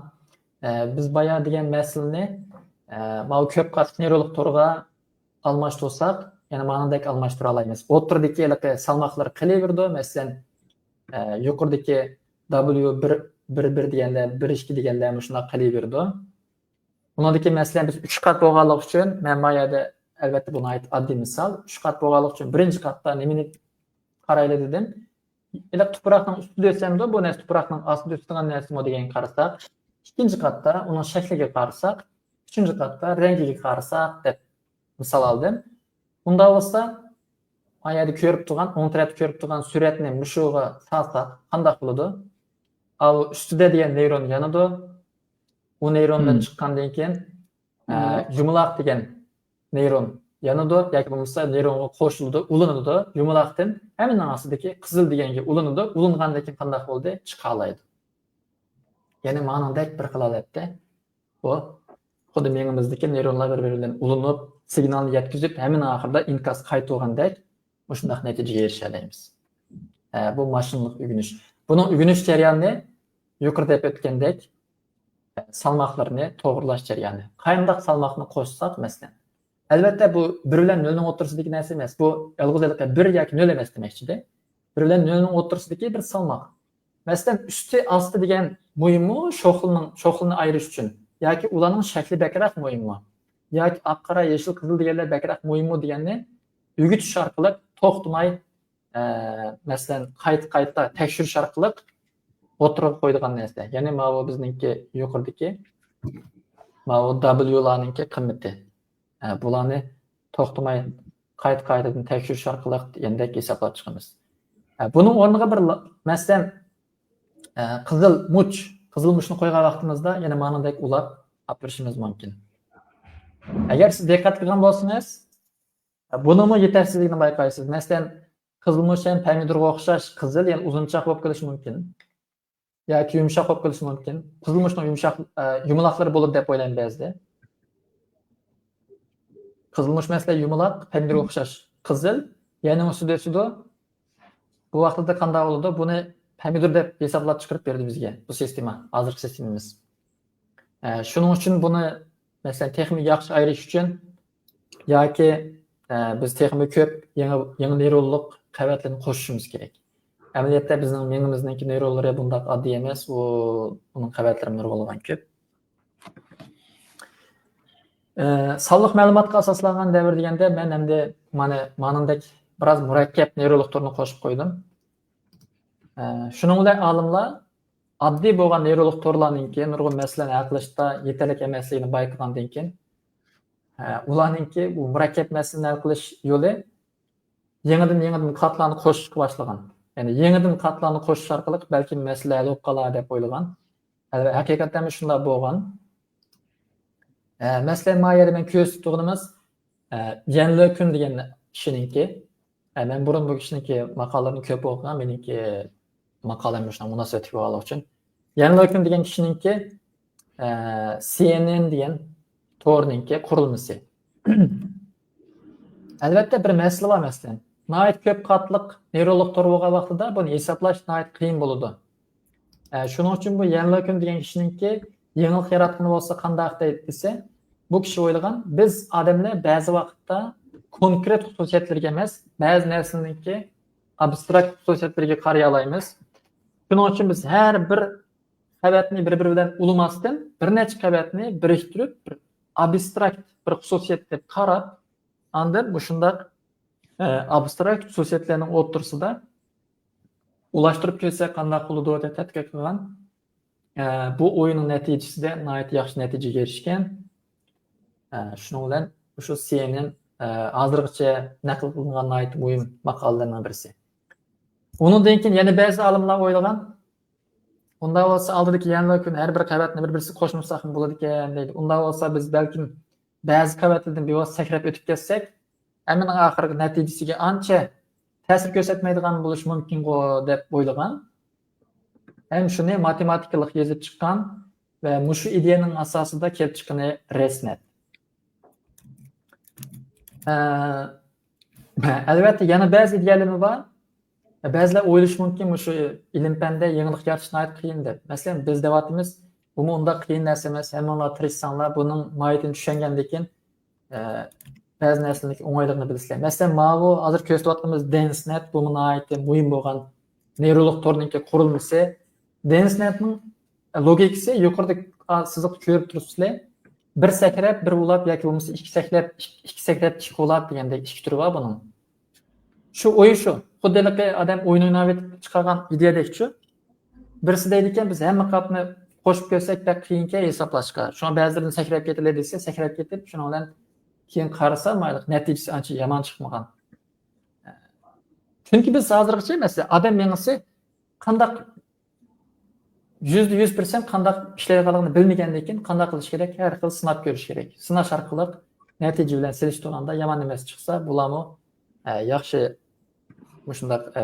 ئە، بىز بايا دېگەن مەسىلىنى، ئە، ماۋۇ كۆپ قاتلىق نېرونلۇق تورغا ئالماشتۇرساق، يەنە مانىدەك ئالماشتۇرالايمىز. ئوتتۇرىدىكى ھېلىقى سالماقلىرى قېلىۋېرىدۇ. مەسىلەن، ئە، يۇقىرىدىكى دابليۇ بىر، بىر بىر دېگەندە، بىر ئىككى دېگەندە مۇشۇنداق قېلىۋېرىدۇ. ئۇنىڭدىكى مەسىلەن بىز ئۈچ قات بولغانلىقى ئۈچۈن، مەن ما يەردە ئەلۋەتتە بۇ ناھايىتى ئاددىي مىسال. ئۈچ قات بولغانلىقى ئۈچۈن بىرىنچى قاتتا نېمىنى قارايلى دېدىم. ھېلىقى تۇپراقنىڭ ئۈستىدە ئۆسەمدۇ بۇ نەرسە، تۇپراقنىڭ ئاستىدا ئۆسىدىغان نەرسىمۇ دېگەنگە قارىساق، ئىككىنچى قاتتا ئۇنىڭ شەكلىگە قارىساق، ئۈچىنچى قاتتا رەڭگىگە قارىساق دەپ مىسال ئالدىم. ئۇنداق بولسا، ما يەردە كۆرۈپ تۇرغان، ئوڭ تەرەپتە كۆرۈپ تۇرغان سۈرەتنى مۇشۇغا سالساق قانداق بولىدۇ؟ ئاۋۇ ئۈستىدە دېگەن نېرون يانىدۇ. ئۇ نېروندىن چىققاندىن كېيىن، ئە، يۇمىلاق دېگەن نېرون يانىدۇ ياكى بولمىسا نېرونغا قوشۇلىدۇ، ئۇلىنىدۇ. يۇمىلاقتىن ھەممىنىڭ ئاستىدىكى قىزىل دېگەنگە ئۇلىنىدۇ. ئۇلىنغاندىن كېيىن قانداق بولدى؟ چىقالايدۇ. يەنى مانىڭدەك بىر خىل ھالەتتە بۇ خۇددى مېڭىمىزدىكى نېرونلار بىر-بىرى بىلەن ئۇلىنىپ، سىگنالنى يەتكۈزۈپ، ھەممىنىڭ ئاخىرىدا ئىنكاس قايتۇرغاندەك مۇشۇنداق نەتىجىگە ئېرىشەلەيمىز. ئە، بۇ ماشىنىلىق ئۆگىنىش. بۇنىڭ ئۆگىنىش جەريانى يۇقىرىدا دەپ ئۆتكەندەك، سالماقلىرىنى توغرىلاش جەريانى. قانداق سالماقنى قوشساق، مەسىلەن. ئەلۋەتتە، بۇ بىر بىلەن نۆلنىڭ ئوتتۇرىسىدىكى نەرسە ئەمەس. بۇ يالغۇز ھېلىقى بىر ياكى نۆل ئەمەس دېمەكچىدە. بىر بىلەن نۆلنىڭ ئوتتۇرىسىدىكى بىر سالماق. مەسىلەن، ئۈستى، ئاستى دېگەن مۇھىممۇ شوخلىنىڭ، شوخلىنى ئايرىش ئۈچۈن؟ ياكى ئۇلارنىڭ شەكلى بەكرەك مۇھىممۇ؟ ياكى ئاق، قارا، يېشىل، قىزىل دېگەنلەر بەكرەك مۇھىممۇ دېگەننى ئۆگىتىش ئارقىلىق توختىماي، ئە، مەسىلەن، قايتا-قايتا تەكشۈرۈش ئارقىلىق ئوتتۇرىغا قويىدىغان نەرسە. يەنى ماۋۇ بىزنىڭكى يۇقىرىدىكى ماۋۇ دابليۇلارنىڭكى قىممىتى. ئە، بۇلارنى توختىماي قايتا-قايتىدىن تەكشۈرۈش ئارقىلىق دېگەندەك ھېسابلاپ چىقىمىز. ئە، بۇنىڭ ئورنىغا بىر لا-، مەسىلەن، ئە، قىزىل مۇچ، قىزىل مۇچنى قويغان ۋاقتىمىزدا يەنە مانىدەك ئۇلاپ ئاپىرىشىمىز مۇمكىن. ئەگەر سىز دىققەت قىلغان بولسىڭىز، ئە، بۇنىڭمۇ يېتەرسىزلىكىنى بايقايسىز. مەسىلەن، قىزىل مۇچ ھەم پەمىدۇرغا ئوخشاش قىزىل، يەنى ئۇزۇنچاق بولۇپ قېلىشى مۇمكىن. ياكى يۇمشاق بولۇپ قېلىشى مۇمكىن. قىزىل مۇچنىڭ يۇمشاق، ئە، يۇمىلاقلىرى بولىدۇ دەپ ئويلايمەن بەزىدە. قىزىل مۇچ مەسىلەن يۇمىلاق، پەمىدۇرغا ئوخشاش قىزىل، يەنى ئۈستىدە ئۆسىدۇ. بۇ ۋاقىتتا قانداق بولىدۇ؟ بۇنى پەمىدۇر دەپ ھېسابلاپ چىقىرىپ بەردى بىزگە بۇ سىستېما، ھازىرقى سىستېمىمىز. ئە، شۇنىڭ ئۈچۈن بۇنى، مەسىلەن، تېخىمۇ ياخشى ئايرىش ئۈچۈن ياكى، ئە، بىز تېخىمۇ كۆپ يېڭى، يېڭى نېرونلۇق قەۋەتلەرنى قوشۇشىمىز كېرەك. ئەمەلىيەتتە بىزنىڭ مېڭىمىزنىڭكى نېرونلىرى بۇنداق ئاددىي ئەمەس، ئۇ، ئۇنىڭ قەۋەتلىرى نۇرغۇنلىغان كۆپ. ئە، سانلىق مەلۇماتقا ئاساسلانغان دەۋر دېگەندە مەن ئەمدى مانا، مانىڭدەك بىراز مۇرەككەپ نېرونلۇق تورنى قوشۇپ قويدۇم. ئە، شۇنىڭ بىلەن ئالىملار ئاددىي بولغان نېرونلۇق تورلارنىڭكى نۇرغۇن مەسىلىلەرنى ھەل قىلىشتا يېتەرلىك ئەمەسلىكىنى بايقىغاندىن كېيىن، ئە، ئۇلارنىڭكى بۇ مۇرەككەپ مەسىلىنى ھەل قىلىش يولى يېڭىدىن، يېڭىدىن قاتلارنى قوشۇشقا باشلىغان. يەنى يېڭىدىن قاتلارنى قوشۇش ئارقىلىق بەلكىم مەسىلە ھەل بولۇپ قالار دەپ ئويلىغان. ھە، ھەقىقەتەنمۇ شۇنداق بولغان. ئە، مەسىلەن، ما يەردە مەن كۆرسىتىپ تۇرغىنىمىز، ئە، يەن لېكۈن دېگەن كىشىنىڭكى، ئە، مەن بۇرۇن بۇ كىشىنىڭكى ماقالىلىرىنى كۆپ ئوقۇغان، مېنىڭكى ماقالەم مۇشۇنىڭ مۇناسىۋەتلىك بولغانلىقى ئۈچۈن. يەن لېكۈن دېگەن كىشىنىڭكى، ئە، سى ئېن ئېن دېگەن تورنىڭكى قۇرۇلمىسى. ئەلۋەتتە، بىر مەسىلە بار، مەسىلەن. ناھايىتى كۆپ قاتلىق نېرونلۇق تور بولغان ۋاقتىدا بۇنى ھېسابلاش ناھايىتى قىيىن بولىدۇ. ئە، شۇنىڭ ئۈچۈن بۇ يەن لېكۈن دېگەن كىشىنىڭكى يېڭىلىق ياراتقىنى بولسا قانداق دەيدۇ دېسە، بۇ كىشى ئويلىغان، بىز ئادەملەر بەزى ۋاقىتتا كونكرېت خۇسۇسىيەتلىرىگە ئەمەس، بەزى نەرسىلەرنىڭكى ئابستراكت خۇسۇسىيەتلىرىگە قارىيالايمىز. شۇنىڭ ئۈچۈن بىز ھەر بىر قەۋەتنى بىر-بىرى بىلەن ئۇلىماستىن، بىر نەچچە قەۋەتنى بىرىكتۈرۈپ، بىر ئابستراكت بىر خۇسۇسىيەت دەپ قاراپ، ئاندىن مۇشۇنداق، ئە، ئابستراكت خۇسۇسىيەتلەرنىڭ ئوتتۇرىسىدا ئۇلاشتۇرۇپ كۆرسەك قانداق بولىدۇ دەپ تەتقىق قىلغان. ئە، بۇ ئويۇننىڭ نەتىجىسىدە ناھايىتى ياخشى نەتىجىگە ئېرىشكەن. ئە، شۇنىڭ بىلەن مۇشۇ سى ئېن ئېن، ئە، ھازىرغىچە نەقىل قىلىنغان ناھايىتى مۇھىم ماقالىلەرنىڭ بىرسى. ئۇنىڭدىن كېيىن يەنە بەزى ئالىملار ئويلىغان، ئۇنداق بولسا ئالدىدىكى يەن لېكۈن ھەر بىر قەۋەتنى بىر-بىرسىگە قوشمىساقمۇ بولىدىكەن دەيدۇ. ئۇنداق بولسا بىز بەلكىم بەزى قەۋەتلەردىن بىۋاسىتە سەكرەپ ئۆتۈپ كەتسەك، ئەمىنىڭ ئاخىرقى نەتىجىسىگە ئانچە تەسىر كۆرسەتمەيدىغان بولۇشى مۇمكىنغۇ دەپ ئويلىغان. ھەم شۇنى ماتېماتىكىلىق يېزىپ چىققان ۋە مۇشۇ ئىدىيەنىڭ ئاساسىدا كېلىپ چىققىنى رەسمىيەت. ئە، ئەلۋەتتە، يەنە بەزى ئىدىيەلىرىمۇ بار. بەزىلەر ئويلىشى مۇمكىن، مۇشۇ ئىلىم-پەندە يېڭىلىق يارىتىش ناھايىتى قىيىن دەپ. مەسىلەن، بىز دەۋاتىمىز، بۇمۇ ئۇنداق قىيىن نەرسە ئەمەس، ھەممىڭلار تىرىشساڭلار، بۇنىڭ ماھىيىتىنى چۈشەنگەندىن كېيىن، ئە، بەزى نەرسىلەرنىڭ ئوڭايلىقىنى بىلىسىلەر. مەسىلەن، ماۋۇ ھازىر كۆرسىتىۋاتقىنىمىز دېنسنەت، بۇمۇ ناھايىتى مۇھىم بولغان نېيرولۇق تورنىڭكى قۇرۇلمىسى. دېنسنەتنىڭ لوگىكىسى يۇقىرىدا سىزىقتا كۆرۈپ تۇرۇپسىلەر. بىر سەكرەپ، بىر ئۇلاپ ياكى بولمىسا ئىككى سەكرەپ، ئىككى سەكرەپ، ئىككى ئۇلاپ دېگەندەك ئىككى تۈرى بار بۇنىڭ. شۇ ئويى شۇ. خۇددى ھېلىقى ئادەم ئويۇن ئويناۋېتىپ چىقارغان ئىدىيەدەكچۇ. بىرسى دەيدىكەن، بىز ھەممە قاپنى قوشۇپ كۆرسەك بەك قىيىنكەن ھېسابلاشقا. شۇڭا بەزىلىرىدىن سەكرەپ كېتىلە دېسە، سەكرەپ كېتىپ، شۇنىڭ بىلەن كېيىن قارىسا، مايلىق نەتىجىسى ئانچە يامان چىقمىغان. چۈنكى بىز ھازىرغىچە، مەسىلەن، ئادەم مېڭىسى قانداق، يۈزدە يۈز پىرسەنت قانداق ئىشلەيدىغانلىقىنى بىلمىگەندىن كېيىن قانداق قىلىش كېرەك؟ ھەر خىل سىناپ كۆرۈش كېرەك. سىناش ئارقىلىق نەتىجە بىلەن سېلىشتۇرغاندا يامان نەرسە چىقسا، بۇلارمۇ، ئە، ياخشى مۇشۇنداق، ئە،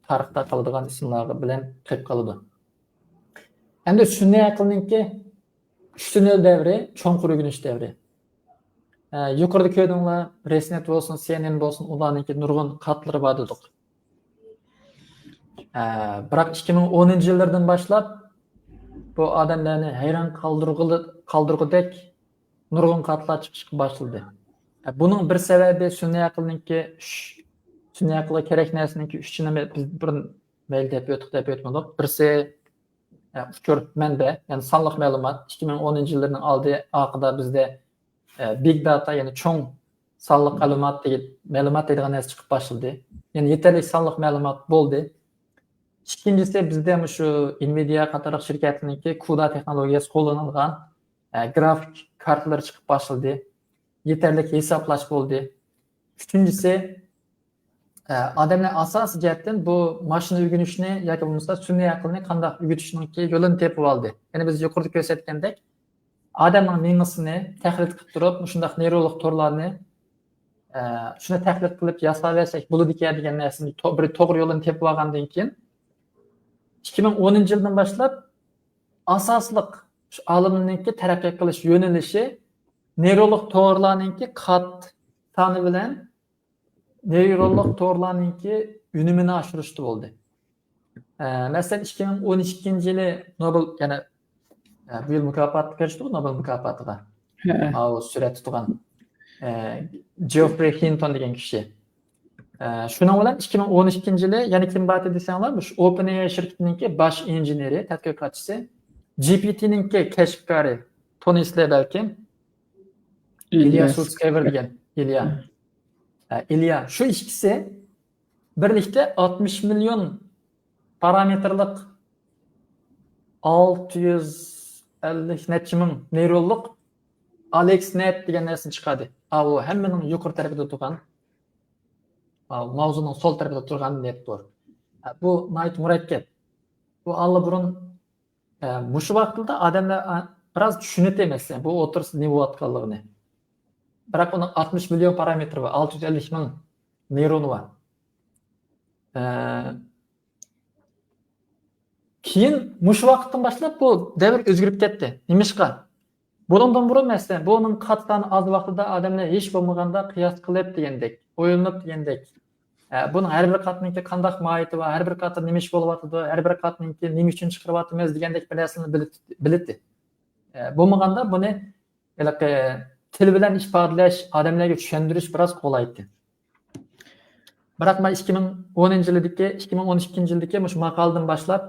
تارىختا قالىدىغان ئىسىملار بىلەن قېلىپ قالىدۇ. ئەمدى سۈنئىي ئەقىلنىڭكى ئۈچ تۈنۈل دەۋرى، چوڭقۇر ئۆگىنىش دەۋرى. ئە، يۇقىرىدا كۆردۈڭلار، رېسنېت بولسۇن، سىئېنئېن بولسۇن، ئۇلارنىڭكى نۇرغۇن كاتلىرى بار دېدۇق. ئە، بىراق ئىككى مىڭ ئونىنچى يىللاردىن باشلاپ بۇ ئادەملەرنى ھەيران قالدۇرغىلى-، قالدۇرغۇدەك نۇرغۇن كاتلار چىقىشقا باشلىدى. ئە، بۇنىڭ بىر سەۋەبى سۈنئىي ئەقىلنىڭكى ئۈچ، سۈنئىي ئەقىلگە كېرەك نەرسىنىڭكى ئۈچىنى بىز بۇرۇن مەيلى دەپ ئۆتتۇق، دەپ ئۆتمىدۇق. بىرسى، ئە، ئۇچۇر مەنبە، يەنى سانلىق مەلۇمات. ئىككى مىڭ ئونىنچى يىللىرىنىڭ ئالدى ئارقىدا بىزدە، ئە، بىگ داتا، يەنى چوڭ سانلىق مەلۇمات دېگەن، مەلۇمات دەيدىغان نەرسە چىقىپ باشلىدى. يەنى يېتەرلىك سانلىق مەلۇمات بولدى. ئىككىنچىسى، بىزدە مۇشۇ ئېنۋىدىيە قاتارلىق شىركەتلەرنىڭكى كۇدا تېخنولوگىيەسى قوللىنىلغان، ئە، گرافىك كارتىلىرى چىقىپ باشلىدى. يېتەرلىك ھېسابلاش بولدى. ئۈچىنچىسى، ئە، ئادەملەر ئاساسىي جەھەتتىن بۇ ماشىنا ئۆگىنىشنى ياكى بولمىسا سۈنئىي ئەقىلنى قانداق ئۆگىتىشنىڭكى يولىنى تېپىۋالدى. يەنى بىز يۇقىرىدا كۆرسەتكەندەك، ئادەمنىڭ مېڭىسىنى تەقلىد قىلىپ تۇرۇپ، مۇشۇنداق نېيرولۇق تورلارنى، ئە، شۇنى تەقلىد قىلىپ ياساۋەرسەك بولىدىكەن دېگەن نەرسىنى تو-، بىر توغرا يولىنى تېپىۋالغاندىن كېيىن، ئىككى مىڭ ئونىنچى يىلدىن باشلاپ ئاساسلىق شۇ ئالىمنىڭكى تەرەققىي قىلىش يۆنىلىشى نېيرولۇق تورلارنىڭكى قات سانى بىلەن نېيرولۇق تورلارنىڭكى ئۈنۈمىنى ئاشۇرۇشتا بولدى. ئە، مەسىلەن، ئىككى مىڭ ئون ئىككىنچى يىلى نوبېل، يەنى، ئە، بۇ يىل مۇكاپاتقا ئېرىشتىغۇ، نوبېل مۇكاپاتىغا. ھە. ئاۋۇ سۈرەتتە تۇرغان، ئە، جېفرى خىنتون دېگەن كىشى. ئە، شۇنىڭ بىلەن ئىككى مىڭ ئون ئىككىنچى يىلى يەنە كىم بار ئىدى دېسەڭلار، مۇشۇ ئوپېن ئېي شىركىتىنىڭكى باش ئىنژېنېرى، تەتقىقاتچىسى، جى پى تىنىڭكى كەشپكارى، تونۇيسىلەر بەلكىم. ئىليا ئىليا سۇلتسكايۋېر دېگەن. ئىليا. ھە، ئىليا. شۇ ئىككىسى بىرلىكتە ئاتمىش مىليون پارامېتىرلىق، ئالتە يۈز ئەللىك نەچچە مىڭ نېيرونلۇق ئالېكسنېت دېگەن نەرسىنى چىقاردى. ئاۋۇ ھەممىنىڭ يۇقىرى تەرىپىدە تۇرغان، ئاۋۇ ماۋزۇنىڭ سول تەرىپىدە تۇرغان نېت بۇ. ھە، بۇ ناھايىتى مۇرەككەپ. بۇ ئاللىبۇرۇن، ئە، مۇشۇ ۋاقىتتا ئادەملەر، ئە، بىراز چۈشىنەتتى، مەسىلەن، بۇ ئوتتۇرىسىدا نېمە بولۇۋاتقانلىقىنى. بىراق ئۇنىڭ ئاتمىش مىليون پارامېتىرى بار، ئالتە يۈز ئەللىك مىڭ نېيرونى بار. ئە، كېيىن مۇشۇ ۋاقىتتىن باشلاپ بۇ دەۋر ئۆزگىرىپ كەتتى. نېمىشقا؟ بۇنىڭدىن بۇرۇن، مەسىلەن، بۇنىڭ قات سانى ئاز ۋاقتىدا ئادەملەر ھېچ بولمىغاندا قىياس قىلىپ دېگەندەك، ئويلىنىپ دېگەندەك، ئە، بۇنىڭ ھەر بىر قاتنىڭكى قانداق ماھىيىتى بار، ھەر بىر قاتتا نېمە ئىش بولۇۋاتىدۇ، ھەر بىر قاتنىڭكى نېمە ئۈچۈن چىقىرىۋاتىمىز دېگەندەك بىر نەرسىلەرنى بىلىت-، بىلىتتى. ئە، بولمىغاندا بۇنى ھېلىقى تىل بىلەن ئىپادىلەش، ئادەملەرگە چۈشەندۈرۈش بىراز قولايتتى. بىراق مەن ئىككى مىڭ ئونىنچى يىلدىكى، ئىككى مىڭ ئون ئىككىنچى يىلدىكى مۇشۇ ماقالىدىن باشلاپ،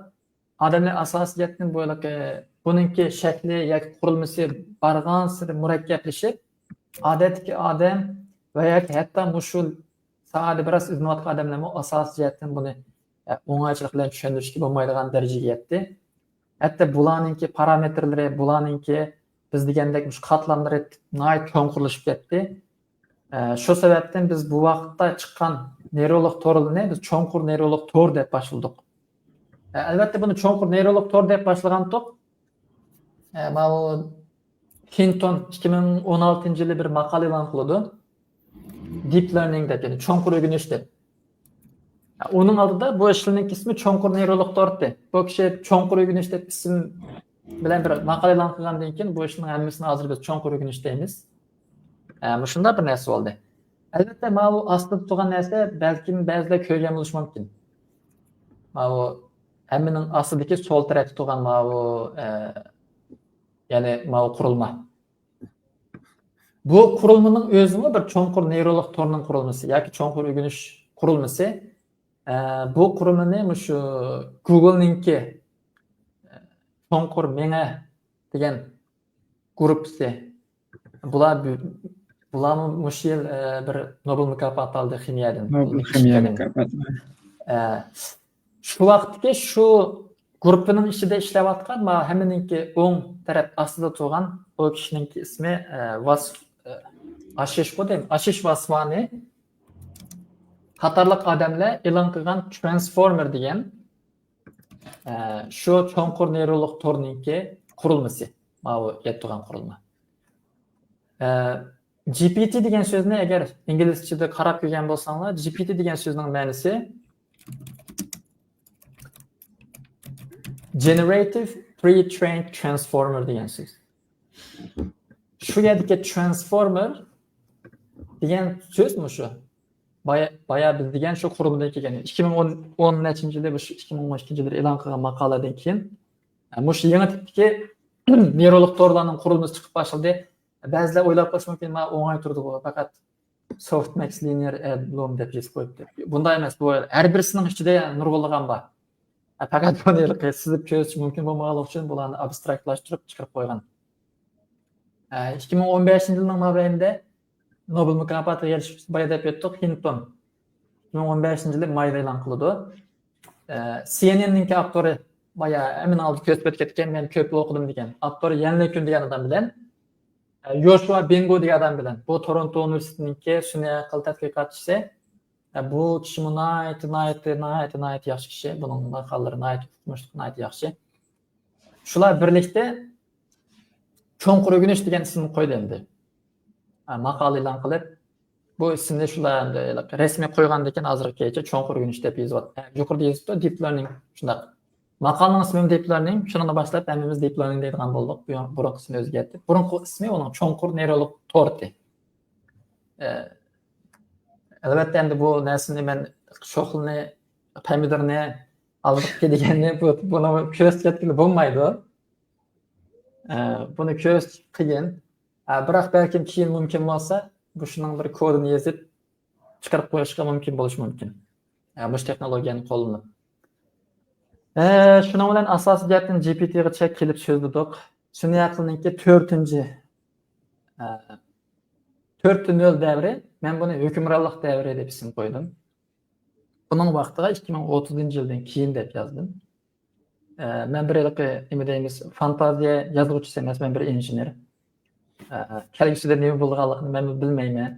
ئادەملەر ئاساسىي جەھەتتىن بۇ ھېلىقى، بۇنىڭكى شەكلى ياكى قۇرۇلمىسى بارغانسېرى مۇرەككەپلىشىپ، ئادەتتىكى ئادەم ۋە ياكى ھەتتا مۇشۇ ساھەدە بىراز ئىزدىنىۋاتقان ئادەملەرمۇ ئاساسىي جەھەتتىن بۇنى، ئە، ئوڭايچىلىق بىلەن چۈشەندۈرۈشكە بولمايدىغان دەرىجىگە يەتتى. ھەتتا بۇلارنىڭكى پارامېتىرلىرى، بۇلارنىڭكى بىز دېگەندەك مۇشۇ قاتلاملىرى ناھايىتى چوڭقۇرلىشىپ كەتتى. ئە، شۇ سەۋەبتىن بىز بۇ ۋاقىتتا چىققان نېيرولۇق تورلىرىنى بىز چوڭقۇر نېيرولۇق تور دەپ باشلىدۇق. ئە، ئەلۋەتتە، بۇنى چوڭقۇر نېيرولۇق تور دەپ باشلىغانتۇق. ئە، ماۋۇ كلىنتون ئىككى مىڭ ئون ئالتىنچى يىلى بىر ماقالە ئېلان قىلىدۇ. دىپ لېرنىڭ دەپ، يەنى چوڭقۇر ئۆگىنىش دەپ. ئۇنىڭ ئالدىدا بۇ ئىشلارنىڭ ئىسمى چوڭقۇر نېيرولۇق تور ئىدى. بۇ كىشى چوڭقۇر ئۆگىنىش دەپ ئىسىم بىلەن بىر ماقالە ئېلان قىلغاندىن كېيىن، بۇ ئىشنىڭ ھەممىسىنى ھازىر بىز چوڭقۇر ئۆگىنىش دەيمىز. ئە، مۇشۇنداق بىر نەرسە بولدى. ئەلۋەتتە، ماۋۇ ئاستىدا تۇرغان نەرسە بەلكىم بەزىلەر كۆرگەن بولۇشى مۇمكىن. ماۋۇ ھەممىنىڭ ئاستىدىكى سول تەرەپتە تۇرغان ماۋۇ، ئە، يەنى ماۋۇ قۇرۇلما. بۇ قۇرۇلمىنىڭ ئۆزىمۇ بىر چوڭقۇر نېيرولۇق تورنىڭ قۇرۇلمىسى ياكى چوڭقۇر ئۆگىنىش قۇرۇلمىسى. ئە، بۇ قۇرۇلمىنى مۇشۇ گۇگلنىڭكى، ئە، چوڭقۇر مېڭە دېگەن گۇرۇپپىسى. بۇلار بۇ-، بۇلارمۇ مۇشۇ يىل، ئە، بىر نوبېل مۇكاپاتى ئالدى خىمىيەدىن. نوبېل خىمىيە مۇكاپاتى. ئە، شۇ ۋاقىتتىكى شۇ گۇرۇپپىنىڭ ئىچىدە ئىشلەۋاتقان، ما-، ھەممىنىڭكى ئوڭ تەرەپ ئاستىدا تۇرغان ئۇ كىشىنىڭكى ئىسمى، ئە، ۋاس-، ئە، ئاشىشقۇ دەيمەن، ئاشىش ۋاسۋانى قاتارلىق ئادەملەر ئېلان قىلغان ترانسفورمېر دېگەن، ئە، شۇ چوڭقۇر نېيرولۇق تورنىڭكى قۇرۇلمىسى. ماۋۇ يەتتە تۇرغان قۇرۇلما. ئە، جي پى تى دېگەن سۆزنى ئەگەر ئىنگلىزچىدە قاراپ كۆرگەن بولساڭلار، جي پى تى دېگەن سۆزنىڭ مەنىسى Generative Pre-trained Transformer دېگەن سۆز. شۇ يەردىكى ترانسفورمېر دېگەن سۆز مۇشۇ. بايا، بايا بىز دېگەن شۇ قۇرۇلمىدىن كەلگەن. ئىككى مىڭ ئون، ئون نەچچىنچى يىلى، مۇشۇ ئىككى مىڭ ئون ئىككىنچى يىلى ئېلان قىلغان ماقالىدىن كېيىن، ئە، مۇشۇ يېڭى تىپتىكى نېيرولۇق تورلارنىڭ قۇرۇلمىسى چىقىپ باشلىدى. بەزىلەر ئويلاپ قېلىشى مۇمكىن، ما ئوڭاي تۇرىدىغۇ، پەقەت Softmax Linear Add Loom دەپ يېزىپ قويۇپتۇ. بۇنداق ئەمەس، بۇ ھەر بىرسىنىڭ ئىچىدە نۇرغۇنلىغان بار. ئە، پەقەت بۇنى ھېلىقى سىزىپ كۆرسىتىش مۇمكىن بولمىغانلىقى ئۈچۈن بۇلارنى ئابستراكتلاشتۇرۇپ چىقىرىپ قويغان. ئە، ئىككى مىڭ ئون بەشىنچى يىلنىڭ مابەينىدە نوبېل مۇكاپاتىغا ئېرىشىپ، بايا دەپ ئۆتتۇق، خىنتون. ئىككى مىڭ ئون بەشىنچى يىلى مايدا ئېلان قىلىدۇ. ئە، سى ئېن ئېننىڭكى ئاپتورى، بايا ھەممىنىڭ ئالدىدا كۆرسىتىپ ئۆتۈپ كەتكەن، مەن كۆپ ئوقۇدۇم دېگەن ئاپتور يەن لېكۈن دېگەن ئادەم بىلەن، ئە، يوشۇا بېنگو دېگەن ئادەم بىلەن، بۇ تورونتو ئۇنىۋېرسىتېتىنىڭكى سۈنئىي ئەقىل تەتقىقاتچىسى. ئە، بۇ كىشىمۇ ناھايىتى، ناھايىتى، ناھايىتى، ناھايىتى ياخشى كىشى. بۇنىڭ ماقالىلىرى ناھايىتى ئۇقمۇشلۇق، ناھايىتى ياخشى. شۇلار بىرلىكتە چوڭقۇر ئۆگىنىش دېگەن ئىسىمنى قويدى ئەمدى. ھە، ماقالە ئېلان قىلىپ، بۇ ئىسىمنى شۇلار ئەمدى رەسمىي قويغاندىن كېيىن ھازىرغىچە چوڭقۇر ئۆگىنىش دەپ يېزىۋاتىدۇ. ھە، يۇقىرىدا يېزىپتۇ، دىپ لېرنىڭ. شۇنداق. ماقالىنىڭ ئىسمى دىپ لېرنىڭ. شۇنىڭدىن باشلاپ ھەممىمىز دىپ لېرنىڭ دەيدىغان بولدۇق. بۇ، بۇرۇنقى ئىسمى ئۆزگەرتىپ، بۇرۇنقى ئىسمى ئۇنىڭ چوڭقۇر نېيرولۇق تورتى. ئە، ئەلۋەتتە، ئەمدى بۇ نەرسىنى مەن شوخلىنى، پەمىدۇرنى، ئالدىقى دېگەننى بۇ، بۇنى كۆرسىتىپ كەتكىلى بولمايدۇ. ئە، بۇنى كۆرسىتىش قىيىن. ئە، بىراق بەلكىم كېيىن مۇمكىن بولسا، بۇ شۇنىڭ بىر كودىنى يېزىپ چىقىرىپ قويۇشقا مۇمكىن بولۇشى مۇمكىن. ئە، مۇشۇ تېخنولوگىيەنى قوللىنىپ. ئە، شۇنىڭ بىلەن ئاساسىي جەھەتتىن جى پى تىغىچە كېلىپ سۆزلىدۇق. سۈنئىي ئەقىلنىڭكى تۆتىنچى، ئە، تۆت نۆل دەۋرى، مەن بۇنى ھۆكۈمرانلىق دەۋرى دەپ ئىسىم قويدۇم. بۇنىڭ ۋاقتىغا ئىككى مىڭ ئوتتۇزىنچى يىلدىن كېيىن دەپ يازدىم. ئە، مەن بىر ھېلىقى، نېمە دەيمىز، فانتازىيە يازغۇچىسى ئەمەس، مەن بىر ئىنژېنېر. ئە، كەلگۈسىدە نېمە بولىدىغانلىقىنى مەنمۇ بىلمەيمەن.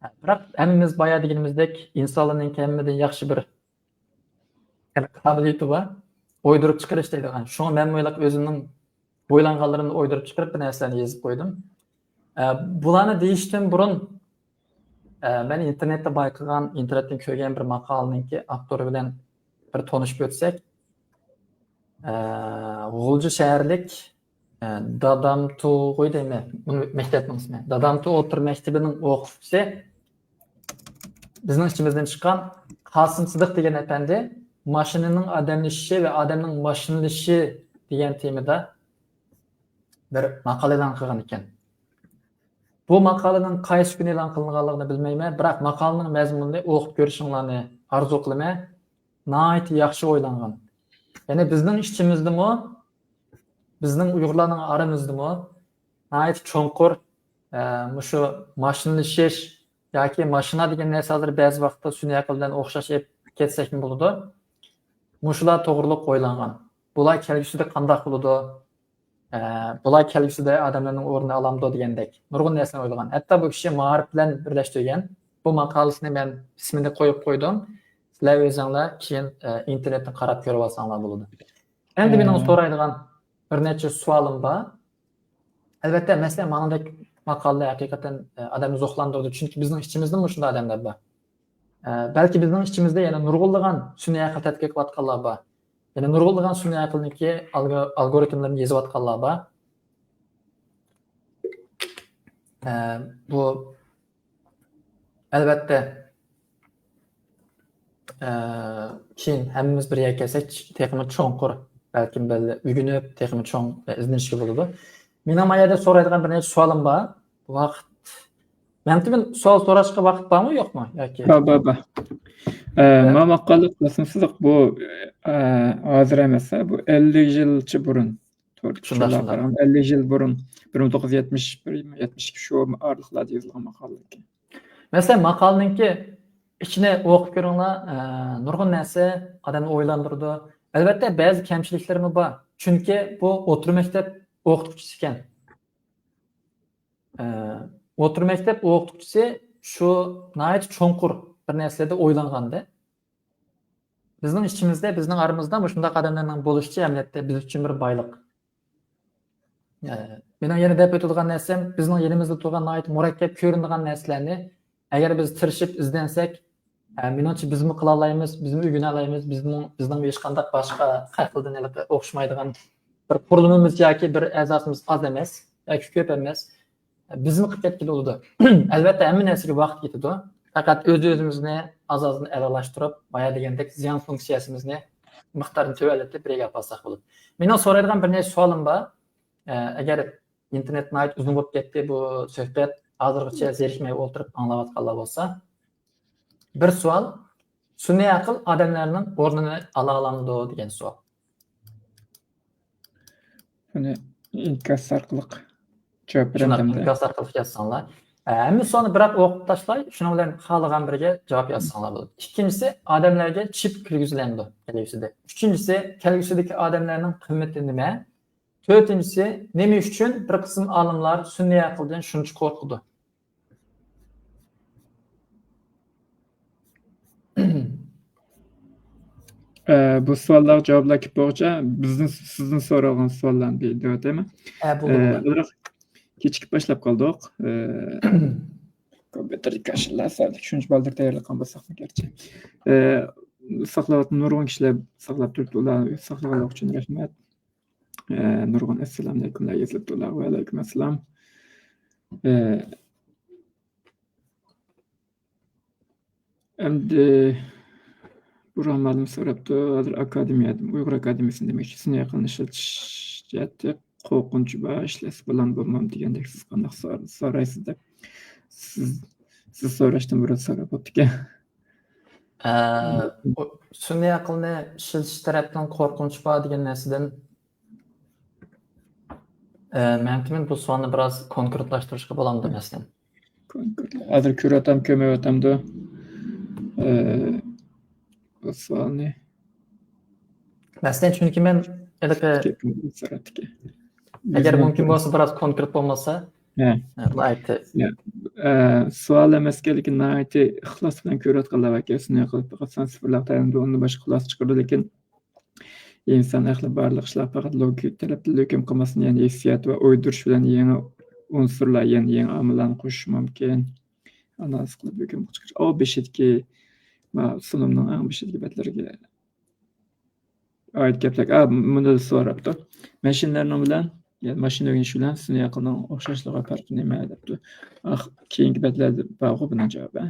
ئە، بىراق ھەممىمىز بايا دېگىنىمىزدەك، ئىنسانلارنىڭ ھەممىدىن ياخشى بىر، يەنى، قابىلىيىتى بار، ئويدۇرۇپ چىقىرىش دەيدىغان. شۇڭا مەنمۇ ھېلىقى ئۆزۈمنىڭ ئويلانغانلىرىمنى ئويدۇرۇپ چىقىرىپ، بىر نەرسىلەرنى يېزىپ قويدۇم. ئە، بۇلارنى دېيىشتىن بۇرۇن، ئە، مەن ئىنتېرنېتتە بايقىغان، ئىنتېرنېتتىن كۆرگەن بىر ماقالىنىڭكى ئاپتورى بىلەن بىر تونۇشۇپ ئۆتسەك، ئە، غۇلجا شەھەرلىك، ئە، دادامتۇغۇي دەيمەن، ئۇنى، مەكتەپنىڭ ئىسمى. دادامتۇ ئوتتۇرا مەكتىپىنىڭ ئوقۇتقۇچىسى، بىزنىڭ ئىچىمىزدىن چىققان قاسىم سىدىق دېگەن ئەپەندى ماشىنىنىڭ ئادەملىشىشى ۋە ئادەمنىڭ ماشىنىلىشىشى دېگەن تېمىدا بىر ماقالە ئېلان قىلغان ئىكەن. بۇ ماقالىنىڭ قايسى كۈنى ئېلان قىلىنغانلىقىنى بىلمەيمەن، بىراق ماقالىنىڭ مەزمۇنىنى ئوقۇپ كۆرۈشۈڭلارنى ئارزۇ قىلىمەن. ناھايىتى ياخشى ئويلانغان. يەنى بىزنىڭ ئىچىمىزدىمۇ، بىزنىڭ ئۇيغۇرلارنىڭ ئارىمىزدىمۇ ناھايىتى چوڭقۇر، ئە، مۇشۇ ماشىنىلىشىش ياكى ماشىنا دېگەن نەرسە ھازىر بەزى ۋاقىتتا سۈنئىي ئەقىل بىلەن ئوخشاش ئېلىپ كەتسەكمۇ بولىدۇ. مۇشۇلار توغرۇلۇق ئويلانغان. بۇلار كەلگۈسىدە قانداق بولىدۇ؟ ئە، بۇلار كەلگۈسىدە ئادەملەرنىڭ ئورنىنى ئالامدۇ دېگەندەك نۇرغۇن نەرسىلەرنى ئويلىغان. ھەتتا بۇ كىشى مائارىپ بىلەن بىرلەشتۈرگەن. بۇ ماقالىسىنى مەن ئىسمىنى قويۇپ قويدۇم. سىلەر ئۆزۈڭلار كېيىن، ئە، ئىنتېرنېتتىن قاراپ كۆرۈۋالساڭلار بولىدۇ. ئەمدى مېنىڭ ئە، سورايدىغان بىر نەچچە سوئالىم بار. ئەلۋەتتە، مەسىلەن، مانىڭدەك ماقالىلەر ھەقىقەتەن، ئە، ئادەمنى زوقلاندۇرىدۇ. چۈنكى بىزنىڭ ئىچىمىزدىمۇ شۇنداق ئادەملەر بار. ئە، بەلكى بىزنىڭ ئىچىمىزدە يەنە نۇرغۇنلىغان سۈنئىي ئەقىل تەتقىق قىلىۋاتقانلار بار. يەنە نۇرغۇنلىغان سۈنئىي ئەقىلنىڭكى ئالگو-، ئالگورىتملىرىنى يېزىۋاتقانلار بار. ئە، بۇ، ئەلۋەتتە، ئە، كېيىن ھەممىمىز بىر يەرگە كەلسەك، تېخىمۇ چوڭقۇر، بەلكىم بەللى ئۆگىنىپ، تېخىمۇ چوڭ ئىزدىنىشكە بولىدۇ. مېنىڭ ما يەردە سورايدىغان بىر نەچچە سوئالىم بار. ۋاقىت. مەمتىمىن، سوئال سوراشقا ۋاقىت بارمۇ، يوقمۇ ياكى؟ بار، بار، بار. ئە، ھە. ما ماقالە قىلسىڭىزلىق بۇ، ئە، ھازىر ئەمەس، بۇ ئەللىك يىلچە بۇرۇن. شۇنداق، شۇنداق. قارىغاندا ئەللىك يىل بۇرۇن، بىر مىڭ توققۇز يۈز يەتمىش بىر، يەتمىش ئىككى شۇ ئارىلىقلاردا يېزىلغان ماقالە ئىكەن. مەسىلەن، ماقالىنىڭكى ئىچىنى ئوقۇپ كۆرۈڭلار، ئە، نۇرغۇن نەرسە ئادەمنى ئويلاندۇرىدۇ. ئەلۋەتتە، بەزى كەمچىلىكلىرىمۇ بار. چۈنكى بۇ ئوتتۇرا مەكتەپ ئوقۇتقۇچىسى ئىكەن. ئە، ئوتتۇرا مەكتەپ ئوقۇتقۇچىسى شۇ ناھايىتى چوڭقۇر بىر نەرسىلەردە ئويلانغاندا، بىزنىڭ ئىچىمىزدە، بىزنىڭ ئارىمىزدا مۇشۇنداق ئادەملەرنىڭ بولۇشىچە ئەمەلىيەتتە بىز ئۈچۈن بىر بايلىق. ئە، مېنىڭ يەنە دەپ ئۆتىدىغان نەرسەم، بىزنىڭ يېنىمىزدا تۇرغان ناھايىتى مۇرەككەپ كۆرۈنىدىغان نەرسىلەرنى ئەگەر بىز تىرىشىپ ئىزدەنسەك، ئە، مېنىڭچە بىزمۇ قىلالايمىز، بىزمۇ ئۆگىنەلەيمىز، بىزمۇ، بىزنىڭ ھېچقانداق باشقا خەق تىلىدىن ھېلىقى ئوخشىمايدىغان بىر قۇرۇلمىمىز ياكى بىر ئەزاسىمىز ئاز ئەمەس ياكى كۆپ ئەمەس. بىزمۇ قىلىپ كەتكىلى بولىدۇ. ئەلۋەتتە، ھەممە نەرسىگە ۋاقىت كېتىدۇ. پەقەت ئۆز-ئۆزىمىزنى ئاز-ئازدىن ئەلالاشتۇرۇپ، بايا دېگەندەك زىيان فۇنكسىيەسىمىزنى مىقدارىنى تۆۋەنلىتىپ بىر يەرگە ئاپارساق بولىدۇ. مېنىڭ سورايدىغان بىر نەچچە سوئالىم بار. ئە، ئەگەر ئىنتېرنېت ناھايىتى ئۇزۇن بولۇپ كەتتى، بۇ سۆھبەت ھازىرغىچە زېرىكمەي ئولتۇرۇپ ئاڭلاۋاتقانلار بولسا. بىر سوئال، سۈنئىي ئەقىل ئادەملەرنىڭ ئورنىنى ئالالامدۇ دېگەن سوئال. بۇنى ئىنكاس ئارقىلىق جاۋاب بېرەمدۇ؟ شۇنداق، ئىنكاس ئارقىلىق يازساڭلار. ئە، ھەممە سوئالنى بىراق ئوقۇپ تاشلاي، شۇنىڭ بىلەن خالىغان بىرىگە جاۋاب يازساڭلار بولىدۇ. ئىككىنچىسى، ئادەملەرگە چىپ كىرگۈزۈلەمدۇ كەلگۈسىدە؟ ئۈچىنچىسى، كەلگۈسىدىكى ئادەملەرنىڭ قىممىتى نېمە؟ تۆتىنچىسى، نېمە ئۈچۈن بىر قىسىم ئالىملار سۈنئىي ئەقىلدىن شۇنچە قورقىدۇ؟ ئە، بۇ سوئاللارغا جاۋابلار كېلىپ بولغۇچە، بىزدىن، سىزدىن سورالغان سوئاللارنى بېرىپ ئۆتەيمەن. ئە، بولدى، ئە، بولدى. ئازراق كېچىكىپ باشلاپ قالدۇق. ئە، كومپيۇتېردىكى ئاشۇنداق سائەتلىك شۇنچە بالدۇر تەييارلىق قىلغان بولساقمۇ گەرچە. ئە، ساقلاۋاتقان نۇرغۇن كىشىلەر ساقلاپ تۇرۇپتۇ، ئۇلار ساقلىغانلار ئۈچۈن رەھمەت. ئە، نۇرغۇن ئەسسالامۇئەلەيكۇملار يېزىپتۇ، ئۇلار ۋەئەلەيكۇم ئەسسالام. ئە، ئەمدى بۇرھان مۇئەللىم سوراپتۇ، ھازىر ئاكادېمىيەدىمۇ، ئۇيغۇر ئاكادېمىيەسىنى دېمەكچى، سۈنئىي ئەقىلنى ئىشلىتىش جەھەتتە قورقۇنچ بار، ئىشلەتسە بولامدۇ، بولمامدۇ دېگەندەك، سىز قانداق سوئال سورايسىز دەپ. سىز، سىز سوراشتىن بۇرۇن سوراپ بوپتىكەن. ئە، ئۇ سۈنئىي ئەقىلنى ئىشلىتىش تەرەپتىن قورقۇنچ بار دېگەن نەرسىدىن، ئە، مەمتىمىن بۇ سوئالنى بىراز كونكرېتلاشتۇرۇشقا بولامدۇ، مەسىلەن؟ كونكرېت. ھازىر كۆرۈۋاتام، كۆرمەيۋاتامدۇ؟ ئە، بۇ سوئالنى. مەسىلەن، چۈنكى مەن ھېلىقى، سوراتتىكى. ئەگەر مۇمكىن بولسا، بىراز كونكرېت بولماسا. ھە. ھە، بۇ ئايتتى. ھە. ئە، سوئال ئەمەسكەن، لېكىن ناھايىتى ئىخلاس بىلەن كۆرۈۋاتقانلار باركەن، سۈنئىي ئەقىل پەقەت سان سىفىرلارغا تايىنىدۇ، ئۇندىن باشقا خۇلاسە چىقىرىدۇ، لېكىن ئىنسان ئەقلى بارلىق ئىشلار پەقەت لوگىكا تەرەپتىن ھۆكۈم قىلماستىن، يەنى ھېسسىيات ۋە ئويدۇرۇش بىلەن يېڭى ئۇنسۇرلار، يەنى يېڭى ئامىللارنى قوشۇش مۇمكىن. ئانالىز قىلىپ ھۆكۈم چىقىرىش. ئاۋۇ بېشىدىكى، ما، سۇنۇمنىڭ ئەڭ بېشىدىكى بەتلىرىگە ئائىت گەپلەر. ئا، مۇنداق سوراپتۇ. ماشىنىلارنىڭ بىلەن، يا، ماشىنا ئۆگىنىش بىلەن سۈنئىي ئەقىلنىڭ ئوخشاشلىقى، پەرقى نېمە دەپتۇ. ئاخ، كېيىنكى بەتلەردە بارغۇ بۇنىڭ جاۋابى.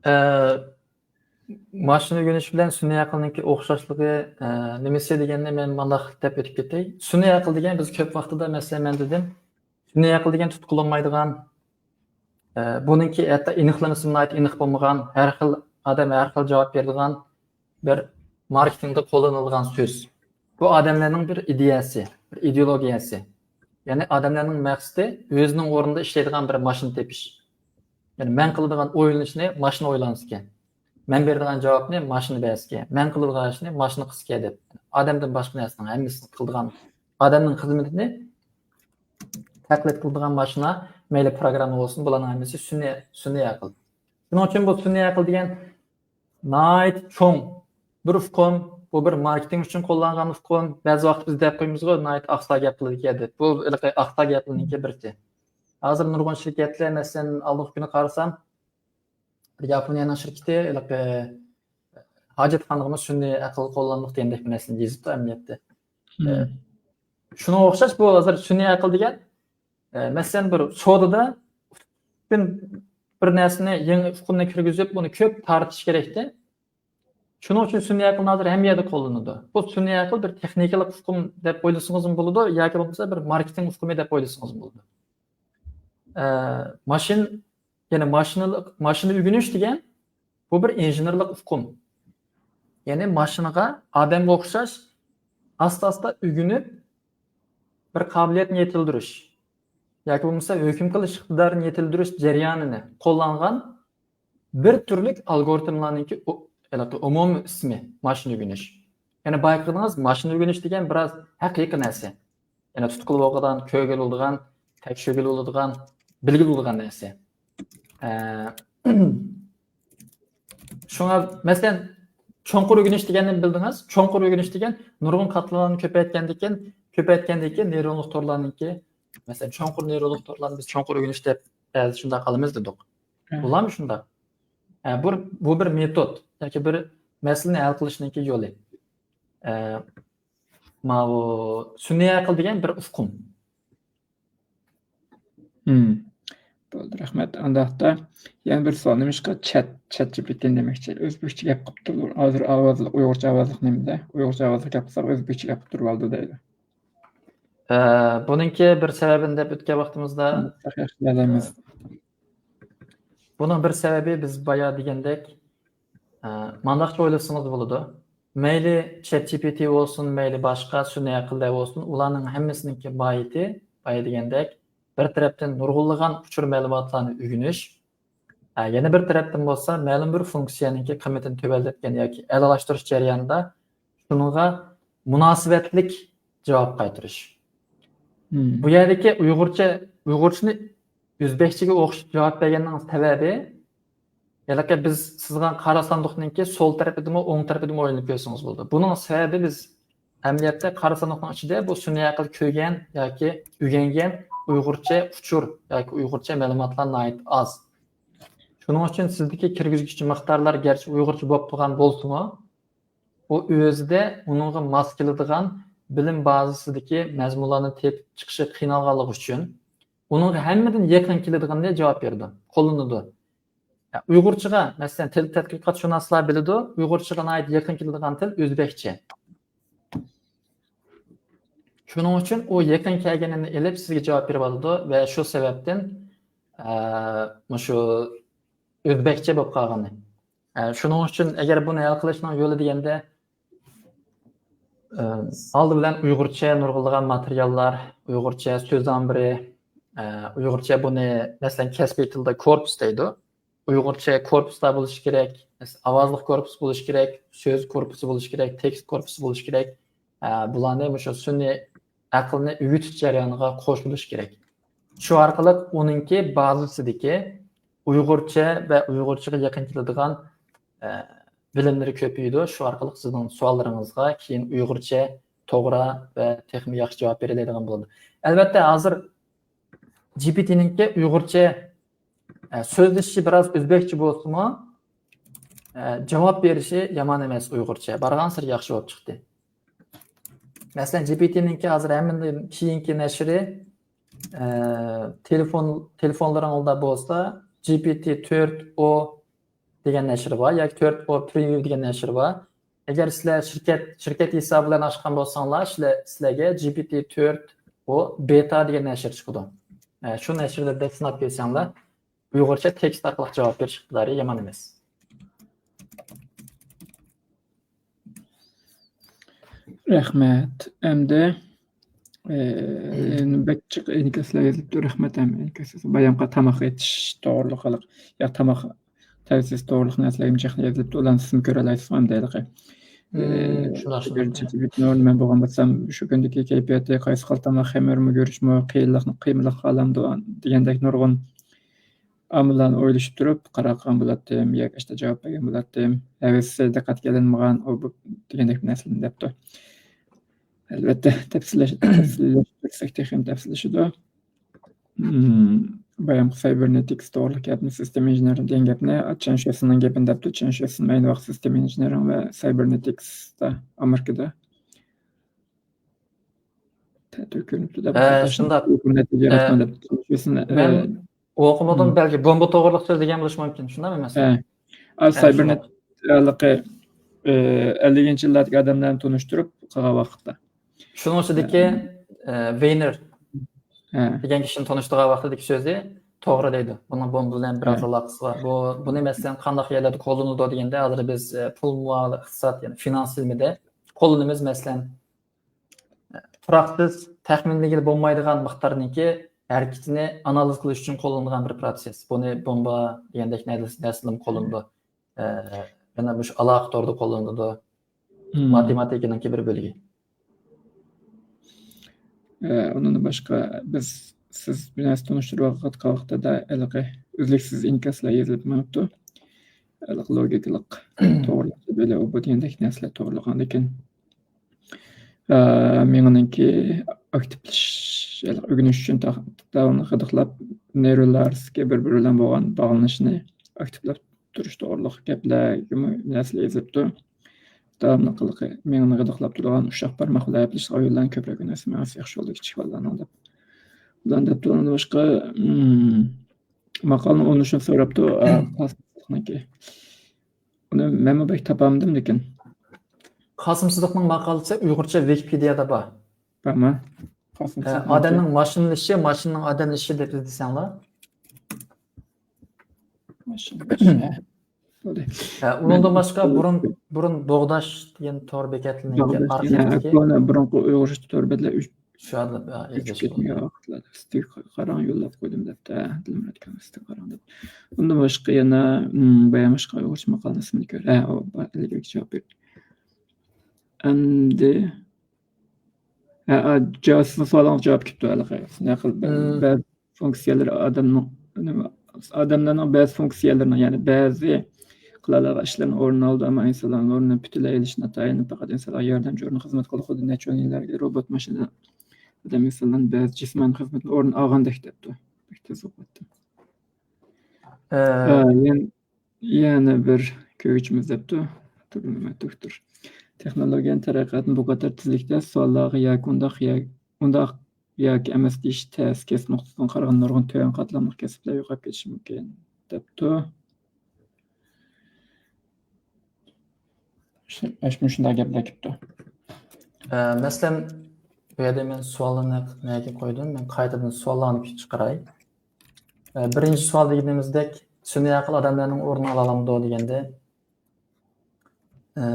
ئە، ماشىنا ئۆگىنىش بىلەن سۈنئىي ئەقىلنىڭكى ئوخشاشلىقى، ئە، نېمىسى دېگەننى مەن مانداق دەپ ئۆتۈپ كېتەي. سۈنئىي ئەقىل دېگەن بىز كۆپ ۋاقتىدا، مەسىلەن، مەن دېدىم، سۈنئىي ئەقىل دېگەن تۇتقا ئالمايدىغان، ئە، بۇنىڭكى ھەتتا ئېنىقلىمىسىمۇ ناھايىتى ئېنىق بولمىغان، ھەر خىل ئادەم ھەر خىل جاۋاب بېرىدىغان بىر ماركېتىڭدا قوللىنىلىدىغان سۆز. بۇ ئادەملەرنىڭ بىر ئىدىيەسى، بىر ئىدېئولوگىيەسى. يەنى ئادەملەرنىڭ مەقسىتى ئۆزىنىڭ ئورنىدا ئىشلەيدىغان بىر ماشىنا تېپىش. يەنى مەن قىلىدىغان ئويلىنىشنى ماشىنا ئويلانسىكەن. مەن بېرىدىغان جاۋابنى ماشىنا بەرسىكەن. مەن قىلىدىغان ئىشنى ماشىنا قىلسىكەن دەپ. ئادەمدىن باشقا نەرسىنىڭ ھەممىسىنى قىلىدىغان، ئادەمنىڭ خىزمىتىنى تەقلىد قىلىدىغان ماشىنا، مەيلى پروگرامما بولسۇن، بۇلارنىڭ ھەممىسى سۈنئىي، سۈنئىي ئەقىل. شۇنىڭ ئۈچۈن بۇ سۈنئىي ئەقىل دېگەن ناھايىتى چوڭ بىر ئۇقۇم، بۇ بىر ماركېتىڭ ئۈچۈن قوللانغان ئۇقۇم. بەزى ۋاقىت بىز دەپ قويىمىزغۇ، ناھايىتى ئاقسا گەپلىرىكەن دەپ. بۇ ھېلىقى ئاقسا گەپلەرنىڭكى بىرسى. ھازىر نۇرغۇن شىركەتلەر، مەسىلەن، ئالدىنقى كۈنى قارىسام، بىر ياپونىيەنىڭ شىركىتى ھېلىقى ھاجەتخانىغىمۇ سۈنئىي ئەقىل قوللاندۇق دېگەندەك بىر نەرسىنى يېزىپتۇ ئەمەلىيەتتە. مم. ئە، شۇنىڭغا ئوخشاش بۇ ھازىر سۈنئىي ئەقىل دېگەن، ئە، مەسىلەن، بىر سودىدا بىر نەرسىنى، يېڭى ئۇقۇمنى كىرگۈزۈپ، ئۇنى كۆپ تارتىش كېرەكتە. شۇنىڭ ئۈچۈن سۈنئىي ئەقىلنى ھازىر ھەممە يەردە قوللىنىدۇ. بۇ سۈنئىي ئەقىل بىر تېخنىكىلىق ئۇقۇم دەپ ئويلىسىڭىزمۇ بولىدۇ، ياكى بولمىسا بىر ماركېتىنگ ئۇقۇمى دەپ ئويلىسىڭىزمۇ بولىدۇ. ئە، ماشىنا، يەنى ماشىنىلىق، ماشىنا ئۆگىنىش دېگەن بۇ بىر ئىنژېنېرلىق ئۇقۇم. يەنى ماشىنىغا، ئادەمگە ئوخشاش ئاستا-ئاستا ئۆگىنىپ، بىر قابىلىيەتنى يېتىلدۈرۈش ياكى بولمىسا ھۆكۈم قىلىش ئىقتىدارىنى يېتىلدۈرۈش جەريانىنى قوللانغان بىر تۈرلۈك ئالگورىتملارنىڭكى ئۇ-، ھېلىقى ئومۇمىي ئىسمى ماشىنا ئۆگىنىش. يەنى بايقىدىڭىز، ماشىنا ئۆگىنىش دېگەن بىراز ھەقىقىي نەرسە. يەنى تۇتقىلى بولىدىغان، كۆرگىلى بولىدىغان، تەكشۈرگىلى بولىدىغان، بىلگىلى بولىدىغان نەرسە. ئە، شۇڭا، مەسىلەن، چوڭقۇر ئۆگىنىش دېگەننى بىلدىڭىز. چوڭقۇر ئۆگىنىش دېگەن نۇرغۇن قاتلاملارنى كۆپەيتكەندىكىن، كۆپەيتكەندىكىن نېيرونلۇق تورلارنىڭكى، مەسىلەن، چوڭقۇر نېيرونلۇق تورلارنى بىز چوڭقۇر ئۆگىنىش دەپ بەزىدە شۇنداق قىلىمىز دېدۇق. بۇلارمۇ شۇنداق. ئە، بۇ، بۇ بىر مېتود ياكى بىر مەسىلىنى ھەل قىلىشنىڭكى يولى. ئە، ماۋۇ سۈنئىي ئەقىل دېگەن بىر ئۇقۇم. بولدى، رەھمەت. ئانداقتا يەنە بىر سوئال، نېمىشقا چات، چات جى پى تى دېمەكچى؟ ئۆزبېكچە گەپ قىلىپ تۇرۇپ، ھازىر ئاۋازلىق، ئۇيغۇرچە ئاۋازلىق نېمىدە؟ ئۇيغۇرچە ئاۋازلىق گەپ قىلساق، ئۆزبېكچە گەپ قىلىپ تۇرۇپ ئالدى دەيدۇ. ئە، بۇنىڭكى بىر سەۋەبىنى دەپ ئۆتكەن ۋاقتىمىزدا، تەھقىق قىلالايمىز. بۇنىڭ بىر سەۋەبى، بىز بايا دېگەندەك، ئە، مانداقچە ئويلىسىڭىز بولىدۇ. مەيلى چات جى پى تى بولسۇن، مەيلى باشقا سۈنئىي ئەقىللەر بولسۇن، ئۇلارنىڭ ھەممىسىنىڭكى ماھىيىتى، بايا دېگەندەك، بىر تەرەپتىن نۇرغۇنلىغان ئۇچۇر مەلۇماتلارنى ئۆگىنىش، ئە، يەنە بىر تەرەپتىن بولسا مەلۇم بىر فۇنكسىيەنىڭكى قىممىتىنى تۆۋەنلەتكەن ياكى ئەلالاشتۇرۇش جەريانىدا شۇنىڭغا مۇناسىۋەتلىك جاۋاب قايتۇرۇش. بۇ يەردىكى ئۇيغۇرچە، ئۇيغۇرچىنى ئۆزبەكچىگە ئوخشىتىپ جاۋاب بەرگەننىڭ سەۋەبى، ھېلىقى بىز سىزغان قارا ساندۇقنىڭكى سول تەرىپىدىمۇ، ئوڭ تەرىپىدىمۇ ئويلىنىپ كۆرسىڭىز بولىدۇ. بۇنىڭ سەۋەبى، بىز ئەمەلىيەتتە قارا ساندۇقنىڭ ئىچىدە بۇ سۈنئىي ئەقىل كۆرگەن ياكى ئۆگەنگەن ئۇيغۇرچە ئۇچۇر ياكى ئۇيغۇرچە مەلۇماتلار ناھايىتى ئاز. شۇنىڭ ئۈچۈن سىزدىكى كىرگۈزگۈچى مىقدارلار گەرچە ئۇيغۇرچە بولۇپ تۇرغان بولسىمۇ، ئۇ ئۆزىدە ئۇنىڭغا ماس كېلىدىغان بىلىم بازىسىدىكى مەزمۇنلارنى تېپىپ چىقىشى قىينالغانلىقى ئۈچۈن، ئۇنىڭغا ھەممىدىن يېقىن كېلىدىغىنىنى جاۋاب بېرىدۇ، قوللىنىدۇ. ئۇيغۇرچىغا، مەسىلەن، تىل تەتقىقاتشۇناسلار بىلىدۇ، ئۇيغۇرچىغا ناھايىتى يېقىن كېلىدىغان تىل ئۆزبەكچە. شۇنىڭ ئۈچۈن ئۇ يېقىن كەلگىنىنى ئېلىپ سىزگە جاۋاب بېرىۋاتىدۇ ۋە شۇ سەۋەبتىن، ئە، مۇشۇ ئۆزبەكچە بولۇپ قالغىنى. ئە، شۇنىڭ ئۈچۈن ئەگەر بۇنى ھەل قىلىشنىڭ يولى دېگەندە، ئە، ئالدى بىلەن ئۇيغۇرچە نۇرغۇنلىغان ماتېرىياللار، ئۇيغۇرچە سۆز ئامبىرى، ئە، ئۇيغۇرچە بۇنى، مەسىلەن، كەسپىي تىلدا كورپۇس دەيدۇ. ئۇيغۇرچە كورپۇسلار بولۇشى كېرەك، ئاۋازلىق كورپۇس بولۇشى كېرەك، سۆز كورپۇسى بولۇشى كېرەك، تېكىست كورپۇسى بولۇشى كېرەك. ئە، بۇلارنى مۇشۇ سۈنئىي ئەقىلنى ئۆگىتىش جەريانىغا قوشۇلۇشى كېرەك. شۇ ئارقىلىق ئۇنىڭكى بازىسىدىكى ئۇيغۇرچە ۋە ئۇيغۇرچىغا يېقىن كېلىدىغان، ئە، بىلىملىرى كۆپىيىدۇ. شۇ ئارقىلىق سىزنىڭ سوئاللىرىڭىزغا كېيىن ئۇيغۇرچە توغرا ۋە تېخىمۇ ياخشى جاۋاب بېرەلەيدىغان بولىدۇ. ئەلۋەتتە، ھازىر جى پى تىنىڭكى ئۇيغۇرچە، ئە، سۆزلىشىشى بىراز ئۆزبەكچە بولسىمۇ، ئە، جاۋاب بېرىشى يامان ئەمەس ئۇيغۇرچە. بارغانسېرى ياخشى بولۇپ چىقتى. مەسىلەن، جى پى تىنىڭكى ھازىر ھەممىدىن كېيىنكى نەشرى، ئە، تېلېفون، تېلېفونلىرىڭىزدا بولسا، جى پى تى تۆت ئو دېگەن نەشرى بار ياكى تۆت ئو پرېۋيۇ دېگەن نەشرى بار. ئەگەر سىلەر شىركەت، شىركەت ھېسابى بىلەن ئاچقان بولساڭلار، سىلەر، سىلەرگە جى پى تى تۆت ئو بېتا دېگەن نەشر چىقىدۇ. ئە، شۇ نەشرىدە بىر سىناپ كۆرسەڭلار، ئۇيغۇرچە تېكىست ئارقىلىق جاۋاب بېرىش ئىقتىدارى يامان ئەمەس. رەھمەت. ئەمدى، ئە، بەك جىق ئىنكاسلار يېزىلىپتۇ. رەھمەت ھەم ئىنكاس يېزىپ. بايامقى تاماق ئېتىش توغرۇلۇق ھېلىقى، يا تاماق تەۋسىيەسى توغرۇلۇق نەرسىلەر يېزىلىپتۇ. ئۇلارنى سىزمۇ كۆرەلەيسىزغۇ ئەمدى ھېلىقى. ئە، مم، شۇنداق، شۇنداق. بىرىنچى تېبىت نۇر، مەن بولغان بولسام، شۇ كۈندىكى كەيپىياتى، قايسى خىل تاماق، خېمىرمۇ، گۈرۈچمۇ، قىيىنلىقنى، قىيمىلىق قالامدۇ دېگەندەك نۇرغۇن ئامىللارنى ئويلىشىپ تۇرۇپ قارار قىلغان بولاتتىم ياكى ئىشتا جاۋاب بەرگەن بولاتتىم. ھەۋىسى دىققەتكە ئېلىنمىغان، ئۇ بۇ دېگەندەك نەرسىلەرنى دەپتۇ. ئەلۋەتتە، تەپسىللەش-، تەپسىللەشتۈرسەك تېخىمۇ تەپسىللىشىدۇ. مم، بايامقى سايبېرنېتىكس توغرىلىق گەپنى، سىستېما ئىنژېنېرىنىڭ دېگەن گەپنى، چېن شۈسىنىڭ گېپىنى دەپتۇ. چېن شۈسىن ئەينى ۋاقىت سىستېما ئىنژېنېرىڭ ۋە سايبېرنېتىكستا ئامېرىكىدا. تەتۈر كۆرۈنۈپتۇ دەپ، ئە، شۇنداق. ئە، مەن ئوقۇمىدىم، بەلكى بومبا توغرىلىق سۆزلىگەن بولۇشى مۇمكىن، شۇنداقمۇ ئەمەس؟ ئە، سايبېرنېت-، ھېلىقى ئەللىكىنچى يىللاردىكى ئادەملەرنى تونۇشتۇرۇپ قىلغان ۋاقىتتا. شۇنىڭ ئىچىدىكى ۋېينېر ھە. دېگەن كىشىنى تونۇشتۇرغان ۋاقتىدىكى سۆزى توغرا دەيدۇ. بۇنىڭ بۇ بىلەن بىراز ھە. ئالاقىسى بار. بۇ بۇنى مەسىلەن قانداق يەرلەردە قوللىنىدۇ دېگەندە، ھازىر بىز پۇل مۇئامىلە ئىقتىساد، يەنى فىنانس ئىلمىدە قوللىنىمىز. مەسىلەن، تۇراقسىز، تەخمىنلىگىلى بولمايدىغان مىقدارنىڭكى ھەرىكىتىنى ئانالىز قىلىش ئۈچۈن قوللىنىلغان بىر پروسېس. بۇنى بومبا دېگەندەك نەرسىلەرمۇ قوللىنىدۇ. ئە، يەنە مۇشۇ ئالاقە تورىدا قوللىنىدۇ. ماتېماتىكىنىڭكى بىر بۆلۈكى. ئە، ئۇنىڭدىن باشقا بىز سىز بىر نەرسە تونۇشتۇرۇۋاتقان ۋاقتىدا ھېلىقى ئۈزلۈكسىز ئىنكاسلار يېزىلىپ مېڭىپتۇ. ھېلىقى لوگىكىلىق توغرىلىق بىلە ئۇ بۇ دېگەندەك نەرسىلەر توغرىلىغاندىكىن. ئە، مېڭىنىڭكى ئاكتىپلىشىش، ھېلىقى ئۆگىنىش ئۈچۈن تا-، داۋاملىق غىدىقلاپ، نېرۋىلارسكى بىر-بىرى بىلەن بولغان باغلىنىشىنى ئاكتىپلاپ تۇرۇش توغرىلىق گەپلەرگىمۇ نەرسىلەر يېزىلىپتۇ. داۋاملىق ھېلىقى مېڭىنى غىدىقلاپ تۇرىدىغان ئۇششاق بارماق بىلەن ئەپلىشىدىغان ئويۇنلارنى كۆپرەك ئويناش مېڭىسى ياخشى بولىدۇ كىچىك بالىلارنىڭ دەپ. بۇلارنى دەپتۇ. ئۇنىڭدىن باشقا، ئىم، ماقالىنىڭ ئۇلىنىشىنى سوراپتۇ، ئا، قاسىم سىدىقنىڭكى. ئۇنى مەنمۇ بەك تاپالمىدىم، لېكىن. قاسىم سىدىقنىڭ ماقالىسى ئۇيغۇرچە ۋىكىپېدىيەدە بار. بارمۇ؟ قاسىم ئە، سىدىقنىڭكى. ئادەمنىڭ ماشىنىلىشى، ماشىنىنىڭ ئادەملىشىشى دەپ ئىزدىسەڭلار. ماشىنىلىشىش، ھە. بولدى. ئە، ئۇنىڭدىن باشقا بۇرۇن، بۇرۇن دوغداش دېگەن تور بېكەتلىرىنىڭكى دوغداش دېگەن، ئارخىپتىكى كونا بۇرۇنقى ئۇيغۇرچە تور بەتلەر ئۆچ-، شۇ ئادەم، ئە، ئۆچۈپ ئىزدەش كەتمىگەن بولدى. ۋاقىتلاردا سىزگە قاراڭ يوللاپ قويدۇم دەپتۇ. ھە، دىلمۇرات ئاكام سىزگە قاراڭ دەپ. ئۇندىن باشقا يەنە، ئىم، بايام باشقا ئۇيغۇرچە ماقالىنىڭ ئىسمىنى كۆر. ھە، ئۇ با-، ئىلگىرىكى جاۋاب بېرىپ. ئەمدى، ھە، ئا، جاۋاب، سىزنىڭ سوئالىڭىزغا جاۋاب كېلىپتۇ ھېلىقى. نەقىل بە-، بەزى فۇنكسىيەلىرى ئادەمنىڭ، نېمە، ئادەملەرنىڭ بەزى فۇنكسىيەلىرىنىڭ، يەنى بەزى قىلالىغان ئىشلىرىنى ئورنىنى ئالىدۇ، ئەمما ئىنسانلارنىڭ ئورنىنى پۈتۈنلەي ئېلىشىنى ئاتايىن پەقەت ئىنسانلارغا ياردەمچى ئورنىغا خىزمەت قىلىدۇ. خۇددى نەچچە ئون يىللارغا روبوت ماشىنا ئادەم ئىنسانلارنىڭ بەزى جىسمانىي خىزمىتىنى ئورنىنى ئالغاندەك دەپتۇ. بەك تېز ئوقۇۋاتتىم. ئە، يەنە، يەنە بىر كۆرگۈچىمىز دەپتۇ. تۇرۇپ نېمە دوكتور. تېخنولوگىيەنىڭ تەرەققىياتىنى بۇ قەدەر تېزلىكتە سوئاللارغا ياكى ئۇنداق يا-، ئۇنداق ياكى ئەمەس دېيىش تەس. كەسىپ نۇقتىسىدىن قارىغاندا نۇرغۇن تۆۋەن قاتلاملىق كەسىپلەر يوقاپ كېتىشى مۇمكىن دەپتۇ. شۇ-، مۇشۇنداق گەپلەر كېلىپتۇ. ئە، مەسىلەن، بۇ يەردە مەن سوئاللارنى نەگە قويدۇم؟ مەن قايتىدىن سوئاللارنى چىقىراي. ئە، بىرىنچى سوئال دېگىنىمىزدەك، سۈنئىي ئەقىل ئادەملەرنىڭ ئورنىنى ئالالامدۇ دېگەندە، ئە،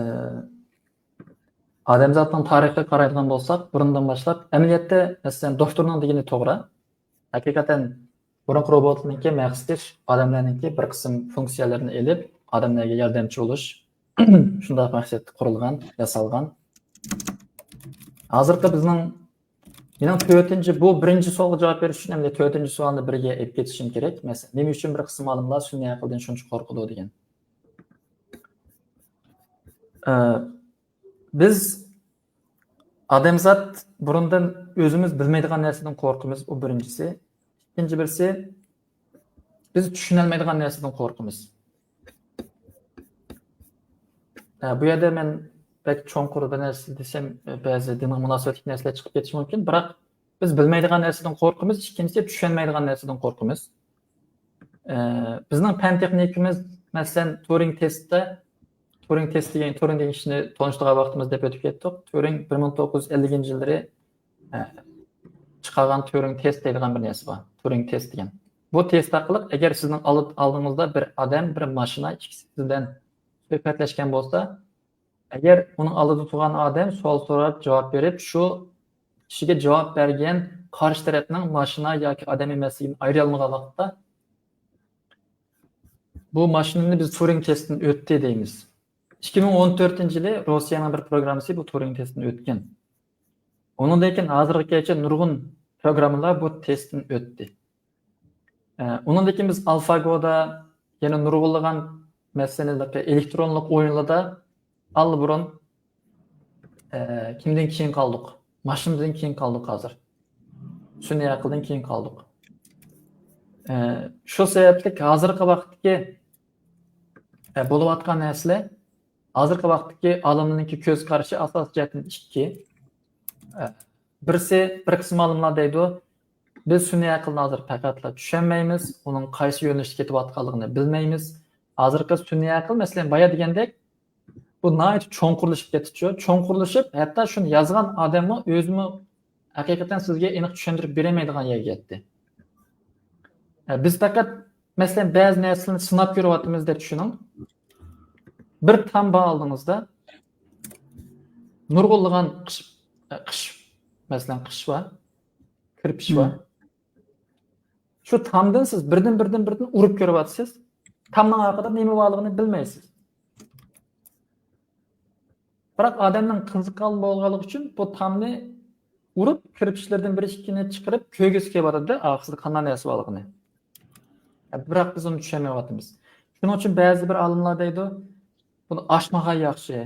ئادەمزاتنىڭ تارىخىغا قارايدىغان بولساق، بۇرۇندىن باشلاپ، ئەمەلىيەتتە، مەسىلەن، دوختۇرنىڭ دېگىنى توغرا. ھەقىقەتەن بۇرۇنقى روبوتلارنىڭكى مەقسىتى ئادەملەرنىڭكى بىر قىسىم فۇنكسىيەلىرىنى ئېلىپ، ئادەملەرگە ياردەمچى بولۇش، شۇنداق مەقسەتتە قۇرۇلغان، ياسالغان. ھازىرقى بىزنىڭ، مېنىڭ تۆتىنچى، بۇ بىرىنچى سوئالغا جاۋاب بېرىش ئۈچۈن ئەمدى تۆتىنچى سوئالنى بىرگە ئېلىپ كېتىشىم كېرەك. مەسىلەن، نېمە ئۈچۈن بىر قىسىم ئالىملار سۈنئىي ئەقىلدىن شۇنچە قورقىدۇ دېگەن. ئە، بىز ئادەمزات بۇرۇندىن ئۆزىمىز بىلمەيدىغان نەرسىدىن قورقىمىز، ئۇ بىرىنچىسى. ئىككىنچى بىرسى، بىز چۈشىنەلمەيدىغان نەرسىدىن قورقىمىز. ئە، بۇ يەردە مەن بەك چوڭقۇر بىر نەرسە دېسەم، بەزى دىنغا مۇناسىۋەتلىك نەرسىلەر چىقىپ كېتىشى مۇمكىن، بىراق بىز بىلمەيدىغان نەرسىدىن قورقىمىز، ئىككىنچىسى چۈشەنمەيدىغان نەرسىدىن قورقىمىز. ئە، بىزنىڭ پەن تېخنىكىمىز، مەسىلەن، تۇرىڭ تېستتا، تۇرىڭ تېست دېگەن، تۇرىڭ دېگەن كىشىنى تونۇشتۇرغان ۋاقتىمىزدا دەپ ئۆتۈپ كەتتۇق. تۇرىڭ بىر مىڭ توققۇز يۈز ئەللىكىنچى يىللىرى، ئە، چىقارغان تۇرىڭ تېست دەيدىغان بىر نەرسە بار. تۇرىڭ تېست دېگەن. بۇ تېست ئارقىلىق ئەگەر سىزنىڭ ئالدى-، ئالدىڭىزدا بىر ئادەم، بىر ماشىنا ئىككىسى سىز بىلەن سۆھبەتلەشكەن بولسا، ئەگەر ئۇنىڭ ئالدىدا تۇرغان ئادەم سوئال سوراپ، جاۋاب بېرىپ، شۇ كىشىگە جاۋاب بەرگەن قارشى تەرەپنىڭ ماشىنا ياكى ئادەم ئەمەسلىكىنى ئايرىيالمىغان ۋاقىتتا، بۇ ماشىنىنى بىز تۇرىڭ تېستىدىن ئۆتتى دەيمىز. ئىككى مىڭ ئون تۆتىنچى يىلى روسىيەنىڭ بىر پروگراممىسى بۇ تۇرىڭ تېستىدىن ئۆتكەن. ئۇنىڭدىن كېيىن ھازىرغىچە نۇرغۇن پروگراممىلار بۇ تېستتىن ئۆتتى. ئە، ئۇنىڭدىن كېيىن بىز ئالفاگودا يەنە نۇرغۇنلىغان، مەسىلەن، ئېلېكترونلۇق ئويۇنلاردا ئاللىبۇرۇن، ئە، كىمدىن كېيىن قالدۇق؟ ماشىنىدىن كېيىن قالدۇق ھازىر. سۈنئىي ئەقىلدىن كېيىن قالدۇق. ئە، شۇ سەۋەبلىك ھازىرقى ۋاقىتتىكى، ئە، بولۇۋاتقان نەرسىلەر، ھازىرقى ۋاقىتتىكى ئالىملارنىڭكى كۆز قارىشى ئاساسىي جەھەتتىن ئىككى. ئە، بىرسى، بىر قىسىم ئالىملار دەيدۇ، بىز سۈنئىي ئەقىلنى ھازىر پەقەتلا چۈشەنمەيمىز، ئۇنىڭ قايسى يۆنىلىشتە كېتىۋاتقانلىقىنى بىلمەيمىز. ھازىرقى سۈنئىي ئەقىل، مەسىلەن، بايا دېگەندەك، بۇ ناھايىتى چوڭقۇرلىشىپ كەتتىچۇ. چوڭقۇرلىشىپ، ھەتتا شۇنى يازغان ئادەممۇ ئۆزىمۇ ھەقىقەتەن سىزگە ئېنىق چۈشەندۈرۈپ بېرەلمەيدىغان يەرگە يەتتى. ئە، بىز پەقەت، مەسىلەن، بەزى نەرسىلەرنى سىناپ كۆرۈۋاتىمىز دەپ چۈشىنىڭ. بىر تام بار ئالدىڭىزدا، نۇرغۇنلىغان قىش، ئە، قىش، مەسىلەن، قىش بار، كىرپىچ بار. شۇ تامدىن سىز بىردىن، بىردىن، بىردىن ئۇرۇپ كۆرۈۋاتىسىز. تامنىڭ ئارقىدا نېمە بارلىقىنى بىلمەيسىز. بىراق ئادەمنىڭ قىزىققان بولغانلىقى ئۈچۈن بۇ تامنى ئۇرۇپ، كىرپىچلىرىدىن بىر ئىككىنى چىقىرىپ كۆرگۈسى كېلىۋاتىدۇ، ئارقىسىدا قانداق نەرسە بارلىقىنى. بىراق بىز ئۇنى چۈشەنمەيۋاتىمىز. شۇنىڭ ئۈچۈن بەزى بىر ئالىملار دەيدۇ، بۇنى ئاچمىغان ياخشى.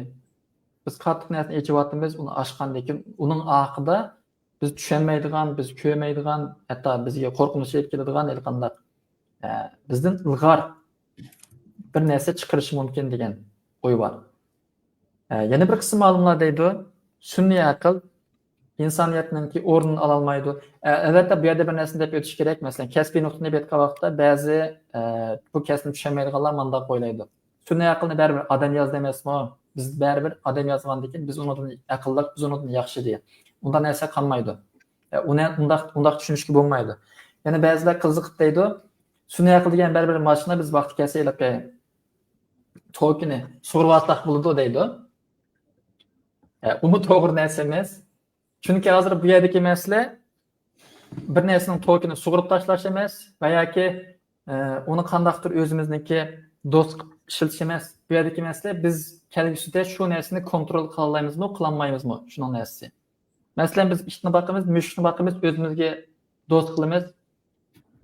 بىز قاتتىق نەرسىنى ئېچىۋاتىمىز، ئۇنى ئاچقاندىن كېيىن ئۇنىڭ ئارقىدا بىز چۈشەنمەيدىغان، بىز كۆرمەيدىغان، ھەتتا بىزگە قورقۇنچ ئېلىپ كېلىدىغان ھېلىقانداق، ئە، بىزدىن ئىلغار بىر نەرسە چىقىرىشى مۇمكىن دېگەن ئوي بار. ئە، يەنە بىر قىسىم ئالىملار دەيدۇ، سۈنئىي ئەقىل ئىنسانىيەتنىڭكى ئورنىنى ئالالمايدۇ. ئە، ئەلۋەتتە، بۇ يەردە بىر نەرسىنى دەپ ئۆتۈش كېرەك. مەسىلەن، كەسپىي نۇقتىنى بېكىتقان ۋاقىتتا بەزى، ئە، بۇ كەسىپنى چۈشەنمەيدىغانلار مۇنداق ئويلايدۇ. سۈنئىي ئەقىلنى بەرىبىر ئادەم يازدى ئەمەسمۇ؟ بىز بەرىبىر ئادەم يازغاندىكىن بىز ئۇنىڭدىن ئەقىللىق، بىز ئۇنىڭدىن ياخشى دېگەن. ئۇنداق نەرسە قالمايدۇ. ئە، ئۇنى ئۇنداق، ئۇنداق چۈشىنىشكە بولمايدۇ. يەنە بەزىلەر قىزىقىپ دەيدۇ، سۈنئىي ئەقىل دېگەن بەرىبىر ماشىنا، بىز ۋاقتى كەلسە ھېلىقى توكىنى سۇغۇرۇۋالساق بولىدۇ دەيدۇ. ئە، ئۇمۇ توغرا نەرسە ئەمەس. چۈنكى ھازىر بۇ يەردىكى مەسىلە بىر نەرسىنىڭ توكىنى سۇغۇرۇپ تاشلاش ئەمەس ۋە ياكى، ئە، ئۇنى قانداقتۇر ئۆزىمىزنىڭكى دوست قىلىپ ئىشلىتىش ئەمەس. بۇ يەردىكى مەسىلە بىز كەلگۈسىدە شۇ نەرسىنى كونترول قىلالايمىزمۇ، قىلالمايمىزمۇ، شۇنىڭ نەرسىسى. مەسىلەن، بىز ئىتنى باقىمىز، مۈشۈكنى باقىمىز، ئۆزىمىزگە دوست قىلىمىز.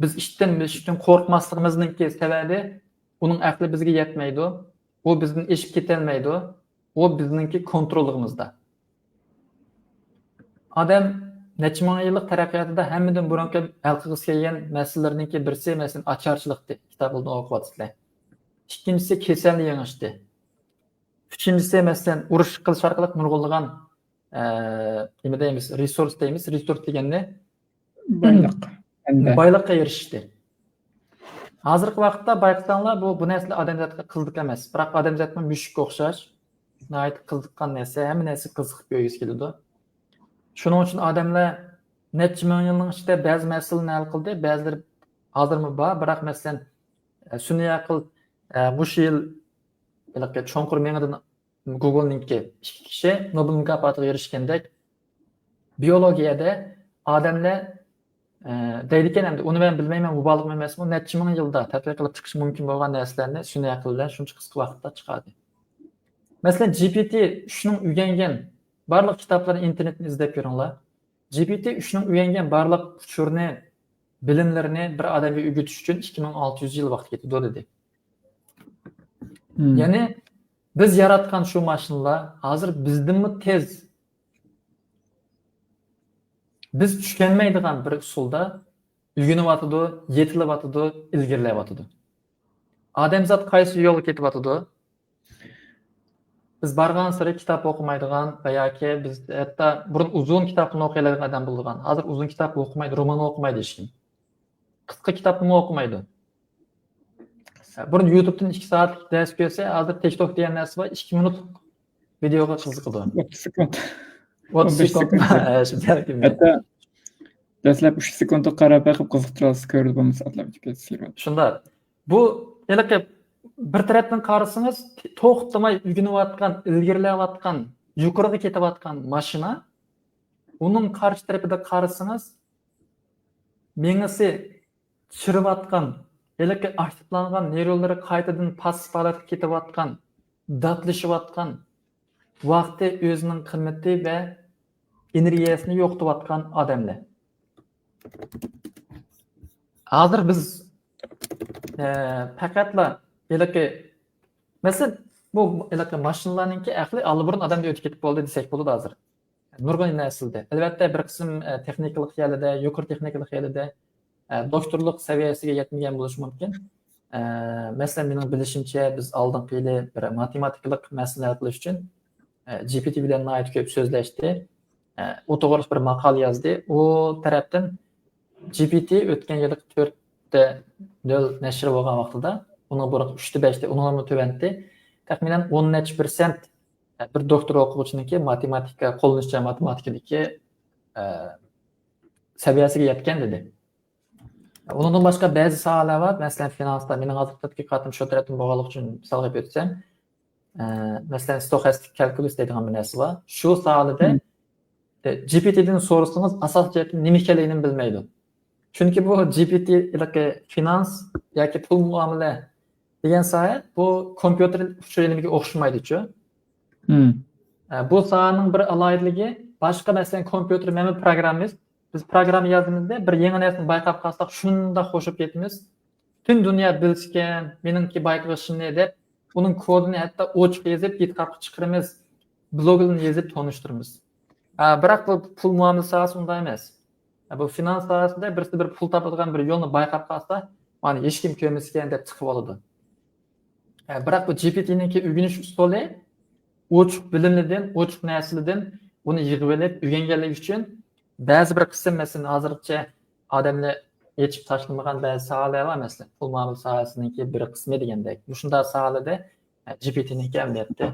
بىز ئىتتىن، مۈشۈكتىن قورقماسلىقىمىزنىڭكى سەۋەبى، ئۇنىڭ ئەقلى بىزگە يەتمەيدۇ. ئۇ بىزدىن ئېشىپ كېتەلمەيدۇ. ئۇ بىزنىڭكى كونتروللۇقىمىزدا. ئادەم نەچچە مىڭ يىللىق تەرەققىياتىدا ھەممىدىن بۇرۇنقى ھەل قىلغۇسى كەلگەن مەسىلىلەرنىڭكى بىرسى، مەسىلەن، ئاچارچىلىقتى، كىتابىڭىزدىن ئوقۇۋاتىسىلەر. ئىككىنچىسى كېسەلنى يېڭىشتى. ئۈچىنچىسى، مەسىلەن، ئۇرۇش قىلىش ئارقىلىق نۇرغۇنلىغان، ئە، نېمە دەيمىز، رېسۇرس دەيمىز، رېسۇرس دېگەننى بايلىق، مەنبە. بايلىققا ئېرىشىشتى. ھازىرقى ۋاقىتتا بايقىساڭلار، بۇ، بۇ نەرسىلەر ئادەمزاتقا قىزىق ئەمەس. بىراق ئادەمزاتمۇ مۈشۈككە ئوخشاش، ناھايىتى قىزىققان نەرسە، ھەممە نەرسە قىزىقىپ كۆرگۈسى كېلىدۇ. شۇنىڭ ئۈچۈن ئادەملەر نەچچە مىڭ يىلنىڭ ئىچىدە بەزى مەسىلىنى ھەل قىلدى، بەزىلىرى ھازىرمۇ بار. بىراق، مەسىلەن، ئە، سۈنئىي ئەقىل، ئە، مۇشۇ يىل ھېلىقى چوڭقۇر مېڭىدىن گوگولنىڭكى ئىككى كىشى نوبېل مۇكاپاتىغا ئېرىشكەندەك، بىيولوگىيەدە ئادەملەر، ئە، دەيدىكەن، ئەمدى ئۇنى مەن بىلمەيمەن، بۇ بارلىقمۇ ئەمەسمۇ، نەچچە مىڭ يىلدا تەتقىق قىلىپ چىقىش مۇمكىن بولغان نەرسىلەرنى سۈنئىي ئەقىل بىلەن شۇنچە قىسقا ۋاقىتتا چىقاردى. مەسىلەن، جى پى تى ئۈچنىڭ ئۆگەنگەن بارلىق كىتابلىرىنى ئىنتېرنېتتىن ئىزدەپ كۆرۈڭلار. جى پى تى ئۈچنىڭ ئۆگەنگەن بارلىق ئۇچۇرنى، بىلىملىرىنى بىر ئادەمگە ئۆگىتىش ئۈچۈن ئىككى مىڭ ئالتە يۈز يىل ۋاقىت كېتىدۇ، دېدى. مم. يەنى بىز ياراتقان شۇ ماشىنىلار ھازىر بىزدىنمۇ تېز، بىز چۈشەنمەيدىغان بىر ئۇسۇلدا ئۆگىنىۋاتىدۇ، يېتىلىۋاتىدۇ، ئىلگىرىلەۋاتىدۇ. ئادەمزات قايسى يولغا كېتىۋاتىدۇ؟ بىز بارغانسېرى كىتاب ئوقۇمايدىغان ۋە ياكى بىز ھەتتا بۇرۇن ئۇزۇن كىتابنى ئوقۇيالىغان ئادەم بولىدىغان. ھازىر ئۇزۇن كىتاب ئوقۇمايدۇ، رومان ئوقۇمايدۇ ھېچكىم. قىسقا كىتابنىمۇ ئوقۇمايدۇ. بۇرۇن يۇتۇبتىن ئىككى سائەتلىك دەرس كۆرسە، ھازىر تىك توك دېگەن نەرسە بار، ئىككى مىنۇتلۇق ۋىدېئوغا قىزىقىدۇ. ئوتتۇز سېكۇنت. ئوتتۇز سېكۇنت. ئون بەش سېكۇنت. ھە، شۇ دەل كېمى. ھەتتا دەسلەپ ئۈچ سېكۇنتقا قاراپ بېقىپ قىزىقتۇراسىز، كۆرىدۇ بولمىسا ئاتلاپ ئۆتۈپ كېتىسىز. شۇنداق. بۇ ھېلىقى بىر تەرەپتىن قارىسىڭىز، توختىماي ئۆگىنىۋاتقان، ئىلگىرىلەۋاتقان، يۇقىرىغا كېتىۋاتقان ماشىنا، ئۇنىڭ قارشى تەرىپىدە قارىسىڭىز، مېڭىسى چىرىۋاتقان، ھېلىقى ئاكتىپلانغان نېرونلىرى قايتىدىن پاسسىپ ھالەتكە كېتىۋاتقان، داتلىشىۋاتقان، ۋاقتى، ئۆزىنىڭ قىممىتى ۋە ئېنېرگىيەسىنى يوقىتىۋاتقان ئادەملەر. ھازىر بىز، ئە، پەقەتلا ھېلىقى، مەسىلەن، بۇ ھېلىقى ماشىنىلارنىڭكى ئەقلى ئاللىبۇرۇن ئادەمدىن ئۆتۈپ كېتىپ بولدى دېسەك بولىدۇ ھازىر. نۇرغۇن نەرسىلىدە. ئەلۋەتتە، بىر قىسىم، ئە، تېخنىكىلىق يەردە، يۇقىرى تېخنىكىلىق يەردە، ئە، دوكتورلۇق سەۋىيەسىگە يەتمىگەن بولۇشى مۇمكىن. ئە، مەسىلەن، مېنىڭ بىلىشىمچە، بىز ئالدىنقى يىلى بىر ماتېماتىكىلىق مەسىلىنى ھەل قىلىش ئۈچۈن، ئە، جى پى تى بىلەن ناھايىتى كۆپ سۆزلەشتى. ئە، ئۇ توغرىلىق بىر ماقالە يازدى. ئۇ تەرەپتىن جى پى تى ئۆتكەن يىلى تۆتتە نۆل نەشر بولغان ۋاقتىدا، ئۇنىڭ بۇرۇنقى ئۈچتە بەشتە، ئۇنىڭدىنمۇ تۆۋەنتى. تەخمىنەن ئون نەچچە پىرسەنت بىر دوكتور ئوقۇغۇچىنىڭكى ماتېماتىكا، قوللىنىشچان ماتېماتىكىدىكى، ئە، سەۋىيەسىگە يەتكەن دېدى. ئۇنىڭدىن باشقا بەزى ساھەلەر بار، مەسىلەن، فىنانستا. مېنىڭ ھازىر تەتقىقاتىم شۇ تەرەپتىن بولغانلىقى ئۈچۈن مىسالغا ئۆتسەم، ئە، مەسىلەن، ستوخاستىك كالكۇلۇس دەيدىغان بىر نەرسە بار. شۇ ساھەدە، مم. ئە، جى پى تىدىن سورىسىڭىز، ئاساسىي جەھەتتىن نېمە ئىكەنلىكىنى بىلمەيدۇ. چۈنكى بۇ جى پى تى، فىنانس ياكى پۇل مۇئامىلە دېگەن ساھە، بۇ كومپيۇتېر ئۇچۇرى نېمىگە ئوخشىمايدۇچۇ. مم. ئە، بۇ ساھەنىڭ بىر ئالاھىدىلىكى، باشقا، مەسىلەن، كومپيۇتېر، مەن بىر پروگراممىست، بىز پروگرامما يازىمىزدا بىر يېڭى نەرسىنى بايقاپ قالساق، شۇنداق خوشۇپ كېتىمىز. پۈتۈن دۇنيا بىلسىكەن، مېنىڭكى بايقىغىنىمنى دەپ، ئۇنىڭ كودىنى ھەتتا ئوچۇق يېزىپ، گىتخابقا چىقىرىمىز، بلوگلارنى يېزىپ تونۇشتۇرىمىز. ئە، بىراق بۇ پۇل مۇئامىلە ساھەسى ئۇنداق ئەمەس. ئە، بۇ فىنانس ساھەسىدە بىرسى بىر پۇل تاپىدىغان بىر يولنى بايقاپ قالسا، مانا ھېچكىم كۆرمىسىكەن دەپ چىقىۋالىدۇ. ئە، بىراق بۇ جى پى تىنىڭكى ئۆگىنىش ئۇسۇلى ئوچۇق بىلىملىدىن، ئوچۇق نەرسىلىدىن ئۇنى يىغىۋېلىپ ئۆگەنگەنلىكى ئۈچۈن بەزى بىر قىسىم، مەسىلەن، ھازىرغىچە ئادەملەر يېتىشىپ تاشلىمىغان بەزى ساھەلەر بار، مەسىلەن، پۇل مۇئامىلە ساھەسىنىڭكى بىر قىسمى دېگەندەك. مۇشۇنداق ساھەلەردە، ئە، جى پى تىنىڭكى ئەمەلىيەتتە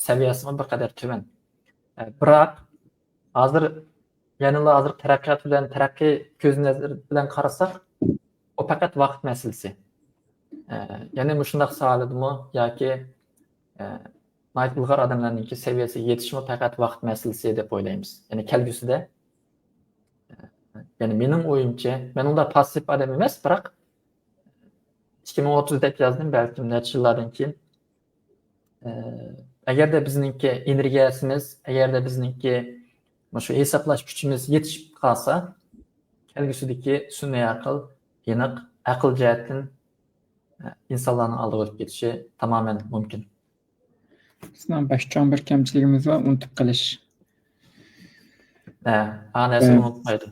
سەۋىيەسىمۇ بىر قەدەر تۆۋەن. ئە، بىراق ھازىر، يەنىلا ھازىر تەرەققىيات بىلەن، تەرەققىي كۆز نەزىرى بىلەن قارىساق، ئۇ پەقەت ۋاقىت مەسىلىسى. ئە، يەنى مۇشۇنداق ساھەلەردىمۇ ياكى، ئە، ناھايىتى ئىلغار ئادەملەرنىڭكى سەۋىيەسىگە يېتىشمۇ پەقەت ۋاقىت مەسىلىسى دەپ ئويلايمىز. يەنى كەلگۈسىدە، ئە، يەنى مېنىڭ ئويۇمچە، مەن ئۇنداق پاسسىپ ئادەم ئەمەس، بىراق ئىككى مىڭ ئوتتۇز دەپ يازدىم، بەلكىم نەچچە يىللاردىن كېيىن، ئە، ئەگەردە بىزنىڭكى ئېنېرگىيەسىمىز، ئەگەردە بىزنىڭكى مۇشۇ ھېسابلاش كۈچىمىز يېتىشىپ قالسا، كەلگۈسىدىكى سۈنئىي ئەقىل ئېنىق، ئەقىل جەھەتتىن، ئە، ئىنسانلارنىڭ ئالدىغا ئۆتۈپ كېتىشى تامامەن مۇمكىن. بىزنىڭ بەك چوڭ بىر كەمچىلىكىمىز بار، ئۇنتۇپ قېلىش. ھە، ھە، نەرسىنى ئۇنتۇمايدۇ.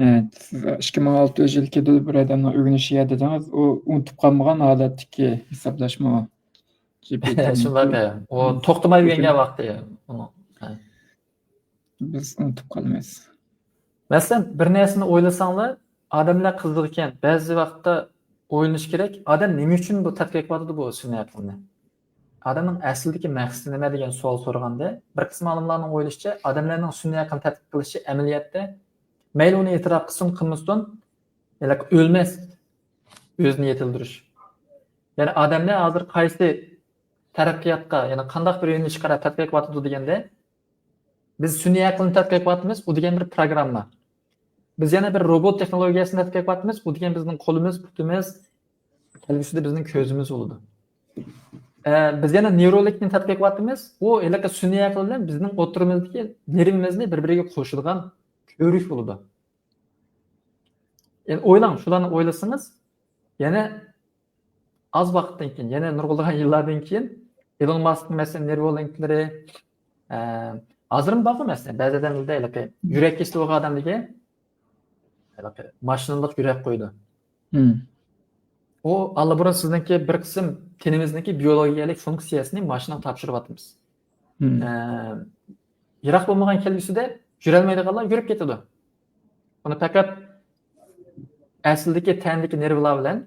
ھە، سىز ئىككى مىڭ ئالتە يۈز يىلكى بىر ئادەمنىڭ ئۆگىنىشى دېدىڭىز، ئۇ ئۇنتۇپ قالمىغان ھالەتتىكى ھېسابلاشمۇ؟ شۇنداق، ھە. ئۇ توختىماي ئۆگەنگەن ۋاقتى ئۇنىڭ. ھە. بىز ئۇنتۇپ قالىمىز. مەسىلەن، بىر نەرسىنى ئويلىساڭلار، ئادەملەر قىزىقكەن. بەزى ۋاقىتتا ئويلىنىش كېرەك، ئادەم نېمە ئۈچۈن بۇ تەتقىق قىلىۋاتىدۇ بۇ سۈنئىي ئەقىلنى؟ ئادەمنىڭ ئەسلىدىكى مەقسىتى نېمە دېگەن سوئال سورىغاندا، بىر قىسىم ئالىملارنىڭ ئويلىشىچە، ئادەملەرنىڭ سۈنئىي ئەقىلنى تەتقىق قىلىشى ئەمەلىيەتتە، مەيلى ئۇنى ئېتىراپ قىلسۇن، قىلمىسۇن، ھېلىقى ئۆلمەس، ئۆزىنى يېتىلدۈرۈش. يەنى ئادەملەر ھازىر قايسى تەرەققىياتقا، يەنى قانداق بىر يۆنىلىشكە قاراپ تەتقىق قىلىۋاتىدۇ دېگەندە، بىز سۈنئىي ئەقىلنى تەتقىق قىلىۋاتىمىز، ئۇ دېگەن بىر پروگرامما. بىز يەنە بىر روبوت تېخنولوگىيەسىنى تەتقىق قىلىۋاتىمىز، ئۇ دېگەن بىزنىڭ قولىمىز، پۇتىمىز، كەلگۈسىدە بىزنىڭ كۆزىمىز بولىدۇ. ئە، بىز يەنە نېيرولىنكنى تەتقىق قىلىۋاتىمىز، ئۇ ھېلىقى سۈنئىي ئەقىل بىلەن بىزنىڭ ئوتتۇرىمىزدىكى نېرۋىمىزنى بىر-بىرىگە قوشىدىغان كۆۋرۈك بولىدۇ. يەنى ئويلاڭ، شۇلارنى ئويلىسىڭىز، يەنە ئاز ۋاقىتتىن كېيىن، يەنە نۇرغۇنلىغان يىللاردىن كېيىن ئېلون ماسكنىڭ، مەسىلەن، نېرۋولىنكلىرى، ئە، ھازىرمۇ بارغۇ، مەسىلەن، بەزى ئادەملەردە ھېلىقى يۈرەك كېسىلى بولغان ئادەملەرگە ھېلىقى ماشىنىلىق يۈرەك قويىدۇ. مم. ئۇ ئاللىبۇرۇن سىزنىڭكى بىر قىسىم تېنىمىزنىڭكى بىيولوگىيەلىك فۇنكسىيەسىنى ماشىنىغا تاپشۇرۇۋاتىمىز. مم. ئە، يىراق بولمىغان كەلگۈسىدە يۈرەلمەيدىغانلار يۈرۈپ كېتىدۇ. ئۇنى پەقەت ئەسلىدىكى تەندىكى نېرۋىلار بىلەن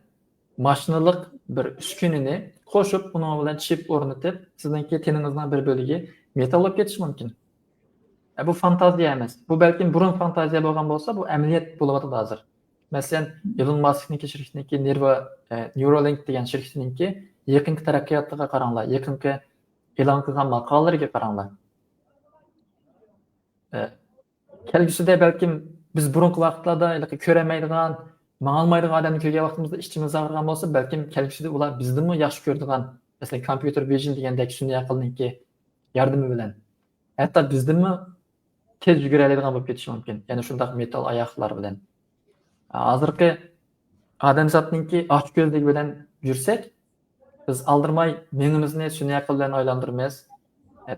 ماشىنىلىق بىر ئۈسكۈنىنى قوشۇپ، ئۇنىڭ بىلەن چىپ ئورنىتىپ، سىزنىڭكى تېنىڭىزنىڭ بىر بۆلىكى مېتال بولۇپ كېتىشى مۇمكىن. ئە، بۇ فانتازىيە ئەمەس. بۇ بەلكىم بۇرۇن فانتازىيە بولغان بولسا، بۇ ئەمەلىيەت بولۇۋاتىدۇ ھازىر. مەسىلەن، ئېلون ماسكنىڭكى شىركىتىنىڭكى نېرۋا، ئە، نېرولىنك دېگەن شىركىتىنىڭكى يېقىنقى تەرەققىياتىغا قاراڭلار، يېقىنقى ئېلان قىلغان ماقالىلىرىگە قاراڭلار. ئە، كەلگۈسىدە بەلكىم بىز بۇرۇنقى ۋاقىتلاردا ھېلىقى كۆرەلمەيدىغان، ماڭالمايدىغان ئادەمنى كۆرگەن ۋاقتىمىزدا ئىچىمىز ئاغرىغان بولسا، بەلكىم كەلگۈسىدە ئۇلار بىزدىنمۇ ياخشى كۆرىدىغان، مەسىلەن، كومپيۇتېر ۋىژن دېگەندەك سۈنئىي ئەقىلنىڭكى ياردىمى بىلەن ھەتتا بىزدىنمۇ تېز يۈگۈرەلەيدىغان بولۇپ كېتىشى مۇمكىن. يەنە شۇنداق مېتال ئاياغلار بىلەن. ھازىرقى ئادەمزاتنىڭكى ئاچكۆزلۈكى بىلەن يۈرسەك، بىز ئالدىرىماي مېڭىمىزنى سۈنئىي ئەقىل بىلەن ئايلاندۇرىمىز.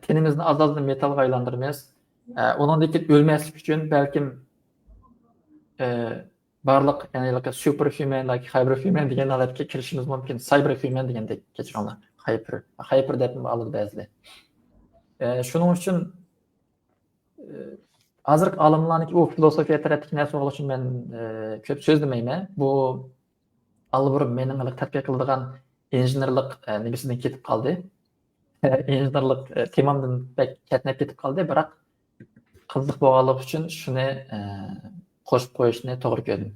تېنىمىزنى ئاز-ئازدىن مېتالغا ئايلاندۇرىمىز. ئۇنىڭدىن كېيىن ئۆلمەسلىك ئۈچۈن بەلكىم، ئە، بارلىق، يەنى سۇپېر ھيۇمەن ياكى ھايپېر ھيۇمەن دېگەن ھالەتكە كىرىشىمىز مۇمكىن. سايبېر ھيۇمەن دېگەندەك، كەچۈرۈڭلار. ھايپېر، ھايپېر دەپ ئالىدۇ بەزىلەر. ئە، شۇنىڭ ئۈچۈن، ئە، ھازىرقى ئالىملارنىڭكى ئۇ فىلوسوفىيە تەرەپتىكى نەرسە بولغان ئۈچۈن مەن، ئە، كۆپ سۆزلىمەيمەن. بۇ ئاللىبۇرۇن مېنىڭ تەتقىق قىلىدىغان ئىنژېنېرلىق، ئە، نېمىسىدىن كېتىپ قالدى. ئىنژېنېرلىق تېمامدىن بەك چەتنەپ كېتىپ قالدى، بىراق قىزىق بولغانلىقى ئۈچۈن شۇنى قوشۇپ قويۇشنى توغرا كۆردۈم.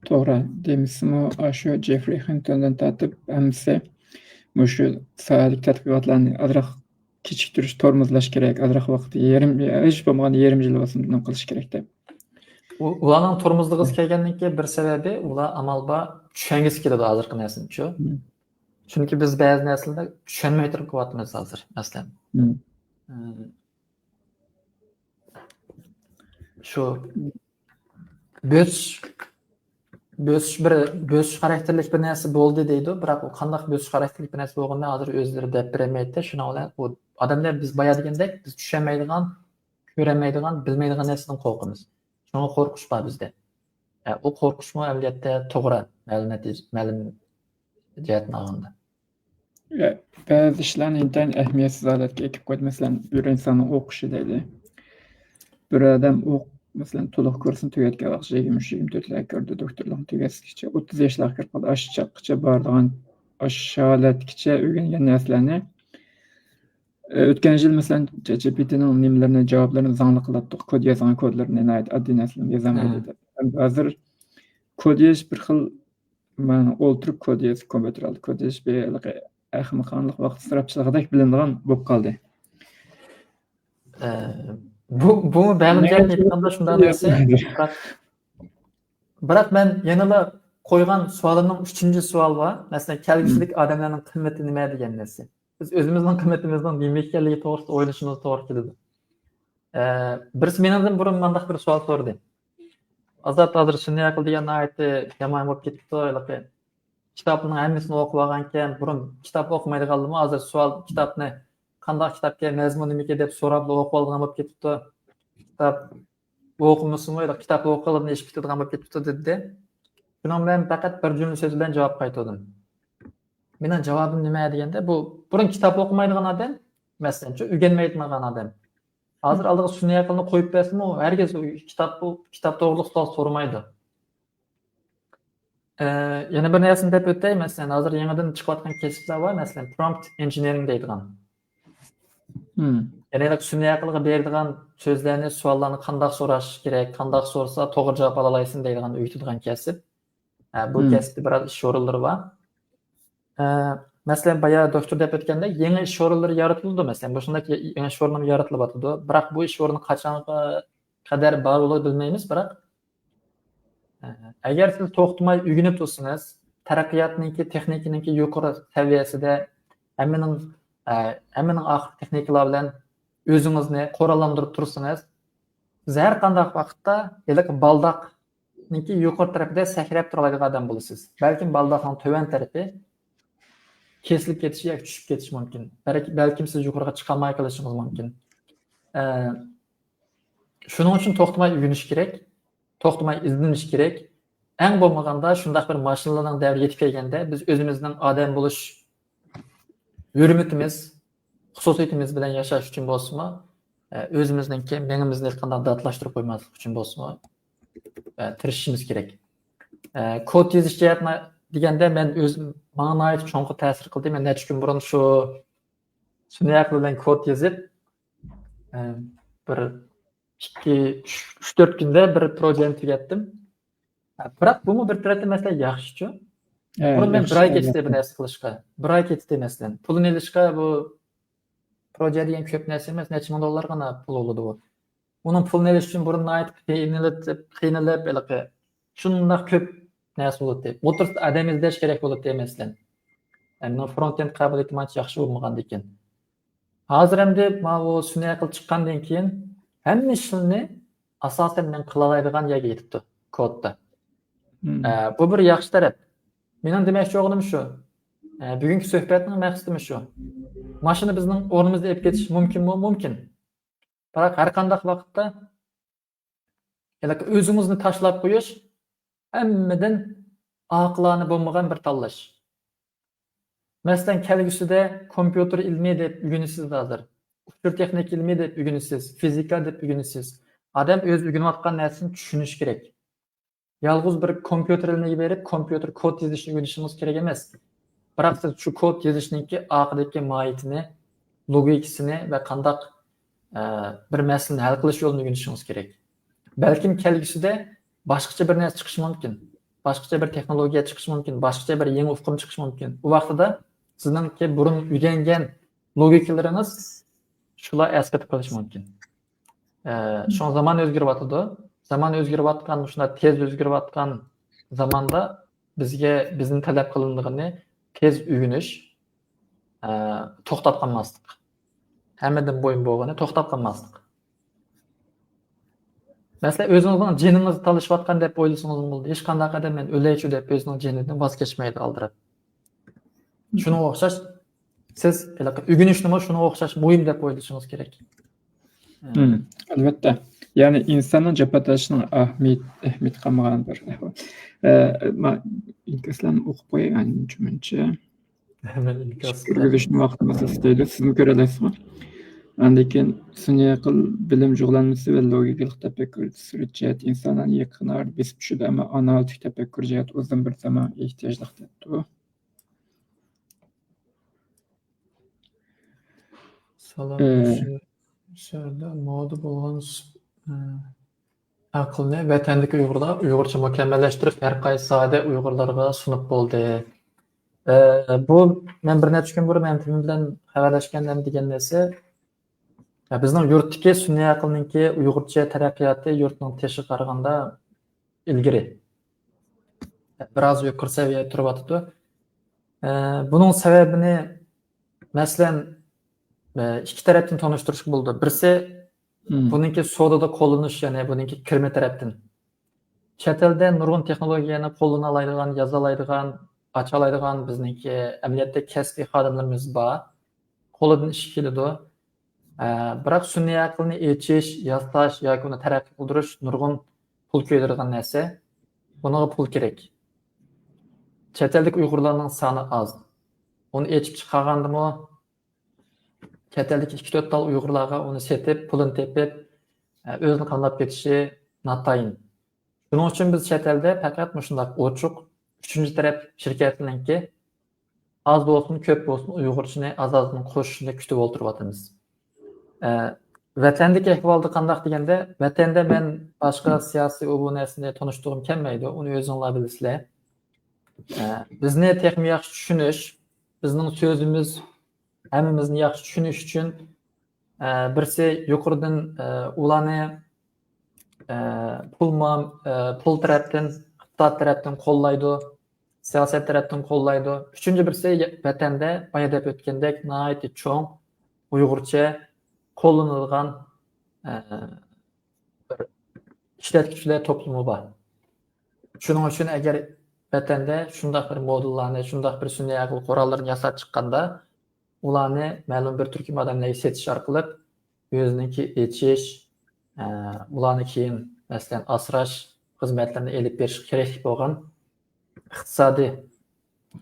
توغرا دېمىسىمۇ، ئاشۇ جېفرى خىنتوندىن تارتىپ ھەممىسى مۇشۇ ساھەدىكى تەتقىقاتلارنى ئازراق كېچىكتۈرۈش، تورمۇزلاش كېرەك، ئازراق ۋاقىت، يېرىم، ھېچ بولمىغاندا يېرىم يىل بولسىمۇ نېمە قىلىش كېرەك دەپ. ئۇلارنىڭ تورمۇزلىغۇسى كەلگەندىن كېيىن بىر سەۋەبى، ئۇلار ئامال بار چۈشەنگۈسى كېلىدۇ ھازىرقى نەرسىنىچۇ. چۈنكى بىز بەزى نەرسىلەرنى چۈشەنمەي تۇرۇپ قىلىۋاتىمىز ھازىر، مەسىلەن. شۇ بۆسۈش بۆسۈش بىر بۆسۈش خاراكتېرلىك بىر نەرسە بولدى دەيدۇ، بىراق ئۇ قانداق بۆسۈش خاراكتېرلىك بىر نەرسە بولغىنىنى ھازىر ئۆزلىرى دەپ بېرەلمەيدۇ. شۇنىڭ بىلەن ئۇ ئادەملەر، بىز بايا دېگەندەك، بىز چۈشەنمەيدىغان، كۆرەلمەيدىغان، بىلمەيدىغان نەرسىدىن قورقىمىز. شۇڭا قورقۇش بار بىزدە. ئۇ قورقۇشمۇ ئەمەلىيەتتە توغرا، مەلۇم نەتىجە، مەلۇم جەھەتتىن ئالغاندا. بەزى ئىشلارنى ئىنتايىن ئەھمىيەتسىز ھالەتكە ئېلىپ قويدى. مەسىلەن، بىر ئىنساننىڭ ئوقۇشى دەيلى. بىر ئادەم ئوق-، مەسىلەن، تولۇق كۇرسنى تۈگەتكەن ۋاقىت يىگىرمە ئۈچ، يىگىرمە تۆتلەرگە كىردى، دوكتورلۇقنى تۈگەتكىچە، ئوتتۇز ياشلارغا كىرىپ قالدى. ئاشۇ چاغقىچە بارىدىغان، ئاشۇ ھالەتكىچە ئۆگەنگەن نەرسىلەرنى، ئۆتكەن يىل، مەسىلەن، ChatGPT نىڭ نېمىلىرىنى، جاۋابلىرىنى زاڭلىق قىلاتتۇق. كود يازغان كودلىرىنى ناھايىتى ئاددىي نەرسىلەرنى يازالمايدۇ دەپ. ھازىر كود يېزىش بىر خىل مانا ئولتۇرۇپ كود يېزىش، كومپيۇتېر ئالدىدا كود يېزىش بىر ھېلىقى ئەخمىقانىلىق، ۋاقىت ئىسراپچىلىقىدەك بىلىنىدىغان بولۇپ قالدى. ئە، بۇ، بۇمۇ مەلۇم جەھەتتىن ئېيتقاندا شۇنداق نەرسە. بىراق، بىراق مەن يەنىلا قويغان سوئالىمنىڭ ئۈچىنچى سوئال بار. مەسىلەن، كەلگۈسىدىكى ئادەملەرنىڭ قىممىتى نېمە دېگەن نەرسە. بىز ئۆزىمىزنىڭ قىممىتىمىزنىڭ نېمە ئىكەنلىكى توغرىسىدا ئويلىشىمىز توغرا كېلىدۇ. ئە، بىرسى مېنىڭدىن بۇرۇن مۇنداق بىر سوئال سورىدى. ئازات، ھازىر سۈنئىي ئەقىل دېگەن ناھايىتى يامان بولۇپ كېتىپتۇ، ھېلىقى كىتابنىڭ ھەممىسىنى ئوقۇپ ئالغانكەن، بۇرۇن كىتاب ئوقۇمايدىغانلىرىمۇ ھازىر سوئال، كىتابنى قانداق كىتابكەن، مەزمۇنى نېمىكەن دەپ سوراپلا ئوقۇپ ئالىدىغان بولۇپ كېتىپتۇ. كىتاب ئوقۇمىسىمۇ، كىتاب ئوقۇغىنىدىن ئېشىپ كېتىدىغان بولۇپ كېتىپتۇ دېدى. شۇنىڭ بىلەن پەقەت بىر جۈملە سۆز بىلەن جاۋاب قايتۇردۇم. مېنىڭ جاۋابىم نېمە دېگەندە، بۇ بۇرۇن كىتاب ئوقۇمايدىغان ئادەم، مەسىلەن، شۇ ئۆگەنمەيدىغان ئادەم. ھازىر ئالدىغا سۈنئىي ئەقىلنى قويۇپ بەرسىمۇ، ھەرگىز كىتاب، كىتاب توغرىلىق سوئال سورىمايدۇ. ئە، يەنە بىر نەرسىنى دەپ ئۆتەي، مەسىلەن، ھازىر يېڭىدىن چىقىۋاتقان كەسىپلەر بار، مەسىلەن، prompt engineering دەيدىغان. يەنى سۈنئىي ئەقىلگە بېرىدىغان سۆزلەرنى، سوئاللارنى قانداق سوراش كېرەك، قانداق سورىسا توغرا جاۋاب ئالالايسەن دەيدىغان ئۆگىتىدىغان كەسىپ. ئە، بۇ كەسىپتە بىرئاز ئىش ئورۇنلىرى بار. ئە، مەسىلەن، بايا دوكتور دەپ ئۆتكەندەك، يېڭى ئىش ئورۇنلىرى يارىتىلىدۇ. مەسىلەن، مۇشۇنداق يېڭى ئىش ئورۇنلىرى يارىتىلىۋاتىدۇ. بىراق بۇ ئىش ئورنى قاچانغا قەدەر بار بولىدۇ بىلمەيمىز، بىراق، ئە، ئەگەر سىز توختىماي ئۆگىنىپ تۇرسىڭىز، تەرەققىياتنىڭكى، تېخنىكىنىڭكى يۇقىرى سەۋىيەسىدە ھەممىنىڭ، ئە، ھەممىنىڭ ئاخىرقى تېخنىكىلار بىلەن ئۆزىڭىزنى قوراللاندۇرۇپ تۇرسىڭىز، سىز ھەر قانداق ۋاقىتتا ھېلىقى بالداقنىڭكى يۇقىرى تەرىپىدە سەكرەپ تۇرالايدىغان ئادەم بولىسىز. بەلكىم بالداقنىڭ تۆۋەن تەرىپى كېسىلىپ كېتىشى ياكى چۈشۈپ كېتىشى مۇمكىن. بەلكى، بەلكىم سىز يۇقىرىغا چىقالماي قېلىشىڭىز مۇمكىن. ئە، شۇنىڭ ئۈچۈن توختىماي ئۆگىنىش كېرەك، توختىماي ئىزدىنىش كېرەك. ئەڭ بولمىغاندا شۇنداق بىر ماشىنىلارنىڭ دەۋرى يېتىپ كەلگەندە، بىز ئۆزىمىزنىڭ ئادەم بولۇش ھۆرمىتىمىز، خۇسۇسىيىتىمىز بىلەن ياشاش ئۈچۈن بولسىمۇ، ئە، ئۆزىمىزنىڭكى مېڭىمىزنى ھېچقانداق داتلاشتۇرۇپ قويماسلىق ئۈچۈن بولسىمۇ، ئە، تىرىشىشىمىز كېرەك. ئە، كود يېزىش جەھەتتىن دېگەندە، مەن ئۆز، ماڭا ناھايىتى چوڭقۇر تەسىر قىلدى. مەن نەچچە كۈن بۇرۇن شۇ سۈنئىي ئەقىل بىلەن كود يېزىپ، ئە، بىر ئىككى، ئۈچ، ئۈچ، تۆت كۈندە بىر پروجېكتنى تۈگەتتىم. ئە، بىراق بۇمۇ بىر تەرەپتىن، مەسىلەن، ياخشىچۇ. بۇرۇن مەن بىر ئاي كېتىشتى بىر نەرسە قىلىشقا. بىر ئاي كېتىشتى، مەسىلەن. پۇلىنى ئېلىشقا بۇ پروجېكت دېگەن كۆپ نەرسە ئەمەس، نەچچە مىڭ دوللارغىنا پۇل بولىدۇ بۇ. ئۇنىڭ پۇلىنى ئېلىش ئۈچۈن بۇرۇن ناھايىتى قىينىلىپ، قىينىلىپ، ھېلىقى شۇنداق كۆپ نەرسە بولاتتى. ئوتتۇرىسىدا ئادەم ئىزدەش كېرەك بولاتتى، مەسىلەن. ئەمدى فرونتېند قابىلىيىتىم ئانچە ياخشى بولمىغاندىكىن. ھازىر ئەمدى ماۋۇ سۈنئىي ئەقىل چىققاندىن كېيىن ھەممە ئىشلارنى ئاساسەن مەن قىلالايدىغان يەرگە يېتىپتۇ، كودتا. ئە، بۇ بىر ياخشى تەرەپ. مېنىڭ دېمەكچى بولغىنىم شۇ. ئە، بۈگۈنكى سۆھبەتنىڭ مەقسىتىمۇ شۇ. ماشىنا بىزنىڭ ئورنىمىزنى ئېلىپ كېتىشى مۇمكىنمۇ؟ مۇمكىن. بىراق ھەر قانداق ۋاقىتتا، يەنى ئۆزىڭىزنى تاشلاپ قويۇش ھەممىدىن ئاقىلانە بولمىغان بىر تاللاش. مەسىلەن، كەلگۈسىدە كومپيۇتېر ئىلمى دەپ ئۆگىنىسىز ھازىر. ئۇچۇر تېخنىكا ئىلمى دەپ ئۆگىنىسىز، فىزىكا دەپ ئۆگىنىسىز. ئادەم ئۆزى ئۆگىنىۋاتقان نەرسىنى چۈشىنىشى كېرەك. يالغۇز بىر كومپيۇتېر ئىلمىگە بېرىپ، كومپيۇتېر كود يېزىشنى ئۆگىنىشىڭىز كېرەك ئەمەس. بىراق سىز شۇ كود يېزىشنىڭكى ئارقىدىكى ماھىيىتىنى، لوگىكىسىنى ۋە قانداق، ئە، بىر مەسىلىنى ھەل قىلىش يولىنى ئۆگىنىشىڭىز كېرەك. بەلكىم كەلگۈسىدە باشقىچە بىر نەرسە چىقىشى مۇمكىن. باشقىچە بىر تېخنولوگىيە چىقىشى مۇمكىن. باشقىچە بىر يېڭى ئۇقۇم چىقىشى مۇمكىن. ئۇ ۋاقتىدا سىزنىڭكى بۇرۇن ئۆگەنگەن لوگىكىلىرىڭىز شۇلار ئەسقېتىپ قېلىشى مۇمكىن. ئە، شۇڭا زامان ئۆزگىرىۋاتىدۇ. زامان ئۆزگىرىۋاتقان، مۇشۇنداق تېز ئۆزگىرىۋاتقان زاماندا بىزگە، بىزدىن تەلەپ قىلىنىدىغىنى تېز ئۆگىنىش، ئە، توختاپ قالماسلىق. ھەممىدىن مۇھىم بولغىنى توختاپ قالماسلىق. مەسىلەن، ئۆزىڭىزنىڭ جېنىڭىز تالىشىۋاتقان دەپ ئويلىسىڭىزمۇ بولىدۇ. ھېچقانداق ئادەم مەن ئۆلەيچۇ دەپ ئۆزىنىڭ جېنىدىن ۋاز كەچمەيدۇ ئالدىراپ. شۇنىڭغا ئوخشاش، سىز ھېلىقى ئۆگىنىشنىمۇ شۇنىڭغا ئوخشاش مۇھىم دەپ ئويلىشىڭىز كېرەك. مم، ئەلۋەتتە. يەنى ئىنساننىڭ جاپا تارتىشىنىڭ ئەھمىيىتى، ئەھمىيىتى قالمىغان بىر ئەھۋال. ئە، ما-، ئىنكاسلارنى ئوقۇپ قوياي، ئەنچە مۇنچە. ھەممە ئىنكاس. كىرگۈزۈشنى ۋاقتىمىز يەتسە دەيدۇ. سىزمۇ كۆرەلەيسىزغۇ؟ ئاندىن كېيىن سۈنئىي ئەقىل بىلىم جۇغلانمىسى ۋە لوگىكىلىق تەپەككۇر سۈرئەت جەھەتتە ئىنسانلارنى يېقىنراق بېسىپ چۈشىدۇ، ئەمما ئانالىتىك تەپەككۇر جەھەتتە ئۇزۇن بىر زامان ئېھتىياجلىق دەپتۇ. سالام. ئە. شۇ، شۇ يەردە مودا بولغان س-، ئە، ئەقىلنى ۋەتەندىكى ئۇيغۇرلار ئۇيغۇرچە مۇكەممەللەشتۈرۈپ، ھەر قايسى ساھەدە ئۇيغۇرلارغا سۇنۇپ بولدى. ئە، بۇ مەن بىر نەچچە كۈن بۇرۇن مەمتىمىن بىلەن خەۋەرلەشكەندە دېگەن نەرسە، ئە، بىزنىڭ يۇرتتىكى سۈنئىي ئەقىلنىڭكى ئۇيغۇرچە تەرەققىياتى يۇرتنىڭ تېشىغا قارىغاندا ئىلگىرى. بىراز يۇقىرى سەۋىيەدە تۇرۇۋاتىدۇ. ئە، بۇنىڭ سەۋەبىنى، مەسىلەن، ئە، ئىككى تەرەپتىن تونۇشتۇرۇشقا بولىدۇ. بىرسى، مم. بۇنىڭكى سودىدا قوللىنىش، يەنى بۇنىڭكى كىرىمى تەرەپتىن. چەت ئەلدە نۇرغۇن تېخنولوگىيەنى قوللىنالايدىغان، يازالايدىغان، ئاچالايدىغان بىزنىڭكى ئەمەلىيەتتە كەسپىي خادىملىرىمىز بار. قولىدىن ئىش كېلىدۇ. ئە، بىراق سۈنئىي ئەقىلنى ئېچىش، ياساش ياكى ئۇنى تەرەققىي قىلدۇرۇش نۇرغۇن پۇل كۆيدۈرىدىغان نەرسە. بۇنىڭغا پۇل كېرەك. چەت ئەلدىكى ئۇيغۇرلارنىڭ سانى ئاز. ئۇنى ئېچىپ چىقارغاندىمۇ، چەت ئەلدىكى ئىككى تۆت تال ئۇيغۇرلارغا ئۇنى سېتىپ، پۇلىنى تېپىپ، ئە، ئۆزىنى قامداپ كېتىشى ناتايىن. شۇنىڭ ئۈچۈن بىز چەت ئەلدە پەقەت مۇشۇنداق ئوچۇق، ئۈچىنچى تەرەپ شىركەتلەرنىڭكى ئاز بولسۇن، كۆپ بولسۇن، ئۇيغۇرچىنى ئاز-ئازدىن قوشۇشىنى كۈتۈپ ئولتۇرۇۋاتىمىز. ئە، ۋەتەندىكى ئەھۋالدا قانداق دېگەندە، ۋەتەندە مەن باشقا سىياسىي ئۇ بۇ نەرسىنى تونۇشتۇرغۇم كەلمەيدۇ، ئۇنى ئۆزۈڭلار بىلىسىلەر. ئە، بىزنى تېخىمۇ ياخشى چۈشىنىش، بىزنىڭ سۆزىمىز ھەممىمىزنى ياخشى چۈشىنىش ئۈچۈن، ئە، بىرسى يۇقىرىدىن، ئە، ئۇلارنى، ئە، پۇل مام-، ئە، پۇل تەرەپتىن، ئىقتىساد تەرەپتىن قوللايدۇ، سىياسەت تەرەپتىن قوللايدۇ. ئۈچىنچى بىرسى ۋەتەندە بايا دەپ ئۆتكەندەك ناھايىتى چوڭ ئۇيغۇرچە قوللىنىدىغان، ئە، بىر ئىشلەتكۈچىلەر توپلىمى بار. شۇنىڭ ئۈچۈن ئەگەر ۋەتەندە شۇنداق بىر مودېللارنى، شۇنداق بىر سۈنئىي ئەقىل قوراللىرىنى ياساپ چىققاندا، ئۇلارنى مەلۇم بىر تۈركۈم ئادەملەرگە سېتىش ئارقىلىق ئۆزىنىڭكى ئېچىش، ئە، ئۇلارنى كېيىن، مەسىلەن، ئاسراش خىزمەتلىرىنى ئېلىپ بېرىشقا كېرەكلىك بولغان ئىقتىسادىي،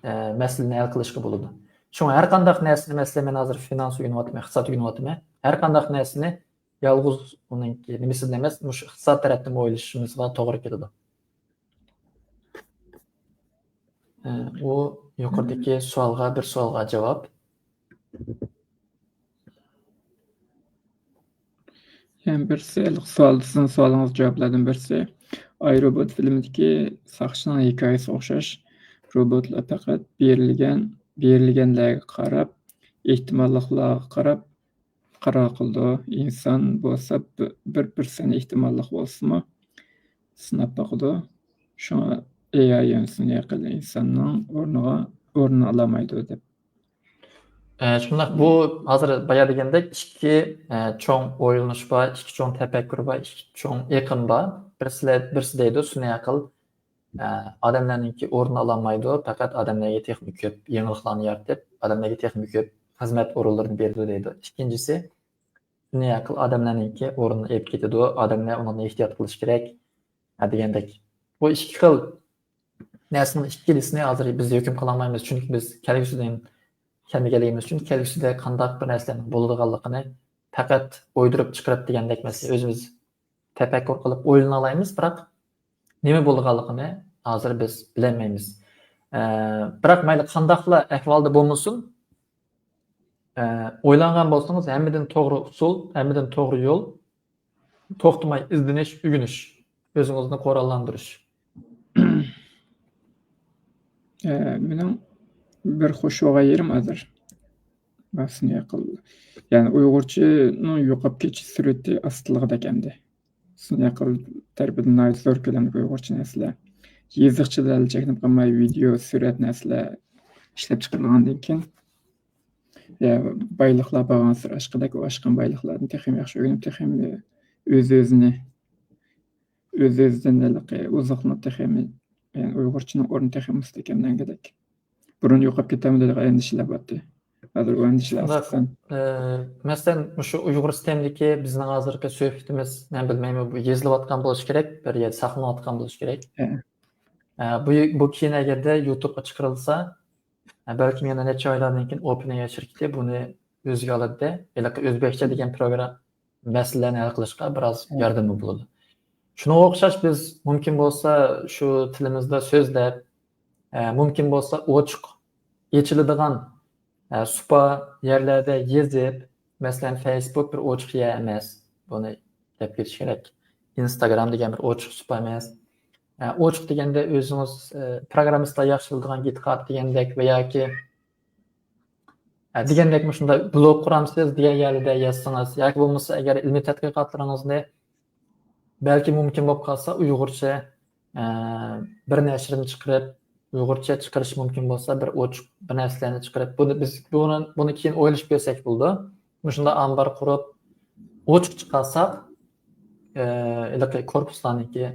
ئە، مەسىلىنى ھەل قىلىشقا بولىدۇ. شۇڭا ھەر قانداق نەرسىنى، مەسىلەن، مەن ھازىر فىنانس ئۆگىنىۋاتىمەن، ئىقتىساد ئۆگىنىۋاتىمەن. ھەر قانداق نەرسىنى يالغۇز ئۇنىڭكى نېمىسىدىن ئەمەس، مۇشۇ ئىقتىساد تەرەپتىنمۇ ئويلىشىمىزغا توغرا كېلىدۇ. ئە، ئۇ يۇقىرىدىكى سوئالغا بىر سوئالغا جاۋاب. يەنە بىرسى، سوئال، سىزنىڭ سوئالىڭىز جاۋابلاردىن بىرسى، ئاي روبوت فىلىمىدىكى ساقچىنىڭ ھېكايىسىگە ئوخشاش، روبوتلار پەقەت بېرىلگەن، بېرىلگەنلەرگە قاراپ، ئېھتىماللىقلارغا قاراپ قارار قىلىدۇ. ئىنسان بولسا بىر، بىر پىرسەنت ئېھتىماللىق بولسىمۇ سىناپ باقىدۇ. شۇڭا ئېي ئاي يەنى سۈنئىي ئەقىل ئىنساننىڭ ئورنىغا، ئورنىنى ئالالمايدۇ دەپ. ئە، شۇنداق، بۇ ھازىر بايا دېگەندەك ئىككى، ئە، چوڭ ئويلىنىش بار، ئىككى چوڭ تەپەككۇر بار، ئىككى چوڭ ئېقىم بار. بىرسىلە-، بىرسى دەيدۇ، سۈنئىي ئەقىل، ئە، ئادەملەرنىڭكى ئورنىنى ئالالمايدۇ، پەقەت ئادەملەرگە تېخىمۇ كۆپ يېڭىلىقلارنى يارىتىپ، ئادەملەرگە تېخىمۇ كۆپ خىزمەت ئورۇنلىرىنى بېرىدۇ دەيدۇ. ئىككىنچىسى، سۈنئىي ئەقىل ئادەملەرنىڭكى ئورنىنى ئېلىپ كېتىدۇ، ئادەملەر ئۇنىڭدىن ئېھتىيات قىلىشى كېرەك، ھە، دېگەندەك. بۇ ئىككى خىل نەرسىنىڭ ئىككىلىسىنى ھازىر بىز ھۆكۈم قىلالمايمىز، چۈنكى بىز كەلگۈسىدىن كەلمىگەنلىكىمىز ئۈچۈن، كەلگۈسىدە قانداق بىر نەرسىلەرنىڭ بولىدىغانلىقىنى پەقەت ئويدۇرۇپ چىقىرىپ دېگەندەك، مەسىلەن، ئۆزىمىز تەپەككۇر قىلىپ ئويلىنالايمىز، بىراق نېمە بولىدىغانلىقىنى ھازىر بىز بىلەلمەيمىز. ئە، بىراق مەيلى قانداقلا ئەھۋالدا بولمىسۇن، ئە، ئويلانغان بولسىڭىز، ھەممىدىن توغرا ئۇسۇل، ھەممىدىن توغرا يول، توختىماي ئىزدىنىش، ئۆگىنىش، ئۆزىڭىزنى قوراللاندۇرۇش. ئە، مېنىڭ بىر خوش بولغان يېرىم ھازىر. باسنى قىل. يەنى ئۇيغۇرچىنىڭ يوقاپ كېتىش سۈرئىتى ئاستىلىغىدەك ئەمدى. سىنى قىل تەرىپىدىن ناھايىتى زور كۆلەمدىكى ئۇيغۇرچە نەرسىلەر. يېزىقچىلار چەكلىنىپ قالماي، ۋىدېو، سۈرەت نەرسىلەر ئىشلەپ چىقىرىلغاندىن كېيىن، يا، بايلىقلار بارغانسېرى ئاشقىدەك، ئۇ ئاشقان بايلىقلاردىن تېخىمۇ ياخشى ئۆگىنىپ، تېخىمۇ ئۆز-ئۆزىنى، ئۆز-ئۆزىدىن ھېلىقى ئوزۇقلىنىپ، تېخىمۇ، يەنى ئۇيغۇرچىنىڭ ئورنى تېخىمۇ مۇستەھكەملەنگۈدەك. بۇرۇن يوقاپ كېتەرمۇ دەيدىغان ئەندىشىلەر بارتى. ھازىر ئۇ ئەندىشىلەر شۇنداق. ئاستىدىن. ئە، مەسىلەن، مۇشۇ ئۇيغۇر ستېمدىكى بىزنىڭ ھازىرقى سۆھبىتىمىز، مەن بىلمەيمەن، بۇ يېزىلىۋاتقان بولۇشى كېرەك، بىر يەردە ساقلىنىۋاتقان بولۇشى كېرەك. ھە. ئە، بۇ، بۇ كېيىن ئەگەردە يۇتۇبقا چىقىرىلسا، ئە، بەلكىم يەنە نەچچە ئايلاردىن كېيىن ئوپېن ئېي ئاي شىركىتى بۇنى ئۆزىگە ئالىدۇ. ھېلىقى ئۆزبېكچە دېگەن پروگرام مەسىلىلەرنى ھەل قىلىشقا بىراز ھە. ياردىمى بولىدۇ. شۇنىڭغا ئوخشاش بىز مۇمكىن بولسا شۇ تىلىمىزدا سۆزلەپ، ئە، مۇمكىن بولسا ئوچۇق ئېچىلىدىغان، ئە، سۇپا يەرلەردە يېزىپ، مەسىلەن، فەيسبۇك بىر ئوچۇق يەر ئەمەس. بۇنى دەپ كېتىش كېرەك. ئىنستاگرام دېگەن بىر ئوچۇق سۇپا ئەمەس. ئە، ئوچۇق دېگەندە ئۆزىڭىز، ئە، پروگراممىستلار ياخشى بىلىدىغان گىتخاب دېگەندەك ۋە ياكى، ئە، دېگەندەك مۇشۇنداق بلوگ قۇرامسىز دېگەن يەردە يازسىڭىز ياكى بولمىسا ئەگەر ئىلمىي تەتقىقاتلىرىڭىزنى بەلكى مۇمكىن بولۇپ قالسا ئۇيغۇرچە، ئە، بىر نەشرنى چىقىرىپ، ئۇيغۇرچە چىقىرىش مۇمكىن بولسا بىر ئوچۇق بىر نەرسىلەرنى چىقىرىپ، بۇنى بىز بۇنى، بۇنى كېيىن ئويلىشىپ كۆرسەك بولىدۇ. مۇشۇنداق ئامبار قۇرۇپ، ئوچۇق چىقارساق، ئە، ھېلىقى كورپۇسلارنىڭكى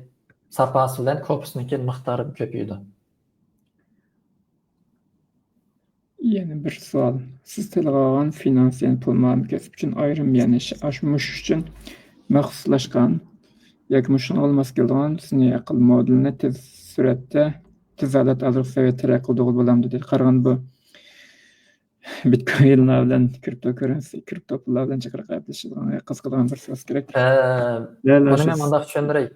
ساپاسى بىلەن كورپۇسنىڭكى مىقدارى كۆپىيىدۇ. يەنە بىر سوئال. سىز تىلغا ئالغان فىنانس، يەنى پۇل مۇئامىلە كەسپى ئۈچۈن ئايرىم، يەنى ش-، ئاشۇ مۇشۇ ئۈچۈن مەخسۇسلاشقان ياكى مۇشۇنىڭغا ماس كېلىدىغان سىنى ئەقىل مودېلىنى تېز سۈرئەتتە، تېز ھالەتتە ھازىرقى سەۋىيەدە تەرەققىي قىلدۇرغىلى بولامدۇ دەيدۇ. قارىغان بۇ بىتكوينلار بىلەن كرىپتو كوررېنسى، كرىپتو پۇللار بىلەن جىقراق گەپلىشىدىغان، قىزىقىدىغان بىر سۆز كېرەك. ئە، دەل بۇنى مەن مۇنداق چۈشەندۈرەي.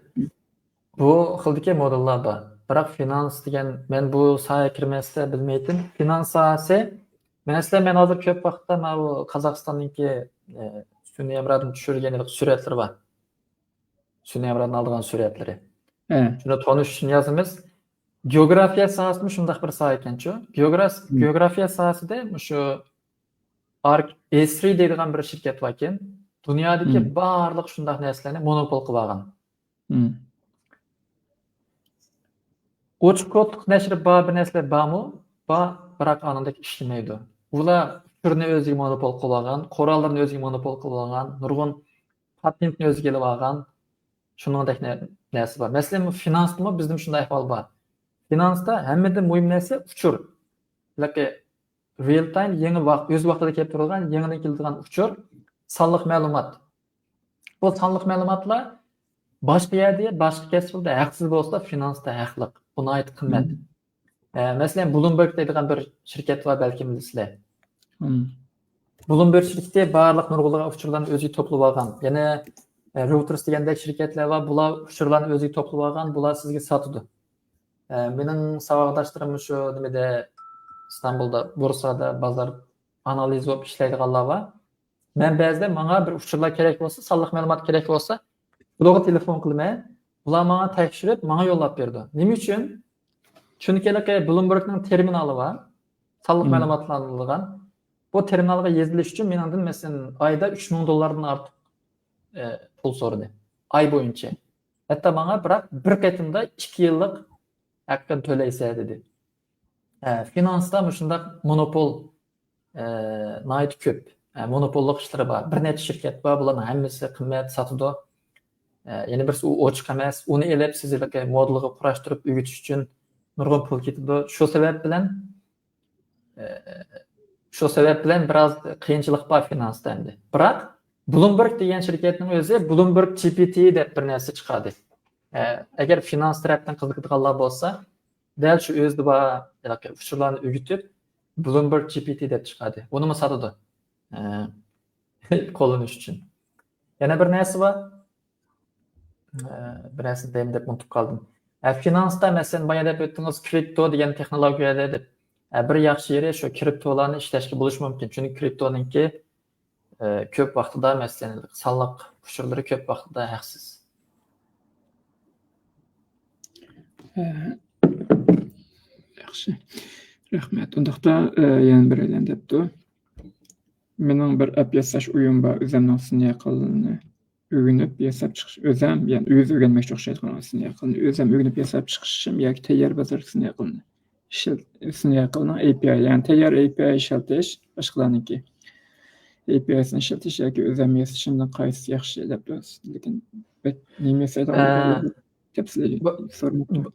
بۇ خىلدىكى مودېللار بار. بىراق فىنانس دېگەن، مەن بۇ ساھەگە كىرمەستە بىلمەيتتىم. فىنانس ساھەسى، مەسىلەن، مەن ھازىر كۆپ ۋاقىتتا ماۋۇ قازاقىستاننىڭكى، ئە، سۈنئىي ھەمراھدىن چۈشۈرگەن سۈرەتلىرى بار. سۈنئىي ھەمراھدىن ئالىدىغان سۈرەتلىرى. ھە. شۇنى تونۇش ئۈچۈن يازىمىز. گېئوگرافىيە ساھەسىمۇ شۇنداق بىر ساھە ئىكەنچۇ. گېئوگراف-، مم. گېئوگرافىيە ساھەسىدە مۇشۇ ئارك ئېسرى دەيدىغان بىر شىركەت باركەن. دۇنيادىكى مم. بارلىق شۇنداق نەرسىلەرنى مونوپول قىلىۋالغان. مم. ئوچۇق كودلۇق نەشرى بار بىر نەرسىلەر بارمۇ؟ بار، بىراق ئانىڭدەك ئىشلىمەيدۇ. ئۇلار ئۇچۇرنى ئۆزىگە مونوپول قىلىۋالغان، قوراللىرىنى ئۆزىگە مونوپول قىلىۋالغان، نۇرغۇن پاتېنتنى ئۆزىگە ئېلىۋالغان، شۇنىڭدەك نە-، نەرسە بار. مەسىلەن، فىنانستىمۇ بىزدىمۇ شۇنداق ئەھۋال بار. فىنانستا ھەممىدىن مۇھىم نەرسە ئۇچۇر. ھېلىقى رىيل تايم، يېڭى ۋاق-، ئۆز ۋاقتىدا كېلىپ تۇرىدىغان، يېڭىدىن كېلىدىغان ئۇچۇر، سانلىق مەلۇمات. بۇ سانلىق مەلۇماتلار باشقا يەردە، باشقا كەسىپلەردە ھەقسىز بولسا، فىنانستا ھەقلىق. بۇ ناھايىتى قىممەت. مم. ئە، مەسىلەن، بلومبېرگ دەيدىغان بىر شىركەت بار، بەلكىم بىلىسىلەر. مم. بلومبېرگ شىركىتى بارلىق نۇرغۇنلىغان ئۇچۇرلارنى ئۆزىگە توپلىۋالغان. يەنە، ئە، رويتېرس دېگەندەك شىركەتلەر بار، بۇلار ئۇچۇرلارنى ئۆزىگە توپلىۋالغان، بۇلار سىزگە ساتىدۇ. ئە، مېنىڭ ساۋاقداشلىرىم شۇ نېمىدە، ئىستانبۇلدا، بورسادا بازار ئانالىز بولۇپ ئىشلەيدىغانلار بار. مەن بەزىدە ماڭا بىر ئۇچۇرلار كېرەك بولسا، سانلىق مەلۇمات كېرەك بولسا، بۇلارغا تېلېفون قىلىمەن. بۇلار ماڭا تەكشۈرۈپ، ماڭا يوللاپ بېرىدۇ. نېمە ئۈچۈن؟ چۈنكى ھېلىقى بلومبېرگنىڭ تېرمىنالى بار. سانلىق مم. مەلۇماتلار ئالىدىغان. بۇ تېرمىنالغا يېزىلىش ئۈچۈن مېنىڭدىن، مەسىلەن، ئايدا ئۈچ مىڭ دوللاردىن ئارتۇق، ئە، پۇل سورىدى. ئاي بويىچە. ھەتتا ماڭا بىراق بىر قېتىمدا ئىككى يىللىق ھەققىنى تۆلەيسەن دېدى. ئە، فىنانستا مۇشۇنداق مونوپول، ئە، ناھايىتى كۆپ. ئە، مونوپوللۇق ئىشلىرى بار. بىر نەچچە شىركەت بار، بۇلارنىڭ ھەممىسى قىممەت ساتىدۇ. ئە، يەنە بىرسى ئۇ ئوچۇق ئەمەس، ئۇنى ئېلىپ سىز ھېلىقى مودېلغا قۇراشتۇرۇپ ئۆگىتىش ئۈچۈن نۇرغۇن پۇل كېتىدۇ. شۇ سەۋەب بىلەن، ئە، شۇ سەۋەب بىلەن بىراز قىيىنچىلىق بار فىنانستا ئەمدى. بىراق بلومبېرگ دېگەن شىركەتنىڭ ئۆزى بلومبېرگ جي پى تى دەپ بىر نەرسە چىقاردى. ئە، ئەگەر فىنانس تەرەپتىن قىزىقىدىغانلار بولسا، دەل شۇ ئۆزىدە بار ھېلىقى ئۇچۇرلارنى ئۆگىتىپ، بلومبېرگ جي پى تى دەپ چىقاردى. ئۇنىمۇ ساتىدۇ. ئە، قوللىنىش ئۈچۈن. يەنە بىر نەرسە بار. ئە، بىر نەرسە دەيمەن دەپ ئۇنتۇپ قالدىم. ھە، فىنانستا، مەسىلەن، بايا دەپ ئۆتتىڭىز، كرىپتو دېگەن تېخنولوگىيە دەپ. ھە، بىر ياخشى يېرى شۇ كرىپتولارنى ئىشلەشكە بولۇشى مۇمكىن. چۈنكى كرىپتونىڭكى، ئە، كۆپ ۋاقتىدا، مەسىلەن، سانلىق ئۇچۇرلىرى كۆپ ۋاقتىدا ھەقسىز. ئە، ياخشى. رەھمەت. ئۇنداقتا، ئە، يەنە بىر ئادەم دەپتۇ. مېنىڭ بىر ئەپ ياساش ئويۇم بار، ئۆزۈمنىڭ سىنى ئەقىلىنى ئۆگىنىپ ياساپ چىقىش، ئۆزۈم، يەنى ئۆزى ئۆگەنمەكچى ئوخشايدىغان سىنى ئەقىلنى ئۆزۈم ئۆگىنىپ ياساپ چىقىشىم ياكى تەييار بازاردىكى سىنى ئەقىلنى ئىشلەت-، سىنى ئەقىلنىڭ ئەي پىي ئاي، يەنى تەييار ئەي پىي ئاي ئىشلىتىش باشقىلارنىڭكى ئەي پىي ئايسىنى ئىشلىتىش ياكى ئۆزۈم ياسىشىمدىن قايسىسى ياخشى دەپتۇ. لېكىن بەك نېمە ياسايدىغان ئە، تەپسىلىي بۇ، سورىماپتۇ. بۇ،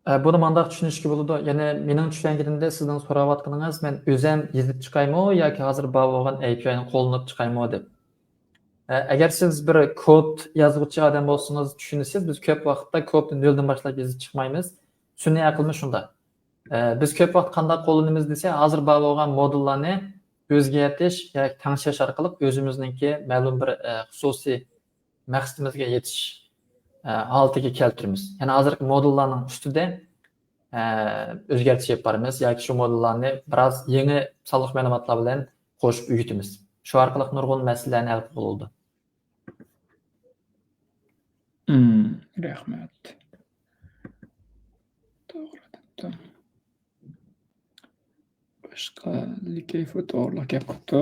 ئە، بۇنى مانداق چۈشىنىشكە بولىدۇ. يەنى مېنىڭ چۈشەنگىنىمدە سىزنىڭ سوراۋاتقىنىڭىز، مەن ئۆزۈم يېزىپ چىقايمۇ ياكى ھازىر بار بولغان ئەي پىي ئاينى قوللىنىپ چىقايمۇ دەپ. ئە، ئەگەر سىز بىر كود يازغۇچى ئادەم بولسىڭىز، چۈشىنىسىز، بىز كۆپ ۋاقىتتا كودنى نۆلدىن باشلاپ يېزىپ چىقمايمىز. سۈنئىي ئەقىلمۇ شۇنداق. ئە، بىز كۆپ ۋاقىت قانداق قوللىنىمىز دېسە، ھازىر بار بولغان مودېللارنى ئۆزگەرتىش ياكى تەڭشەش ئارقىلىق ئۆزىمىزنىڭكى مەلۇم بىر، ئە، خۇسۇسىي مەقسىتىمىزگە يېتىش، ئە، ھالىتىگە كەلتۈرىمىز. يەنى ھازىرقى مودېللارنىڭ ئۈستىدە، ئە، ئۆزگەرتىش ئېلىپ بارىمىز ياكى شۇ مودېللارنى بىراز يېڭى سانلىق مەلۇماتلار بىلەن قوشۇپ ئۆگىتىمىز. شۇ ئارقىلىق نۇرغۇن مەسىلىلەرنى ھەل قىلغىلى بولىدۇ. مم، رەھمەت. توغرا دەپتۇ. باشقا لىكەيفۇ توغرىلىق گەپ قىپتۇ.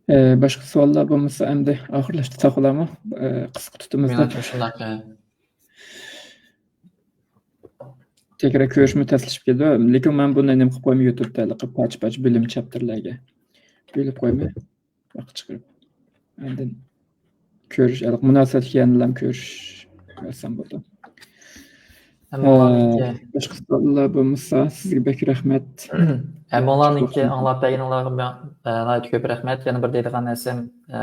ئە، باشقا سوئاللار بولمىسا، ئەمدى ئاخىرلاشتۇرساق بولارمۇ؟ ئە، قىسقا تۇتىمىز دەپ. مېنىڭچە شۇنداق، ئە. تەكرار كۆرۈشمۇ تەسلىشىپ كېتىدۇ. لېكىن مەن بۇنى نېمە قىلىپ قويىمەن، يۇتۇبتا ھېلىقى پارچە-پارچە بۆلۈم، چاپتىرلارغا بۆلۈپ قويىمەن. ۋاقىت چىقىرىپ. ئاندىن كۆرۈش، مۇناسىۋەتلىك يەنىلا كۆرۈش، كۆرسەم بولىدۇ. ھەممىڭلارنىڭكى، ئە، باشقا سوئاللار بولمىسا، سىزگە بەك رەھمەت. ھەممىڭلارنىڭكى ئاڭلاپ بەرگىنىڭلارغا مەن، ئە، ناھايىتى كۆپ رەھمەت. يەنە بىر دەيدىغان نەرسەم، ئە،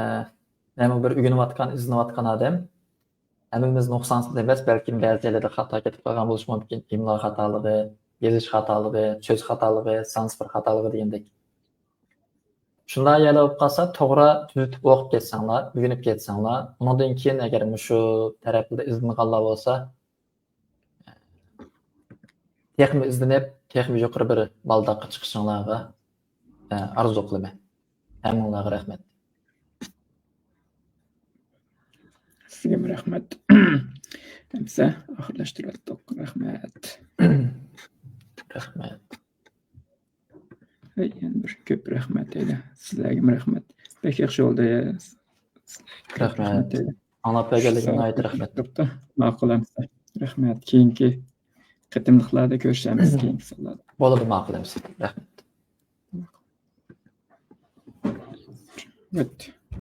مەنمۇ بىر ئۆگىنىۋاتقان، ئىزدىنىۋاتقان ئادەم. ھەممىمىز نۇقسانسىز ئەمەس، بەلكىم بەزى جايلاردا خاتا كېتىپ قالغان بولۇشى مۇمكىن. ئىملا خاتالىقى، يېزىش خاتالىقى، سۆز خاتالىقى، سانسىفىر خاتالىقى دېگەندەك. شۇنداق يەرلەر بولۇپ قالسا، توغرا تۈزىتىپ ئوقۇپ كەتسەڭلار، ئۆگىنىپ كەتسەڭلار، ئۇنىڭدىن كېيىن ئەگەر مۇشۇ تەرەپلەردە ئىزدىنىدىغانلار بولسا، تېخىمۇ ئىزدىنىپ، تېخىمۇ يۇقىرى بىر بالداققا چىقىشىڭلارغا، ئە، ئارزۇ قىلىمەن. ھەممىڭلارغا رەھمەت. سىزگىمۇ رەھمەت. ئەمسە ئاخىرلاشتۇرۇۋەتتۇق. رەھمەت. رەھمەت. ھەي، يەنە بىر كۆپ رەھمەت دەيدۇ. سىزلەرگىمۇ رەھمەت. بەك ياخشى بولدى. رەھمەت. ئاڭلاپ بەرگەنلىكىڭىزگە ناھايىتى رەھمەت. ماقۇل ئەمسە. رەھمەت. كېيىنكى قېتىملىقلاردا كۆرۈشەرمىز، كېيىنكى سانلاردا. بولىدۇ، ماقۇل ئەمسە. رەھمەت. رەھمەت.